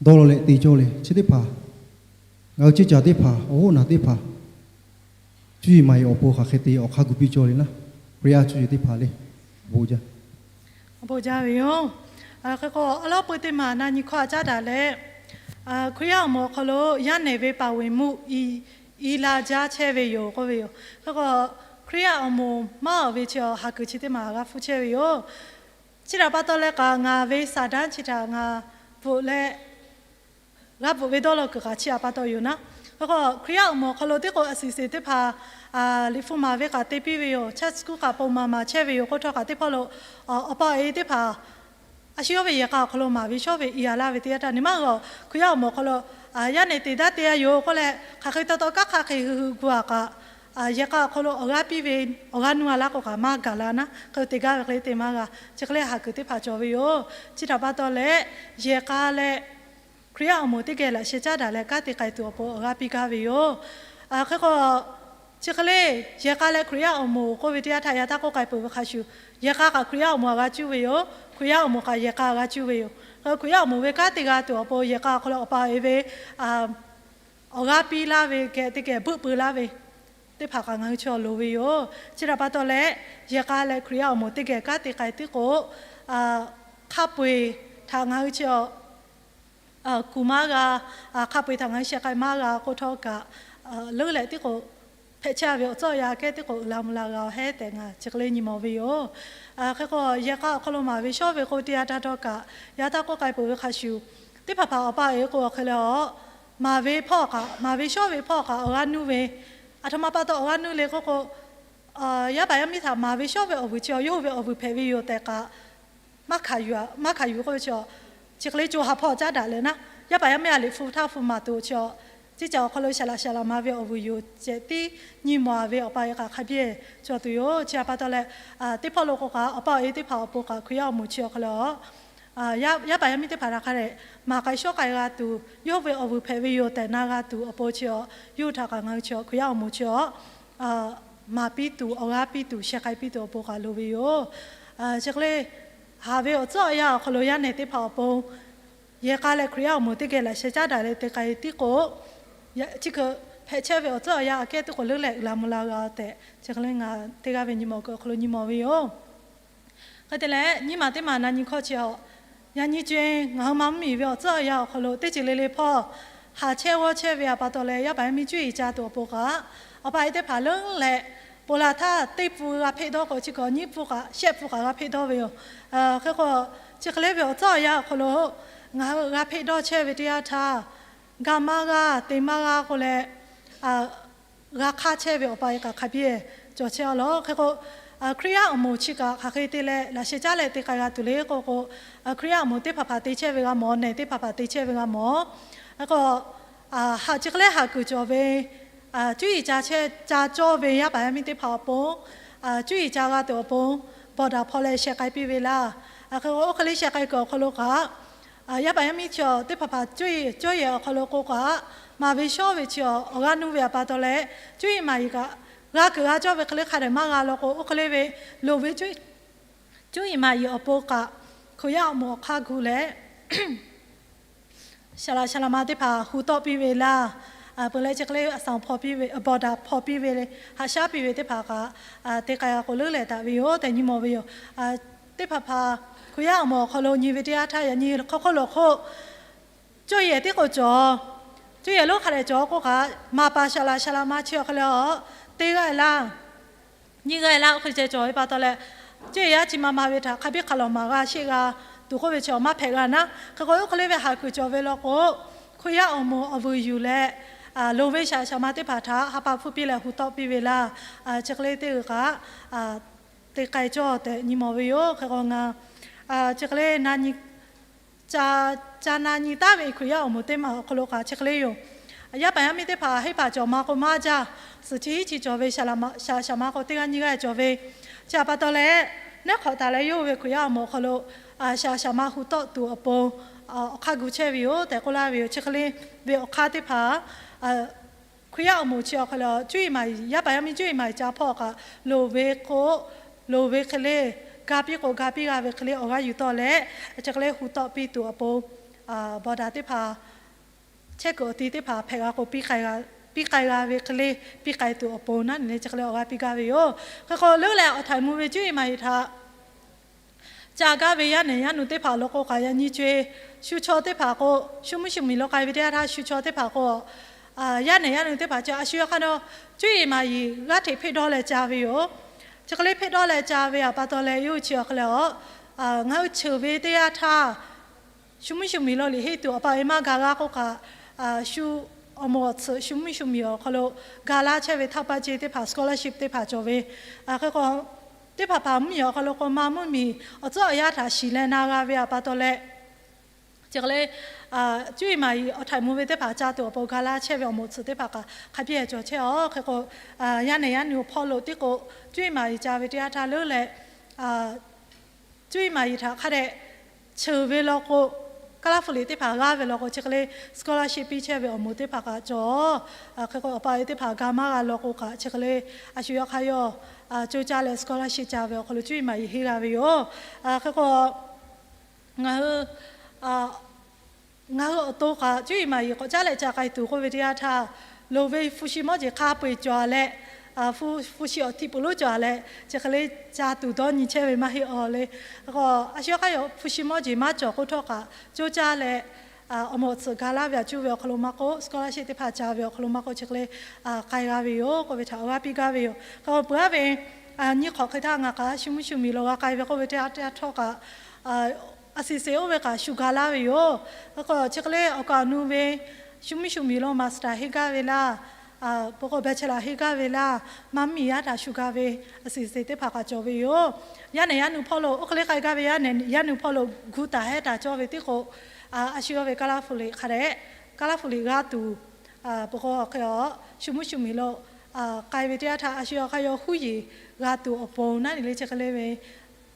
dawˇ law leh te cawˇ le. Chi teˇ hpaˍ ngaˬ hui ceˇ caˬ teˇ hpaˍ, awˬ hoˉ naˬ teˇ hpaˍ, cuˇ yiˍ maˍ yiˍ awˬ pon hk'aˬ hk'e te awˬ hk'aˇ gu piˇ cawˇ le naˉ, Hkriꞈ yaˇ cuˇ yiˍ teˇ hpaˍ le. Awˬ bon jaˇ ve yoˬ. Hk'e k'o, awˬ lawn peu teˇ maˬ na nyi hkawˇ a caˉ daꞈ leh, Hkriꞈ yaˇ awˬ moˍ awˬ hk'aw lo yaˇ nehˬ ve paˍ weˬ mvuhˇ i la jaˇ chehˇ ve yoˬ k'oˆ ve yoˬ. Hk'e k'o, Hkriꞈ yaˇ awˬ moˍ maˇ awˬ ve chi haˍ kuiˬ chi teˇ maˬ g'a hpfuhˇ chehˇ ve yoˬ. Chi htaꞈ pa taw leh kaꞈ ngaˬ ve saˍ daˉ chi htaꞈ ngaˬ bvuhꞈ leh g'a bvuhꞈ ve dawˇ law kuiˬ kaꞈ chi htaꞈ pa taw yoˬ naˉ. Hk'e k'o, Hkriꞈ yaˇ awˬ moˍ awˬ hk'aw lo teˇ k'o a suhˍ suhˍ teˇ hpaˍ liꞈ hpu maˍ ve kaꞈ te piˇ ve yoˬ. Church school kaꞈ ponˬ maˍ maˍ chehˇ ve yoˬ. K'oˆ htawˇ kaꞈ teˇ hpawˇ lo awˬ pa awˬ e teˇ hpaˍ a shu yawˇ ve yehˬ k'a awˬ hk'aw lo maˍ ve shawˉ ve i a laˇ ve teˇ yanˇ htaˇ, nyi ma g'aw Hkriꞈ yaˇ awˬ moˍ awˬ hk'aw lo yaˇ nehˬ te daꞈ te a yoˬ k'oˆ leh, hk'aˬ hk'e taw taw kanˉ hk'a hk'e hui hui gu a kaꞈ, yehˬ k'a awˬ hk'aw lo awˬ g'aˇ piˇ ve awˬ g'aˇ nuˇ a laˇ k'o kaꞈ maˇ gaˬ la naˉ. Hk'e te gaˇ ve hk'e le te maˇ g'a. Chi hk'e le haˍ kuiˬ teˇ hpaˍ cawˬ ve yoˬ. Chi htaꞈ pa taw leh, yehˬ k'a leh Hkriꞈ yaˇ awˬ moˍ teˇ geh laꞈ sheh caˉ daꞈ leh kanˉ te k'ai tuˬ awˬ pon awˬ g'aˇ piˇ gaˇ ve yoˬ. Hk'e k'o, chi hk'e le yehˬ k'a leh Hkriꞈ yaˇ awˬ moˍ k'oˆ ve teˇ yanˇ htaˇ, yaꞈ htaˇ k'oˆ k'ai peuˬ ve hk'a shuˍ, yehˬ k'a kaꞈ Hkriꞈ yaˇ awˬ moˍ a g'a cuˇ ve yoˬ. Hkriꞈ yaˇ awˬ moˍ kaꞈ yehˬ k'a a g'a cuˇ ve yoˬ. Hk'e Hkriꞈ yaˇ awˬ moˍ ve kanˉ te g'a tuˬ awˬ pon yehˬ k'a awˬ hk'aw lo awˬ pa awˬ e ve awˬ g'aˇ piˇ laˇ ve geh teˇ geh beuˆ peu laˇ ve teˇ hpaˍ kaꞈ ngaˬ hui chaw loˍ ve yoˬ. Chi htaꞈ pa taw leh, yehˬ k'a leh Hkriꞈ yaˇ awˬ moˍ teˇ geh kanˉ te k'ai tiˉ k'o, hk'a peu-eˬ htaꞈ ngaˬ hui chi kuˬ maˇ g'a, hk'a peu-eˬ htaꞈ ngaˬ hui sheh k'ai maˇ g'a k'oˆ htawˇ kaꞈ, leuˉ leh tiˉ k'o hpehꞈ chehˇ ve awˬ tcuhˉ awˬ yanˇ kehˉ tiˉ k'o uiˍ la mvuh la g'a hehˉ tehꞈ ngaˬ chi hk'e le nyi mawˬ ve yoˬ. Hk'e k'o, yehˬ k'a awˬ hk'aw lo maˍ ve shawˉ ve k'o teˇ yanˇ htaˇ htawˇ kaꞈ, yaꞈ htaˇ k'oˆ k'ai peuˬ ve hk'a shuˍ, teˇ hpaˍ hpaˍ awˬ pa awˬ e k'o awˬ hk'e le a, maˍ ve hpawˇ kaꞈ, maˍ ve shawˉ ve hpawˇ kaꞈ awˬ g'aˇ nuˇ ve, aˬ htoꞈ ma pa taw awˬ g'aˇ nuˇ le k'oˆ k'o, yaˇ paˍ yaˇ miˇ htaꞈ maˍ ve shawˉ ve awˬ vuiˬ chi awˬ yawˇ hui ve awˬ vuiˬ hpehꞈ ve yoˬ tehꞈ kaꞈ maˇ hkanˍ yuˬ k'oˆ ve chi, chi hk'e le co ha hpawˇ caˉ daꞈ leh naˉ, yaˇ paˍ yaˇ miˇ a liꞈ hpu htaˇ hpu maˍ tuˬ chi, ceˇ caˬ awˬ hk'aw lo shaˍ laꞈ shaˍ laꞈ ma ve awˬ vuiˬ yoˬ ceh tiˉ nyi mawˬ a ve awˬ pa e kaꞈ hk'a biˇ cawˬ tuˬ yoˬ. Chi htaꞈ pa taw leh, teˇ hpawˇ lo k'o kaꞈ awˬ pa awˬ e teˇ hpaˍ awˬ pon kaꞈ Hkriꞈ yaˇ awˬ moˍ chi awˬ hk'aw lo yaˇ paˍ yaˇ miˇ teˇ hpaˍ htaꞈ hk'a dehꞈ maˍ k'ai shawˉ k'ai g'a tuˬ, yawˇ hui ve awˬ vuiˬ hpehꞈ ve yoˬ tehꞈ na g'a tuˬ awˬ pon chi, yawˇ hui htaꞈ kaꞈ ngaˬ hui chi Hkriꞈ yaˇ awˬ moˍ chi maˍ piˇ tuˬ, awˬ g'aˇ piˇ tuˬ, sheh k'ai piˇ tuˬ awˬ pon kaꞈ loˍ ve yoˬ. Chi hk'e le haˍ ve awˬ tcuhˉ awˬ yanˇ awˬ hk'aw lo yaˇ nehˬ teˇ hpaˍ awˬ pon yehˬ k'a leh Hkriꞈ yaˇ awˬ moˍ teˇ geh laꞈ sheh caˉ daꞈ leh te k'ai tiˉ k'o, chi hk'e hpehꞈ chehˇ ve awˬ tcuhˉ awˬ yanˇ aꞈ kehˉ tiˉ k'o leuˉ leh uiˍ la mvuh la g'a tehꞈ, chi hk'e le ngaˬ teˇ g'aˇ ve nyi mawˬ kuiˬ awˬ hk'aw lo nyi mawˬ ve yoˬ. Hk'e te leh, nyiˇ maˬ teˇ maˬ na nyi hkawˇ chi a, yaꞈ nyi co-e ngaˬ hui maˇ mvuhˇ miˬ ve awˬ tcuhˉ awˬ yanˇ awˬ hk'aw lo teˇ ceuˬ le le hpawˇ haˍ chehˇ g'awˇ chehˇ ve a pa taw leh, yaˇ paˍ yaˇ miˇ cuˇ yiˍ ca tuˬ awˬ pon kaꞈ, awˬ pa e teˇ hpaˍ leuˉ leh, ponˬ laˬ htaˇ teˇ pun g'a hpeˆ dawˇ k'o, chi kaꞈ nyiˇ pun kaꞈ shehˆ pun kaꞈ g'a hpeˆ dawˇ ve yoˬ. Hk'e k'o, chi hk'e le ve awˬ tcuhˉ awˬ yanˇ awˬ hk'aw lo ngaˬ hui g'a hpeˆ dawˇ chehˇ ve teˇ yanˇ htaˇ, ga maˇ g'a te maˇ g'a k'oˆ leh, g'a hk'aˇ chehˇ ve awˬ pa e kaꞈ hk'a biˇ cawˬ chehˇ a law. Hk'e k'o, Hkriꞈ yaˇ awˬ moˍ chi kaꞈ hk'aˬ hk'e te leh laꞈ sheh caˉ leh te k'ai g'a tuˬ le k'oˆ k'o, Hkriꞈ yaˇ awˬ moˍ teˇ hpaˍ hpaˍ te chehˇ ve g'a mawˬ, nehˬ teˇ hpaˍ hpaˍ te chehˇ ve g'a mawˬ. Hk'e k'o, haꞈ chi hk'e leh haꞈ kuiˬ cawˬ ve, cuˇ yiˍ ca chehˇ ca cawˇ ve yaˇ paˍ yaˇ miˇ teˇ hpaˍ awˬ pon, cuˇ yiˍ ca g'a tuˬ awˬ pon, bawˬ daꞈ hpaw leh sheh k'ai piˇ ve laˇ. Hk'e k'o, oˇ hk'e le sheh k'ai kuiˬ awˬ hk'aw lo kaꞈ, yaˇ paˍ yaˇ miˇ chi teˇ hpaˍ hpaˍ cuˇ yiˍ cawˇ yehˬ awˬ hk'aw lo k'o kaꞈ, maˍ ve shawˉ ve chi awˬ g'aˇ nuˇ ve a pa taw leh, cuˇ yiˍ maˍ yiˍ kaꞈ g'a kuiˬ g'a cawˇ ve hk'e le hk'a dehꞈ maˇ g'a law k'o, oˇ hk'e le ve loˍ ve cuˇ yiˍ maˍ yiˍ awˬ pon kaꞈ, Hkriꞈ yaˇ awˬ moˍ awˬ hk'aˇ gu leh, shaˍ laꞈ shaˍ laꞈ ma teˇ hpaˍ hu tawˆ piˇ ve laˇ. Peuˬ leh chi hk'e le a saˍ hpaw piˇ ve, bawˬ daꞈ hpaw piˇ ve, haꞈ shaˉ piˇ ve teˇ hpaˍ kaꞈ, te k'ai g'a k'o leuˉ leh daꞈ ve yoˬ tehꞈ nyi mawˬ ve yoˬ. Teˇ hpaˍ hpaˍ Hkriꞈ yaˇ awˬ moˍ awˬ hk'aw lo nyi ve teˇ yanˇ htaˇ, yaꞈ nyi hk'aw hk'oˆ lo hk'oˆ, cuˇ yehˬ tiˉ k'o cawˬ, cuˇ yehˬ lonˉ hk'a dehꞈ cawˬ k'oˆ kaꞈ, maˍ paˍ shaˍ laꞈ shaˍ laꞈ ma chi awˬ hk'e le a, te g'a laˇ, nyi g'a laˇ, oˇ hk'e ceh cawˬ ve pa taw leh, cuˇ yehˬ yaˇ chi ma ma ve htaꞈ hk'a biˇ hk'a lawˬ maˍ g'a sheˆ g'a tuˬ k'oˆ ve chi awˬ maˇ hpehꞈ g'a naˉ. Hk'e k'o, oˇ hk'e le ve haꞈ kuiˬ cawˬ ve law k'o, Hkriꞈ yaˇ awˬ moˍ awˬ vuiˬ yuˬ leh, loˍ ve shaꞈ shaꞈ ma teˇ hpaˍ htaꞈ ha pa hpfuhˇ piˇ leh hu tawˆ piˇ ve laˇ. Chi hk'e le teˇ g'uiˬ kaꞈ te k'ai cawˇ tehꞈ nyi mawˬ ve yoˬ. Hk'e k'o ngaˬ chi hk'e le na nyi ca na nyi taˉ ve Hkriꞈ yaˇ awˬ moˍ teˇ maˬ awˬ hk'aw lo kaꞈ chi hk'e le yoˬ. Yaˇ paˍ yaˇ miˇ teˇ hpaˍ henˇ paˍ cawˬ ma k'o maˇ jaˇ. Suhˍ chi hiˉ chi cawˬ ve, shaꞈ shaꞈ ma k'o teˇ g'aˇ nyiˇ g'aˇ cawˬ ve. Chi htaꞈ pa taw leh, neˉ hk'awꞈ taˍ leh yawˇ hui ve Hkriꞈ yaˇ awˬ moˍ awˬ hk'aw lo shaꞈ shaꞈ ma hu tawˆ tuˬ awˬ pon awˬ hk'aˇ gu chehˇ ve yoˬ tehꞈ k'oˆ laˇ ve yoˬ. Chi hk'e le ve awˬ hk'aˇ teˇ hpaˍ Hkriꞈ yaˇ awˬ moˍ chi awˬ hk'aw lo cuˇ yiˍ maˍ yiˍ, yaˇ paˍ yaˇ miˇ cuˇ yiˍ maˍ yiˍ ca hpawˇ kaꞈ loˍ ve k'o, loˍ ve hk'e le ga piˇ k'o ga piˇ g'a ve hk'e le awˬ g'aˇ yuˬ tawˆ leh, chi hk'e le hu tawˆ piˇ tuˬ awˬ pon bawˬ daꞈ teˇ hpaˍ chehˇ kuiˬ awˬ ti teˇ hpaˍ hpehꞈ g'a k'o, piˇ k'ai g'a ve hk'e le piˇ k'ai tuˬ awˬ pon naˉ nyi le chi hk'e le awˬ g'aˇ piˇ gaˇ ve yoˬ. Hk'e k'o leuˉ leh awˬ htaiˍ mvuh ve cuˇ yiˍ maˍ yiˍ htaꞈ ca gaˇ ve yaˇ nehˬ yaˇ nu teˇ hpaˍ law k'o kaꞈ yaꞈ nyi co-e, shu chaw teˇ hpaˍ k'o shu mvuhˇ shu miˬ lo k'ai ve teˇ yanˇ htaˇ shu chaw teˇ hpaˍ k'o, yaˇ nehˬ yaˇ nu teˇ hpaˍ chi a shu yaˇ hk'aˇ nawˉ cuˇ yiˍ maˍ yiˍ g'aˇ hteꞈ hpeˆ dawˇ leh ca ve yoˬ. Chi hk'e le hpeˆ dawˇ leh ca ve htaꞈ pa taw leh yawˇ hui chi awˬ hk'e le awˬ, ngaˬ hui cheuˬ ve teˇ yanˇ htaˇ shu mvuhˇ shu miˬ lo liꞈ henˇ tuˬ awˬ pa awˬ e maˇ ga g'a k'oˆ kaꞈ, shu awˬ moˍ awˬ tsuhꞈ shu mvuhˇ shu miˬ awˬ hk'aw lo ga laˇ chehˇ ve ထောက်ပံ့ကြေး teˇ hpaˍ, scholarship teˇ hpaˍ cawˬ ve. Hk'e k'o teˇ hpaˍ hpaˍ mvuhˇ miˬ awˬ hk'aw lo k'o ma mvuhˇ miˬ awˬ tcuhˉ awˬ yanˇ htaꞈ shiˍ leh na g'a ve htaꞈ pa taw leh, chi hk'e le cuˇ yiˍ maˍ yiˍ awˬ htaiˍ mvuh ve teˇ hpaˍ ca tuˬ awˬ pon ga laˇ chehˇ ve awˬ moˍ tsuhꞈ teˇ hpaˍ kaꞈ hk'a biˇ cawˬ chehˇ aˬ. Hk'e k'o yaˇ nehˬ yaˇ nu hpawˇ lo teˇ k'o cuˇ yiˍ maˍ yiˍ ca ve teˇ yanˇ htaˇ leuˉ leh cuˇ yiˍ maˍ yiˍ htaꞈ hk'a dehꞈ cheuˬ ve law k'o, Kaˇlaˇ hpu liꞈ teˇ hpaˍ g'aˇ ve law k'o chi hk'e le scholarship piˇ chehˇ ve awˬ moˍ teˇ hpaˍ kaꞈ cawˬ. Hk'e k'o awˬ pa awˬ e teˇ hpaˍ ga maˇ g'a law k'o kaꞈ chi hk'e le a shu yawˇ hk'aˇ yawˇ co caˇ leh scholarship ca ve awˬ hk'aw lo cuˇ yiˍ maˍ yiˍ henˇ g'a ve yoˬ. Hk'e k'o ngaˬ hui ngaˬ hui awˬ to kaꞈ cuˇ yiˍ maˍ yiˍ k'awꞈ caˉ leh ca k'ai tuˬ k'oˆ ve teˇ yanˇ htaˇ, loˍ ve hpu shi mawˇ jeˬ hk'a peu-eˬ cawˬ leh, hpu shi awˬ htiꞈ peuˬ lonˉ cawˬ leh chi hk'e le ca tuˬ dawˇ nyi chehˇ ve maˇ heˆ awˬ le. K'o a shu yawˇ hk'aˇ yawˇ hpu shi mawˇ jeˬ maˇ cawˬ k'oˆ htawˇ kaꞈ coˇ caˇ leh awˬ moˍ awˬ tsuhꞈ ga laˇ ve htaꞈ cuˇ ve awˬ hk'aw lo maˇ k'oˆ, scholarship teˇ hpaˍ ca ve awˬ hk'aw lo maˇ k'oˆ chi hk'e le k'ai g'a ve yoˬ k'oˆ ve htaꞈ awˬ g'aˇ piˇ gaˇ ve yoˬ. K'o peuˬ aˉ ve nyiˇ hk'awꞈ hk'e htaˇ ngaˬ kaꞈ shu mvuhˇ shu miˬ lo g'a k'ai ve k'oˆ ve teˇ yanˇ htaˇ kaꞈ a siˍ seˍ oˇ ve kaꞈ shu ga laˇ ve yoˬ. K'o chi hk'e le awˬ kaˍ awˬ nu ve shu mvuhˇ shu miˬ lo maˍ staˍ henˇ gaˇ ve laˇ, peuˬ k'o bachelor henˇ gaˇ ve laˇ, maˇ mvuhˇ miˬ yaˇ htaꞈ shu ga ve a siˍ seˍ teˇ hpaˍ kaꞈ cawˬ ve yoˬ. Yaˇ nehˬ yaˇ nu hpawˇ lo oˇ hk'e le k'ai gaˇ ve yaˇ nehˬ yaˇ nu hpawˇ lo gu taˍ hehˉ taˍ cawˇ ve teˇ k'o, a shu yawˇ ve Kaˇlaˇ hpu liꞈ hk'a dehꞈ, Kaˇlaˇ hpu liꞈ g'a tuˬ peuˬ k'o hk'e a shu mvuhˇ shu miˬ lo k'ai ve teˇ yanˇ htaˇ a shu yawˇ hk'aˇ yawˇ huˉ yeˬ g'a tuˬ awˬ pon naˉ nyi le chi hk'e le ve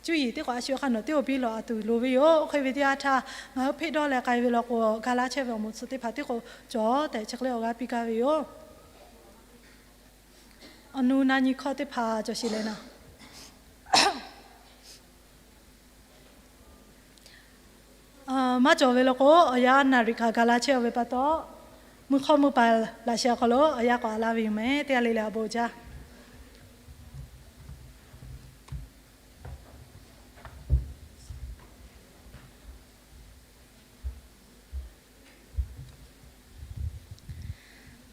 cuˇ yiˍ teˇ k'o a shu yawˇ hk'aˇ nawˬ teˇ awˬ biˇ lawˬ a tuˬ loˍ ve yoˬ. Oˇ hk'e ve teˇ yanˇ htaˇ ngaˬ hui hpeˆ dawˇ leh k'ai ve law k'o ga laˇ chehˇ ve awˬ moˍ tsuhꞈ teˇ hpaˍ teˇ k'o cawˬ tehꞈ chi hk'e le awˬ g'aˇ piˇ gaˇ ve yoˬ. Awˬ nu na nyi hkawˇ teˇ hpaˍ cawˬ sheˍ leh naˍ maˇ cawˬ ve law k'o awˬ yanˇ naˍ riˍ hk'aˬ ga laˇ chehˇ ve pa taw, mvuhˇ hk'awˇ mvuhˇ paˍ laꞈ sheh awˬ hk'aw lo awˬ yanˇ k'awꞈ a laˇ ve yoˬ mehˍ. Teˇ g'aˇ le le awˬ bon jaˇ.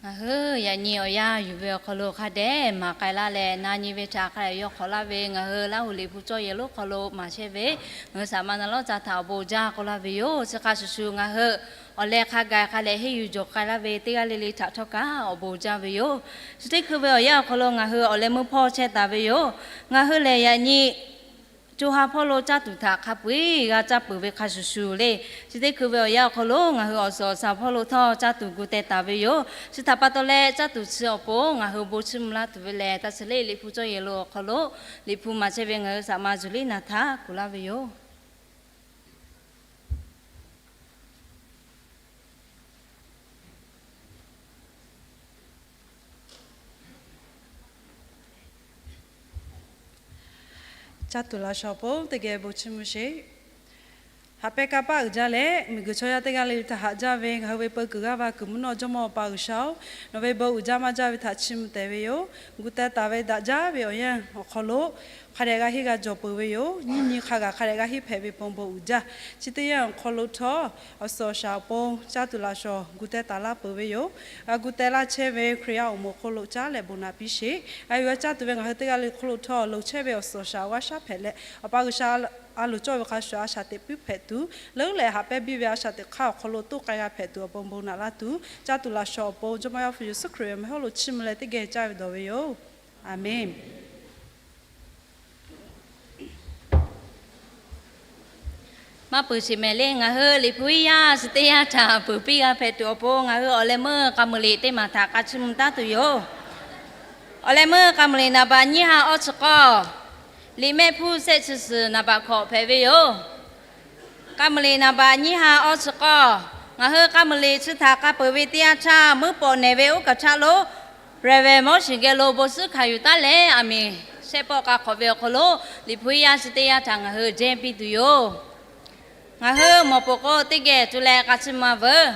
Ngaˬ hui yaꞈ nyi awˬ yanˇ yuˬ ve awˬ hk'aw lo hk'a dehꞈ maˍ k'ai laˇ leh na nyi ve htaꞈ hk'a dehꞈ yawˇ hk'awꞈ laˇ ve ngaˬ hui Laˇ huˍ liꞈ hpu cawˇ yehˬ lonˉ hk'aw lo maˍ chehˇ ve ngaˬ hui saˍ ma na lawˉ ca htaꞈ awˬ bon jaˇ k'oˆ laˇ ve yoˬ. Chi hk'a shuˍ shuˍ ngaˬ hui awˬ leh hk'a gaˬ hk'a dehꞈ henˇ yuˬ jawˬ k'ai laˇ ve teˇ g'aˇ le le htaꞈ htawˇ kaꞈ awˬ bon jaˇ ve yoˬ. Chi teˇ hkui ve awˬ yanˇ awˬ hk'aw lo ngaˬ hui awˬ leh meuˇ hpawˇ chehˇ taˍ ve yoˬ. Ngaˬ hui lehˬ yaꞈ nyi co ha hpawˇ lo caˇ tuˬ htaꞈ hk'a peu-eˬ g'a caˇ peuˬ ve hk'a shuˍ shuˍ le. Chi teˇ hkui ve awˬ yanˇ awˬ hk'aw lo ngaˬ hui awˬ suhˍ awˬ shaˍ hpawˇ lo htawˇ caˇ tuˬ gu teh taˍ ve yoˬ. Chi htaꞈ pa taw leh caˇ tuˬ chi awˬ pon ngaˬ hui bon chiˇ mvuh laˇ tuˬ ve lehˬ, taˇ chi le Liꞈ hpu cawˇ yehˬ lonˉ awˬ hk'aw lo Liꞈ hpu maˍ chehˇ ve ngaˬ hui saˍ ma Zuˬ liˉ naˍ htaˇ kuˬ laˇ ve yoˬ. Caˇ tuˬ laꞈ shawnˍ pon teˇ geh bon chiˇ mvuh sheˍ. Haꞈ pehnˇ kanˇ paˆ uiˍ jaˇ leh, miˬguiˬ chaw yaˇ teˇ g'aˇ le le htaꞈ haꞈ jaˇ ve ngaˬ hui ve peu kuiˬ g'aˇ va kuiˬ mvuhˇ naw Jawˇmawˇ Awˬ pa G'uiˬsha-oˬ, nawˬ ve bon uiˍ jaˇ maˇ jaˇ ve htaꞈ chiˇ mvuh tehꞈ ve yoˬ. Gu teh taˍ ve daꞈ jaˇ ve awˬ yanˇ awˬ hk'aw lo hk'a dehꞈ g'a henˇ g'a jawˬ peuˬ ve yoˬ. Nyiˇ nyi hk'a gaˬ hk'a dehꞈ g'a henˇ hpehꞈ ve pon bon uiˍ jaˇ. Chi teˇ yanˇ awˬ hk'aw lo htawˇ, awˬ suhˍ awˬ shaˍ awˬ pon caˇ tuˬ laꞈ shawnˍ gu teh taˍ laˇ peuˬ ve yoˬ. G'a gu teh laˇ chehˇ ve Hkriꞈ yaˇ awˬ moˍ awˬ hk'aw lo caˉ leh bon naꞈ piˇ sheˍ. A, yawˇ caˇ tuˬ ve ngaˬ hui teˇ g'aˇ le hk'aw lo htawˇ loˍ chehˇ ve awˬ suhˍ awˬ shaˍ awˬ g'aˇ shaˉ hpehꞈ leh, Awˬ pa G'uiˬsha a loˍ cawˇ ve hk'a shuˍ a shaꞈ teꞈ puiˉ hpehꞈ tuˬ, leuˉ leh haꞈ pehnˇ biˇ ve a shaꞈ teꞈ hk'aˇ awˬ hk'aw lo toˇ k'ai g'a hpehꞈ tuˬ awˬ pon bon naꞈ laˇ tuˬ, caˇ tuˬ laꞈ shawˍ awˬ pon Jawˇmawˇ Yaˇ hpu Yeˍsuˆ Hkriꞈ ve awˬ meh hawˉ lo chiˇ mvuh leh teˇ geh caˇ ve dawˬ ve yoˬ. Aˍmenˍ. Maˇ peuˬ sheˍ mehˍ le, ngaˬ hui Liꞈ hpu iˉ yaˇ chi teˇ yanˇ htaꞈ peuˬ piˇ g'a hpehꞈ tuˬ awˬ pon ngaˬ hui awˬ leh meuˇ k'a muiˬ liꞈ teˇ maˬ htaꞈ k'a chiˇ mvuh taˉ tuˬ yoˬ. Awˬ leh meuˇ k'a muiˬ liꞈ naˍ baꞈ nyiˇ ha awˇ chi k'awˇ, Liꞈ mehˆ hpuˇ shehˆ chi suhˍ naˍ baꞈ hkawꞈ hpehꞈ ve yoˬ. K'a muiˬ liꞈ naˍ baꞈ nyiˇ ha awˇ chi k'awˇ, ngaˬ hui k'a muiˬ liꞈ chi htaꞈ k'a peuˬ ve teˇ yanˇ htaˇ, muiˉ pawꞈ nehˬ ve oˇ kaˬ htaˇ lo Reverend Mawˇshiˍ geh lo bon suhˉ hkanˍ yuˬ taˉ leh, aˬ miˍ shehˆ pawˆ k'a hk'awꞈ ve awˬ hk'aw lo Liꞈ hpu iˉ yaˇ chi teˇ yanˇ htaꞈ ngaˬ hui jehˇ piˇ tuˬ yoˬ. Ngaˬ hui mawˬ poˍ k'o teˇ geh tu leh k'a chiˇ mvuh veuˬ.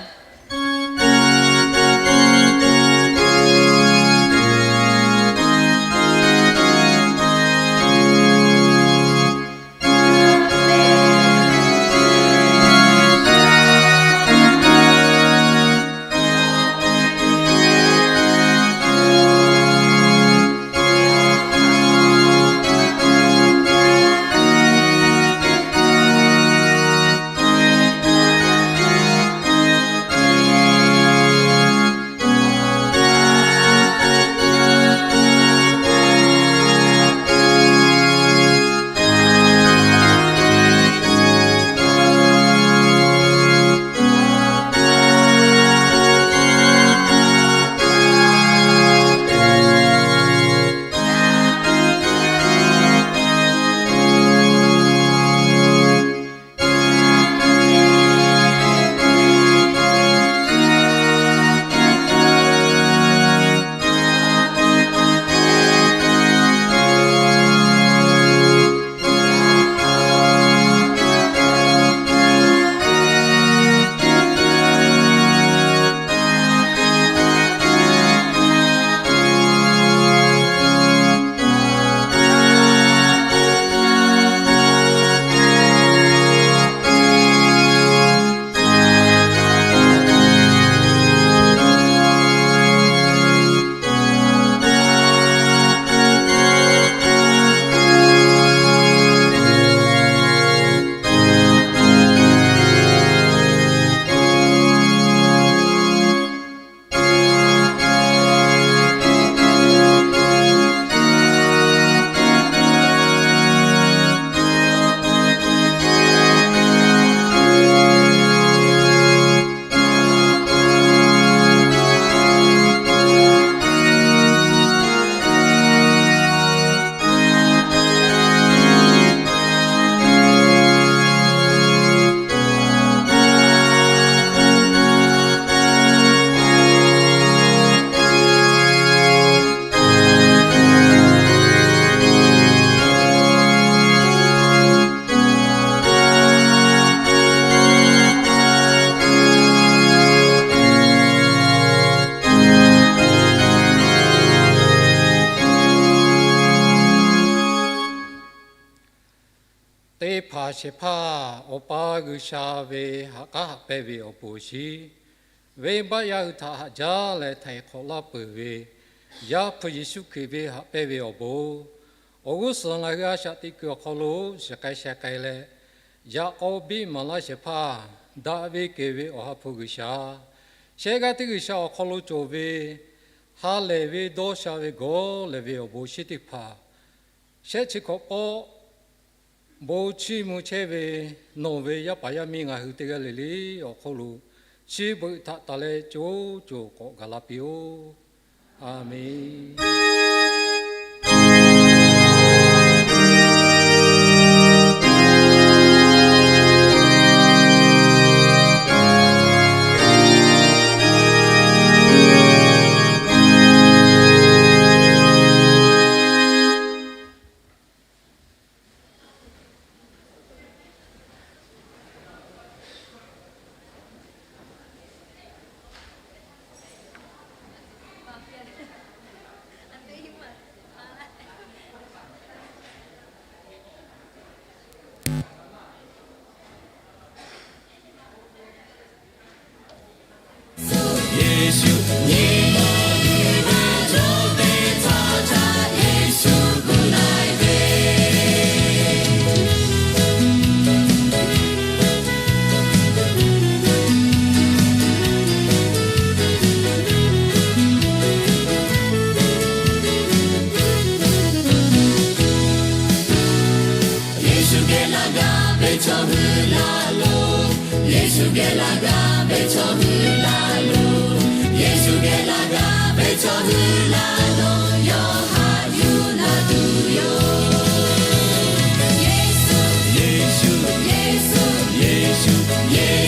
Teˇ hpaˍ shehˍ hpaˇ Awˬ pa G'uiˬsha ve haꞈ k'aˉ haꞈ pehnˇ ve awˬ bon awˬ shinˉ, venˇbaˆ yaˇ hui htaꞈ haꞈ jaˇ leh htaiˍ hk'awꞈ laˇ peuˬ ve Yaˇ hpu Yeˍsuˆ Hkriꞈ ve haꞈ pehnˇ ve awˬ bon, awˬ g'uˇ suhˍ ngaˬ hui a shaꞈ teꞈ kuiˬ awˬ hk'aw lo shiˍ k'ai sheh k'ai leh, yaꞈ k'aw biˇ maˍ laˇ shehˍ hpaˇ daꞈ ve kehˬ ve Awˬ ha hpu G'uiˬsha, shehˆ g'aˇ teˇ G'uiˬsha awˬ hk'aw lo cawˬ ve ha lehˬ ve dawˇ sha ve gawˇ lehˬ ve awˬ bon awˬ shinˉ teˇ hpaˍ shehˆ chi hkawꞈ pawˆ bon chiˇ mvuh chehˇ ve nawˬ ve yaˇ paˍ yaˇ miˇ ngaˬ hui teˇ g'aˇ le le awˬ hk'oˆ lo chi beuꞈ htaꞈ taˍ leh co co k'awꞈ gaˬ la piˇ-oˆ. Aˍmenˍ. laˇ lo, Yeˍsuˆ geh laˇ gaˇ ve chaw hui laˇ lo, Yeˍsuˆ geh laˇ gaˇ ve chaw hui laˇ lo, yawˇ haꞈ yuˬ la tuˬ yoˬ. Yeˍsuˆ, Yeˍsuˆ, Yeˍsuˆ, Yeˍsuˆ, Yeˍsuˆ,